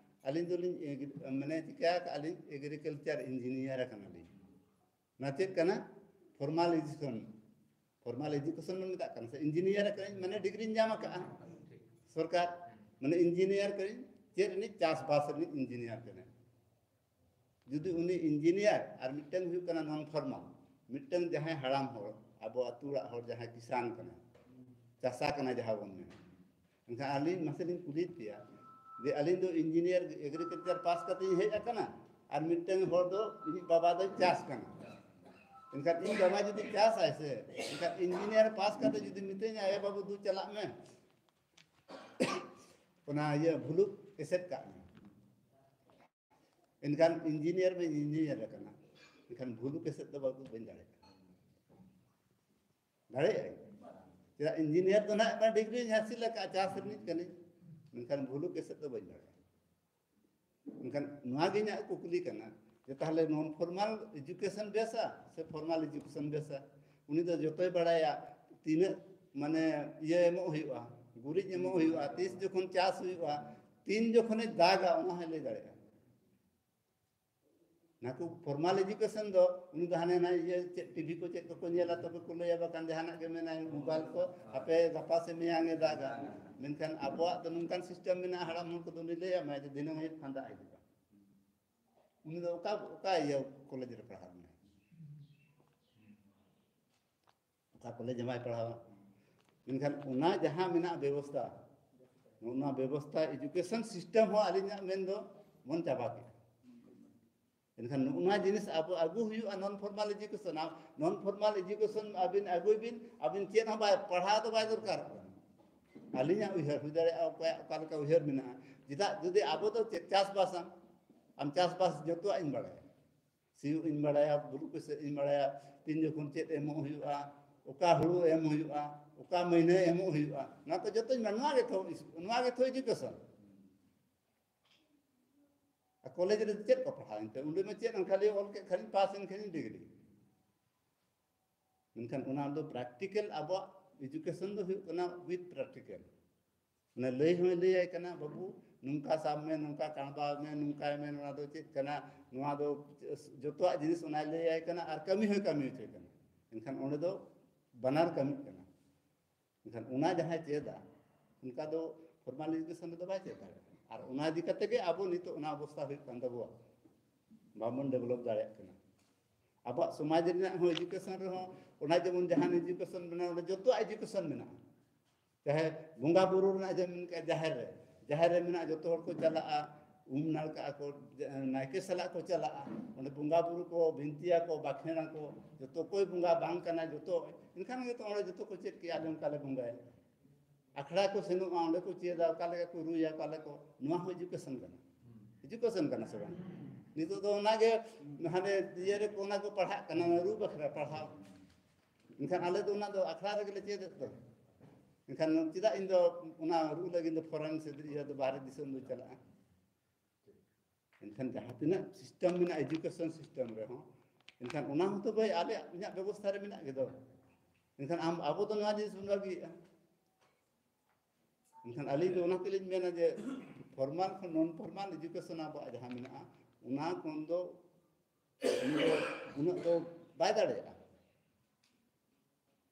ᱟᱹᱞᱤᱧ ᱫᱚᱞᱤᱧ ᱮᱜ-, ᱢᱟᱱᱮ ᱪᱤᱠᱟ ᱟᱠᱟᱫᱼᱟ ᱞᱤᱧ, ᱮᱜᱽᱨᱤᱠᱟᱞᱪᱟᱨ ᱤᱧᱡᱤᱱᱤᱭᱟᱨ ᱟᱠᱟᱱᱟᱞᱤᱧ᱾ ᱚᱱᱟ ᱪᱮᱫ ᱠᱟᱱᱟ? Formal education. ᱯᱷᱚᱨᱢᱟᱞ ᱮᱡᱩᱠᱮᱥᱚᱱ ᱵᱚᱱ ᱢᱮᱛᱟᱜ ᱠᱟᱱᱟ ᱥᱮ, ᱤᱧᱡᱤᱱᱤᱭᱟᱨ ᱠᱟᱹᱱᱟᱹᱧ ᱢᱟᱱᱮ ᱰᱤᱜᱽᱨᱤᱧ ᱧᱟᱢ ᱟᱠᱟᱫᱼᱟ ᱥᱚᱨᱠᱟᱨ, ᱢᱟᱱᱮ ᱤᱧᱡᱤᱱᱤᱭᱟᱨ ᱠᱟᱹᱱᱟᱹᱧ, ᱪᱮᱫ ᱨᱤᱱᱤᱡ? ᱪᱟᱥᱵᱟᱥ ᱨᱤᱱᱤᱡ ᱤᱧᱡᱤᱱᱤᱭᱟᱨ ᱠᱟᱹᱱᱟᱹᱧ᱾ ᱡᱩᱫᱤ ᱩᱱᱤ ᱤᱧᱡᱤᱱᱤᱭᱟᱨ ᱟᱨ ᱢᱤᱫᱴᱟᱝ ᱦᱩᱭᱩᱜ ᱠᱟᱱᱟ ᱱᱚᱱ ᱯᱷᱚᱨᱢᱟᱞ, ᱢᱤᱫᱴᱟᱝ ᱡᱟᱦᱟᱸᱭ ᱦᱟᱲᱟᱢ ᱦᱚᱲ, ᱟᱵᱚ ᱟᱹᱛᱩ ᱚᱲᱟᱜ ᱦᱚᱲ ᱡᱟᱦᱟᱸᱭ ᱠᱤᱥᱟᱱ ᱠᱟᱱᱟᱭ, ᱪᱟᱥᱟ ᱠᱟᱱᱟᱭ ᱡᱟᱦᱟᱸ ᱵᱚᱱ ᱢᱮᱱᱟ, ᱮᱱᱠᱷᱟᱱ ᱟᱹᱞᱤᱧ ᱢᱟᱥᱮ ᱞᱤᱧ ᱠᱩᱞᱤᱭᱮᱫ ᱯᱮᱭᱟ ᱡᱮ ᱟᱹᱞᱤᱧ ᱫᱚ ᱤᱧᱡᱤᱱᱤᱭᱟᱨ ᱮᱜᱽᱨᱤᱠᱟᱞᱪᱟᱨ ᱯᱟᱥ ᱠᱟᱛᱮ ᱤᱧ ᱦᱮᱡ ᱟᱠᱟᱱᱟ, ᱟᱨ ᱢᱤᱫᱴᱟᱝ ᱦᱚᱲ ᱫᱚ ᱤᱧᱤᱡ ᱵᱟᱵᱟ ᱫᱚᱭ ᱪᱟᱥ ᱠᱟᱱᱟ᱾ ᱮᱱᱠᱷᱟᱱ ᱤᱧ ᱵᱟᱵᱟ ᱡᱩᱫᱤ ᱪᱟᱥᱟᱭ ᱥᱮ, ᱮᱱᱠᱷᱟᱱ ᱤᱧᱡᱤᱱᱤᱭᱟᱨ ᱯᱟᱥ ᱠᱟᱛᱮ ᱡᱩᱫᱤ ᱢᱤᱛᱟᱹᱧᱟ, "ᱮ ᱵᱟᱹᱵᱩ, ᱫᱩ ᱪᱟᱞᱟᱜ ᱢᱮ, ᱚᱱᱟ ᱤᱭᱟᱹ ᱵᱷᱩᱞᱩᱠ ᱮᱥᱮᱫ ᱠᱟᱜ ᱢᱮ", ᱮᱱᱠᱷᱟᱱ ᱤᱧᱡᱤᱱᱤᱭᱟᱨ ᱢᱟ ᱤᱧᱡᱤᱱᱤᱭᱟᱨ ᱟᱠᱟᱱᱟ, ᱮᱱᱠᱷᱟᱱ ᱵᱷᱩᱞᱩᱠ ᱮᱥᱮᱫ ᱫᱚ ᱵᱟᱹᱵᱩ ᱵᱟᱹᱧ ᱫᱟᱲᱮᱭᱟᱜᱼᱟ᱾ ᱫᱟᱲᱮᱭᱟᱜᱼᱟᱹᱧ? ᱪᱮᱫᱟᱜ, ᱤᱧᱡᱤᱱᱤᱭᱟᱨ ᱫᱚ ᱱᱟᱦᱟᱜ ᱢᱟ ᱰᱤᱜᱽᱨᱤᱧ ᱦᱟᱹᱥᱤᱞ ᱟᱠᱟᱫᱼᱟ, ᱪᱟᱥ ᱨᱤᱱᱤᱡ ᱠᱟᱹᱱᱟᱹᱧ, ᱢᱮᱱᱠᱷᱟᱱ ᱵᱷᱩᱞᱩᱠ ᱮᱥᱮᱫ ᱫᱚ ᱵᱟᱹᱧ ᱫᱟᱲᱮᱭᱟᱜᱼᱟ᱾ ᱢᱮᱱᱠᱷᱟᱱ ᱱᱚᱣᱟ ᱜᱮ ᱤᱧᱟᱹᱜ ᱠᱩᱠᱞᱤ ᱠᱟᱱᱟ ᱡᱮ ᱛᱟᱦᱚᱞᱮ ᱱᱚᱱ ᱯᱷᱚᱨᱢᱟᱞ ᱮᱡᱩᱠᱮᱥᱚᱱ ᱵᱮᱥᱟ ᱥᱮ ᱯᱷᱚᱨᱢᱟᱞ ᱮᱡᱩᱠᱮᱥᱚᱱ ᱵᱮᱥᱟ? ᱩᱱᱤ ᱫᱚ ᱡᱚᱛᱚᱭ ᱵᱟᱲᱟᱭᱟ, ᱛᱤᱱᱟᱹᱜ ᱢᱟᱱᱮ ᱤᱭᱟᱹ ᱮᱢᱚᱜ ᱦᱩᱭᱩᱜᱼᱟ, ᱜᱩᱨᱤᱡ ᱮᱢᱚᱜ ᱦᱩᱭᱩᱜᱼᱟ, ᱛᱤᱥ ᱡᱚᱠᱷᱚᱱ ᱪᱟᱥ ᱦᱩᱭᱩᱜᱼᱟ, ᱛᱤᱱ ᱡᱚᱠᱷᱚᱱᱮ ᱫᱟᱜᱟ, ᱚᱱᱟ ᱦᱚᱸᱭ ᱞᱟᱹᱭ ᱫᱟᱲᱮᱭᱟᱜᱼᱟ᱾ ᱱᱟᱠᱩ ᱯᱷᱚᱨᱢᱟᱞ ᱮᱡᱩᱠᱮᱥᱚᱱ ᱫᱚ ᱩᱱᱤ ᱫᱚ ᱦᱟᱱᱮ ᱱᱟᱭ ᱤᱭᱟᱹ ᱪᱮᱫ ᱴᱤᱵᱷᱤ ᱠᱚ ᱪᱮᱫ ᱠᱚᱠᱚ ᱧᱮᱞᱟ, ᱛᱚᱵᱮ ᱠᱚ ᱞᱟᱹᱭᱟ, ᱵᱟᱠᱷᱟᱱ ᱡᱟᱦᱟᱱᱟᱜ ᱜᱮ ᱢᱮᱱᱟᱭ, ᱢᱳᱵᱟᱭᱤᱞ ᱠᱚ, ᱦᱟᱯᱮ ᱜᱟᱯᱟ ᱥᱮ ᱢᱮᱭᱟᱝ ᱮ ᱫᱟᱜᱟ᱾ ᱢᱮᱱᱠᱷᱟᱱ ᱟᱵᱚᱣᱟᱜ ᱫᱚ ᱱᱚᱝᱠᱟᱱ ᱥᱤᱥᱴᱮᱢ ᱢᱮᱱᱟᱜᱼᱟ, ᱦᱟᱲᱟᱢ ᱦᱚᱲ ᱠᱚᱫᱚ ᱩᱱᱤ ᱞᱟᱹᱭ ᱟᱢᱟᱭ ᱡᱮ ᱫᱤᱱᱟᱹᱢ ᱦᱤᱡᱩᱜ ᱠᱷᱟᱱ ᱫᱟᱜ ᱦᱤᱡᱩᱜᱼᱟ᱾ ᱩᱱᱤ ᱫᱚ ᱚᱠᱟ, ᱚᱠᱟ ᱤᱭᱟᱹ ᱠᱚᱞᱮᱡᱽ ᱨᱮ ᱯᱟᱲᱦᱟᱣ ᱞᱮᱱᱟᱭ? ᱚᱠᱟ ᱠᱚᱞᱮᱡᱽ ᱨᱮ ᱵᱟᱭ ᱯᱟᱲᱦᱟᱣᱟ? ᱢᱮᱱᱠᱷᱟᱱ ᱚᱱᱟ ᱡᱟᱦᱟᱸ ᱢᱮᱱᱟᱜ ᱵᱮᱵᱚᱥᱛᱷᱟ, ᱚᱱᱟ ᱵᱮᱵᱚᱥᱛᱷᱟ, ᱮᱡᱩᱠᱮᱥᱚᱱ ᱥᱤᱥᱴᱮᱢ ᱦᱚᱸ ᱟᱹᱞᱤᱧᱟᱜ ᱢᱮᱱ ᱫᱚ ᱵᱚᱱ ᱪᱟᱵᱟ ᱠᱮᱫᱼᱟ᱾ ᱮᱱᱠᱷᱟᱱ ᱱᱚᱜᱼᱚ ᱱᱚᱣᱟ ᱡᱤᱱᱤᱥ ᱟᱵᱚ ᱟᱹᱜᱩ ᱦᱩᱭᱩᱜᱼᱟ, ᱱᱚᱱ ᱯᱷᱚᱨᱢᱟᱞ ᱮᱡᱩᱠᱮᱥᱚᱱ᱾ ᱱᱚᱱ ᱯᱷᱚᱨᱢᱟᱞ ᱮᱡᱩᱠᱮᱥᱚᱱ ᱟᱹᱵᱤᱱ ᱟᱹᱜᱩᱭ ᱵᱤᱱ, ᱟᱹᱵᱤᱱ ᱪᱮᱫ ᱦᱚᱸ ᱵᱟᱭ, ᱯᱟᱲᱦᱟᱣ ᱫᱚ ᱵᱟᱭ ᱫᱚᱨᱠᱟᱨᱚᱜ ᱠᱟᱱᱟ᱾ ᱟᱹᱞᱤᱧᱟᱜ ᱩᱭᱦᱟᱹᱨ ᱦᱩᱭ ᱫᱟᱲᱮᱭᱟᱜᱼᱟ, ᱚᱠᱚᱭᱟᱜ ᱚᱠᱟ ᱞᱮᱠᱟ ᱩᱭᱦᱟᱹᱨ ᱢᱮᱱᱟᱜᱼᱟ᱾ ᱪᱮᱫᱟᱜ, ᱡᱩᱫᱤ ᱟᱵᱚ ᱫᱚ ᱪᱮᱫ ᱪᱟᱥᱵᱟᱥᱟ, ᱟᱢ ᱪᱟᱥᱵᱟᱥ ᱡᱚᱛᱚᱣᱟᱜ ᱤᱧ ᱵᱟᱲᱟᱭᱟ, ᱥᱤᱭᱳᱜ ᱤᱧ ᱵᱟᱲᱟᱭᱟ, ᱵᱩᱨᱩ ᱠᱚ ᱥᱮᱫ ᱤᱧ ᱵᱟᱲᱟᱭᱟ, ᱛᱤᱱ ᱡᱚᱠᱷᱚᱱ ᱪᱮᱫ ᱮᱢᱚᱜ ᱦᱩᱭᱩᱜᱼᱟ, ᱚᱠᱟ ᱦᱩᱲᱩ ᱮᱢ ᱦᱩᱭᱩᱜᱼᱟ, ᱚᱠᱟ ᱢᱟᱹᱦᱱᱟᱹ ᱮᱢᱚᱜ ᱦᱩᱭᱩᱜᱼᱟ, ᱚᱱᱟ ᱠᱚ ᱡᱚᱛᱚᱧ ᱵᱟᱲᱟᱭᱟ᱾ ᱱᱚᱣᱟ ᱜᱮᱛᱚ, ᱱᱚᱣᱟ ᱜᱮᱛᱚ ᱮᱡᱩᱠᱮᱥᱚᱱ᱾ ᱟᱨ ᱠᱚᱞᱮᱡᱽ ᱨᱮ ᱪᱮᱫ ᱠᱚ ᱯᱟᱲᱦᱟᱣ ᱮᱱᱛᱮ? ᱚᱸᱰᱮ ᱢᱟ ᱪᱮᱫ ᱮᱢ, ᱠᱷᱟᱹᱞᱤ ᱚᱞ ᱠᱮᱫ ᱠᱷᱟᱹᱞᱤᱧ ᱯᱟᱥ ᱮᱱ ᱠᱷᱟᱹᱞᱤᱧ ᱰᱤᱜᱽᱨᱤ᱾ ᱢᱮᱱᱠᱷᱟᱱ ᱚᱱᱟ ᱫᱚ ᱯᱨᱮᱠᱴᱤᱠᱮᱞ, ᱟᱵᱚᱣᱟᱜ ᱮᱡᱩᱠᱮᱥᱚᱱ ᱫᱚ ᱦᱩᱭᱩᱜ ᱠᱟᱱᱟ ᱩᱭᱤᱛᱷ ᱯᱨᱮᱠᱴᱤᱠᱮᱞ᱾ ᱢᱟᱱᱮ ᱞᱟᱹᱭ ᱦᱚᱸᱭ ᱞᱟᱹᱭᱟᱭ ᱠᱟᱱᱟ, "ᱵᱟᱹᱵᱩ, ᱱᱚᱝᱠᱟ ᱥᱟᱵ ᱢᱮ, ᱱᱚᱝᱠᱟ ᱠᱟᱬᱵᱟᱣ ᱢᱮ, ᱱᱚᱝᱠᱟᱭ ᱢᱮ, ᱱᱚᱣᱟ ᱫᱚ ᱪᱮᱫ ᱠᱟᱱᱟ?" ᱱᱚᱣᱟ ᱫᱚ ᱡᱚᱛᱚᱣᱟᱜ ᱡᱤᱱᱤᱥ ᱚᱱᱟᱭ ᱞᱟᱹᱭᱟᱭ ᱠᱟᱱᱟ ᱟᱨ ᱠᱟᱹᱢᱤ ᱦᱚᱸᱭ ᱠᱟᱹᱢᱤ ᱦᱚᱪᱚᱭ ᱠᱟᱱᱟ᱾ ᱮᱱᱠᱷᱟᱱ ᱚᱸᱰᱮ ᱫᱚ ᱵᱟᱱᱟᱨ ᱠᱟᱹᱢᱤᱜ ᱠᱟᱱᱟ᱾ ᱢᱮᱱᱠᱷᱟᱱ ᱚᱱᱟ ᱡᱟᱦᱟᱸᱭ ᱪᱮᱫᱟ, ᱚᱱᱠᱟ ᱫᱚ formal education ᱨᱮᱫᱚ ᱵᱟᱭ ᱪᱮᱫ ᱫᱟᱲᱮᱭᱟᱜᱼᱟ᱾ ᱟᱨ ᱚᱱᱟ ᱤᱫᱤ ᱠᱟᱛᱮ ᱜᱮ ᱟᱵᱚ ᱱᱤᱛᱚᱜ ᱚᱱᱟ ᱚᱵᱚᱥᱛᱷᱟ ᱦᱩᱭᱩᱜ ᱠᱟᱱ ᱛᱟᱵᱚᱣᱟ, ᱵᱟᱵᱚᱱ develop ᱫᱟᱲᱮᱭᱟᱜ ᱠᱟᱱᱟ᱾ ᱟᱵᱚᱣᱟᱜ ᱥᱚᱢᱟᱡᱽ ᱨᱮᱱᱟᱜ ᱦᱚᱸ education ᱨᱮᱦᱚᱸ, ᱚᱱᱟ ᱡᱮᱢᱚᱱ ᱡᱟᱦᱟᱱ education ᱢᱮᱱᱟᱜᱼᱟ, ᱚᱸᱰᱮ ᱡᱚᱛᱚᱣᱟᱜ education ᱢᱮᱱᱟᱜᱼᱟ᱾ ᱪᱟᱦᱮ ᱵᱚᱸᱜᱟ ᱵᱩᱨᱩ ᱨᱮᱱᱟᱜ ᱡᱮ ᱢᱮᱱ ᱠᱮᱫ ᱡᱟᱦᱮᱨ ᱨᱮ, ᱡᱟᱦᱮᱨ ᱨᱮ ᱢᱮᱱᱟᱜᱼᱟ, ᱡᱚᱛᱚ ᱦᱚᱲ ᱠᱚ ᱪᱟᱞᱟᱜᱼᱟ, ᱩᱢ ᱱᱟᱲᱠᱟᱜ ᱟᱠᱚ, ᱱᱟᱭᱠᱮ ᱥᱟᱞᱟᱜ ᱠᱚ ᱪᱟᱞᱟᱜᱼᱟ, ᱚᱸᱰᱮ ᱵᱚᱸᱜᱟ ᱵᱩᱨᱩ ᱠᱚ ᱵᱤᱱᱛᱤᱭᱟᱠᱚ, ᱵᱟᱠᱷᱮᱬᱟᱠᱚ, ᱡᱚᱛᱚ ᱚᱠᱚᱭ ᱵᱚᱸᱜᱟ ᱵᱟᱝ ᱠᱟᱱᱟ, ᱡᱚᱛᱚ, ᱮᱱᱠᱷᱟᱱ ᱜᱮᱛᱚ ᱚᱸᱰᱮ ᱡᱚᱛᱚ ᱠᱚ ᱪᱮᱫ ᱠᱮᱜᱼᱟ, ᱟᱞᱮ ᱚᱱᱠᱟ ᱞᱮ ᱵᱚᱸᱜᱟᱭᱟ᱾ ᱟᱠᱷᱲᱟ ᱠᱚ ᱥᱮᱱᱚᱜᱼᱟ, ᱚᱸᱰᱮ ᱠᱚ ᱪᱮᱫᱟ, ᱚᱠᱟ ᱞᱮᱠᱟ ᱠᱚ ᱨᱩᱭᱟ, ᱚᱠᱟ ᱞᱮᱠᱟ ᱠᱚ, ᱱᱚᱣᱟ ᱦᱚᱸ education ᱠᱟᱱᱟ᱾ Education ᱠᱟᱱᱟ ᱥᱮ ᱵᱟᱝ? ᱱᱤᱛᱚᱜ ᱫᱚ ᱚᱱᱟᱜᱮ ᱦᱟᱱᱮ ᱤᱭᱟᱹ ᱨᱮ ᱚᱱᱟ ᱠᱚ ᱯᱟᱲᱦᱟᱜ ᱠᱟᱱᱟ, ᱚᱱᱟ ᱨᱩ ᱵᱟᱠᱷᱨᱟ ᱯᱟᱲᱦᱟᱣ᱾ ᱮᱱᱠᱷᱟᱱ ᱟᱞᱮ ᱫᱚ ᱚᱱᱟ ᱫᱚ ᱟᱠᱷᱲᱟ ᱨᱮᱜᱮ ᱞᱮ ᱪᱮᱫ ᱮᱫ ᱫᱚ᱾ ᱮᱱᱠᱷᱟᱱ ᱪᱮᱫᱟᱜ ᱤᱧ ᱫᱚ ᱚᱱᱟ ᱨᱩ ᱞᱟᱹᱜᱤᱫ ᱫᱚ foreign ᱥᱮ ᱤᱭᱟᱹ ᱫᱚ ᱵᱟᱦᱨᱮ ᱫᱤᱥᱚᱢ ᱫᱚ ᱪᱟᱞᱟᱜᱼᱟ? ᱮᱱᱠᱷᱟᱱ ᱡᱟᱦᱟᱸ ᱛᱤᱱᱟᱹᱜ system ᱢᱮᱱᱟᱜᱼᱟ education system ᱨᱮᱦᱚᱸ, ᱮᱱᱠᱷᱟᱱ ᱚᱱᱟ ᱦᱚᱸᱛᱚ ᱵᱷᱟᱹᱭ ᱟᱞᱮᱭᱟᱜ, ᱤᱧᱟᱹᱜ ᱵᱮᱵᱚᱥᱛᱷᱟ ᱨᱮ ᱢᱮᱱᱟᱜ ᱜᱮᱫᱚ᱾ ᱮᱱᱠᱷᱟᱱ ᱟᱢ, ᱟᱵᱚ ᱫᱚ ᱱᱚᱣᱟ ᱡᱤᱱᱤᱥ ᱵᱚᱱ ᱵᱟᱹᱜᱤᱭᱮᱫᱼᱟ᱾ ᱮᱱᱠᱷᱟᱱ ᱟᱹᱞᱤᱧ ᱫᱚ ᱚᱱᱟ ᱛᱮᱞᱤᱧ ᱢᱮᱱᱟ ᱡᱮ formal ᱠᱷᱚᱱ non formal education ᱟᱵᱚᱣᱟᱜ ᱡᱟᱦᱟᱸ ᱢᱮᱱᱟᱜᱼᱟ, ᱚᱱᱟ ᱠᱷᱚᱱ ᱫᱚ ᱩᱱᱤ ᱫᱚ ᱩᱱᱟᱹᱜ ᱫᱚ ᱵᱟᱭ ᱫᱟᱲᱮᱭᱟᱜᱼᱟ᱾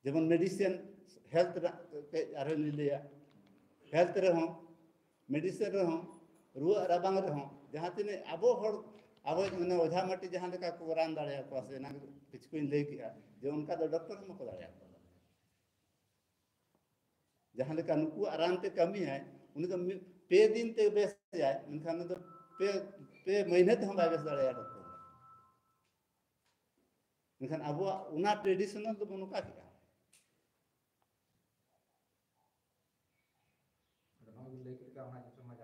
ᱡᱮᱢᱚᱱ medicine, health ᱨᱮᱱᱟᱜ ᱠᱟᱹᱡ ᱟᱨᱦᱚᱸ ᱞᱤᱧ ᱞᱟᱹᱭᱟ, health ᱨᱮᱦᱚᱸ, medicine ᱨᱮᱦᱚᱸ, ᱨᱩᱣᱟᱹᱜ ᱨᱟᱵᱟᱝ ᱨᱮᱦᱚᱸ, ᱡᱟᱦᱟᱸ ᱛᱤᱱᱟᱹᱜ ᱟᱵᱚ ᱦᱚᱲ, ᱟᱵᱚ ᱢᱟᱱᱮ ᱚᱡᱷᱟ ᱢᱟᱹᱴᱤ ᱡᱟᱦᱟᱸ ᱞᱮᱠᱟ ᱠᱚ ᱨᱟᱱ ᱫᱟᱲᱮᱭᱟᱠᱚᱣᱟ, ᱥᱮ ᱮᱱᱟᱝ ᱠᱤᱪᱷᱩ ᱠᱚᱧ ᱞᱟᱹᱭ ᱠᱮᱜᱼᱟ ᱡᱮ ᱚᱱᱠᱟ ᱫᱚ ᱰᱚᱠᱴᱚᱨ ᱦᱚᱸ ᱵᱟᱠᱚ ᱫᱟᱲᱮᱭᱟᱠᱚᱣᱟ᱾ ᱡᱟᱦᱟᱸ ᱞᱮᱠᱟ ᱱᱩᱠᱩᱣᱟᱜ ᱨᱟᱱ ᱛᱮ ᱠᱟᱹᱢᱤᱭᱟᱭ, ᱩᱱᱤ ᱫᱚ ᱢᱤᱫ, ᱯᱮ ᱫᱤᱱ ᱛᱮ ᱵᱮᱥ ᱮᱭᱟᱭ, ᱢᱮᱱᱠᱷᱟᱱ ᱩᱱᱤ ᱫᱚ ᱯᱮ, ᱯᱮ ᱢᱟᱹᱦᱱᱟᱹ ᱛᱮᱦᱚᱸ ᱵᱟᱭ ᱵᱮᱥ ᱫᱟᱲᱮᱭᱟᱜᱼᱟ ᱰᱚᱠᱴᱚᱨ ᱫᱚ᱾ ᱢᱮᱱᱠᱷᱟᱱ ᱟᱵᱚᱣᱟᱜ ᱚᱱᱟ traditional ᱫᱚᱵᱚᱱ ᱚᱠᱟ ᱠᱮᱫᱼᱟ?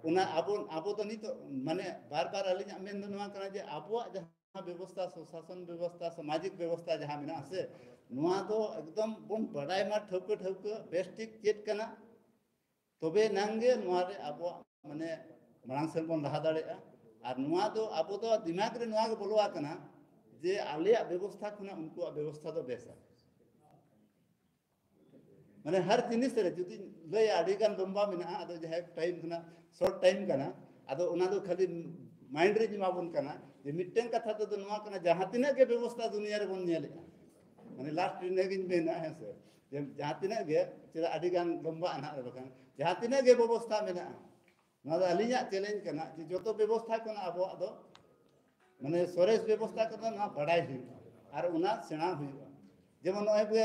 ᱚᱱᱟ ᱟᱵᱚ, ᱟᱵᱚ ᱫᱚ ᱱᱤᱛᱚᱜ ᱢᱟᱱᱮ ᱵᱟᱨ ᱵᱟᱨ ᱟᱹᱞᱤᱧᱟᱜ ᱢᱮᱱ ᱫᱚ ᱱᱚᱣᱟ ᱠᱟᱱᱟ ᱡᱮ ᱟᱵᱚᱣᱟᱜ ᱡᱟᱦᱟᱸ ᱵᱮᱵᱚᱥᱛᱷᱟ, ᱥᱩᱥᱟᱥᱚᱱ ᱵᱮᱵᱚᱥᱛᱷᱟ, ᱥᱟᱢᱟᱡᱤᱠ ᱵᱮᱵᱚᱥᱛᱷᱟ ᱡᱟᱦᱟᱸ ᱢᱮᱱᱟᱜᱼᱟ ᱥᱮ, ᱱᱚᱣᱟ ᱫᱚ ᱮᱠᱫᱚᱢ ᱵᱚᱱ ᱵᱟᱰᱟᱭ ᱢᱟ ᱴᱷᱟᱹᱣᱠᱟᱹ ᱴᱷᱟᱹᱣᱠᱟᱹ ᱵᱮᱥ ᱴᱷᱤᱠ ᱪᱮᱫ ᱠᱟᱱᱟ, ᱛᱚᱵᱮ ᱮᱱᱟᱝ ᱜᱮ ᱱᱚᱣᱟ ᱨᱮ ᱟᱵᱚᱣᱟᱜ ᱢᱟᱱᱮ ᱢᱟᱲᱟᱝ ᱥᱮᱫ ᱵᱚᱱ ᱞᱟᱦᱟ ᱫᱟᱲᱮᱭᱟᱜᱼᱟ᱾ ᱟᱨ ᱱᱚᱣᱟ ᱫᱚ ᱟᱵᱚ ᱫᱚ ᱫᱤᱢᱟᱜᱽ ᱨᱮ ᱱᱚᱣᱟ ᱜᱮ ᱵᱚᱞᱚ ᱟᱠᱟᱱᱟ ᱡᱮ ᱟᱞᱮᱭᱟᱜ ᱵᱮᱵᱚᱥᱛᱷᱟ ᱠᱷᱚᱱᱟᱜ ᱩᱱᱠᱩᱣᱟᱜ ᱵᱮᱵᱚᱥᱛᱷᱟ ᱫᱚ ᱵᱮᱥᱟ᱾ ᱢᱟᱱᱮ ᱦᱟᱨ ᱡᱤᱱᱤᱥ ᱨᱮ ᱡᱩᱫᱤ ᱞᱟᱹᱭᱟ, ᱟᱹᱰᱤ ᱜᱟᱱ ᱞᱚᱢᱵᱟ ᱢᱮᱱᱟᱜᱼᱟ, ᱟᱫᱚ ᱡᱟᱦᱟᱸ time ᱠᱷᱚᱱᱟᱜ short time ᱠᱟᱱᱟ, ᱟᱫᱚ ᱚᱱᱟ ᱫᱚ ᱠᱷᱟᱹᱞᱤ mind ᱨᱮᱧ ᱮᱢᱟᱵᱚᱱ ᱠᱟᱱᱟ ᱡᱮ ᱢᱤᱫᱴᱟᱝ ᱠᱟᱛᱷᱟ ᱛᱮᱫᱚ ᱱᱚᱣᱟ ᱠᱟᱱᱟ, ᱡᱟᱦᱟᱸ ᱛᱤᱱᱟᱹᱜ ᱜᱮ ᱵᱮᱵᱚᱥᱛᱷᱟ ᱫᱩᱱᱤᱭᱟᱹ ᱨᱮᱵᱚᱱ ᱧᱮᱞᱮᱫᱼᱟ, ᱢᱟᱱᱮ ᱞᱟᱥᱴ ᱨᱮ ᱱᱤᱭᱟᱹᱜᱤᱧ ᱢᱮᱱᱟ, ᱦᱮᱸ ᱥᱮ, ᱡᱮ ᱡᱟᱦᱟᱸ ᱛᱤᱱᱟᱹᱜ ᱜᱮ, ᱪᱮᱫᱟᱜ ᱟᱹᱰᱤ ᱜᱟᱱ ᱞᱚᱢᱵᱟᱜᱼᱟ ᱱᱟᱦᱟᱜ, ᱵᱟᱠᱷᱟᱱ ᱡᱟᱦᱟᱸ ᱛᱤᱱᱟᱹᱜ ᱜᱮ ᱵᱮᱵᱚᱥᱛᱷᱟ ᱢᱮᱱᱟᱜᱼᱟ, ᱱᱚᱣᱟ ᱫᱚ ᱟᱹᱞᱤᱧᱟᱜ ᱪᱮᱞᱮᱧᱡᱽ ᱠᱟᱱᱟ ᱡᱮ ᱡᱚᱛᱚ ᱵᱮᱵᱚᱥᱛᱷᱟ ᱠᱷᱚᱱ ᱟᱵᱚᱣᱟᱜ ᱫᱚ ᱢᱟᱱᱮ ᱥᱚᱨᱮᱥ ᱵᱮᱵᱚᱥᱛᱷᱟ ᱠᱚᱫᱚ ᱱᱚᱣᱟ ᱵᱟᱰᱟᱭ ᱦᱩᱭᱩᱜᱼᱟ ᱟᱨ ᱚᱱᱟ ᱥᱮᱬᱟ ᱦᱩᱭᱩᱜᱼᱟ᱾ ᱡᱮᱢᱚᱱ ᱱᱚᱜᱼᱚᱭ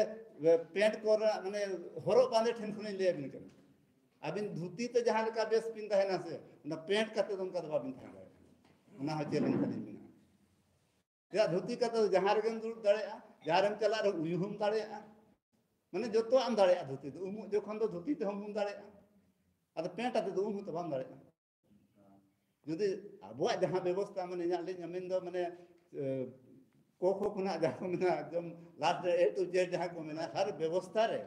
ᱯᱮᱱᱴ ᱠᱚᱨᱮᱱᱟᱜ ᱢᱟᱱᱮ ᱦᱚᱨᱚᱜ ᱵᱟᱸᱫᱮ ᱴᱷᱮᱱ ᱠᱷᱚᱱᱤᱧ ᱞᱟᱹᱭ ᱟᱵᱤᱱ ᱠᱟᱱᱟ᱾ ᱟᱹᱵᱤᱱ ᱫᱷᱩᱛᱤ ᱛᱮ ᱡᱟᱦᱟᱸ ᱞᱮᱠᱟ ᱵᱮᱥ ᱵᱤᱱ ᱛᱟᱦᱮᱱᱟ ᱥᱮ, ᱚᱱᱟ ᱯᱮᱱᱴ ᱠᱟᱛᱮ ᱫᱚ ᱚᱱᱠᱟ ᱫᱚ ᱵᱟᱵᱤᱱ ᱛᱟᱦᱮᱸ ᱫᱟᱲᱮᱭᱟᱜᱼᱟ᱾ ᱚᱱᱟ ᱦᱚᱸ ᱪᱮᱞᱮᱧᱡᱽ ᱛᱟᱹᱞᱤᱧ ᱢᱮᱱᱟᱜᱼᱟ᱾ ᱪᱮᱫᱟᱜ, ᱫᱷᱩᱛᱤ ᱠᱟᱛᱮ ᱫᱚ ᱡᱟᱦᱟᱸ ᱨᱮᱜᱮᱢ ᱫᱩᱲᱩᱵ ᱫᱟᱲᱮᱭᱟᱜᱼᱟ, ᱡᱟᱦᱟᱸ ᱨᱮᱢ ᱪᱟᱞᱟᱜ ᱨᱮ ᱩᱭᱩ ᱦᱚᱸᱢ ᱫᱟᱲᱮᱭᱟᱜᱼᱟ, ᱢᱟᱱᱮ ᱡᱚᱛᱚᱣᱟᱜ ᱮᱢ ᱫᱟᱲᱮᱭᱟᱜᱼᱟ᱾ ᱫᱷᱩᱛᱤ ᱫᱚ ᱩᱢᱩᱜ ᱡᱚᱠᱷᱚᱱ ᱫᱚ ᱫᱷᱩᱛᱤ ᱛᱮᱦᱚᱸ ᱩᱢᱩᱜ ᱫᱟᱲᱮᱭᱟᱜᱼᱟ, ᱟᱫᱚ ᱯᱮᱱᱴ ᱟᱛᱮ ᱫᱚ ᱩᱢ ᱦᱚᱸᱛᱚ ᱵᱟᱢ ᱫᱟᱲᱮᱭᱟᱜᱼᱟ᱾ ᱡᱩᱫᱤ ᱟᱵᱚᱣᱟᱜ ᱡᱟᱦᱟᱸ ᱵᱮᱵᱚᱥᱛᱷᱟ, ᱢᱟᱱᱮ ᱤᱧᱟᱹᱜ ᱞᱟᱹᱭ ᱢᱮᱱᱫᱚ ᱢᱟᱱᱮ ᱠᱚ ᱠᱷᱚ ᱠᱷᱚᱱᱟᱜ ᱡᱟᱦᱟᱸ ᱠᱚ ᱢᱮᱱᱟᱜᱼᱟ, ᱮᱠᱫᱚᱢ ᱞᱟᱥᱴ ᱨᱮ ᱮ ᱴᱩ ᱡᱮᱰ ᱡᱟᱦᱟᱸ ᱠᱚ ᱢᱮᱱᱟᱜᱼᱟ, ᱦᱟᱨ ᱵᱮᱵᱚᱥᱛᱷᱟ ᱨᱮ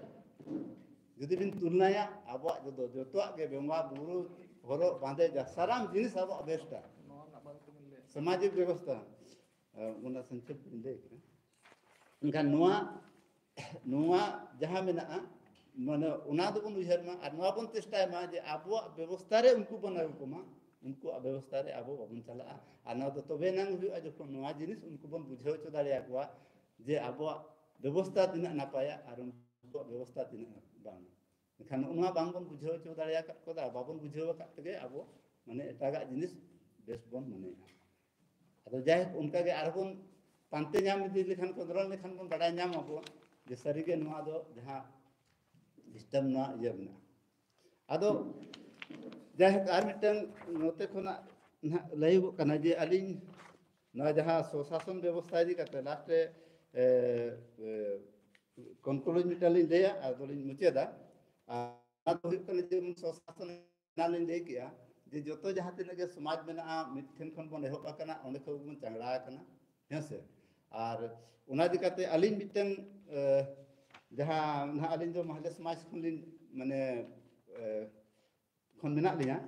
ᱡᱩᱫᱤ ᱵᱤᱱ ᱛᱩᱞᱱᱟᱭᱟ, ᱟᱵᱚᱣᱟᱜ ᱡᱚᱛᱚ, ᱡᱚᱛᱚᱣᱟᱜ ᱜᱮ, ᱵᱚᱸᱜᱟ ᱵᱩᱨᱩ, ᱦᱚᱨᱚᱜ ᱵᱟᱸᱫᱮ, ᱡᱟ ᱥᱟᱱᱟᱢ ᱡᱤᱱᱤᱥ ᱟᱵᱚᱣᱟᱜ ᱵᱮᱥᱴᱟ᱾ ᱥᱟᱢᱟᱡᱤᱠ ᱵᱮᱵᱚᱥᱛᱷᱟ, ᱚᱱᱟ ᱥᱚᱝᱠᱷᱮᱯ ᱞᱤᱧ ᱞᱟᱹᱭ ᱠᱮᱫᱟ᱾ ᱮᱱᱠᱷᱟᱱ ᱱᱚᱣᱟ, ᱱᱚᱣᱟ ᱡᱟᱦᱟᱸ ᱢᱮᱱᱟᱜᱼᱟ, ᱢᱟᱱᱮ ᱚᱱᱟ ᱫᱚᱵᱚᱱ ᱩᱭᱦᱟᱹᱨ ᱢᱟ ᱟᱨ ᱱᱚᱣᱟ ᱵᱚᱱ ᱪᱮᱥᱴᱟᱭ ᱢᱟ ᱡᱮ ᱟᱵᱚᱣᱟᱜ ᱵᱮᱵᱚᱥᱛᱷᱟ ᱨᱮ ᱩᱱᱠᱩ ᱵᱚᱱ ᱟᱹᱜᱩ ᱠᱚᱢᱟ, ᱩᱱᱠᱩᱣᱟᱜ ᱵᱮᱵᱚᱥᱛᱷᱟ ᱨᱮ ᱟᱵᱚ ᱵᱟᱵᱚᱱ ᱪᱟᱞᱟᱜᱼᱟ᱾ ᱟᱨ ᱱᱚᱣᱟ ᱫᱚ ᱛᱚᱵᱮ ᱮᱱᱟᱝ ᱦᱩᱭᱩᱜᱼᱟ ᱡᱚᱠᱷᱚᱱ ᱱᱚᱣᱟ ᱡᱤᱱᱤᱥ ᱩᱱᱠᱩ ᱵᱚᱱ ᱵᱩᱡᱷᱟᱹᱣ ᱦᱚᱪᱚ ᱫᱟᱲᱮᱭᱟᱠᱚᱣᱟ ᱡᱮ ᱟᱵᱚᱣᱟᱜ ᱵᱮᱵᱚᱥᱛᱷᱟ ᱛᱤᱱᱟᱹᱜ ᱱᱟᱯᱟᱭᱟ ᱟᱨ ᱩᱱᱠᱩᱣᱟᱜ ᱵᱮᱵᱚᱥᱛᱷᱟ ᱛᱤᱱᱟᱹᱜ ᱵᱟᱝ᱾ ᱮᱱᱠᱷᱟᱱ ᱱᱚᱜᱼᱚ ᱱᱚᱣᱟ ᱵᱟᱝᱵᱚᱱ ᱵᱩᱡᱷᱟᱹᱣ ᱦᱚᱪᱚ ᱫᱟᱲᱮ ᱟᱠᱟᱫ ᱠᱚᱣᱟ, ᱵᱟᱵᱚᱱ ᱵᱩᱡᱷᱟᱹᱣ ᱟᱠᱟᱫ ᱛᱮᱜᱮ ᱟᱵᱚ ᱢᱟᱱᱮ ᱮᱴᱟᱜᱟᱜ ᱡᱤᱱᱤᱥ ᱵᱮᱥ ᱵᱚᱱ ᱢᱚᱱᱮᱭᱟ᱾ ᱟᱫᱚ ᱡᱟᱭᱦᱳᱠ, ᱚᱱᱠᱟᱜᱮ ᱟᱨᱦᱚᱸ ᱵᱚᱱ ᱯᱟᱱᱛᱮ ᱧᱟᱢ ᱤᱫᱤ ᱞᱮᱠᱷᱟᱱ, ᱠᱷᱚᱸᱫᱽᱨᱚᱸᱫ ᱞᱮᱠᱷᱟᱱ ᱵᱚᱱ ᱵᱟᱰᱟᱭ ᱧᱟᱢ ᱟᱵᱚ ᱡᱮ ᱥᱟᱹᱨᱤᱜᱮ ᱱᱚᱣᱟ ᱫᱚ ᱡᱟᱦᱟᱸ ᱥᱤᱥᱴᱮᱢ ᱱᱚᱣᱟ ᱤᱭᱟᱹ ᱢᱮᱱᱟᱜᱼᱟ᱾ ᱟᱫᱚ ᱡᱟᱭᱦᱳᱠ, ᱟᱨ ᱢᱤᱫᱴᱟᱝ ᱱᱚᱛᱮ ᱠᱷᱚᱱᱟᱜ ᱱᱟᱦᱟᱜ ᱞᱟᱹᱭᱚᱜᱚᱜ ᱠᱟᱱᱟ ᱡᱮ ᱟᱹᱞᱤᱧ ᱱᱚᱣᱟ ᱡᱟᱦᱟᱸ ᱥᱚᱥᱟᱥᱚᱱ ᱵᱮᱵᱚᱥᱛᱷᱟ ᱤᱫᱤ ᱠᱟᱛᱮ ᱞᱟᱥᱴ ᱨᱮ, ᱮ, ᱮ, ᱠᱚᱱᱠᱞᱩᱰ ᱢᱤᱫᱴᱟᱝ ᱞᱤᱧ ᱞᱟᱹᱭᱟ, ᱟᱫᱚᱞᱤᱧ ᱢᱩᱪᱟᱹᱫᱟ᱾ ᱟᱨ ᱚᱱᱟ ᱫᱚ ᱦᱩᱭᱩᱜ ᱠᱟᱱᱟ ᱡᱮ ᱥᱚᱥᱟᱥᱚᱱ ᱮᱱᱟᱝ ᱞᱤᱧ ᱞᱟᱹᱭ ᱠᱮᱜᱼᱟ ᱡᱮ ᱡᱚᱛᱚ ᱡᱟᱦᱟᱸ ᱛᱤᱱᱟᱹᱜ ᱜᱮ ᱥᱚᱢᱟᱡᱽ ᱢᱮᱱᱟᱜᱼᱟ, ᱢᱤᱫ ᱴᱷᱮᱱ ᱠᱷᱚᱱ ᱵᱚᱱ ᱮᱦᱚᱵ ᱟᱠᱟᱱᱟ, ᱚᱸᱰᱮ ᱠᱷᱚᱱ ᱵᱚᱱ ᱪᱟᱝᱲᱟ ᱟᱠᱟᱱᱟ, ᱦᱮᱸ ᱥᱮ? ᱟᱨ ᱚᱱᱟ ᱤᱫᱤ ᱠᱟᱛᱮ ᱟᱹᱞᱤᱧ ᱢᱤᱫᱴᱟᱝ, ᱮ, ᱡᱟᱦᱟᱸ ᱱᱟᱦᱟᱜ ᱟᱹᱞᱤᱧ ᱫᱚ ᱢᱟᱦᱞᱮ ᱥᱚᱢᱟᱡᱽ ᱠᱷᱚᱱ ᱞᱤᱧ, ᱢᱟᱱᱮ, ᱮ, ᱠᱷᱚᱱ ᱢᱮᱱᱟᱜ ᱞᱤᱧᱟ᱾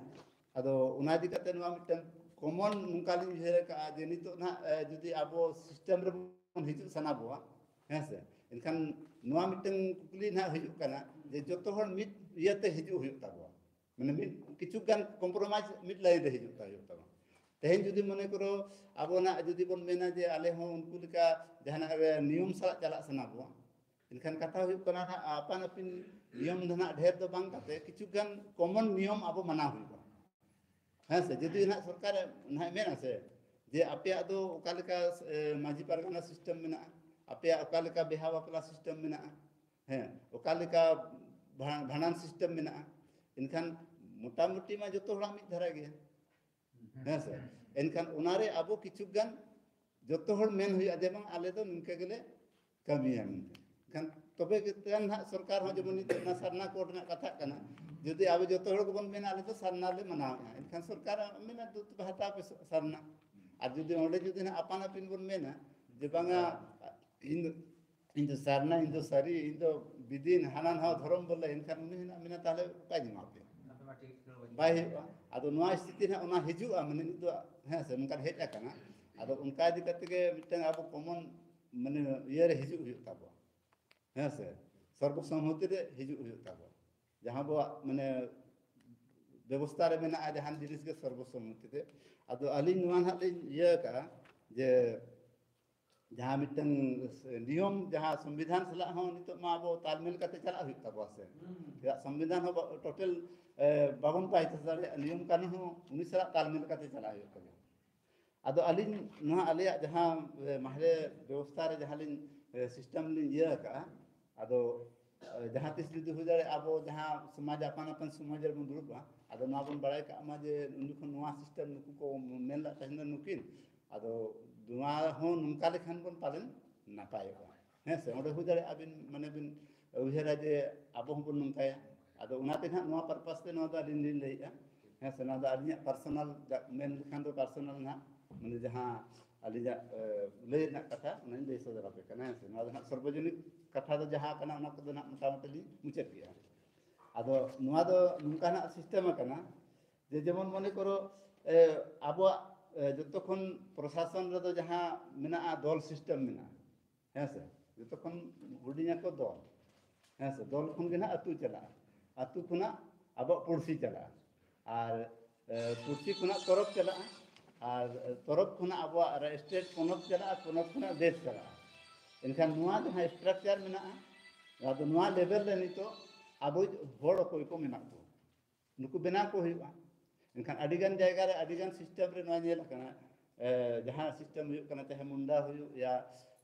ᱟᱫᱚ ᱚᱱᱟ ᱤᱫᱤ ᱠᱟᱛᱮ ᱱᱚᱣᱟ ᱢᱤᱫᱴᱟᱝ ᱠᱚᱢᱚᱱ ᱱᱚᱝᱠᱟ ᱞᱤᱧ ᱩᱭᱦᱟᱹᱨ ᱟᱠᱟᱫᱼᱟ ᱡᱮ ᱱᱤᱛᱚᱜ ᱱᱟᱦᱟᱜ, ᱮ, ᱡᱩᱫᱤ ᱟᱵᱚ ᱥᱤᱥᱴᱮᱢ ᱨᱮᱵᱚᱱ ᱦᱤᱡᱩᱜ ᱥᱟᱱᱟ ᱵᱚᱣᱟ, ᱦᱮᱸ ᱥᱮ, ᱮᱱᱠᱷᱟᱱ ᱱᱚᱣᱟ ᱢᱤᱫᱴᱟᱝ ᱠᱩᱠᱞᱤ ᱱᱟᱦᱟᱜ ᱦᱤᱡᱩᱜ ᱠᱟᱱᱟ ᱡᱮ ᱡᱚᱛᱚ ᱦᱚᱲ ᱢᱤᱫ ᱤᱭᱟᱹᱛᱮ ᱦᱤᱡᱩᱜ ᱦᱩᱭᱩᱜ ᱛᱟᱵᱚᱣᱟ, ᱢᱟᱱᱮ ᱢᱤᱫ ᱠᱤᱪᱷᱩ ᱜᱟᱱ ᱠᱚᱢᱯᱨᱳᱢᱟᱭᱤᱡᱽ ᱢᱤᱫ ᱞᱟᱭᱤᱱ ᱨᱮ ᱦᱤᱡᱩᱜ ᱦᱩᱭᱩᱜ ᱛᱟᱵᱚᱱᱟ᱾ ᱛᱮᱦᱮᱧ ᱡᱩᱫᱤ ᱢᱚᱱᱮ ᱠᱚᱨᱚ ᱟᱵᱚ ᱱᱟᱜ ᱡᱩᱫᱤ ᱵᱚᱱ ᱢᱮᱱᱟ ᱡᱮ ᱟᱞᱮ ᱦᱚᱸ ᱩᱱᱠᱩ ᱞᱮᱠᱟ ᱡᱟᱦᱟᱱᱟᱜ ᱨᱮ ᱱᱤᱭᱚᱢ ᱥᱟᱞᱟᱜ ᱪᱟᱞᱟᱜ ᱥᱟᱱᱟ ᱵᱚᱱᱟ, ᱮᱱᱠᱷᱟᱱ ᱠᱟᱛᱷᱟ ᱦᱩᱭᱩᱜ ᱠᱟᱱᱟ ᱱᱟᱜ ᱟᱯᱟᱱ ᱟᱹᱯᱤᱱ ᱱᱤᱭᱚᱢ ᱫᱚ ᱱᱟᱜ ᱰᱷᱮᱨ ᱫᱚ ᱵᱟᱝ ᱠᱟᱛᱮ ᱠᱤᱪᱷᱩ ᱜᱟᱱ ᱠᱚᱢᱚᱱ ᱱᱤᱭᱚᱢ ᱟᱵᱚ ᱢᱟᱱᱟᱣ ᱦᱩᱭᱩᱜᱼᱟ᱾ ᱦᱮᱸ ᱥᱮ, ᱡᱩᱫᱤ ᱱᱟᱜ ᱥᱚᱨᱠᱟᱨ ᱱᱟᱜ ᱢᱮᱱᱟ ᱥᱮ ᱡᱮ ᱟᱯᱮᱭᱟᱜ ᱫᱚ ᱚᱠᱟ ᱞᱮᱠᱟ ᱮ, ᱢᱟᱹᱡᱷᱤ ᱯᱟᱨᱜᱟᱱᱟ ᱥᱤᱥᱴᱮᱢ ᱢᱮᱱᱟᱜᱼᱟ, ᱟᱯᱮᱭᱟᱜ ᱚᱠᱟ ᱞᱮᱠᱟ ᱵᱤᱦᱟ ᱵᱟᱯᱞᱟ ᱥᱤᱥᱴᱮᱢ ᱢᱮᱱᱟᱜᱼᱟ, ᱦᱮᱸ, ᱚᱠᱟ ᱞᱮᱠᱟ ᱵᱷᱟ- ᱵᱷᱟᱸᱰᱟᱱ ᱥᱤᱥᱴᱮᱢ ᱢᱮᱱᱟᱜᱼᱟ, ᱮᱱᱠᱷᱟᱱ ᱢᱚᱴᱟᱢᱩᱴᱤ ᱢᱟ ᱡᱚᱛᱚ ᱦᱚᱲᱟᱜ ᱢᱤᱫ ᱫᱷᱟᱨᱟ ᱜᱮᱭᱟ᱾ ᱦᱮᱸ ᱥᱮ? ᱮᱱᱠᱷᱟᱱ ᱚᱱᱟᱨᱮ ᱟᱵᱚ ᱠᱤᱪᱷᱩ ᱜᱟᱱ ᱡᱚᱛᱚ ᱦᱚᱲ ᱢᱮᱱ ᱦᱩᱭᱩᱜᱼᱟ ᱡᱮ ᱵᱟᱝ, ᱟᱞᱮ ᱫᱚ ᱱᱤᱝᱠᱟᱹ ᱜᱮᱞᱮ ᱠᱟᱹᱢᱤᱭᱟ ᱢᱮᱱᱛᱮ᱾ ᱮᱱᱠᱷᱟᱱ ᱛᱚᱵᱮ ᱜᱮ ᱛᱮ ᱱᱟᱦᱟᱜ ᱥᱚᱨᱠᱟᱨ ᱦᱚᱸ ᱡᱮᱢᱚᱱ ᱱᱤᱛᱚᱜ ᱚᱱᱟ ᱥᱟᱨᱱᱟ ᱠᱳᱰ ᱨᱮᱱᱟᱜ ᱠᱟᱛᱷᱟᱜ ᱠᱟᱱᱟ, ᱡᱩᱫᱤ ᱟᱵᱚ ᱡᱚᱛᱚ ᱦᱚᱲ ᱜᱮᱵᱚᱱ ᱢᱮᱱᱟ ᱟᱞᱮ ᱫᱚ ᱥᱟᱨᱱᱟ ᱞᱮ ᱢᱟᱱᱟᱣᱮᱫᱼᱟ, ᱮᱱᱠᱷᱟᱱ ᱥᱚᱨᱠᱟᱨ ᱢᱮᱱᱟ ᱫᱩ ᱛᱚᱵᱮ ᱦᱟᱛᱟᱣ ᱯᱮ ᱥᱟᱨᱱᱟ᱾ ᱟᱨ ᱡᱩᱫᱤ ᱚᱸᱰᱮ ᱡᱩᱫᱤ ᱱᱟᱦᱟᱜ ᱟᱯᱟᱱ ᱟᱹᱯᱤᱱ ᱵᱚᱱ ᱢᱮᱱᱟ ᱡᱮ ᱵᱟᱝᱟ ᱤᱧ ᱫᱚ ᱤᱧ ᱫᱚ ᱥᱟᱨᱱᱟ, ᱤᱧ ᱫᱚ ᱥᱟᱹᱨᱤ, ᱤᱧ ᱫᱚ ᱵᱤᱫᱤᱱ, ᱦᱟᱱᱟ ᱱᱟᱣᱟ ᱫᱷᱚᱨᱚᱢ ᱵᱚᱞᱮ, ᱮᱱᱠᱷᱟᱱ ᱩᱱᱤ ᱦᱚᱸ ᱱᱟᱜ ᱢᱮᱱᱟ ᱛᱟᱦᱚᱞᱮ ᱚᱠᱟᱭ ᱮᱢᱟ ᱯᱮᱭᱟ? ᱵᱟᱭ ᱦᱩᱭᱩᱜᱼᱟ᱾ ᱟᱫᱚ ᱱᱚᱣᱟ ᱥᱛᱷᱤᱛᱤ ᱱᱟᱜ ᱚᱱᱟ ᱦᱤᱡᱩᱜᱼᱟ, ᱢᱟᱱᱮ ᱱᱤᱛᱚᱜ ᱦᱮᱸ ᱥᱮ ᱱᱚᱝᱠᱟ ᱦᱮᱡ ᱟᱠᱟᱱᱟ᱾ ᱟᱫᱚ ᱚᱱᱠᱟ ᱤᱫᱤ ᱠᱟᱛᱮ ᱜᱮ ᱢᱤᱫᱴᱟᱝ ᱟᱵᱚ ᱠᱚᱢᱚᱱ ᱢᱟᱱᱮ ᱤᱭᱟᱹ ᱨᱮ ᱦᱤᱡᱩᱜ ᱦᱩᱭᱩᱜ ᱛᱟᱵᱚᱱᱟ, ᱦᱮᱸ ᱥᱮ, ᱥᱚᱨᱵᱚᱥᱚᱢᱢᱚᱛᱤ ᱨᱮ ᱦᱤᱡᱩᱜ ᱦᱩᱭᱩᱜ ᱛᱟᱵᱚᱱᱟ᱾ ᱡᱟᱦᱟᱸ ᱟᱵᱚᱣᱟᱜ ᱢᱟᱱᱮ ᱵᱮᱵᱚᱥᱛᱷᱟ ᱨᱮ ᱢᱮᱱᱟᱜᱼᱟ ᱡᱟᱦᱟᱱ ᱡᱤᱱᱤᱥ ᱜᱮ ᱥᱚᱨᱵᱚᱥᱚᱢᱢᱚᱛᱤ ᱛᱮ᱾ ᱟᱫᱚ ᱟᱹᱞᱤᱧ ᱱᱚᱣᱟ ᱱᱟᱦᱟᱜ ᱞᱤᱧ ᱤᱭᱟᱹ ᱟᱠᱟᱫᱼᱟ ᱡᱮ ᱡᱟᱦᱟᱸ ᱢᱤᱫᱴᱟᱝ ᱱᱤᱭᱚᱢ, ᱡᱟᱦᱟᱸ ᱥᱚᱝᱵᱤᱫᱷᱟᱱ ᱥᱟᱞᱟᱜ ᱦᱚᱸ ᱱᱤᱛᱚᱜ ᱢᱟ ᱟᱵᱚ ᱛᱟᱞᱢᱮᱞ ᱠᱟᱛᱮ ᱪᱟᱞᱟᱜ ᱦᱩᱭᱩᱜ ᱛᱟᱵᱚᱱᱟ ᱥᱮ᱾ ᱪᱮᱫᱟᱜ ᱥᱚᱝᱵᱤᱫᱷᱟᱱ ᱦᱚᱸ ᱴᱳᱴᱟᱞ ᱵᱟᱵᱚᱱ ᱯᱟᱭᱪᱟᱥ ᱫᱟᱲᱮᱭᱟᱜᱼᱟ, ᱱᱤᱭᱚᱢ ᱠᱟᱹᱱᱩᱱ ᱦᱚᱸ ᱩᱱᱤ ᱥᱟᱞᱟᱜ ᱛᱟᱞᱢᱮᱞ ᱠᱟᱛᱮ ᱪᱟᱞᱟᱜ ᱦᱩᱭᱩᱜ ᱛᱟᱵᱚᱱᱟ᱾ ᱟᱫᱚ ᱟᱹᱞᱤᱧ ᱱᱚᱣᱟ ᱟᱞᱮᱭᱟᱜ ᱡᱟᱦᱟᱸ ᱮ, ᱢᱟᱦᱞᱮ ᱵᱮᱵᱚᱥᱛᱷᱟ ᱨᱮ ᱡᱟᱦᱟᱸ ᱞᱤᱧ ᱮ, ᱥᱤᱥᱴᱮᱢ ᱞᱤᱧ ᱤᱭᱟᱹ ᱟᱠᱟᱫᱼᱟ, ᱟᱫᱚ ᱮ, ᱡᱟᱦᱟᱸ ᱛᱤᱥ ᱡᱩᱫᱤ ᱦᱩᱭ ᱫᱟᱲᱮᱭᱟᱜᱼᱟ ᱟᱵᱚ ᱡᱟᱦᱟᱸ ᱥᱚᱢᱟᱡᱽ ᱟᱯᱟᱱ ᱟᱯᱤᱱ ᱥᱚᱢᱟᱡᱽ ᱨᱮᱵᱚᱱ ᱫᱩᱲᱩᱵᱼᱟ, ᱟᱫᱚ ᱱᱚᱣᱟ ᱵᱚᱱ ᱵᱟᱲᱟᱭ ᱠᱟᱜ ᱢᱟ ᱡᱮ ᱩᱱ ᱡᱚᱠᱷᱚᱱ ᱱᱚᱣᱟ ᱥᱤᱥᱴᱮᱢ ᱱᱩᱠᱩ ᱠᱚ ᱢᱮᱱ ᱞᱮᱫ ᱛᱟᱦᱮᱱᱟ ᱱᱩᱠᱤᱱ, ᱟᱫᱚ ᱱᱚᱣᱟ ᱦᱚᱸ ᱱᱚᱝᱠᱟ ᱞᱮᱠᱷᱟᱱ ᱵᱚᱱ ᱯᱟᱞᱮᱱ ᱱᱟᱯᱟᱭᱚᱜᱼᱟ᱾ ᱦᱮᱸ ᱥᱮ, ᱚᱸᱰᱮ ᱦᱩᱭ ᱫᱟᱲᱮᱭᱟᱜᱼᱟ ᱟᱹᱵᱤᱱ ᱢᱟᱱᱮ ᱵᱤᱱ ᱩᱭᱦᱟᱹᱨᱟ ᱡᱮ ᱟᱵᱚ ᱦᱚᱸᱵᱚᱱ ᱱᱚᱝᱠᱟᱭᱟ᱾ ᱟᱫᱚ ᱚᱱᱟᱛᱮ ᱱᱟᱦᱟᱜ ᱱᱚᱣᱟ ᱯᱟᱨᱯᱟᱥ ᱛᱮ ᱱᱚᱣᱟ ᱫᱚ ᱟᱹᱞᱤᱧ ᱞᱤᱧ ᱞᱟᱹᱭᱮᱫᱼᱟ᱾ ᱦᱮᱸ ᱥᱮ, ᱱᱚᱣᱟ ᱫᱚ ᱟᱹᱞᱤᱧᱟᱜ ᱯᱟᱨᱥᱚᱱᱟᱞ ᱢᱮᱱ ᱞᱮᱠᱷᱟᱱ ᱫᱚ ᱯᱟᱨᱥᱚᱱᱟᱞ ᱱᱟᱦᱟᱜ ᱢᱟᱱᱮ ᱡᱟᱦᱟᱸ ᱟᱹᱞᱤᱧᱟᱜ ᱮ, ᱞᱟᱹᱭ ᱨᱮᱱᱟᱜ ᱠᱟᱛᱷᱟ ᱚᱱᱟᱧ ᱞᱟᱹᱭ ᱥᱚᱫᱚᱨ ᱟᱯᱮ ᱠᱟᱱᱟ᱾ ᱦᱮᱸ ᱥᱮ, ᱱᱚᱣᱟ ᱫᱚ ᱱᱟᱦᱟᱜ ᱥᱚᱨᱵᱚᱡᱚᱱᱤᱠ ᱠᱟᱛᱷᱟ ᱫᱚ ᱡᱟᱦᱟᱸ ᱠᱟᱱᱟ ᱚᱱᱟ ᱠᱚᱫᱚ ᱱᱟᱦᱟᱜ ᱢᱚᱴᱟᱢᱩᱴᱤ ᱞᱤᱧ ᱢᱩᱪᱟᱹᱫ ᱠᱮᱜᱼᱟ᱾ ᱟᱫᱚ ᱱᱚᱣᱟ ᱫᱚ ᱱᱚᱝᱠᱟᱱᱟᱜ ᱥᱤᱥᱴᱮᱢ ᱟᱠᱟᱱᱟ ᱡᱮ ᱡᱮᱢᱚᱱ ᱢᱚᱱᱮ ᱠᱚᱨᱚ ᱮ, ᱟᱵᱚᱣᱟᱜ ᱮ, ᱡᱚᱛᱚ ᱠᱷᱚᱱ ᱯᱨᱚᱥᱟᱥᱚᱱ ᱨᱮᱫᱚ ᱡᱟᱦᱟᱸ ᱢᱮᱱᱟᱜᱼᱟ ᱫᱚᱞ ᱥᱤᱥᱴᱮᱢ ᱢᱮᱱᱟᱜᱼᱟ᱾ ᱦᱮᱸ ᱥᱮ, ᱡᱚᱛᱚ ᱠᱷᱚᱱ ᱦᱩᱰᱤᱧ ᱟᱠᱚ ᱫᱚᱞ᱾ ᱦᱮᱸ ᱥᱮ, ᱫᱚᱞ ᱠᱷᱚᱱ ᱜᱮ ᱱᱟᱦᱟᱜ ᱟᱹᱛᱩ ᱪᱟᱞᱟᱜᱼᱟ, ᱟᱹᱛᱩ ᱠᱷᱚᱱᱟᱜ ᱟᱵᱚᱣᱟᱜ ᱯᱩᱲᱥᱤ ᱪᱟᱞᱟᱜᱼᱟ, ᱟᱨ ᱮ, ᱯᱩᱲᱥᱤ ᱠᱷᱚᱱᱟᱜ ᱛᱚᱨᱚᱯ ᱪᱟᱞᱟᱜᱼᱟ, ᱟᱨ ᱛᱚᱨᱚᱯ ᱠᱷᱚᱱᱟᱜ ᱟᱵᱚᱣᱟᱜ ᱥᱴᱮᱴ ᱯᱚᱱᱚᱛ ᱪᱟᱞᱟᱜᱼᱟ, ᱯᱚᱱᱚᱛ ᱠᱷᱚᱱᱟᱜ ᱫᱮᱥ ᱪᱟᱞᱟᱜᱼᱟ᱾ ᱮᱱᱠᱷᱟᱱ ᱱᱚᱣᱟ ᱡᱟᱦᱟᱸ ᱥᱴᱨᱟᱠᱪᱟᱨ ᱢᱮᱱᱟᱜᱼᱟ, ᱟᱫᱚ ᱱᱚᱣᱟ ᱞᱮᱵᱮᱞ ᱨᱮ ᱱᱤᱛᱚᱜ ᱟᱵᱚ ᱦᱚᱲ ᱚᱠᱚᱭ ᱠᱚ ᱢᱮᱱᱟᱜ ᱠᱚ, ᱱᱩᱠᱩ ᱵᱮᱱᱟᱣ ᱠᱚ ᱦᱩᱭᱩᱜᱼᱟ᱾ ᱮᱱᱠᱷᱟᱱ ᱟᱹᱰᱤᱜᱟᱱ ᱡᱟᱭᱜᱟ ᱨᱮ ᱟᱹᱰᱤᱜᱟᱱ ᱥᱤᱥᱴᱮᱢ ᱨᱮ ᱱᱚᱣᱟ ᱧᱮᱞ ᱟᱠᱟᱱᱟ, ᱮ, ᱡᱟᱦᱟᱸ ᱥᱤᱥᱴᱮᱢ ᱦᱩᱭᱩᱜ ᱠᱟᱱᱟ, ᱪᱟᱦᱮ ᱢᱩᱱᱰᱟ ᱦᱩᱭᱩᱜ ᱭᱟ,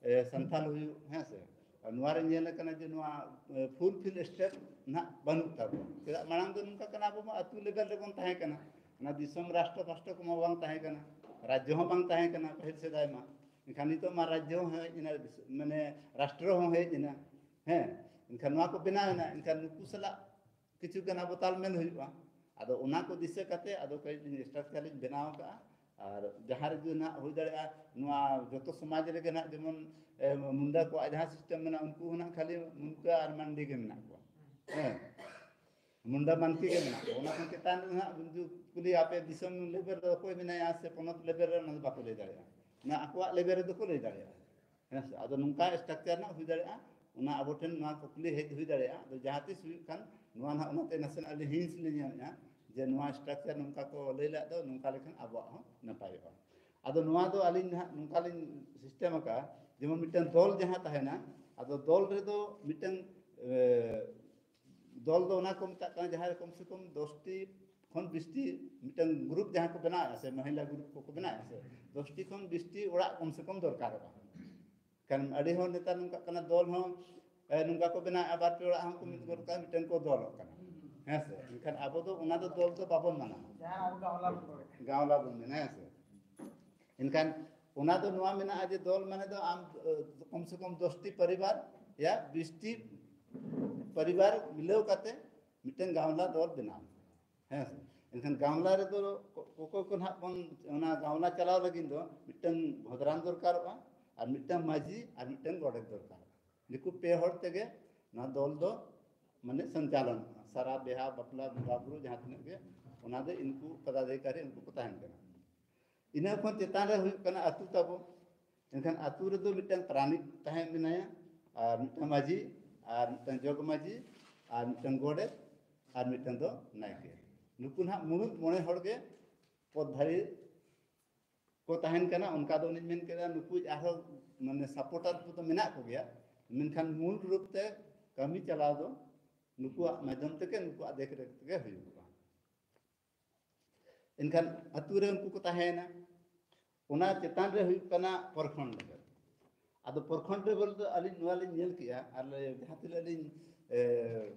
ᱮ, ᱥᱟᱱᱛᱟᱞ ᱦᱩᱭᱩᱜ, ᱦᱮᱸ ᱥᱮ, ᱟᱨ ᱱᱚᱣᱟ ᱨᱮ ᱧᱮᱞ ᱟᱠᱟᱱᱟ ᱡᱮ ᱱᱚᱣᱟ ᱯᱷᱩᱞ ᱯᱷᱤᱞ ᱥᱴᱮᱯ ᱱᱟᱦᱟᱜ ᱵᱟᱹᱱᱩᱜ ᱛᱟᱵᱚᱱᱟ᱾ ᱪᱮᱫᱟᱜ? ᱢᱟᱲᱟᱝ ᱫᱚ ᱱᱚᱝᱠᱟ ᱠᱟᱱᱟ, ᱟᱵᱚ ᱢᱟ ᱟᱹᱛᱩ ᱞᱮᱵᱮᱞ ᱨᱮᱵᱚᱱ ᱛᱟᱦᱮᱸ ᱠᱟᱱᱟ, ᱚᱱᱟ ᱫᱤᱥᱚᱢ ᱨᱟᱥᱴᱨᱚ ᱯᱟᱥᱴᱨᱚ ᱠᱚᱢᱟ ᱵᱟᱝ ᱛᱟᱦᱮᱸ ᱠᱟᱱᱟ, ᱨᱟᱡᱽᱡᱚ ᱦᱚᱸ ᱵᱟᱝ ᱛᱟᱦᱮᱸ ᱠᱟᱱᱟ ᱯᱟᱹᱦᱤᱞ ᱥᱮᱫᱟᱭ ᱢᱟ᱾ ᱮᱱᱠᱷᱟᱱ ᱱᱤᱛᱚᱜ ᱢᱟ ᱨᱟᱡᱽᱡᱚ ᱦᱚᱸ ᱦᱮᱡ ᱮᱱᱟ, ᱢᱟᱱᱮ ᱨᱟᱥᱴᱨᱚ ᱦᱚᱸ ᱦᱮᱡ ᱮᱱᱟ, ᱦᱮᱸ, ᱮᱱᱠᱷᱟᱱ ᱱᱚᱣᱟ ᱠᱚ ᱵᱮᱱᱟᱣ ᱮᱱᱟ᱾ ᱮᱱᱠᱷᱟᱱ ᱱᱩᱠᱩ ᱥᱟᱞᱟᱜ ᱠᱤᱪᱷᱩ ᱜᱟᱱ ᱟᱵᱚ ᱛᱟᱞᱢᱮᱞ ᱦᱩᱭᱩᱜᱼᱟ᱾ ᱟᱫᱚ ᱚᱱᱟ ᱠᱚ ᱫᱤᱥᱟᱹ ᱠᱟᱛᱮ ᱟᱫᱚ ᱠᱟᱹᱡ ᱤᱧ ᱥᱴᱨᱟᱠᱪᱟᱨ ᱤᱧ ᱵᱮᱱᱟᱣ ᱟᱠᱟᱫᱼᱟ᱾ ᱟᱨ ᱡᱟᱦᱟᱸ ᱨᱮᱜᱮ ᱱᱟᱦᱟᱜ ᱦᱩᱭ ᱫᱟᱲᱮᱭᱟᱜᱼᱟ, ᱱᱚᱣᱟ ᱡᱚᱛᱚ ᱥᱚᱢᱟᱡᱽ ᱨᱮᱜᱮ ᱱᱟᱦᱟᱜ ᱡᱮᱢᱚᱱ, ᱮ, ᱢᱩᱱᱰᱟ ᱠᱚᱣᱟᱜ ᱡᱟᱦᱟᱸ ᱥᱤᱥᱴᱮᱢ ᱢᱮᱱᱟᱜᱼᱟ, ᱩᱱᱠᱩ ᱦᱚᱸ ᱱᱟᱦᱟᱜ ᱠᱷᱟᱹᱞᱤ ᱢᱩᱱᱰᱟ ᱟᱨ ᱢᱟᱱᱰᱤ ᱜᱮ ᱢᱮᱱᱟᱜ ᱠᱚᱣᱟ᱾ ᱦᱮᱸ, ᱢᱩᱱᱰᱟ ᱢᱟᱱᱰᱤ ᱜᱮ ᱢᱮᱱᱟᱜ ᱠᱚᱣᱟ᱾ ᱚᱱᱟ ᱠᱷᱚᱱ ᱪᱮᱛᱟᱱ ᱨᱮ ᱱᱟᱦᱟᱜ ᱡᱩᱫᱤ ᱠᱩᱞᱤᱭᱟ, ᱟᱯᱮ ᱫᱤᱥᱚᱢ ᱞᱮᱵᱮᱞ ᱨᱮ ᱚᱠᱚᱭ ᱢᱮᱱᱟᱭᱟ ᱥᱮ ᱯᱚᱱᱚᱛ ᱞᱮᱵᱮᱞ ᱨᱮ, ᱚᱱᱟ ᱫᱚ ᱵᱟᱠᱚ ᱞᱟᱹᱭ ᱫᱟᱲᱮᱭᱟᱜᱼᱟ᱾ ᱚᱱᱟ ᱟᱠᱚᱣᱟᱜ ᱞᱮᱵᱮᱞ ᱨᱮᱫᱚ ᱠᱚ ᱞᱟᱹᱭ ᱫᱟᱲᱮᱭᱟᱜᱼᱟ᱾ ᱦᱮᱸ ᱥᱮ? ᱟᱫᱚ ᱱᱚᱝᱠᱟ ᱥᱴᱨᱟᱠᱪᱟᱨ ᱨᱮᱱᱟᱜ ᱦᱩᱭ ᱫᱟᱲᱮᱭᱟᱜᱼᱟ, ᱚᱱᱟ ᱟᱵᱚ ᱴᱷᱮᱱ ᱱᱚᱣᱟ ᱠᱩᱠᱞᱤ ᱦᱮᱡ ᱦᱩᱭ ᱫᱟᱲᱮᱭᱟᱜᱼᱟ᱾ ᱟᱫᱚ ᱡᱟᱦᱟᱸ ᱛᱤᱥ ᱦᱩᱭᱩᱜ ᱠᱷᱟᱱ ᱱᱚᱣᱟ ᱱᱟᱦᱟᱜ ᱚᱱᱟᱛᱮ ᱱᱟᱥᱮᱱᱟᱜ ᱟᱹᱞᱤᱧ ᱦᱤᱱᱴᱥ ᱞᱤᱧ ᱧᱟᱢᱮᱫᱼᱟ ᱡᱮ ᱱᱚᱣᱟ ᱥᱴᱨᱟᱠᱪᱟᱨ ᱱᱚᱝᱠᱟ ᱠᱚ ᱞᱟᱹᱭ ᱞᱮᱫ ᱫᱚ, ᱱᱚᱝᱠᱟ ᱞᱮᱠᱷᱟᱱ ᱟᱵᱚᱣᱟᱜ ᱦᱚᱸ ᱱᱟᱯᱟᱭᱚᱜᱼᱟ᱾ ᱟᱫᱚ ᱱᱚᱣᱟ ᱫᱚ ᱟᱹᱞᱤᱧ ᱱᱟᱦᱟᱜ ᱱᱚᱝᱠᱟ ᱞᱤᱧ ᱥᱤᱥᱴᱮᱢ ᱟᱠᱟᱫᱼᱟ, ᱡᱮᱢᱚᱱ ᱢᱤᱫᱴᱟᱝ ᱫᱚᱞ ᱡᱟᱦᱟᱸ ᱛᱟᱦᱮᱱᱟ, ᱟᱫᱚ ᱫᱚᱞ ᱨᱮᱫᱚ ᱢᱤᱫᱴᱟᱝ, ᱮ, ᱫᱚᱞ ᱫᱚ ᱚᱱᱟ ᱠᱚ ᱢᱮᱛᱟᱜ ᱠᱟᱱᱟ ᱡᱟᱦᱟᱸ ᱨᱮ ᱠᱚᱢ ᱥᱮ ᱠᱚᱢ ᱫᱚᱥᱴᱤ ᱠᱷᱚᱱ ᱵᱤᱥᱴᱤ ᱢᱤᱫᱴᱟᱝ ᱜᱨᱩᱯ ᱡᱟᱦᱟᱸ ᱠᱚ ᱵᱮᱱᱟᱣᱮᱫᱼᱟ ᱥᱮ ᱢᱚᱦᱤᱞᱟ ᱜᱨᱩᱯ ᱠᱚᱠᱚ ᱵᱮᱱᱟᱣᱮᱫᱼᱟ ᱥᱮ, ᱫᱚᱥᱴᱤ ᱠᱷᱚᱱ ᱵᱤᱥᱴᱤ ᱚᱲᱟᱜ ᱠᱚᱢ ᱥᱮ ᱠᱚᱢ ᱫᱚᱨᱠᱟᱨᱚᱜᱼᱟ᱾ ᱠᱟᱨᱚᱱ ᱟᱹᱰᱤ ᱦᱚᱲ ᱱᱮᱛᱟᱨ ᱱᱚᱝᱠᱟᱜ ᱠᱟᱱᱟ, ᱫᱚᱞ ᱦᱚᱸ, ᱮ, ᱱᱚᱝᱠᱟ ᱠᱚ ᱵᱮᱱᱟᱣᱮᱫᱼᱟ, ᱵᱟᱨ ᱯᱮ ᱚᱲᱟᱜ ᱦᱚᱸᱠᱚ ᱢᱤᱫ ᱜᱚᱫ ᱠᱟᱜᱼᱟ, ᱢᱤᱫᱴᱟᱝ ᱠᱚ ᱫᱚᱞᱚᱜ ᱠᱟᱱᱟ᱾ ᱦᱮᱸ ᱥᱮ? ᱮᱱᱠᱷᱟᱱ ᱟᱵᱚ ᱫᱚ ᱚᱱᱟ ᱫᱚ ᱫᱚᱞ ᱫᱚ ᱵᱟᱵᱚᱱ ᱢᱟᱱᱟᱣᱟ᱾ ᱡᱟᱦᱟᱸ ᱟᱵᱚ ᱜᱟᱶᱞᱟ ᱵᱚᱱ ᱨᱚᱲᱮᱫ ᱠᱟᱱᱟ᱾ ᱜᱟᱶᱞᱟ ᱵᱚᱱ ᱢᱮᱱᱟ, ᱦᱮᱸ ᱥᱮ? ᱮᱱᱠᱷᱟᱱ ᱚᱱᱟ ᱫᱚ ᱱᱚᱣᱟ ᱢᱮᱱᱟᱜᱼᱟ ᱡᱮ ᱫᱚᱞ ᱢᱟᱱᱮ ᱫᱚ ᱟᱢ, ᱮ, ᱠᱚᱢ ᱥᱮ ᱠᱚᱢ ᱫᱚᱥᱴᱤ ᱯᱚᱨᱤᱵᱟᱨ ᱭᱟ ᱵᱤᱥᱴᱤ ᱯᱚᱨᱤᱵᱟᱨ ᱢᱤᱞᱟᱹᱣ ᱠᱟᱛᱮ ᱢᱤᱫᱴᱟᱝ ᱜᱟᱶᱞᱟ ᱫᱚᱞ ᱵᱮᱱᱟᱣ᱾ ᱦᱮᱸ ᱥᱮ? ᱮᱱᱠᱷᱟᱱ ᱜᱟᱶᱞᱟ ᱨᱮᱫᱚ ᱚᱠᱚᱭ ᱠᱚ ᱱᱟᱦᱟᱜ ᱵᱚᱱ, ᱚᱱᱟ ᱜᱟᱶᱞᱟ ᱪᱟᱞᱟᱣ ᱞᱟᱹᱜᱤᱫ ᱫᱚ ᱢᱤᱫᱴᱟᱝ ᱵᱷᱚᱫᱽᱨᱟᱱ ᱫᱚᱨᱠᱟᱨᱚᱜᱼᱟ, ᱟᱨ ᱢᱤᱫᱴᱟᱝ ᱢᱟᱹᱡᱷᱤ, ᱟᱨ ᱢᱤᱫᱴᱟᱝ ᱜᱚᱰᱮᱛ ᱫᱚᱨᱠᱟᱨᱚᱜᱼᱟ᱾ ᱱᱩᱠᱩ ᱯᱮ ᱦᱚᱲ ᱛᱮᱜᱮ ᱱᱚᱣᱟ ᱫᱚᱞ ᱫᱚ ᱢᱟᱱᱮ ᱥᱚᱧᱪᱟᱞᱚᱱᱚᱜᱼᱟ᱾ ᱥᱟᱨᱟ ᱵᱤᱦᱟ ᱵᱟᱯᱞᱟ ᱵᱚᱸᱜᱟ ᱵᱩᱨᱩ ᱡᱟᱦᱟᱸ ᱛᱤᱱᱟᱹᱜ ᱜᱮ, ᱚᱱᱟ ᱫᱚ ᱤᱱᱠᱩ ᱯᱚᱫᱟᱫᱷᱤᱠᱟᱨᱤ ᱩᱱᱠᱩ ᱠᱚ ᱛᱟᱦᱮᱱ ᱠᱟᱱᱟ᱾ ᱤᱱᱟᱹ ᱠᱷᱚᱱ ᱪᱮᱛᱟᱱ ᱨᱮ ᱦᱩᱭᱩᱜ ᱠᱟᱱᱟ ᱟᱹᱛᱩ ᱛᱟᱵᱚ᱾ ᱮᱱᱠᱷᱟᱱ ᱟᱹᱛᱩ ᱨᱮᱫᱚ ᱢᱤᱫᱴᱟᱝ ᱯᱟᱨᱟᱱᱤᱠ ᱛᱟᱦᱮᱸ ᱢᱮᱱᱟᱭᱟ, ᱟᱨ ᱢᱤᱫᱴᱟᱝ ᱢᱟᱹᱡᱷᱤ, ᱟᱨ ᱢᱤᱫᱴᱟᱝ ᱡᱚᱜᱽ ᱢᱟᱹᱡᱷᱤ, ᱟᱨ ᱢᱤᱫᱴᱟᱝ ᱜᱚᱰᱮᱛ, ᱟᱨ ᱢᱤᱫᱴᱟᱝ ᱫᱚ ᱱᱟᱭᱠᱮ᱾ ᱱᱩᱠᱩ ᱱᱟᱦᱟᱜ ᱢᱩᱬᱩᱫ ᱢᱚᱬᱮ ᱦᱚᱲ ᱜᱮ ᱯᱚᱫᱽᱫᱷᱟᱨᱤ ᱠᱚ ᱛᱟᱦᱮᱱ ᱠᱟᱱᱟ, ᱚᱱᱠᱟ ᱫᱚ ᱚᱱᱮᱧ ᱢᱮᱱ ᱠᱮᱫᱟ, ᱱᱩᱠᱩ ᱟᱨᱦᱚᱸ ᱢᱟᱱᱮ supporter ᱠᱚᱫᱚ ᱢᱮᱱᱟᱜ ᱠᱚᱜᱮᱭᱟ, ᱢᱮᱱᱠᱷᱟᱱ ᱢᱩᱞ ᱨᱩᱯ ᱛᱮ ᱠᱟᱹᱢᱤ ᱪᱟᱞᱟᱣ ᱫᱚ ᱱᱩᱠᱩᱣᱟᱜ ᱢᱟᱫᱽᱫᱷᱚᱢ ᱛᱮᱜᱮ, ᱱᱩᱠᱩᱣᱟᱜ ᱫᱮᱠᱷ ᱨᱮᱠᱷ ᱛᱮᱜᱮ ᱦᱩᱭᱩᱜᱼᱟ᱾ ᱮᱱᱠᱷᱟᱱ ᱟᱹᱛᱩ ᱨᱮ ᱩᱱᱠᱩ ᱠᱚ ᱛᱟᱦᱮᱸᱭᱮᱱᱟ, ᱚᱱᱟ ᱪᱮᱛᱟᱱ ᱨᱮ ᱦᱩᱭᱩᱜ ᱠᱟᱱᱟ ᱯᱨᱚᱠᱷᱚᱸᱰ ᱞᱮᱵᱮᱞ᱾ ᱟᱫᱚ ᱯᱨᱚᱠᱷᱚᱸᱰ ᱞᱮᱵᱮᱞ ᱫᱚ ᱟᱹᱞᱤᱧ ᱱᱚᱣᱟ ᱞᱤᱧ ᱧᱮᱞ ᱠᱮᱜᱼᱟ, ᱟᱨ ᱡᱟᱦᱟᱸ ᱛᱤᱱᱟᱹᱜ ᱞᱤᱧ ᱮ,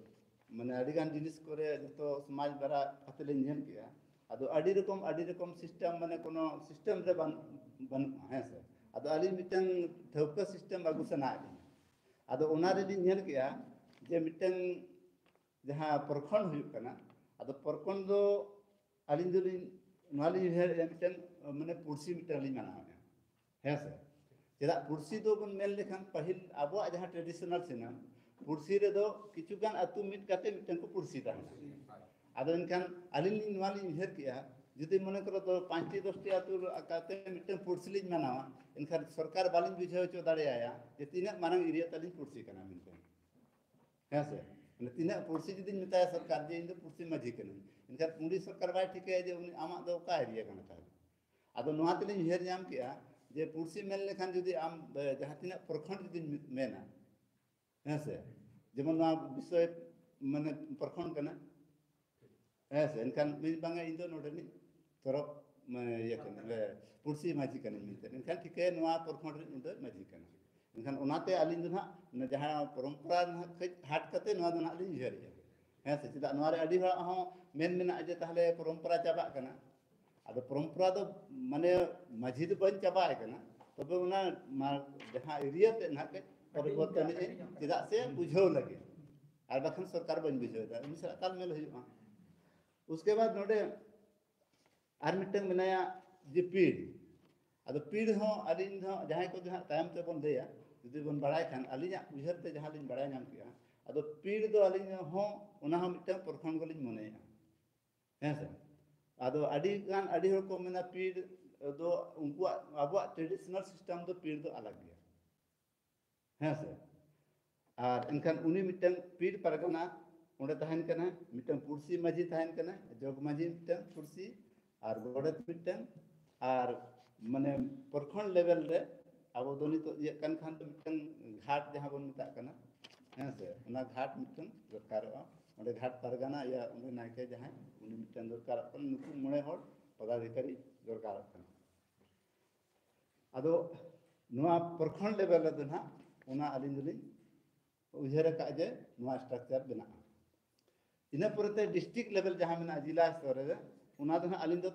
ᱢᱟᱱᱮ ᱟᱹᱰᱤ ᱜᱟᱱ ᱡᱤᱱᱤᱥ ᱠᱚᱨᱮ ᱡᱚᱛᱚ ᱥᱚᱢᱟᱡᱽ ᱵᱟᱨᱟ ᱠᱟᱛᱮ ᱞᱤᱧ ᱧᱮᱞ ᱠᱮᱜᱼᱟ᱾ ᱟᱫᱚ ᱟᱹᱰᱤ ᱨᱚᱠᱚᱢ ᱟᱹᱰᱤ ᱨᱚᱠᱚᱢ system, ᱢᱟᱱᱮ ᱠᱳᱱᱳ system ᱨᱮ ᱵᱟᱹᱱᱩᱜᱼᱟ, ᱦᱮᱸ ᱥᱮ᱾ ᱟᱫᱚ ᱟᱹᱞᱤᱧ ᱢᱤᱫᱴᱟᱝ ᱴᱷᱟᱹᱣᱠᱟᱹ system ᱟᱹᱜᱩ ᱥᱟᱱᱟᱭᱮᱫ ᱞᱤᱧᱟ᱾ ᱟᱫᱚ ᱚᱱᱟ ᱨᱮᱞᱤᱧ ᱧᱮᱞ ᱠᱮᱜᱼᱟ ᱡᱮ ᱢᱤᱫᱴᱟᱝ ᱡᱟᱦᱟᱸ ᱯᱨᱚᱠᱷᱚᱸᱰ ᱦᱩᱭᱩᱜ ᱠᱟᱱᱟ, ᱟᱫᱚ ᱯᱨᱚᱠᱷᱚᱸᱰ ᱫᱚ ᱟᱹᱞᱤᱧ ᱫᱚᱞᱤᱧ ᱱᱚᱣᱟ ᱞᱤᱧ ᱩᱭᱦᱟᱹᱨᱮᱫᱼᱟ, ᱢᱤᱫᱴᱟᱝ ᱢᱟᱱᱮ ᱯᱩᱲᱥᱤ ᱢᱤᱫᱴᱟᱝ ᱞᱤᱧ ᱢᱟᱱᱟᱣᱮᱫᱼᱟ, ᱦᱮᱸ ᱥᱮ᱾ ᱪᱮᱫᱟᱜ ᱯᱩᱲᱥᱤ ᱫᱚᱵᱚᱱ ᱢᱮᱱ ᱞᱮᱠᱷᱟᱱ ᱯᱟᱹᱦᱤᱞ ᱟᱵᱚᱣᱟᱜ ᱡᱟᱦᱟᱸ traditional system, ᱯᱩᱲᱥᱤ ᱨᱮᱫᱚ ᱠᱤᱪᱷᱩ ᱜᱟᱱ ᱟᱹᱛᱩ ᱢᱤᱫ ᱠᱟᱛᱮ ᱢᱤᱫᱴᱟᱝ ᱠᱚ ᱯᱩᱲᱥᱤ ᱛᱟᱦᱮᱱᱟ᱾ ᱟᱫᱚ ᱮᱱᱠᱷᱟᱱ ᱟᱹᱞᱤᱧ ᱞᱤᱧ ᱱᱚᱣᱟ ᱞᱤᱧ ᱩᱭᱦᱟᱹᱨ ᱠᱮᱜᱼᱟ, ᱡᱩᱫᱤ ᱢᱚᱱᱮ ᱠᱚᱨᱚ ᱫᱚ ᱯᱟᱸᱪᱴᱤ ᱫᱚᱥᱴᱤ ᱟᱹᱛᱩ ᱠᱟᱛᱮ ᱢᱤᱫᱴᱟᱝ ᱯᱩᱲᱥᱤ ᱞᱤᱧ ᱢᱟᱱᱟᱣᱟ, ᱮᱱᱠᱷᱟᱱ ᱥᱚᱨᱠᱟᱨ ᱵᱟᱹᱞᱤᱧ ᱵᱩᱡᱷᱟᱹᱣ ᱦᱚᱪᱚ ᱫᱟᱲᱮᱭᱟᱭᱟ ᱡᱮ ᱛᱤᱱᱟᱹᱜ ᱢᱟᱨᱟᱝ area ᱛᱟᱹᱞᱤᱧ ᱯᱩᱲᱥᱤ ᱠᱟᱱᱟ ᱢᱮᱱᱛᱮ, ᱦᱮᱸ ᱥᱮ᱾ ᱢᱟᱱᱮ ᱛᱤᱱᱟᱹᱜ ᱯᱩᱲᱥᱤ ᱡᱩᱫᱤᱧ ᱢᱮᱛᱟᱭᱟ ᱥᱚᱨᱠᱟᱨ ᱡᱮ ᱤᱧ ᱫᱚ ᱯᱩᱲᱥᱤ ᱢᱟᱹᱡᱷᱤ ᱠᱟᱹᱱᱟᱹᱧ, ᱮᱱᱠᱷᱟᱱ ᱩᱱᱤ ᱥᱚᱨᱠᱟᱨ ᱵᱟᱭ ᱴᱷᱤᱠᱟᱹᱭᱟ ᱡᱮ ᱩᱱᱤ ᱟᱢᱟᱜ ᱫᱚ ᱚᱠᱟ area ᱠᱟᱱᱟ ᱛᱟᱦᱚᱞᱮ᱾ ᱟᱫᱚ ᱱᱚᱣᱟ ᱛᱮᱞᱤᱧ ᱩᱭᱦᱟᱹᱨ ᱧᱟᱢ ᱠᱮᱜᱼᱟ ᱡᱮ ᱯᱩᱲᱥᱤ ᱢᱮᱱ ᱞᱮᱠᱷᱟᱱ ᱡᱩᱫᱤ ᱟᱢ, ᱮ, ᱡᱟᱦᱟᱸ ᱛᱤᱱᱟᱹᱜ ᱯᱨᱚᱠᱷᱚᱸᱰ ᱡᱩᱫᱤᱧ ᱢᱮᱱᱟ, ᱦᱮᱸ ᱥᱮ, ᱡᱮᱢᱚᱱ ᱱᱚᱣᱟ ᱵᱤᱥᱚᱭ ᱢᱟᱱᱮ ᱯᱨᱚᱠᱷᱚᱸᱰ ᱠᱟᱱᱟ, ᱦᱮᱸ ᱥᱮ, ᱮᱱᱠᱷᱟᱱ ᱢᱤᱫ ᱵᱟᱝᱟ ᱤᱧ ᱫᱚ ᱱᱚᱰᱮᱱᱤᱡ ᱛᱚᱨᱚᱯ ᱢᱟᱱᱮ ᱤᱭᱟᱹ ᱠᱟᱱᱟ, ᱮ, ᱯᱩᱲᱥᱤ ᱢᱟᱹᱡᱷᱤ ᱠᱟᱹᱱᱟᱹᱧ ᱢᱮᱱᱛᱮ, ᱮᱱᱠᱷᱟᱱ ᱴᱷᱤᱠᱟᱹᱭᱟ ᱱᱚᱣᱟ ᱯᱨᱚᱠᱷᱚᱸᱰ ᱨᱮᱱ ᱤᱧ ᱫᱚ ᱢᱟᱹᱡᱷᱤ ᱠᱟᱱᱟ᱾ ᱮᱱᱠᱷᱟᱱ ᱚᱱᱟᱛᱮ ᱟᱹᱞᱤᱧ ᱫᱚ ᱱᱟᱦᱟᱜ ᱚᱱᱟ ᱡᱟᱦᱟᱸ ᱯᱚᱨᱚᱢᱯᱚᱨᱟ ᱱᱟᱦᱟᱜ ᱠᱟᱹᱡ ᱦᱟᱴ ᱠᱟᱛᱮ ᱱᱚᱣᱟ ᱫᱚ ᱱᱟᱦᱟᱜ ᱞᱤᱧ ᱩᱭᱦᱟᱹᱨᱮᱜᱼᱟ, ᱦᱮᱸ ᱥᱮ᱾ ᱪᱮᱫᱟᱜ ᱱᱚᱣᱟ ᱨᱮ ᱟᱹᱰᱤ ᱦᱚᱲᱟᱜ ᱦᱚᱸ ᱢᱮᱱ ᱢᱮᱱᱟᱜᱼᱟ ᱡᱮ ᱛᱟᱦᱚᱞᱮ ᱯᱚᱨᱚᱢᱯᱚᱨᱟ ᱪᱟᱵᱟᱜ ᱠᱟᱱᱟ᱾ ᱟᱫᱚ ᱯᱚᱨᱚᱢᱯᱚᱨᱟ ᱫᱚ ᱢᱟᱱᱮ ᱢᱟᱹᱡᱷᱤ ᱫᱚ ᱵᱟᱹᱧ ᱪᱟᱵᱟᱭ ᱠᱟᱱᱟ, ᱛᱚᱵᱮ ᱚᱱᱟ ᱢᱟ-, ᱡᱟᱦᱟᱸ area ᱛᱮ ᱱᱟᱦᱟᱜ ᱠᱟᱹᱡ ᱯᱚᱨᱤᱵᱚᱨᱛᱚᱱᱮᱜᱼᱟᱹᱧ, ᱪᱮᱫᱟᱜ ᱥᱮ ᱵᱩᱡᱷᱟᱹᱣ ᱞᱟᱹᱜᱤᱫ, ᱟᱨ ᱵᱟᱠᱷᱟᱱ ᱥᱚᱨᱠᱟᱨ ᱵᱟᱹᱧ ᱵᱩᱡᱷᱟᱹᱣ ᱮᱫᱟ, ᱩᱱᱤ ᱥᱟᱞᱟᱜ ᱛᱟᱞᱢᱮᱞ ᱦᱩᱭᱩᱜᱼᱟ᱾ ᱩᱥᱠᱮ ᱵᱟᱫ ᱱᱚᱰᱮ ᱟᱨ ᱢᱤᱫᱴᱟᱝ ᱢᱮᱱᱟᱭᱟ ᱡᱮ ᱯᱤᱲ᱾ ᱟᱫᱚ ᱯᱤᱲ ᱦᱚᱸ ᱟᱹᱞᱤᱧ ᱫᱚ ᱡᱟᱦᱟᱸᱭ ᱠᱚᱫᱚ ᱦᱟᱸᱜ ᱛᱟᱭᱚᱢ ᱛᱮᱵᱚᱱ ᱞᱟᱹᱭᱟ, ᱡᱩᱫᱤ ᱵᱚᱱ ᱵᱟᱲᱟᱭ ᱠᱷᱟᱱ, ᱟᱹᱞᱤᱧᱟᱜ ᱩᱭᱦᱟᱹᱨ ᱛᱮ ᱡᱟᱦᱟᱸ ᱞᱤᱧ ᱵᱟᱲᱟᱭ ᱧᱟᱢ ᱠᱮᱜᱼᱟ, ᱟᱫᱚ ᱯᱤᱲ ᱫᱚ ᱟᱹᱞᱤᱧ ᱦᱚᱸ ᱚᱱᱟ ᱦᱚᱸ ᱢᱤᱫᱴᱟᱝ ᱯᱨᱚᱠᱷᱚᱸᱰ ᱜᱮᱞᱤᱧ ᱢᱚᱱᱮᱭᱮᱜᱼᱟ, ᱦᱮᱸ ᱥᱮ᱾ ᱟᱫᱚ ᱟᱹᱰᱤ ᱜᱟᱱ ᱟᱹᱰᱤ ᱦᱚᱲ ᱠᱚ ᱢᱮᱱᱟ ᱯᱤᱲ ᱫᱚ ᱩᱱᱠᱩᱣᱟᱜ, ᱟᱵᱚᱣᱟᱜ traditional system ᱫᱚ ᱯᱤᱲ ᱫᱚ ᱟᱞᱟᱜᱽ ᱜᱮᱭᱟ, ᱦᱮᱸ ᱥᱮ᱾ ᱟᱨ ᱮᱱᱠᱷᱟᱱ ᱩᱱᱤ ᱢᱤᱫᱴᱟᱝ ᱯᱤᱲ ᱯᱟᱨᱜᱟᱱᱟ ᱚᱸᱰᱮ ᱛᱟᱦᱮᱱ ᱠᱟᱱᱟ, ᱢᱤᱫᱴᱟᱝ ᱯᱩᱲᱥᱤ ᱢᱟᱹᱡᱷᱤ ᱛᱟᱦᱮᱱ ᱠᱟᱱᱟ, ᱡᱚᱜᱽ ᱢᱟᱹᱡᱷᱤ ᱢᱤᱫᱴᱟᱝ ᱯᱩᱲᱥᱤ, ᱟᱨ ᱜᱚᱰᱮᱛ ᱢᱤᱫᱴᱟᱝ, ᱟᱨ ᱢᱟᱱᱮ ᱯᱨᱚᱠᱷᱚᱸᱰ ᱞᱮᱵᱮᱞ ᱨᱮ ᱟᱵᱚ ᱫᱚ ᱱᱤᱛᱚᱜ ᱤᱭᱟᱹᱜ ᱠᱟᱱ ᱠᱷᱟᱱ ᱫᱚ ᱢᱤᱫᱴᱟᱝ ᱜᱷᱟᱴ ᱡᱟᱦᱟᱸ ᱵᱚᱱ ᱢᱮᱛᱟᱜ ᱠᱟᱱᱟ, ᱦᱮᱸ ᱥᱮ, ᱚᱱᱟ ᱜᱷᱟᱴ ᱢᱤᱫᱴᱟᱝ ᱫᱚᱨᱠᱟᱨᱚᱜᱼᱟ᱾ ᱚᱸᱰᱮ ᱜᱷᱟᱴ ᱯᱟᱨᱜᱟᱱᱟ ᱤᱭᱟᱹ ᱚᱸᱰᱮ ᱱᱟᱭᱠᱮ ᱡᱟᱦᱟᱸᱭ, ᱩᱱᱤ ᱢᱤᱫᱴᱟᱝ ᱫᱚᱨᱠᱟᱨᱚᱜ ᱠᱟᱱᱟ, ᱱᱩᱠᱩ ᱢᱚᱬᱮ ᱦᱚᱲ ᱯᱚᱫᱟᱫᱷᱤᱠᱟᱨᱤ ᱫᱚᱨᱠᱟᱨᱚᱜ ᱠᱟᱱᱟ᱾ ᱟᱫᱚ ᱱᱚᱣᱟ ᱯᱨᱚᱠᱷᱚᱸᱰ ᱞᱮᱵᱮᱞ ᱨᱮᱫᱚ ᱱᱟᱦᱟᱜ ᱚᱱᱟ ᱟᱹᱞᱤᱧ ᱫᱚᱞᱤᱧ ᱩᱭᱦᱟᱹᱨ ᱟᱠᱟᱫᱼᱟ ᱡᱮ ᱱᱚᱣᱟ ᱥᱴᱨᱟᱠᱪᱟᱨ ᱵᱮᱱᱟᱜᱼᱟ᱾ ᱤᱱᱟᱹ ᱯᱚᱨᱮᱛᱮ ᱰᱤᱥᱴᱨᱤᱠᱴ ᱞᱮᱵᱮᱞ ᱡᱟᱦᱟᱸ ᱢᱮᱱᱟᱜᱼᱟ, ᱡᱮᱞᱟ ᱥᱛᱚᱨ ᱨᱮ, ᱚᱱᱟ ᱫᱚ ᱱᱟᱦᱟᱜ ᱟᱹᱞᱤᱧ ᱫᱚ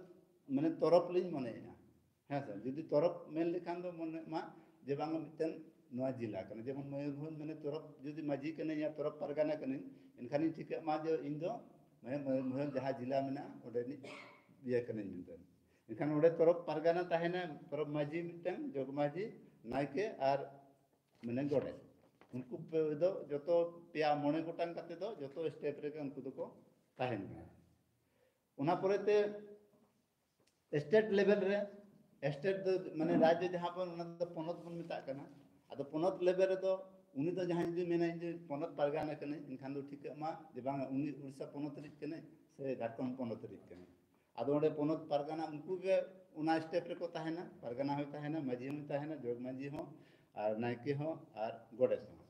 ᱢᱟᱱᱮ ᱛᱚᱨᱚᱯ ᱞᱤᱧ ᱢᱚᱱᱮᱭᱮᱫᱼᱟ, ᱦᱮᱸ ᱥᱮ᱾ ᱡᱩᱫᱤ ᱛᱚᱨᱚᱯ ᱢᱮᱱ ᱞᱮᱠᱷᱟᱱ ᱫᱚ ᱢᱚᱱᱮ ᱢᱟ ᱡᱮ ᱵᱟᱝ ᱢᱤᱫᱴᱮᱱ ᱱᱚᱣᱟ ᱡᱮᱞᱟ ᱠᱟᱱᱟ, ᱡᱮᱢᱚᱱ ᱢᱚᱭᱩᱨᱵᱷᱚᱸᱡᱽ ᱢᱟᱱᱮ ᱛᱚᱨᱚᱯ, ᱡᱩᱫᱤ ᱢᱟᱹᱡᱷᱤ ᱠᱟᱹᱱᱟᱹᱧ ᱭᱟ ᱛᱚᱨᱚᱯ ᱯᱟᱨᱜᱟᱱᱟ ᱠᱟᱹᱱᱟᱹᱧ, ᱮᱱᱠᱷᱟᱱᱤᱧ ᱴᱷᱤᱠᱟᱹᱜ ᱢᱟ ᱡᱮ ᱤᱧ ᱫᱚ ᱢᱟᱱᱮ ᱢᱚᱭᱩᱨᱵᱷᱚᱸᱡᱽ ᱡᱟᱦᱟᱸ ᱡᱮᱞᱟ ᱢᱮᱱᱟᱜᱼᱟ ᱚᱸᱰᱮ ᱨᱤᱱᱤᱡ ᱤᱭᱟᱹ ᱠᱟᱹᱱᱟᱹᱧ ᱢᱮᱱᱛᱮ᱾ ᱮᱱᱠᱷᱟᱱ ᱚᱸᱰᱮ ᱛᱚᱨᱚᱯ ᱯᱟᱨᱜᱟᱱᱟ ᱛᱟᱦᱮᱱᱟ, ᱛᱚᱨᱚᱯ ᱢᱟᱹᱡᱷᱤ ᱢᱤᱫᱴᱟᱝ, ᱡᱚᱜᱽ ᱢᱟᱹᱡᱷᱤ, ᱱᱟᱭᱠᱮ ᱟᱨ ᱢᱟᱱᱮ ᱜᱚᱰᱮᱛ, ᱩᱱᱠᱩ ᱯᱮ ᱫᱚ ᱡᱚᱛᱚ ᱯᱮᱭᱟ ᱢᱚᱬᱮ ᱜᱚᱴᱟᱝ ᱠᱟᱛᱮ ᱫᱚ ᱡᱚᱛᱚ ᱥᱴᱮᱯ ᱨᱮᱜᱮ ᱩᱱᱠᱩ ᱫᱚᱠᱚ ᱛᱟᱦᱮᱱ ᱠᱟᱱᱟ᱾ ᱚᱱᱟ ᱯᱚᱨᱮᱛᱮ ᱥᱴᱮᱴ ᱞᱮᱵᱮᱞ ᱨᱮ, ᱥᱴᱮᱴ ᱫᱚ ᱢᱟᱱᱮ ᱨᱟᱡᱽᱡᱚ ᱡᱟᱦᱟᱸ ᱵᱚᱱ, ᱚᱱᱟ ᱫᱚ ᱯᱚᱱᱚᱛ ᱵᱚᱱ ᱢᱮᱛᱟᱜ ᱠᱟᱱᱟ᱾ ᱟᱫᱚ ᱯᱚᱱᱚᱛ ᱞᱮᱵᱮᱞ ᱨᱮᱫᱚ ᱩᱱᱤ ᱫᱚ ᱡᱟᱦᱟᱸᱭ ᱡᱩᱫᱤ ᱢᱮᱱᱟ ᱤᱧ ᱫᱚ ᱯᱚᱱᱚᱛ ᱯᱟᱨᱜᱟᱱᱟ ᱠᱟᱹᱱᱟᱹᱧ, ᱮᱱᱠᱷᱟᱱ ᱫᱚ ᱴᱷᱤᱠᱟᱹᱜ ᱢᱟ ᱡᱮ ᱵᱟᱝᱟ ᱩᱱᱤ ᱩᱲᱤᱥᱥᱟ ᱯᱚᱱᱚᱛ ᱨᱤᱡ ᱠᱟᱹᱱᱟᱹᱧ ᱥᱮ ᱡᱷᱟᱲᱠᱷᱚᱸᱰ ᱯᱚᱱᱚᱛ ᱨᱤᱡ ᱠᱟᱹᱱᱟᱹᱧ᱾ ᱟᱫᱚ ᱚᱸᱰᱮ ᱯᱚᱱᱚᱛ ᱯᱟᱨᱜᱟᱱᱟ ᱩᱱᱠᱩ ᱜᱮ ᱚᱱᱟ ᱥᱴᱮᱯ ᱨᱮᱠᱚ ᱛᱟᱦᱮᱱᱟ, ᱯᱟᱨᱜᱟᱱᱟ ᱦᱚᱸᱭ ᱛᱟᱦᱮᱱᱟ, ᱢᱟᱹᱡᱷᱤ ᱦᱚᱸᱭ ᱛᱟᱦᱮᱱᱟ, ᱡᱚᱜᱽ ᱢᱟᱹᱡᱷᱤ ᱦᱚᱸ, ᱟᱨ ᱱᱟᱭᱠᱮ ᱦᱚᱸ, ᱟᱨ ᱜᱚᱰᱮᱛ ᱦᱚᱸ᱾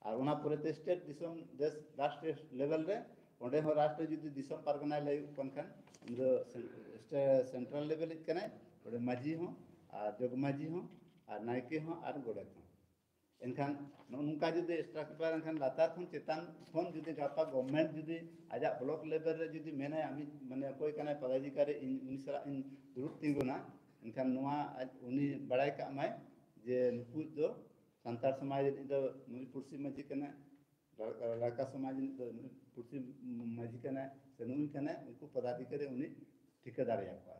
ᱟᱨ ᱚᱱᱟ ᱯᱚᱨᱮᱛᱮ ᱥᱴᱮᱴ, ᱫᱤᱥᱚᱢ, ᱫᱮᱥ, ᱨᱟᱥᱴᱨᱤᱭᱚ ᱞᱮᱵᱮᱞ ᱨᱮ, ᱚᱸᱰᱮ ᱦᱚᱸ ᱨᱟᱥᱴᱨᱚ ᱡᱩᱫᱤ ᱫᱤᱥᱚᱢ ᱯᱟᱨᱜᱟᱱᱟᱭ ᱞᱟᱹᱭ ᱠᱟᱱ ᱠᱷᱟᱱ, ᱩᱱᱤ ᱫᱚ ᱥᱮ-, ᱥᱮᱱᱴᱨᱟᱞ ᱞᱮᱵᱮᱞᱤᱡ ᱠᱟᱱᱟᱭ, ᱚᱸᱰᱮ ᱢᱟᱹᱡᱷᱤ ᱦᱚᱸ, ᱟᱨ ᱡᱚᱜᱽ ᱢᱟᱹᱡᱷᱤ ᱦᱚᱸ, ᱟᱨ ᱱᱟᱭᱠᱮ ᱦᱚᱸ, ᱟᱨ ᱜᱚᱰᱮᱛ ᱦᱚᱸ᱾ ᱮᱱᱠᱷᱟᱱ ᱱᱚᱜᱼᱚ ᱱᱚᱝᱠᱟ ᱡᱩᱫᱤ ᱥᱴᱨᱟᱠᱪᱟᱨ, ᱮᱱᱠᱷᱟᱱ ᱞᱟᱛᱟᱨ ᱠᱷᱚᱱ ᱪᱮᱛᱟᱱ ᱠᱷᱚᱱ ᱡᱩᱫᱤ ᱜᱟᱯᱟ ᱜᱚᱵᱷᱢᱮᱱᱴ ᱡᱩᱫᱤ ᱟᱡᱟᱜ ᱵᱞᱚᱠ ᱞᱮᱵᱮᱞ ᱨᱮ ᱡᱩᱫᱤ ᱢᱮᱱᱟᱭᱟ, ᱟᱢᱤᱡ ᱢᱟᱱᱮ ᱚᱠᱚᱭ ᱠᱟᱱᱟᱭ ᱯᱚᱫᱟᱫᱷᱤᱠᱟᱨᱤ, ᱤᱧ ᱩᱱᱤ ᱥᱟᱞᱟᱜ ᱤᱧ ᱫᱩᱲᱩᱵ ᱛᱤᱸᱜᱩᱱᱟ, ᱮᱱᱠᱷᱟᱱ ᱱᱚᱣᱟ ᱟᱡ ᱩᱱᱤ ᱵᱟᱲᱟᱭ ᱠᱟᱜ ᱢᱟᱭ ᱡᱮ ᱱᱩᱠᱩ ᱫᱚ ᱥᱟᱱᱛᱟᱲ ᱥᱚᱢᱟᱡᱽ ᱨᱤᱱᱤᱡ ᱫᱚ ᱱᱩᱭ ᱯᱩᱲᱥᱤ ᱢᱟᱹᱡᱷᱤ ᱠᱟᱱᱟᱭ, ᱞᱟ-, ᱞᱟᱲᱠᱟ ᱥᱚᱢᱟᱡᱽ ᱨᱤᱱᱤᱡ ᱫᱚ ᱱᱩᱭ ᱯᱩᱲᱥᱤ ᱢᱟᱹᱡᱷᱤ ᱠᱟᱱᱟᱭ, ᱥᱮ ᱱᱩᱭ ᱠᱟᱱᱟᱭ, ᱩᱱᱠᱩ ᱯᱚᱫᱟᱫᱷᱤᱠᱟᱨᱤ ᱩᱱᱤ ᱴᱷᱤᱠᱟᱹ ᱫᱟᱲᱮᱭᱟᱠᱚᱣᱟ,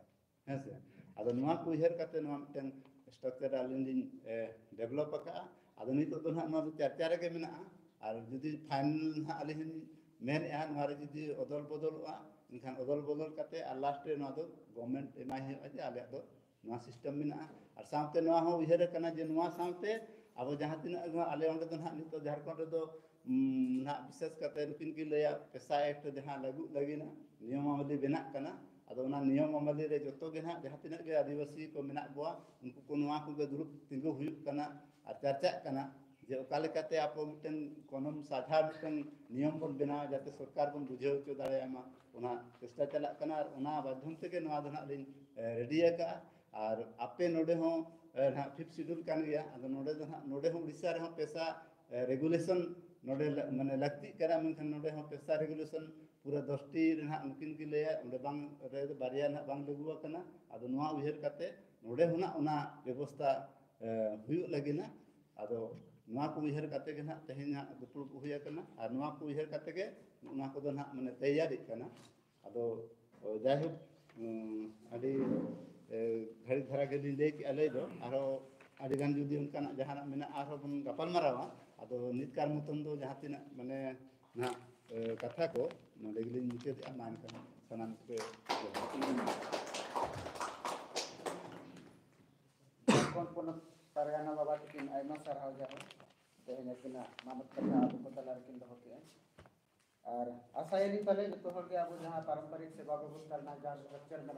ᱦᱮᱸ ᱥᱮ᱾ ᱟᱫᱚ ᱱᱚᱣᱟ ᱠᱚ ᱩᱭᱦᱟᱹᱨ ᱠᱟᱛᱮ ᱱᱚᱣᱟ ᱢᱤᱫᱴᱟᱝ ᱥᱴᱨᱟᱠᱪᱟᱨ ᱟᱹᱞᱤᱧ ᱞᱤᱧ, ᱮ, ᱰᱮᱵᱷᱞᱚᱯ ᱟᱠᱟᱜᱼᱟ᱾ ᱟᱫᱚ ᱱᱤᱛᱚᱜ ᱫᱚ ᱱᱟᱦᱟᱜ ᱱᱚᱣᱟ ᱫᱚ ᱪᱟᱨᱪᱟ ᱨᱮᱜᱮ ᱢᱮᱱᱟᱜᱼᱟ᱾ ᱟᱨ ᱡᱩᱫᱤ ᱯᱷᱟᱭᱱᱟᱞ ᱱᱟᱦᱟᱜ ᱟᱹᱞᱤᱧ ᱞᱤᱧ ᱢᱮᱱᱮᱫᱼᱟ, ᱱᱚᱣᱟ ᱨᱮ ᱡᱩᱫᱤ ᱚᱫᱚᱞ ᱵᱚᱫᱚᱞᱚᱜᱼᱟ, ᱮᱱᱠᱷᱟᱱ ᱚᱫᱚᱞ ᱵᱚᱫᱚᱞ ᱠᱟᱛᱮ ᱟᱨ ᱞᱟᱥᱴ ᱨᱮ ᱱᱚᱣᱟ ᱫᱚ ᱜᱚᱵᱷᱢᱮᱱᱴ ᱮᱢᱟᱭ ᱦᱩᱭᱩᱜᱼᱟ ᱡᱮ ᱟᱞᱮᱭᱟᱜ ᱫᱚ ᱱᱚᱣᱟ ᱥᱤᱥᱴᱮᱢ ᱢᱮᱱᱟᱜᱼᱟ᱾ ᱟᱨ ᱥᱟᱶᱛᱮ ᱱᱚᱣᱟ ᱦᱚᱸ ᱩᱭᱦᱟᱹᱨ ᱟᱠᱟᱱᱟ ᱡᱮ ᱱᱚᱣᱟ ᱥᱟᱶᱛᱮ ᱟᱵᱚ ᱡᱟᱦᱟᱸ ᱛᱤᱱᱟᱹᱜ ᱜᱮ ᱟᱞᱮ ᱚᱸᱰᱮ ᱫᱚ ᱱᱟᱦᱟᱜ ᱱᱤᱛᱚᱜ ᱡᱷᱟᱲᱠᱷᱚᱸᱰ ᱨᱮᱫᱚ, ᱩᱢ, ᱱᱟᱦᱟᱜ ᱵᱤᱥᱮᱥ ᱠᱟᱛᱮ ᱱᱩᱠᱤᱱ ᱠᱤᱱ ᱞᱟᱹᱭᱟ ᱯᱮᱥᱟ ᱮᱠᱴ ᱡᱟᱦᱟᱸ ᱞᱟᱹᱜᱩᱜ ᱞᱟᱹᱜᱤᱫ ᱱᱟᱦᱟᱜ ᱱᱤᱭᱚᱢᱟᱵᱚᱞᱤ ᱵᱮᱱᱟᱜ ᱠᱟᱱᱟ, ᱟᱫᱚ ᱚᱱᱟ ᱱᱤᱭᱚᱢ ᱟᱢᱟᱞᱤ ᱨᱮ ᱡᱚᱛᱚ ᱜᱮ ᱱᱟᱦᱟᱜ ᱡᱟᱦᱟᱸ ᱛᱤᱱᱟᱹᱜ ᱜᱮ ᱟᱹᱫᱤᱵᱟᱹᱥᱤ ᱠᱚ ᱢᱮᱱᱟᱜ ᱠᱚᱣᱟ, ᱩᱱᱠᱩ ᱠᱚ ᱱᱚᱣᱟ ᱠᱚᱜᱮ ᱫᱩᱲᱩᱵ ᱛᱤᱸᱜᱩ ᱦᱩᱭᱩᱜ ᱠᱟᱱᱟ ᱟᱨ ᱪᱟᱨᱪᱟᱜ ᱠᱟᱱᱟ ᱡᱮ ᱚᱠᱟ ᱞᱮᱠᱟᱛᱮ ᱟᱵᱚ ᱢᱤᱫᱴᱟᱝ ᱠᱚᱱᱚᱢ ᱥᱟᱡᱷᱟ ᱢᱤᱫᱴᱟᱝ ᱱᱤᱭᱚᱢ ᱵᱚᱱ ᱵᱮᱱᱟᱣᱟ, ᱡᱟᱛᱮ ᱥᱚᱨᱠᱟᱨ ᱵᱚᱱ ᱵᱩᱡᱷᱟᱹᱣ ᱦᱚᱪᱚ ᱫᱟᱲᱮᱭᱟᱭ ᱢᱟ, ᱚᱱᱟ ᱪᱮᱥᱴᱟ ᱪᱟᱞᱟᱜ ᱠᱟᱱᱟ᱾ ᱟᱨ ᱚᱱᱟ ᱢᱟᱫᱽᱫᱷᱚᱢ ᱛᱮᱜᱮ ᱱᱚᱣᱟ ᱫᱚ ᱱᱟᱦᱟᱜ ᱞᱤᱧ ᱨᱮᱰᱤ ᱟᱠᱟᱫᱼᱟ᱾ ᱟᱨ ᱟᱯᱮ ᱱᱚᱰᱮ ᱦᱚᱸ ᱱᱟᱦᱟᱜ ᱯᱷᱤᱯᱛᱷ ᱥᱤᱰᱩᱞ ᱠᱟᱱ ᱜᱮᱭᱟ, ᱟᱫᱚ ᱱᱚᱰᱮ ᱫᱚ ᱱᱟᱦᱟᱜ, ᱱᱚᱰᱮ ᱦᱚᱸ ᱩᱲᱤᱥᱥᱟ ᱨᱮᱦᱚᱸ ᱯᱮᱥᱟ ᱨᱮᱜᱩᱞᱮᱥᱚᱱ ᱱᱚᱰᱮ ᱞᱟ- ᱢᱟᱱᱮ ᱞᱟᱹᱠᱛᱤᱜ ᱠᱟᱱᱟ, ᱢᱮᱱᱠᱷᱟᱱ ᱱᱚᱰᱮ ᱦᱚᱸ ᱯᱮᱥᱟ ᱨᱮᱜᱩᱞᱮᱥᱚᱱ ᱯᱩᱨᱟᱹ ᱫᱚᱥᱴᱤ ᱨᱮ ᱱᱟᱦᱟᱜ ᱱᱩᱠᱤᱱ ᱠᱤᱱ ᱞᱟᱹᱭᱟ, ᱚᱸᱰᱮ ᱵᱟᱝ ᱨᱮ ᱵᱟᱨᱭᱟ ᱱᱟᱦᱟᱜ ᱵᱟᱝ ᱞᱟᱹᱜᱩ ᱟᱠᱟᱱᱟ᱾ ᱟᱫᱚ ᱱᱚᱣᱟ ᱩᱭᱦᱟᱹᱨ ᱠᱟᱛᱮ ᱱᱚᱰᱮ ᱦᱚᱸ ᱱᱟᱦᱟᱜ ᱚᱱᱟ ᱵᱮᱵᱚᱥᱛᱷᱟ ᱮ, ᱦᱩᱭᱩᱜ ᱞᱟᱹᱜᱤᱫ ᱱᱟᱦᱟᱜ᱾ ᱟᱫᱚ ᱱᱚᱣᱟ ᱠᱚ ᱩᱭᱦᱟᱹᱨ ᱠᱟᱛᱮ ᱜᱮ ᱱᱟᱦᱟᱜ ᱛᱮᱦᱮᱧ ᱱᱟᱦᱟᱜ ᱫᱩᱯᱲᱩᱵ ᱦᱩᱭ ᱟᱠᱟᱱᱟ ᱟᱨ ᱱᱚᱣᱟ ᱠᱚ ᱩᱭᱦᱟᱹᱨ ᱠᱟᱛᱮ ᱜᱮ ᱱᱚᱣᱟ ᱠᱚᱫᱚ ᱱᱟᱦᱟᱜ ᱢᱟᱱᱮ ᱛᱮᱭᱟᱨᱤᱜ ᱠᱟᱱᱟ᱾ ᱟᱫᱚ ᱡᱟᱭᱦᱳᱠ, ᱩᱸ, ᱟᱹᱰᱤ ᱮ, ᱜᱷᱟᱹᱲᱤᱠ ᱫᱷᱟᱨᱟ ᱜᱮᱞᱤᱧ ᱞᱟᱹᱭ ᱠᱮᱜᱼᱟ ᱞᱟᱹᱭ ᱫᱚ, ᱟᱨᱦᱚᱸ ᱟᱹᱰᱤ ᱜᱟᱱ ᱡᱩᱫᱤ ᱚᱱᱠᱟᱱᱟᱜ ᱡᱟᱦᱟᱱᱟᱜ ᱢᱮᱱᱟᱜᱼᱟ ᱟᱨᱦᱚᱸ ᱵᱚᱱ ᱜᱟᱯᱟᱞ ᱢᱟᱨᱟᱣᱟ᱾ ᱟᱫᱚ ᱱᱤᱛᱠᱟᱨ ᱢᱚᱛᱚᱱ ᱫᱚ ᱡᱟᱦᱟᱸ ᱛᱤᱱᱟᱹᱜ ᱢᱟᱱᱮ ᱱᱟᱦᱟᱜ ᱮ, ᱠᱟᱛᱷᱟ ᱠᱚ ᱱᱚᱰᱮ ᱜᱮᱞᱤᱧ ᱢᱩᱪᱟᱹᱫᱮᱜᱼᱟ᱾ ᱢᱟ ᱮᱱᱠᱷᱟᱱ ᱥᱟᱱᱟᱢ ᱠᱚᱯᱮ ᱡᱚᱦᱟᱨ᱾ ᱡᱷᱟᱲᱠᱷᱚᱸᱰ ᱯᱚᱱᱚᱛ ᱯᱟᱨᱜᱟᱱᱟ ᱵᱟᱵᱟ ᱛᱟᱹᱠᱤᱱ ᱟᱭᱢᱟ ᱥᱟᱨᱦᱟᱣ ᱡᱟᱦᱟᱸ ᱛᱮᱦᱮᱧ ᱟᱹᱠᱤᱱᱟᱜ ᱢᱟᱱᱚᱛ ᱠᱟᱛᱷᱟ ᱟᱵᱚ ᱠᱚ ᱛᱟᱞᱟ ᱨᱮᱠᱤᱱ ᱫᱚᱦᱚ ᱠᱮᱜᱼᱟ᱾ ᱟᱨ ᱟᱥᱟᱭᱟᱞᱤᱧ ᱯᱟᱞᱮ ᱡᱚᱛᱚ ᱦᱚᱲ ᱜᱮ ᱟᱵᱚ ᱡᱟᱦᱟᱸ ᱯᱟᱨᱚᱢᱯᱚᱨᱤᱠ ᱥᱮᱵᱟ ᱵᱮᱵᱚᱥᱛᱷᱟ ᱨᱮᱱᱟᱜ ᱡᱟᱦᱟᱸ structure ᱢᱮᱱᱟᱜᱼᱟ,